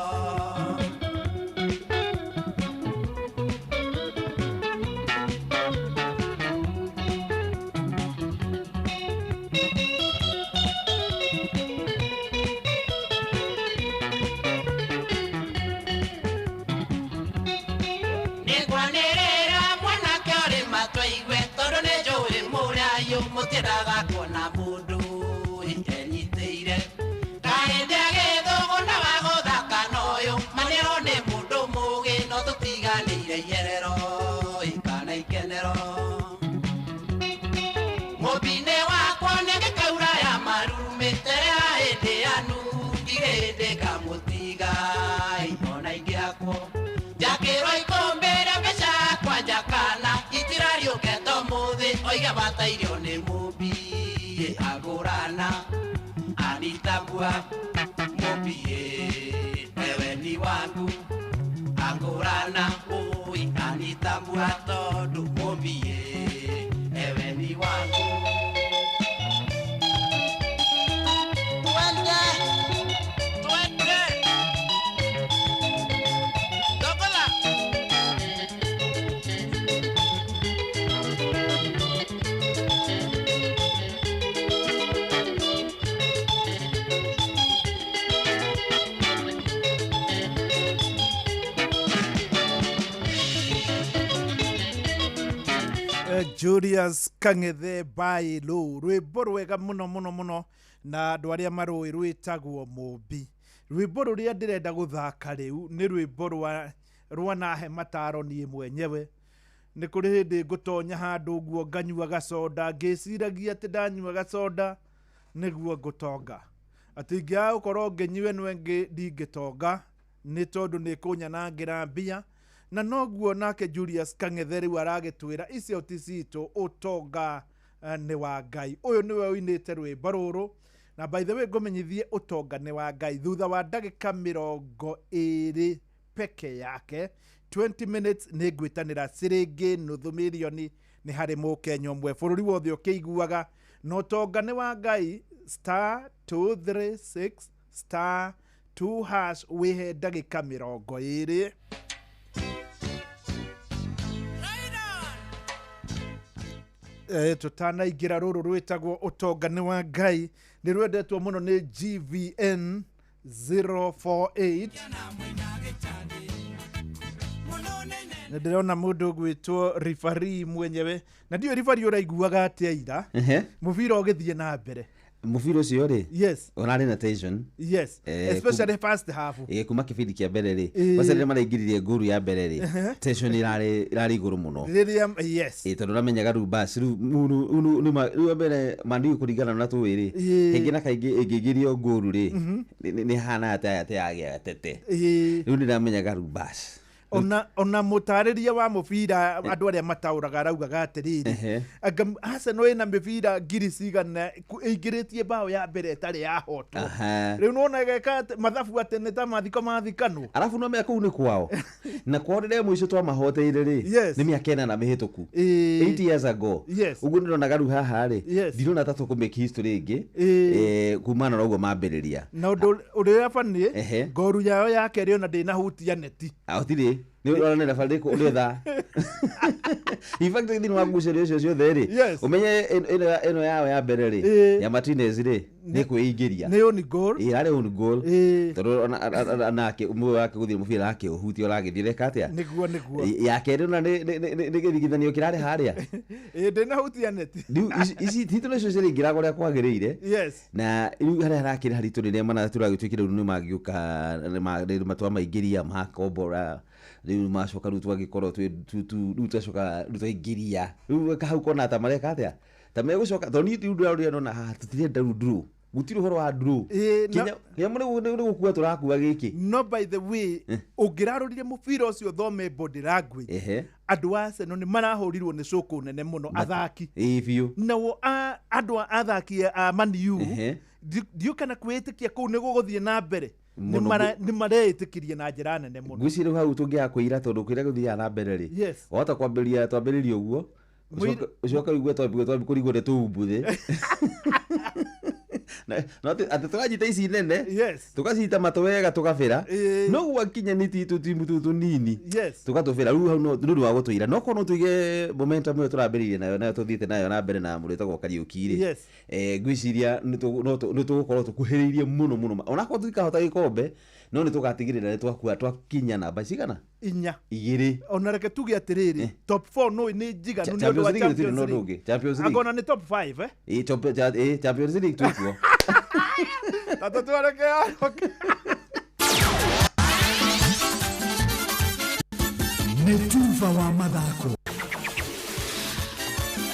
Speaker 6: Nĩngwanĩrĩra mwanake ũrĩ matwaigue tondũ nĩ njũĩ mũrayũ mũtiendaga kuona mũndũ enyitĩire. Kahĩndĩ agĩthũgũ na wa gũthaka na ũyũ manĩro nĩ mũndũ mũũgĩ no tũtiganĩire iherero kana ikenero. Mũmbi-inĩ wakwa nĩngĩkaura ya marurumĩ tere ya hĩndĩ ya ndugu ndirĩ hĩndĩ ngamũtiga ona ingĩakwo. Njakĩrwo ikũmbĩ rĩa mbeca yakwa njakana itirariũke to mũthĩ oiga batairio nĩ Mũmbi agũrana anitambua Mũmbi ewe ni wangu agũrana ũi anitambua tondũ Mũmbi ewe ni wangu. Twende, twende. Dogola.
Speaker 5: Julius Kang'ethe Bailu, rwĩmbo rwega mũno mũno mũno, na andũ arĩa marũĩ rwĩtagwo Mũmbi. Rwĩmbo rũrĩa ndĩrenda gũthaka rĩu nĩ rwĩmbo rwa nahe mataro niĩ mwenyewe. Nĩ kũrĩ hĩndĩ ngũtonya handũ ũguo nganyua gacoda, ngĩciragia atĩ ndanyua gacoda nĩguo ngũtonga, atĩ ingĩaga gũkorwo ngĩnyua ĩno ĩngĩ ndingĩtonga, nĩ tondũ nĩ kũnyanangĩra mbia. Na noguo nake Julius Kang'ethe rĩu aragĩtwĩra icio ti citũ, ũtonga nĩ wa Ngai. Ũyũ nĩwe ũinĩte rwĩmbo rũrũ, na by the way ngũmenyithie ũtonga nĩ wa Ngai thutha wa ndagĩka 20 peke yake, 20 minutes, nĩ ngwĩtanĩra ciringi nuthu mirioni nĩ harĩ mũkenya ũmwe bũrũri wothe ũkĩiguaga. Na ũtonga nĩ wa Ngai, *236*2#, wĩhe ndagĩka 20. Tũtanaingĩra rũrũ rwĩtagwo ũtonga nĩ wa Ngai, nĩ rwendetwo mũno nĩ GVN 048. Nĩ ndĩrona mũndũ ũgwĩtwo ribari mwenyewe, na ndiũĩ ribari ũraiguaga atĩa ira mũbira ũgĩthiĩ na mbere.
Speaker 7: Mũbira ũcio rĩ, ũrarĩ na tension.
Speaker 5: Especially first half.
Speaker 7: Kuma kĩbindi kĩa mbere rĩ, kwanza rĩrĩa maraingĩririe ngolu ya mbere rĩ, tension ĩrarĩ igũrũ mũno.
Speaker 5: Rĩrĩa, yes.
Speaker 7: Tondũ ũramenyaga rĩu bas rĩu mbere Man U kũringana na tũĩ rĩ, kaingĩ na kaingĩ ĩngĩingĩrio ngolu rĩ, nĩ hana atĩ yagĩa tete. Rĩu nĩndamenyaga rĩu bas.
Speaker 5: Ona mũtarĩria wa mũbira, andũ arĩa mataũraga araugaga atĩrĩrĩ, anga Arsenal ĩna mĩbira ngiri cigana ĩingĩrĩtie bao ya mbere ĩtarĩ yahotwo. Rĩu nĩwona ĩgeka mathabu atĩ nĩ ta mathiko mathikanwo.
Speaker 7: Arabu no mea kũu nĩ kwao, na kwao rĩrĩa mũico twamahoteire rĩ, nĩ mĩaka 8 mĩhĩtũku, 8 years ago. Ũguo nĩndonaga rĩu haha rĩ, ndirona ta tũkũ-make history ĩngĩ kumana na ũguo mambĩrĩria.
Speaker 5: Na ũndũ ũrĩa bani, ngoru yao ya kerĩ ona ndĩnahutia neti.
Speaker 7: Gũtirĩ. Nĩ ũrona referee ũrĩ tha. In fact thĩinĩ wa ngucanio icio ciothe rĩ, ũmenye ĩno yao ya mbere rĩ, ya Martinez rĩ, nĩ kwĩingĩria.
Speaker 5: Nĩ own goal.
Speaker 7: Ĩrarĩ own goal. Tondũ nake ũmwe wake gũthiĩ mũbira akĩũhutia ũragĩthiĩ reka atĩa?
Speaker 5: Nĩguo nĩguo.
Speaker 7: Ya kerĩ ona nĩ gĩthigithanio kĩrarĩ harĩa.
Speaker 5: Ndĩnahutia neti.
Speaker 7: Rĩu ici titũ nĩcio ciaingĩraga ũrĩa kwagĩrĩire. Na rĩu harĩa harakĩrĩ haritũ rĩrĩa tũragĩtuĩkire rĩu nĩmangĩũka twamaingĩria makombora, rĩu macoka rĩu twagĩkorwo rĩu twacoka rĩu twaingĩria rĩu hau kona ta mareka atĩa, ta megũcoka tondũ niĩ rĩu ndĩrarora ndona haha tũtirenda rĩu draw, gũtirĩ ũhoro wa draw, kinya nĩ gũkua tũrakua gĩkĩ.
Speaker 5: No by the way, ũngĩrarorire mũbira ũcio ũthome body language, andũ a Arsenal nĩ marahũrirwo nĩ cũkũ nene mũno athaki.
Speaker 7: Biũ.
Speaker 5: Nao andũ a athaki a Man U ndiũ kana kwĩĩtĩkia kũu nĩ gũgũthiĩ na mbere. Nĩ mareĩtĩkirie na njĩra nene mũno.
Speaker 7: Ngwĩciria rĩu hau tũngĩaga kwĩira tondũ kũrĩa gũthiaga na mbere rĩ, wahota kwambĩrĩria twambĩrĩrie ũguo, ũcoke ũigue twambie kũrigwo nĩ tũumbuthĩ. No atĩ tũranyita ici nene, tũgacita matũ wega tũgabĩra, no gwakinya nĩ tũtimu tũtũ tũnini tũgatũbĩra. Rĩu hau nĩ ũndũ wa gũtũira, no korwo no tũige momentum ĩyo tũrambĩrĩirie nayo, nayo tũthiĩte nayo na mbere na mũndũ wĩtagwo Kariũki rĩ, ngwĩciria nĩ tũgũkorwo tũkuhĩrĩirie mũno mũno, onakorwo tũtikahota gĩkombe, no nĩ tũgatigĩrĩra nĩ twakua twakinya namba cigana
Speaker 5: 4
Speaker 7: 2.
Speaker 5: Ona reke tuge atĩrĩrĩ, top 4 no nĩ njiganu nĩ ũndũ wa Champions League.
Speaker 7: Champions League
Speaker 5: angona nĩ top 5
Speaker 7: Champions League twĩkuo.
Speaker 5: Tata twareke yaroke.
Speaker 2: Nĩ tuba wa mathako.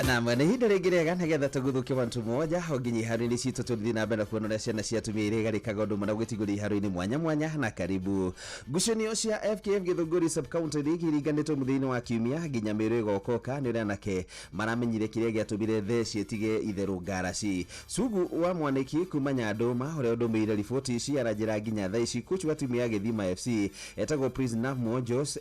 Speaker 7: Na mwene ihinda rĩngĩ rĩega nĩgetha tũgũthũkie wantu moja o nginya iharo-inĩ citũ tũthiĩ na mbere kuona ũrĩa ciana cia atumia irĩgarĩkaga ũndũ ũmwe na gwĩtigũria iharo-inĩ mwanya mwanya. Na karibu ngucanio cia FKF Githũngũri Sub-County League iringanĩtwo mũthia-inĩ wa kiumia nginya mĩĩrĩ ĩgokoka nĩ ũrĩa anake maramenyire kĩrĩa gĩatũmire theci ĩtige itherũ ngaraci. Sugu wa Mwanĩki kuma Nyandũma ũrĩa ũndũmĩire riboti ici aranjĩra nginya thaa ici coach wa timu ya Gĩthima FC etagwo Prince Mojos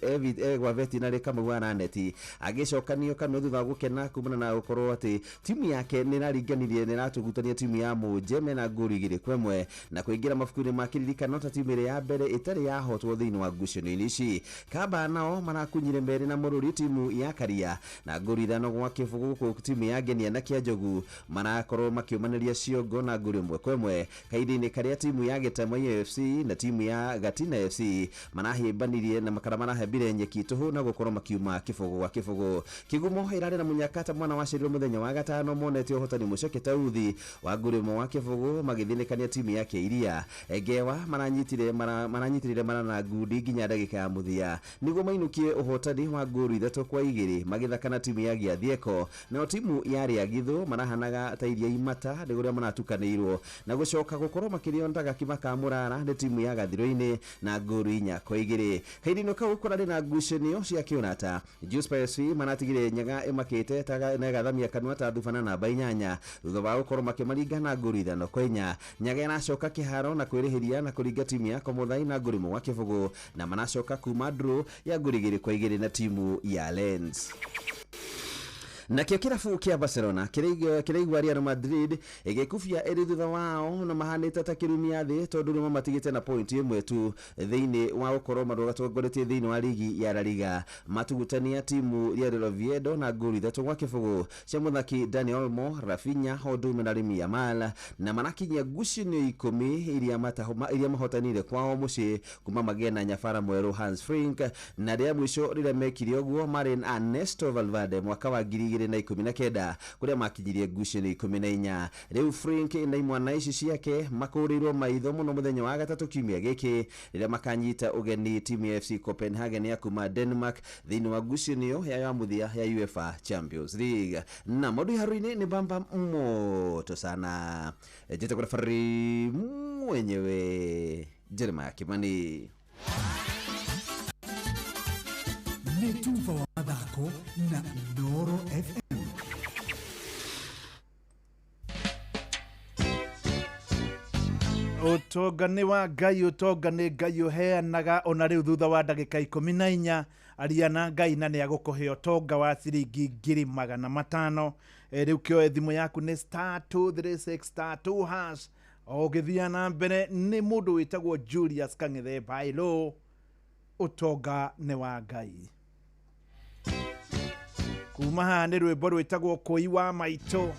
Speaker 7: gwa veterinary Kamau wa Raneti agĩcokanio kanua thutha wa gũkena kumana na gũkorwo atĩ timu yake nĩ ĩraringanirie nĩ ĩratũgutania timu ya Mũnje mena ngũru 2-1 na kũingĩra mabuku-inĩ ma kĩririkano ta timu ĩrĩa ya mbere ĩtarĩ yahotwo thĩinĩ wa ngucanio-inĩ ici. Kamba nao marakunyire merĩ na mũrũri timu ya Karia na ngũru 5-0 gũkũ timu ya Ngenia na Kĩanjogu marakorwo makĩũmanĩria ciongo na ngũru 1-1. Kahinda-inĩ karĩa timu ya Gĩtama AFC na timu ya Gatina FC marahĩmbanirie na makara marahembire nyeki tũhũ na gũkorwo makiuma 0-0. Kĩgumo ĩrarĩ na mũnyaka ta mwana wa cirio mũthenya wa gatano monete ũhotani mũceke tauthi wa ngũru 1-0 magĩthinĩkania timu ya Kĩiria. Ngewa maranyitirire marana ngundi nginya ndagĩka ya mũthia nĩguo mainũkie ũhotani wa ngũru 3-2 magĩthaka na timu ya Gĩathieko. Nayo timu ya Rĩagithũ marahanaga ta iria imata nĩ ũrĩa maratukanĩirwo na gũcoka gũkorwo makĩrĩo ndagaki makamũrara nĩ timu ya Gathirũ-inĩ na ngũru 4-2. Kahinda-inĩ kau kũrarĩ na ngucanio cia kĩũrata. Juspa FC maratigire Nyaga ĩmakĩte na ĩgathamia kanua ta thubana namba 8 thutha wa gũkorwo makĩmaringa na ngũru 5-4. Nyaga ĩracoka kĩharo na kwĩrĩhĩria na kũringa timu ya Komothai na ngũru 1-0 na maracoka kuma draw ya ngũru 2-2 na timu ya Lens. Nakĩo kĩrabu kĩa Barcelona kĩraigua Real Madrid ĩgĩkubia ĩrĩ thutha wao na mahanĩte ta kĩrumia thĩ tondũ nĩ mamatigĩte na point 1 tu thĩinĩ wa gũkorwo marũgatongoretie thĩinĩ wa ligi ya La Liga. Matugutania timu ya Real Oviedo na ngũru 3-0 cia mũthaki Dani Olmo, Rafinha, Odume na Lamine Yamal na marakinyia ngucanio 10 iria mahotanire kwao mũciĩ kuma magĩe na nyabara mwerũ Hans Flick, na rĩa mũico rĩrĩa mekire ũguo marĩ na Ernesto Valverde mwaka wa 2019 kuria makinyirie ngucanio 14. Rĩu Flick na imwana ici ciake makũrĩirwo maitho mũno mũthenya wa gatatũ kiumia gĩkĩ rĩrĩa makanyita ũgeni timu ya FC Copenhagen ya kuma Denmark thĩinĩ wa ngucanio ya mũthia ya UEFA Champions League. Na maũndũ iharo-inĩ nĩ bamba moto sana. Njĩtagwo referee mwenyewe Jeremiah Kimani.
Speaker 2: Nĩ tuba wa mathako na Inooro FM.
Speaker 5: Ũtonga nĩ wa Ngai, ũtonga nĩ Ngai ũheanaga ona rĩu thutha wa ndagĩka 14 aria na Ngai na nĩ agũkũhe ũtonga wa ciringi 500,000. Rĩu kĩoe thimũ yaku nĩ *236*2#. O ũgĩthiĩ na mbere nĩ mũndũ wĩtagwo Julius Kang'ethe Bailo, ũtonga nĩ wa Ngai. Kuma haha nĩ rwĩmbo rwĩtagwo Kũi wa Maitũ.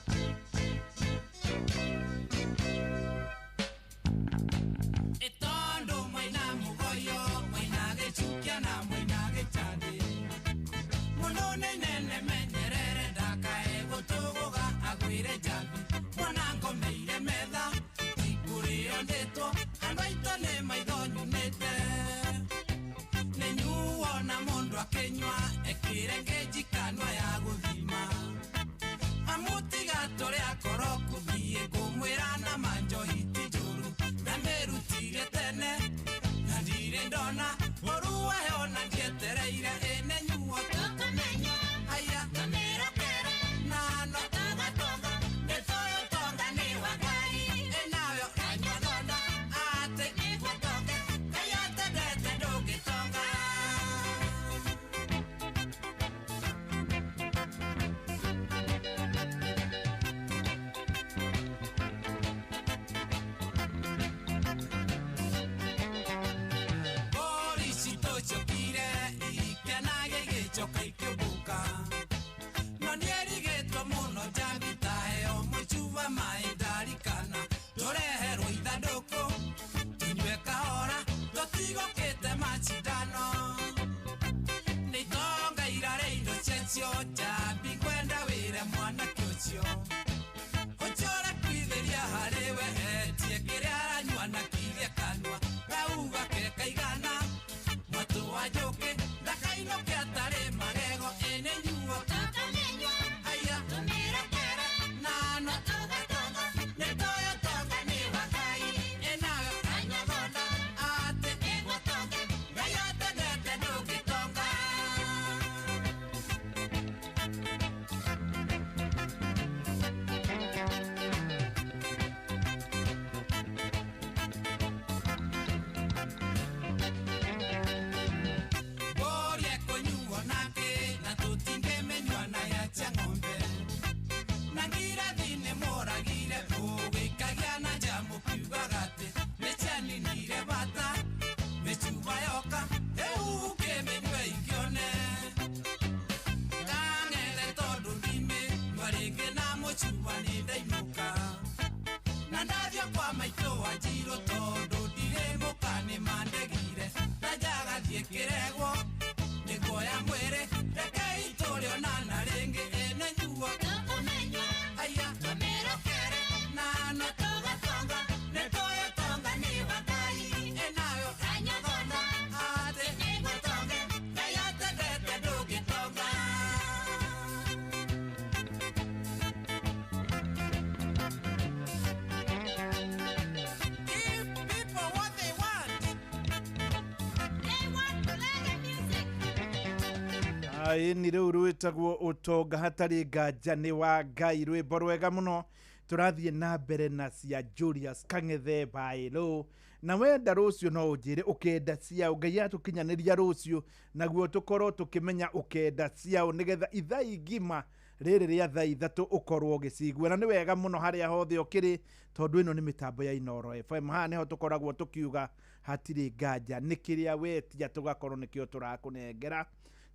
Speaker 5: Ĩni rĩu rwĩtagwo ũtonga hatarĩ nganja nĩ wa Ngai, rwĩmbo rwega mũno. Tũrathiĩ na mbere na cia Julius Kang'ethe Baĩlũ, na wenda rũciũ no ũnjĩre ũkenda ciao. Ngai atũkinyanĩria rũciũ naguo tũkorwo tũkĩmenya ũkenda ciao, nĩgetha ithaa igima rĩrĩ rĩa thaa 3 ũkorwo ũgĩcigua. Na nĩ wega mũno harĩa hothe ũkĩrĩ, tondũ ĩno nĩ mĩtambo ya Inooro FM. Haha nĩho tũkoragwo tũkiuga hatirĩ nganja nĩ kĩrĩa wetia tũgakorwo nĩkĩo tũrakũnengera.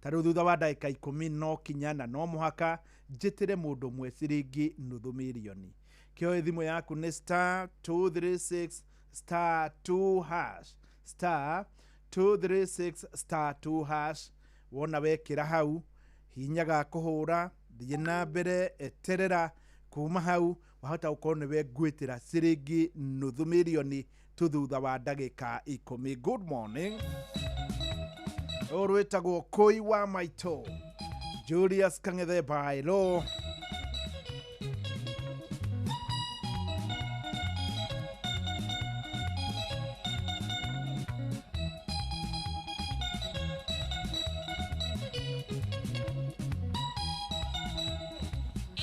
Speaker 5: Ta rĩu thutha wa ndagĩka 10 no kinya, na no mũhaka njĩtĩre mũndũ ũmwe ciringi nuthu mirioni. Kĩoe thimũ yaku nĩ star 236 star 2 hash, star 236 star 2 hash. Wona wekĩra hau, hinya ga kũhũra, thiĩ na mbere, eterera. Kuma hau wahota gũkorwo nĩwe ngwĩtĩra ciringi nuthu mirioni tu thutha wa ndagĩka 10. Good morning. Rũrũ rwĩtagwo Kũi wa Maitũ, Julius Kang'ethe Baĩlũ.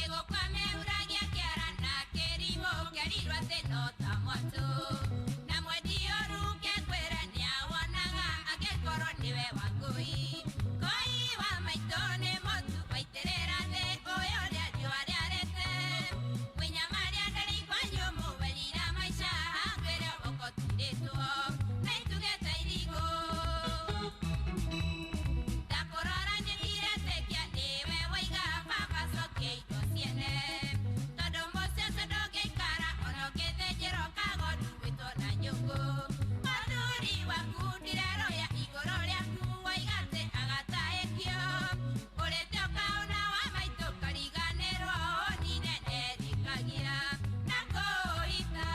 Speaker 11: Ĩgũkwamehuragia kĩara na kĩrimũ kĩarirwo atĩ no ta mwatũ, na mwendi ũruke kwĩra nĩawonaga angĩkorwo nĩwe wa ngũi. Kũi wa maitũ nĩ mũtu waitĩrĩra thĩ ũyũ ũrĩa riũa rĩarĩte. Mwĩnyamaria ndarĩ igwa nyũmũ werira maica hangwĩre ũkotirĩtwo na itugĩte irigũ. Ndakũrora nĩndiretĩkia nĩwe waiga baba cokia indo ciene, tondũ mũciĩ ũcio ndũngĩikara ona ũngĩthĩnjĩrwo kagondu gwĩtwo na nyũngũ. Mũthuri waku ndirerũya igũrũ rĩaku waiga atĩ agataĩkio, ũrĩte ũkaũna wa maitũ kariganĩrwo ũnine nerikagia na kũhitha.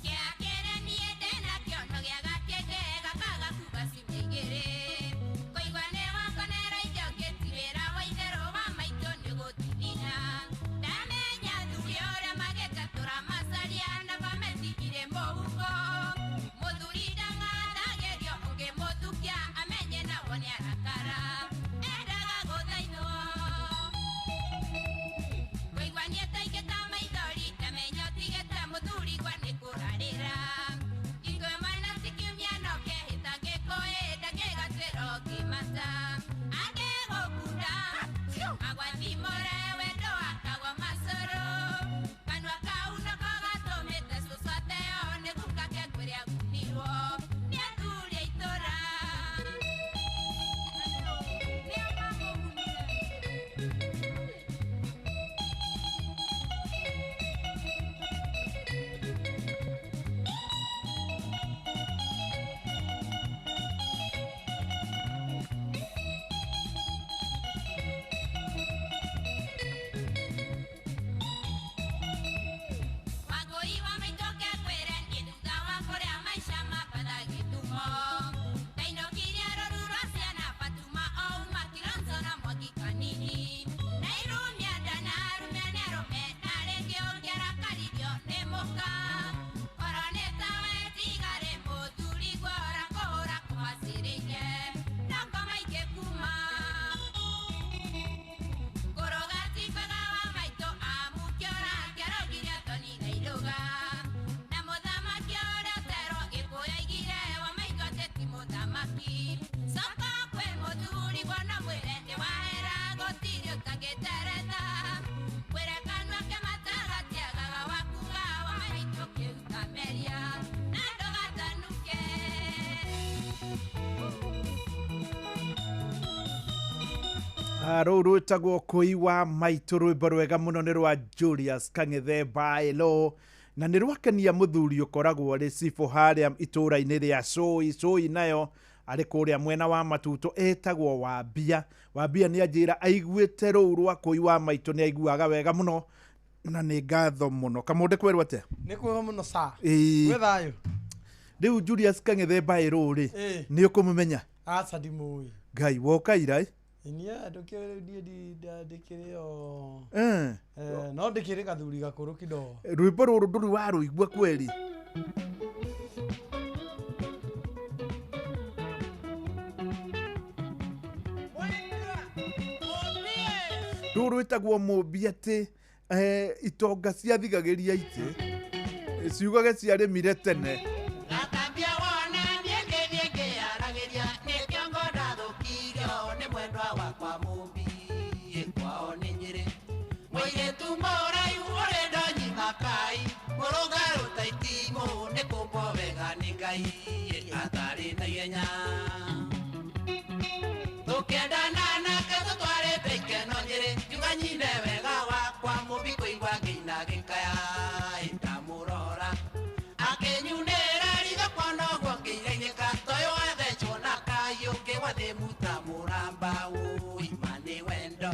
Speaker 11: Kĩakĩrĩ niĩ ndĩnakĩo no gĩaga kĩngĩ gakaga kuga ciumia igĩrĩ. Kũigua nĩ wakonera indo ngĩtigĩra wa itherũ wa maitũ nĩ gũtithina. Ndamenya athuri ũrĩa magĩte tũramacaria na bameti irĩ mũhuko. Mũthuri ndang'athagĩrio ũngĩmũthukia amenye nawo nĩarakara. Endaga gũthaithwo. Kũigua nĩetaingĩta maithori ndamenya ũtigĩte mũthuri gwa nĩ kũrarĩra. Hingo ĩmwe na ti kiumia no kehĩta ngĩkũĩ ndangĩgatuĩra ũngĩmata. Angĩgũkunda agwathimũre wendo akagwa macũrũ. Kanua kau nako gatũmĩte cũcũ ateo nĩ guka ke kũrĩa agunirwo nĩ athuri a itũra. Nĩo mamũgunire. Wangũi wa maitũ kekwĩre niĩ thutha wa kũrĩa maica mabatha gĩthumo. Ndainũkirie rũru rwa ciana Fatuma ouma Kilonzo na Mwangi kanini. Na irumia nda na arũme nĩ arũme na rĩngĩ ũngĩarakaririo nĩ mũka. Korwo nĩ tawe tigarĩ mũthuri guora kũhũra kũmacĩrĩire. No ngoma ingĩkuma. Kũrũga ti kwega wa maitũ amu kĩora kĩarogire thoni na irũga. Na mũthamaki ũrĩa ũterwo Gĩkũyũ aigire wa maitũ atĩ ti mũthamaki. Coka kwĩ mũthuri guona mwĩre nĩ wahera gũtirĩ ũtangĩteretha. Mwĩre kanua ke matagatiagaga wa kuga wa maitũ kĩruta meria na ndũgatanuke. Rũu rwĩtagwo Kũi wa Maitũ, rwĩmbo rwega mũno nĩ rwa Julius Kang'ethe Baĩlũ, na nĩ rwakenia mũthuri ũkoragwo arĩ cibũ harĩa itũũra-inĩ rĩa Cũi. Cũi nayo arĩ kũrĩa mwena wa Matutu, etagwo Wambia. Wambia nĩ anjĩra aiguĩte rũu rwa Kũi wa Maitũ nĩ aiguaga wega mũno.
Speaker 5: Na nĩ ngatho mũno. Kamunde kwerwo atĩa?
Speaker 9: Nĩ kwega mũno sa.
Speaker 5: Ĩĩ.
Speaker 9: Gwĩ thayũ.
Speaker 5: Rĩu Julius Kang'ethe Mbaĩrũ rĩ,
Speaker 9: Ĩĩ.
Speaker 5: nĩ ũkũmũmenya?
Speaker 9: Aca ndimũĩ.
Speaker 5: Ngai woka ira ĩ?
Speaker 9: Niĩ ndũkĩũĩ rĩu niĩ ndĩkĩrĩ o
Speaker 5: Eh.
Speaker 9: No ndĩkĩrĩ gathuri gakũrũ kidogo.
Speaker 5: Rwĩmbo rũrũ ndũrĩ warũigua kweri? Rũrũ rwĩtagwo mũmbi atĩ itonga ciathigagĩria itĩ ciugage ciarĩmire tene.
Speaker 6: Gatambia wona niĩ ngĩthiĩ ngĩaragĩria nĩkĩo ndathũkirio nĩ mwendwa wakwa mũmbi kwao nĩ Nyĩrĩ. Mũirĩtu mũraihu ũrĩ ndonyi makai mũrũngarũ ta itimũ nĩ kũmbwo wega nĩ Ngai atarĩ na ihenya. Tũkĩendana nake tũtwarĩte ikeno Nyĩrĩ ngiuga nyine wega wakwa mũmbi kũigua ngĩina gĩkaya ndamũrora akĩnyunĩra ritho kuona ũguo ngĩirainĩka toyũ wathecwo na kayũ ngĩgwa thĩ muta mũramba ũima nĩ wendo.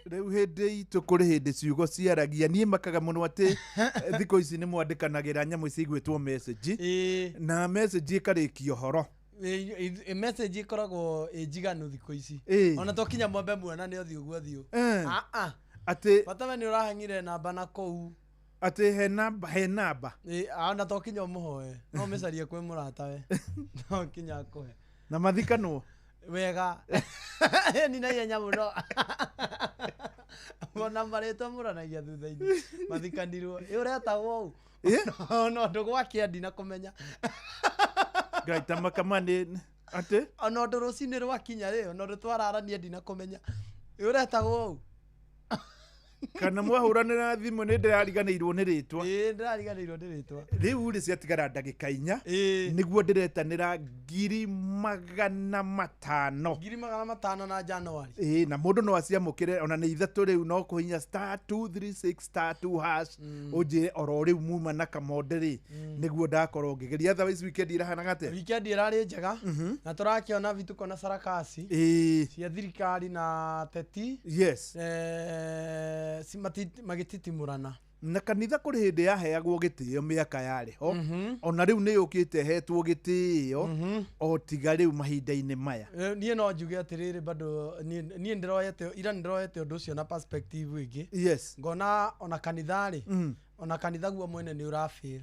Speaker 5: Rĩu hĩndĩ itũ kũrĩ hĩndĩ ciugo ciaragia. Niĩ makaga mũno atĩ thikũ ici nĩ mwandĩkanagĩra nyamũ ici igwĩtwo message na message ĩkarĩkia ũhoro.
Speaker 9: Message ĩkoragwo ĩ njiganu thikũ ici. Ona to kinya mwambe muona nĩ ũthiũ gwa ũthiũ.
Speaker 5: Atĩ
Speaker 9: bata we nĩ ũrahang'ire namba na kũu.
Speaker 5: Atĩ he namba, he namba.
Speaker 9: Ona to kinya ũmũhoe. No ũmĩcarie kwĩ mũratawe. No kinya akũhe.
Speaker 5: Na mathikanwo.
Speaker 9: Wega. Ni na ihenya mũno. Ona marĩtwa mũranagia thutha-inĩ. Mathikanirwo. Ĩ ũretagwo ũũ? Ona ũndũ gwakĩa ndina kũmenya.
Speaker 5: Ngai ta makama nĩ atĩ?
Speaker 9: Ona ũndũ rũcinĩ rwakinya rĩ, ona ũndũ twararania ndina kũmenya. Ĩ ũretagwo ũũ?
Speaker 5: Kana mwahũranĩra thimũ nĩ ndĩrariganĩirwo nĩ rĩtwa.
Speaker 9: Ĩĩ ndĩrariganĩirwo nĩ rĩtwa.
Speaker 5: Rĩu rĩ ciatigara ndagĩka 4 nĩguo ndĩretanĩra 500,000.
Speaker 9: 500,000 na January.
Speaker 5: Ĩĩ na mũndũ no aciamũkĩre ona nĩ 3 rĩu no kũhinya *236*2# ũnjĩre oro rĩu muma na Kamonde rĩ nĩguo ndakorwo ngĩgeria. Otherwise weekend ĩrahanaga atĩa?
Speaker 9: Weekend ĩrarĩ njega na tũrakĩona vituko na sarakasi cia thirikari na teti.
Speaker 5: Yes.
Speaker 9: Magĩtitimũrana.
Speaker 5: Na kanitha kũrĩ hĩndĩ yaheagwo gĩtĩo mĩaka yarĩ ho. Ona rĩu nĩ yũkĩte hetwo gĩtĩo o tiga rĩu mahinda-inĩ maya.
Speaker 9: Niĩ no njuge atĩrĩrĩ bado niĩ ndĩroete ira ndĩroete ũndũ ũcio na perspective ĩngĩ.
Speaker 5: Yes.
Speaker 9: Ngona ona kanitha rĩ ona kanitha guo mwene nĩ ũrafail.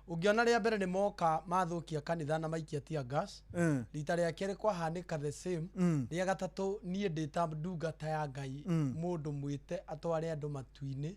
Speaker 9: Ũngĩona rĩa mbere nĩ moka mathũkia kanitha na maikia tear gas. Rita rĩa kerĩ kwahanĩka the same. Rĩa gatatũ niĩ ndĩ ta ndungata ya Ngai mũndũ mwĩte atware andũ matu-inĩ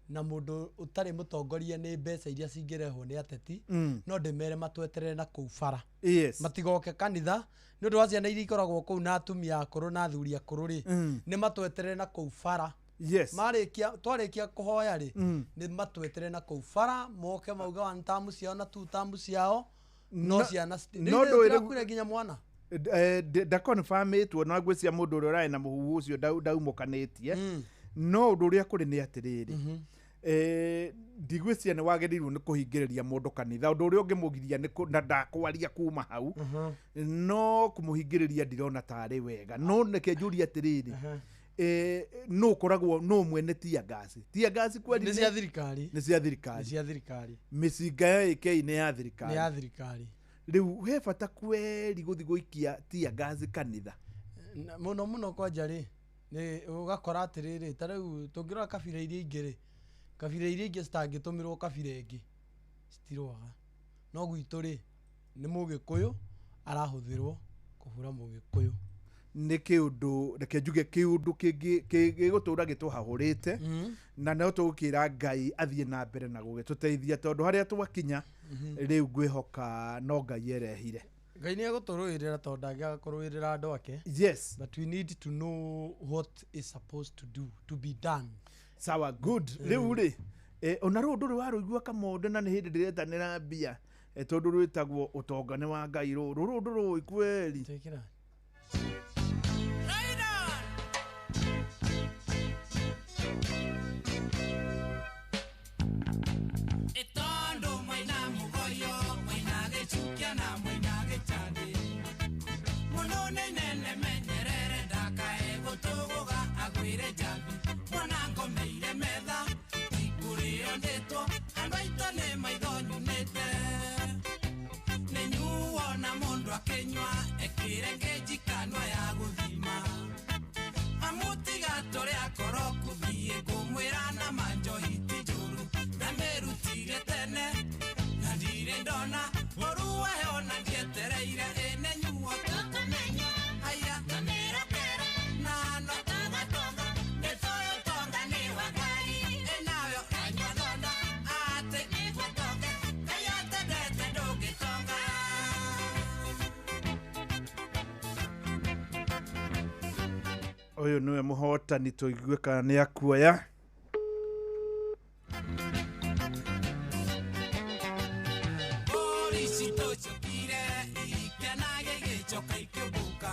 Speaker 9: na mũndũ ũtarĩ mũtongoria nĩ mbeca iria cingĩrehwo nĩ ateti no ndĩmere matweterere na kũu bara.
Speaker 5: Yes.
Speaker 9: Matigoke kanitha nĩ ũndũ wa ciana iria ikoragwo kũu na atumia akũrũ na athuri akũrũ rĩ nĩ matweterere na kũu bara.
Speaker 5: Yes.
Speaker 9: Marĩkia twarĩkia kũhoya rĩ nĩ matweterere na kũu bara moke mauge one term ciao na two term ciao no ciana
Speaker 5: no ndũĩ
Speaker 9: nginya mwana
Speaker 5: ndakonfirmĩtwo na ngwĩcia mũndũ ũrĩa ũrarĩ na mũhuhu ũcio ndaumũkanĩtie no ũndũ ũrĩa kũrĩ nĩ atĩrĩrĩ ndigwĩcia nĩ wagĩrĩirwo nĩ kũhingĩrĩria mũndũ kanitha. Ũndũ ũrĩa ũngĩmũgiria nĩ na ndakwaria kuma hau no kũmũhingĩrĩria ndirona tarĩ wega. No reke njũrie atĩrĩrĩ no ũkoragwo no mwene tear gas. Tear gas kweri
Speaker 9: nĩ cia thirikari.
Speaker 5: Nĩ cia thirikari.
Speaker 9: Nĩ cia thirikari.
Speaker 5: Mĩcinga ya AK nĩ ya thirikari.
Speaker 9: Nĩ ya thirikari.
Speaker 5: Rĩu he bata kweri gũthiĩ gũikia tear gas kanitha.
Speaker 9: Mũno mũno kwanja rĩ nĩ ũgakora atĩrĩrĩ ta rĩu tũngĩrora kabira iria ingĩ rĩ kabira iria ingĩ citangĩtũmĩrwo kabira ĩngĩ citirũaga no gwitũ rĩ nĩ mũgĩkũyũ arahũthĩrwo kũhũra mũgĩkũyũ.
Speaker 5: Nĩ kĩũndũ reke njuge kĩũndũ gĩgũtũra gĩtũhahũrĩte na no tũgũkĩra Ngai athiĩ na mbere na gũgĩtũteithia tondũ harĩa twakinya rĩu ngwĩhoka no Ngai erehire.
Speaker 9: Ngai nĩ egũtũrũĩrĩra tondũ ndangĩaga kũrũĩrĩra andũ ake.
Speaker 5: Yes.
Speaker 9: But we need to know what is supposed to do to be done.
Speaker 5: Sawa good. Rĩu rĩ ona rũũ ndũrĩ warũigua Kamonde na nĩ hĩndĩ ndĩretanĩra mbia tondũ rwĩtagwo ũtonga nĩ wa Ngai rũrũ rũrũ ndũrũĩ kweri.
Speaker 6: Nene menyerere ndakae gũtũgũga.
Speaker 5: Ũyũ nĩwe mũhotani, tũigue kana nĩ akuoya.
Speaker 6: Citũcukire ikenage igĩcoka ikĩũmbũka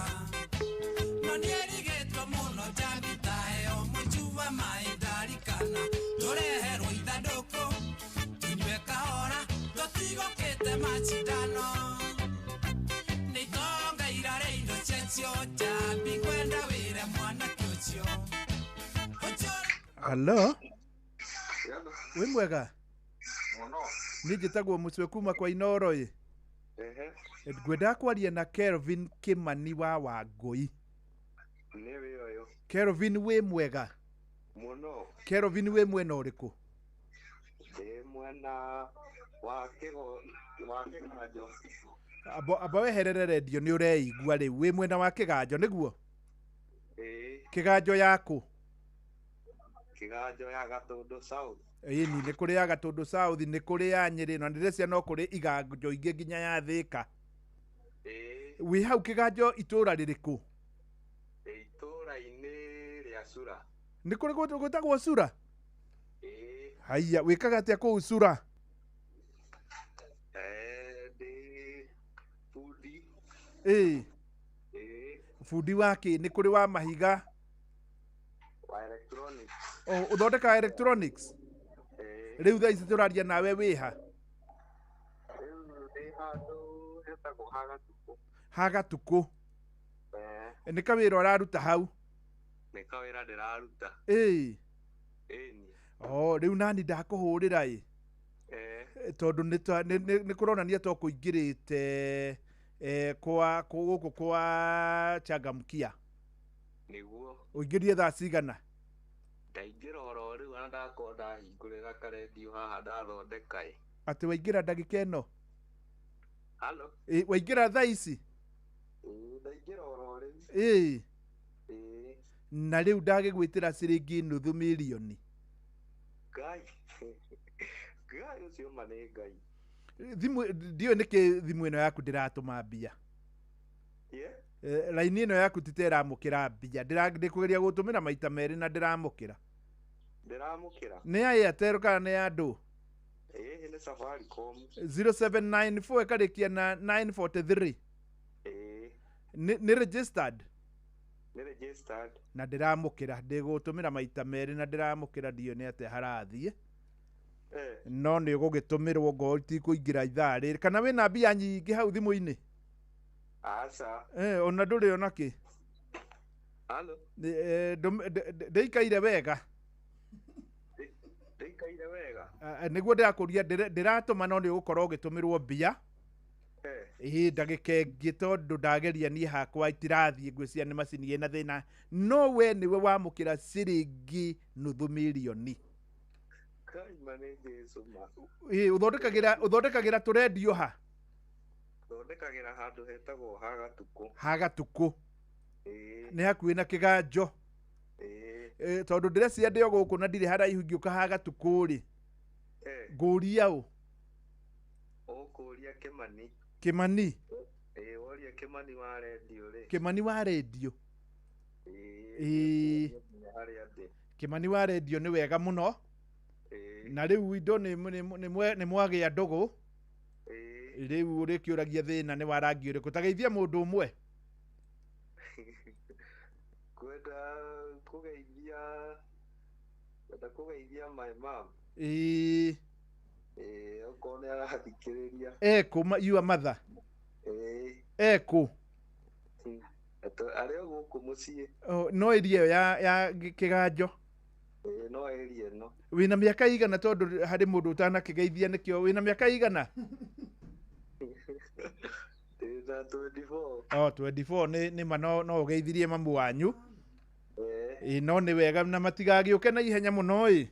Speaker 6: no nĩerigĩtwo mũno njambi taheo mũcuba maĩ ndarikana tũreherwo ithandũkũ tũnyue kahora tũtigũkĩte macindano nĩ itonga irarĩ indo ciacio njambi kwenda wĩre mwanake ũcio.
Speaker 5: Halo, wĩ mwega? Niĩ njĩtagwo Mũcwe kuma kwa Inooro ĩ. Ngwendaga kwaria na Kelvin Kimani wa Wangũi.
Speaker 13: Nĩ wĩ ũyũ.
Speaker 5: Kelvin, wĩ mwega?
Speaker 13: Mũno.
Speaker 5: Kelvin, wĩ mwena ũrĩkũ?
Speaker 13: Ndĩ mwena wa Kĩganjo.
Speaker 5: Amba weherere rendio nĩ ũreigua rĩu. Wĩ mwena wa Kĩganjo nĩguo?
Speaker 13: Ĩĩ.
Speaker 5: Kĩganjo yaku?
Speaker 13: Kĩganjo ya Gatũndũ South.
Speaker 5: Ĩni nĩ kũrĩ ya Gatũndũ South, nĩ kũrĩ ya Nyĩrĩ, na ndĩreciria no kũrĩ iganjo ingĩ nginya ya Thĩka.
Speaker 13: Ĩĩ.
Speaker 5: Wĩ hau Kĩganjo itũũra rĩrĩkũ?
Speaker 13: Itũũra-inĩ rĩa Cura.
Speaker 5: Nĩ kũrĩ gwĩtagwo Cura?
Speaker 13: Ĩĩ.
Speaker 5: Haiya, wĩkaga atĩa kũu Cura?
Speaker 13: Ndĩ bundi.
Speaker 5: Ĩĩ.
Speaker 13: Ĩĩ.
Speaker 5: Bundi wa kĩ? Nĩ kũrĩ wa mahiga?
Speaker 13: Wa electronics.
Speaker 5: Oh, ũthondekaga electronics? Rĩu thaa ici tũraria nawe wĩha?
Speaker 13: Rĩu ndĩ handũ hetagwo Hagatukũ.
Speaker 5: Hagatukũ. Nĩ kawĩra ũraruta hau?
Speaker 13: Nĩ kawĩra ndĩraruta.
Speaker 5: Ĩĩ.
Speaker 13: Ĩni.
Speaker 5: Oh, rĩu nani ndakũhũrĩra ĩ? Tondũ nĩ kũronania to kũingĩrĩte kwa gũkũ kwa Changamkia.
Speaker 13: Nĩguo.
Speaker 5: Ũingĩrie thaa cigana?
Speaker 13: Ndaingĩra oro rĩu ona ndakorwo ndahingũrĩra karendio haha ndathondeka ĩ.
Speaker 5: Atĩ waingĩra ndagĩka ĩno?
Speaker 13: Halo?
Speaker 5: Ĩ, waingĩra thaa ici?
Speaker 13: Ĩĩ, ndaingĩra oro rĩu.
Speaker 5: Ĩĩ.
Speaker 13: Ĩĩ.
Speaker 5: Na rĩu ndagĩgwĩtĩra ciringi nuthu mirioni.
Speaker 13: Ngai. Ngai ũcio ma nĩ Ngai.
Speaker 5: Thimũ ndiũĩ nĩkĩ thimũ ĩno yaku ndĩratũma mbia. Raini ĩno yaku ti ta ĩramũkĩra mbia. Ndĩkũgeria gũtũmĩra maita merĩ na ndĩramũkĩra.
Speaker 13: Ndĩramũkĩra.
Speaker 5: Nĩ ya Airtel kana nĩ ya ndũ?
Speaker 13: Ĩĩ, nĩ Safaricom.
Speaker 5: 0794 ĩkarĩkia na 943.
Speaker 13: Ĩĩ.
Speaker 5: Nĩ registered?
Speaker 13: Nĩ registered.
Speaker 5: Na ndĩramũkĩra, ndĩgũtũmĩra maita merĩ na ndĩramũkĩra, ndiũĩ nĩ atĩa harathiĩ. No nĩ ũgũgĩtũmĩrwo ngorwo itikũingĩra ithaa rĩrĩ. Kana wĩna mbia nyingĩ hau thimũ-inĩ?
Speaker 13: Aca.
Speaker 5: Ona ndũrĩ ona kĩ?
Speaker 13: Halo?
Speaker 5: Ndĩikaire wega?
Speaker 13: Ndĩikaire wega.
Speaker 5: Nĩguo ndĩrakũria, ndĩratũma no nĩ ũgũkorwo ũgĩtũmĩrwo mbia. Ĩĩ, ndagĩka ĩngĩ tondũ ndageria niĩ hakwa itirathiĩ, ngwĩciria nĩ macini ĩna thĩna. No we nĩwe wamũkĩra ciringi nuthu mirioni.
Speaker 13: Ngai ma nĩ Jesũ ma.
Speaker 5: Ĩĩ, ũthondekagĩra tũrendio ha?
Speaker 13: Thondekagĩra handũ hetagwo Hagatukũ.
Speaker 5: Hagatukũ.
Speaker 13: Ĩĩ.
Speaker 5: Nĩ hakuhĩ na Kĩganjo.
Speaker 13: Ĩĩ.
Speaker 5: Tondũ ndĩreciria ndĩ o gũkũ na ndirĩ haraihu ingĩũka Hagatukũ rĩ. Ngũria ũ?
Speaker 13: Ũkũria Kĩmani.
Speaker 5: Kĩmani?
Speaker 13: Ĩĩ, woria Kĩmani wa rendio rĩ.
Speaker 5: Kĩmani wa rendio. Ĩĩ.
Speaker 13: Harĩa ndĩ.
Speaker 5: Kĩmani wa rendio nĩ wega mũno. Na rĩu indo nĩ mwagĩa ndũgũ. Rĩu ũrĩkĩũragia thĩna nĩ wa rangi ũrĩkũ. Ta geithia mũndũ ũmwe.
Speaker 13: Kwenda kũgeithia my mom.
Speaker 5: Ĩĩ.
Speaker 13: Ĩĩ, okorwo nĩ arathikĩrĩria.
Speaker 5: Ekũ your mother?
Speaker 13: Ĩĩ.
Speaker 5: Ekũ?
Speaker 13: Arĩ o gũkũ mũciĩ.
Speaker 5: No ĩria ĩyo ya Kĩganjo.
Speaker 13: Ĩĩ, no ĩria ĩno.
Speaker 5: Wĩna mĩaka igana tondũ harĩ mũndũ ũtanakĩgeithia nĩkĩo. Wĩna mĩaka igana?
Speaker 13: Ndĩna 24.
Speaker 5: Oh, 24 nĩ ma no ũgeithirie mamu wanyu. Ĩĩ, no nĩ wega na matigagĩũke na ihenya mũno ĩ.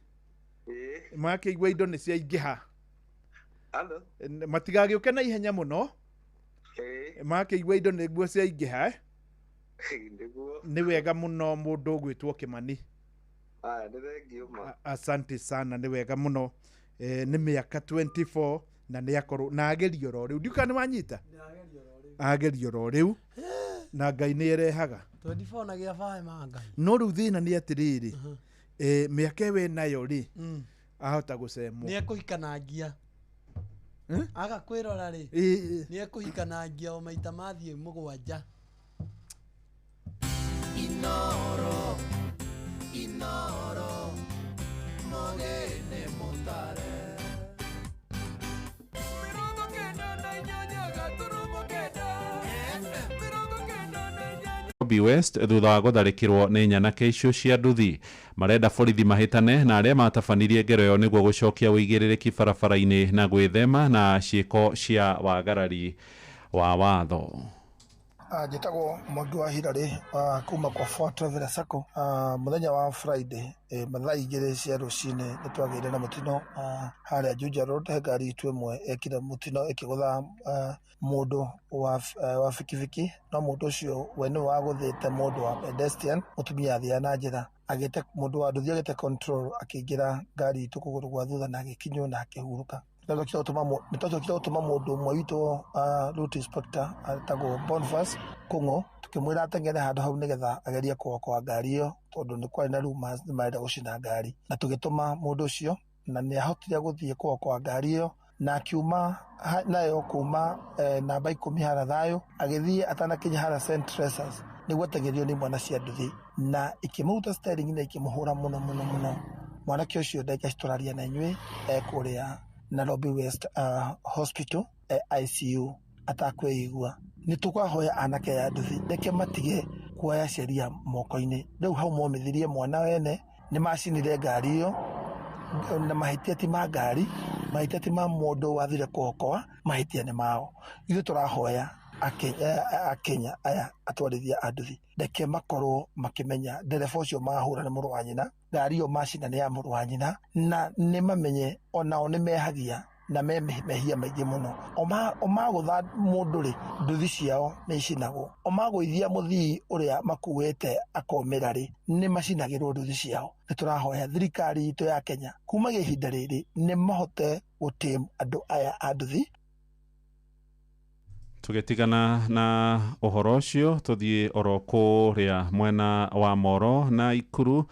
Speaker 13: Ĩĩ.
Speaker 5: Makĩigua indo nĩ ciaingĩha.
Speaker 13: Halo?
Speaker 5: Matigagĩũke na ihenya mũno.
Speaker 13: Ĩĩ.
Speaker 5: Makĩigua indo nĩguo ciaingĩha.
Speaker 13: Nĩguo.
Speaker 5: Nĩ wega mũno mũndũ ũgwĩtwo Kĩmani.
Speaker 13: Aya, nĩ thengiũ ma.
Speaker 5: Asante sana, nĩ wega mũno. Nĩ mĩaka 24 na nĩ akorwo na agerio oro rĩu. Ndiũĩ kana nĩ wanyita? Agerio oro rĩu. Na Ngai nĩ erehaga.
Speaker 9: 24 na gĩa bae ma Ngai.
Speaker 5: No rĩu thĩna nĩ atĩrĩrĩ, mĩaka ĩyo nayo rĩ, ahota gũcemwo.
Speaker 9: Nĩ ekũhikanangia. Aga kwĩrora rĩ, nĩ ekũhikanangia o maita mathiĩ 7.
Speaker 6: Inoro, Inoro, mogene mutare.
Speaker 4: Nairobi West thutha wa gũtharĩkĩrwo nĩ nyanake icio cia nduthi. Marenda borithi mahĩtane na arĩa matabanirie ngero ĩyo nĩguo gũcokia ũigĩrĩrĩki barabara-inĩ na gwĩthema na ciĩko cia wagarari wa watho.
Speaker 8: Njĩtagwo Mwangi wa Hirarĩ kuma kwa Fort Traveller Sacco. Mũthenya wa Friday mathaa 2 cia rũcinĩ nĩ twagĩire na mũtino harĩa Juja Road. He ngari itũ ĩmwe ĩkire mũtino ĩkĩgũtha mũndũ wa bikibiki, no mũndũ ũcio we nĩwe wagũthĩte mũndũ wa pedestrian, mũtumia athiaga na njĩra, agĩte mũndũ wa nduthi agĩte control, akĩingĩra ngari itũ kũgũrũ gwa thutha na agĩkinywo na akĩhurũka. Nĩtwacokire gũtũma mũndũ ũmwe witũ route inspector etagwo Boniface Kũng'ũ, tũkĩmwĩra ateng'ere handũ hau nĩgetha agerie kũokoa ngari ĩyo tondũ nĩ kwarĩ na rumors nĩ marenda gũcina ngari, na tũgĩtũma mũndũ ũcio na nĩ ahotire gũthiĩ kũokoa ngari ĩyo na akiuma nayo kuma namba 10 hara thayũ, agĩthiĩ atanakinya hara St. Teresa's nĩguo ateng'erio nĩ mwana cia nduthi na ikĩmũruta steering na ikĩmũhũra mũno mũno mũno. Mwanake ũcio ndagĩka citũraria na inyuĩ kũrĩa Nairobi West Hospital ICU atakwĩigua. Nĩ tũkahoya anake aya nduthi reke matige kuoya sheria moko-inĩ. Rĩu hau momithirie mwana wene, nĩ macinire ngari ĩyo na mahĩtia ti ma ngari, mahĩtia ti ma mũndũ wathire kũokoa, mahĩtia nĩ mao. Ithuĩ tũrahoya Akenya aya atwarithia a nduthi reke makorwo makĩmenya ndereba ũcio mahũra nĩ mũrũ wa nyina, ngari ĩyo macina nĩ ya mũrũ wa nyina, na nĩ mamenye onao nĩ mehagia na me mehia maingĩ mũno. O magũtha mũndũ rĩ, nduthi ciao nĩ icinagwo. O magũithia mũthii ũrĩa makuĩte akomĩra rĩ, nĩ macinagĩrwo nduthi ciao. Nĩ tũrahoya thirikari itũ ya Kenya kumagia ihinda rĩrĩ nĩ mahote gũtĩm andũ aya a nduthi.
Speaker 4: Tũgĩtigana na ũhoro ũcio tũthiĩ oro kũrĩa mwena wa Moro na Ikuru,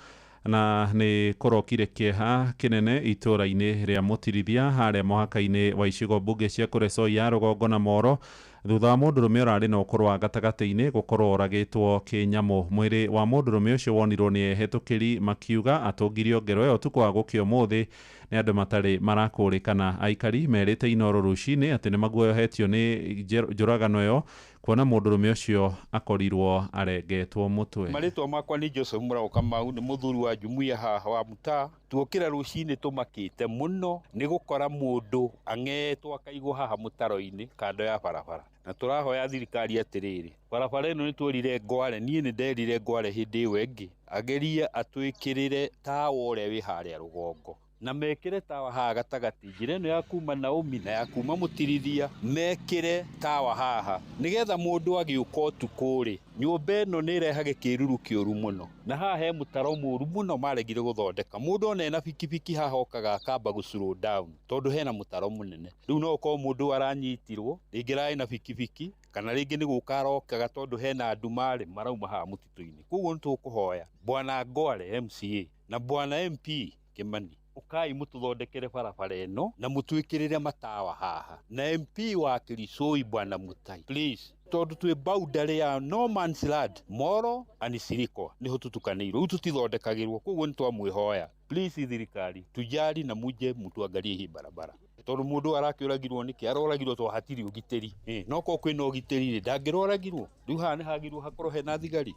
Speaker 4: na nĩ kũrokire kĩeha kĩnene itũũra-inĩ rĩa Mũtirithia harĩa mũhaka-inĩ wa icigo mbunge cia Kuresoi ya rũgongo na Moro thutha wa mũndũrũme ũrarĩ na ũkũrũ wa gatagatĩ-inĩ gũkorwo oragĩtwo kĩnyamũ. Mwĩrĩ wa mũndũrũme ũcio wonirwo nĩ ehĩtũkĩri makiuga atũngirio ngero ĩyo ũtukũ wa gũkĩa ũmũthĩ nĩ andũ matarĩ marakũrĩkana. Aikari merĩte Inoro rũcinĩ atĩ nĩ maguoyohetio nĩ njũragano ĩyo kuona mũndũrũme ũcio akorirwo arengetwo mũtwe.
Speaker 1: Marĩtwa makwa nĩ Joseph Mũraũ Kamau, nĩ mũthuri wa jumuiya haha wa mũtaa. Tuokĩra rũcinĩ tũmakĩte mũno nĩ gũkora mũndũ ang'etwo akaigwo haha mũtaro-inĩ kando ya barabara, na tũrahoya thirikari atĩrĩrĩ, barabara ĩno nĩ twerire Ngware, niĩ nĩ nderire Ngware hĩndĩ ĩyo ĩngĩ agerie atwĩkĩrĩre tawa ũrĩa wĩ harĩa rũgongo na mekĩre tawa haha gatagatĩ, njĩra ĩno ya kuma Naomi na ya kuma Mũtirithia mekĩre tawa haha nĩgetha mũndũ agĩũka ũtukũ rĩ, nyũmba ĩno nĩ ĩrehage kĩruru kĩũru mũno, na haha he mũtaro mũũru mũno maregire gũthondeka. Mũndũ ona ena bikibiki haha okaga akamba gũ slow down tondũ hena mũtaro mũnene. Rĩu no ũkorwo mũndũ aranyitirwo rĩngĩ ararĩ na bikibiki kana rĩngĩ nĩ gũka arokaga tondũ hena andũ marĩ marauma haha mũtitũ-inĩ. Koguo nĩ tũkũhoya Bwana Ngware MCA na Bwana MP Kimani, ukai mũtũthondekere barabara ĩno na mũtwĩkĩrĩre matawa haha, na MP wa Kirisoi Bwana Mutai please, tondũ twĩ boundary ya no man's land, Moro and Sirikwa nĩho tũtukanĩirwo, rĩu tũtithondekagĩrwo. Koguo nĩ twamwĩhoya please thirikari tujali na muje mũtuangarie hii barabara, tondũ mũndũ arakĩũragirwo nĩkĩ? Aroragirwo tondũ hatirĩ ũgitĩri. No korwo kwĩna ũgitĩri rĩ, ndangĩroragirwo. Rĩu haha nĩ hagĩrĩirwo hakorwo hena thigari.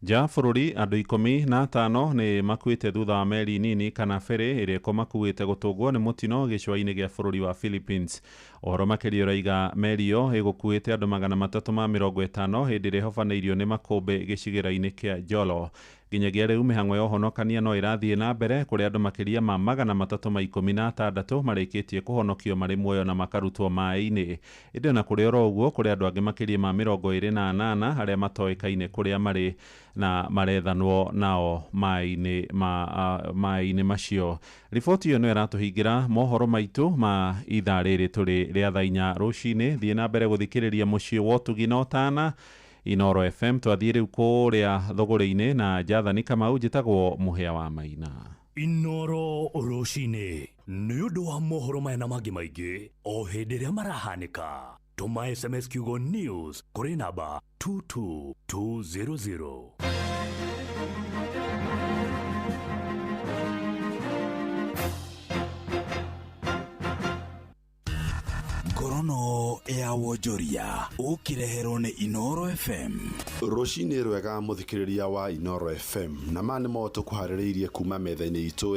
Speaker 4: Nja bũrũri andũ 15 nĩ makuĩte thutha wa meri nini kana ferry ĩrĩa ĩkũmakuĩte gũtũngwo nĩ mũtino gĩcũa-inĩ gĩa bũrũri wa Philippines. Ũhoro makĩria ũraiga meri ĩyo ĩgũkuĩte andũ 350 hĩndĩ ĩrĩa ĩhobanĩirio nĩ makũmbĩ gĩcigĩrĩra-inĩ kĩa Jolo. Nginyagia rĩu mĩhang'o ya ũhonokania no ĩrathiĩ na mbere kũrĩa andũ makĩria ma 316 marĩkĩtie kũhonokio marĩ muoyo na makarutwo maĩ-inĩ. Ĩndĩ ona kũrĩ oro ũguo kũrĩ andũ angĩ makĩria ma 28 arĩa matoĩkaine kũrĩa marĩ na marethanwo nao maĩ-inĩ macio. Riboti ĩyo no ĩratũhingĩra mohoro maitũ ma ithaa rĩrĩ tũrĩ rĩa thaa 4 rũcinĩ. Thiĩ na mbere gũthikĩrĩria mũciĩ wa ũtugi na ũtana. Inoro FM. Twathiĩ rĩu kũrĩa thũgũrĩ-inĩ na Jathani Kamau. Njĩtagwo Mũhĩa wa Maina.
Speaker 12: Inoro rũcinĩ nĩ ũndũ wa mohoro maya na mangĩ maingĩ o hĩndĩ ĩrĩa marahanĩka, tũma SMS kiugo NEWS kũrĩ namba 22200.
Speaker 14: Ngorono ya wonjoria ũkĩreherwo nĩ Inoro FM.
Speaker 22: Rũcinĩ rwega mũthikĩrĩria wa Inoro FM, na ma nĩmo tũkũharĩrĩirie kuma metha-inĩ itũ.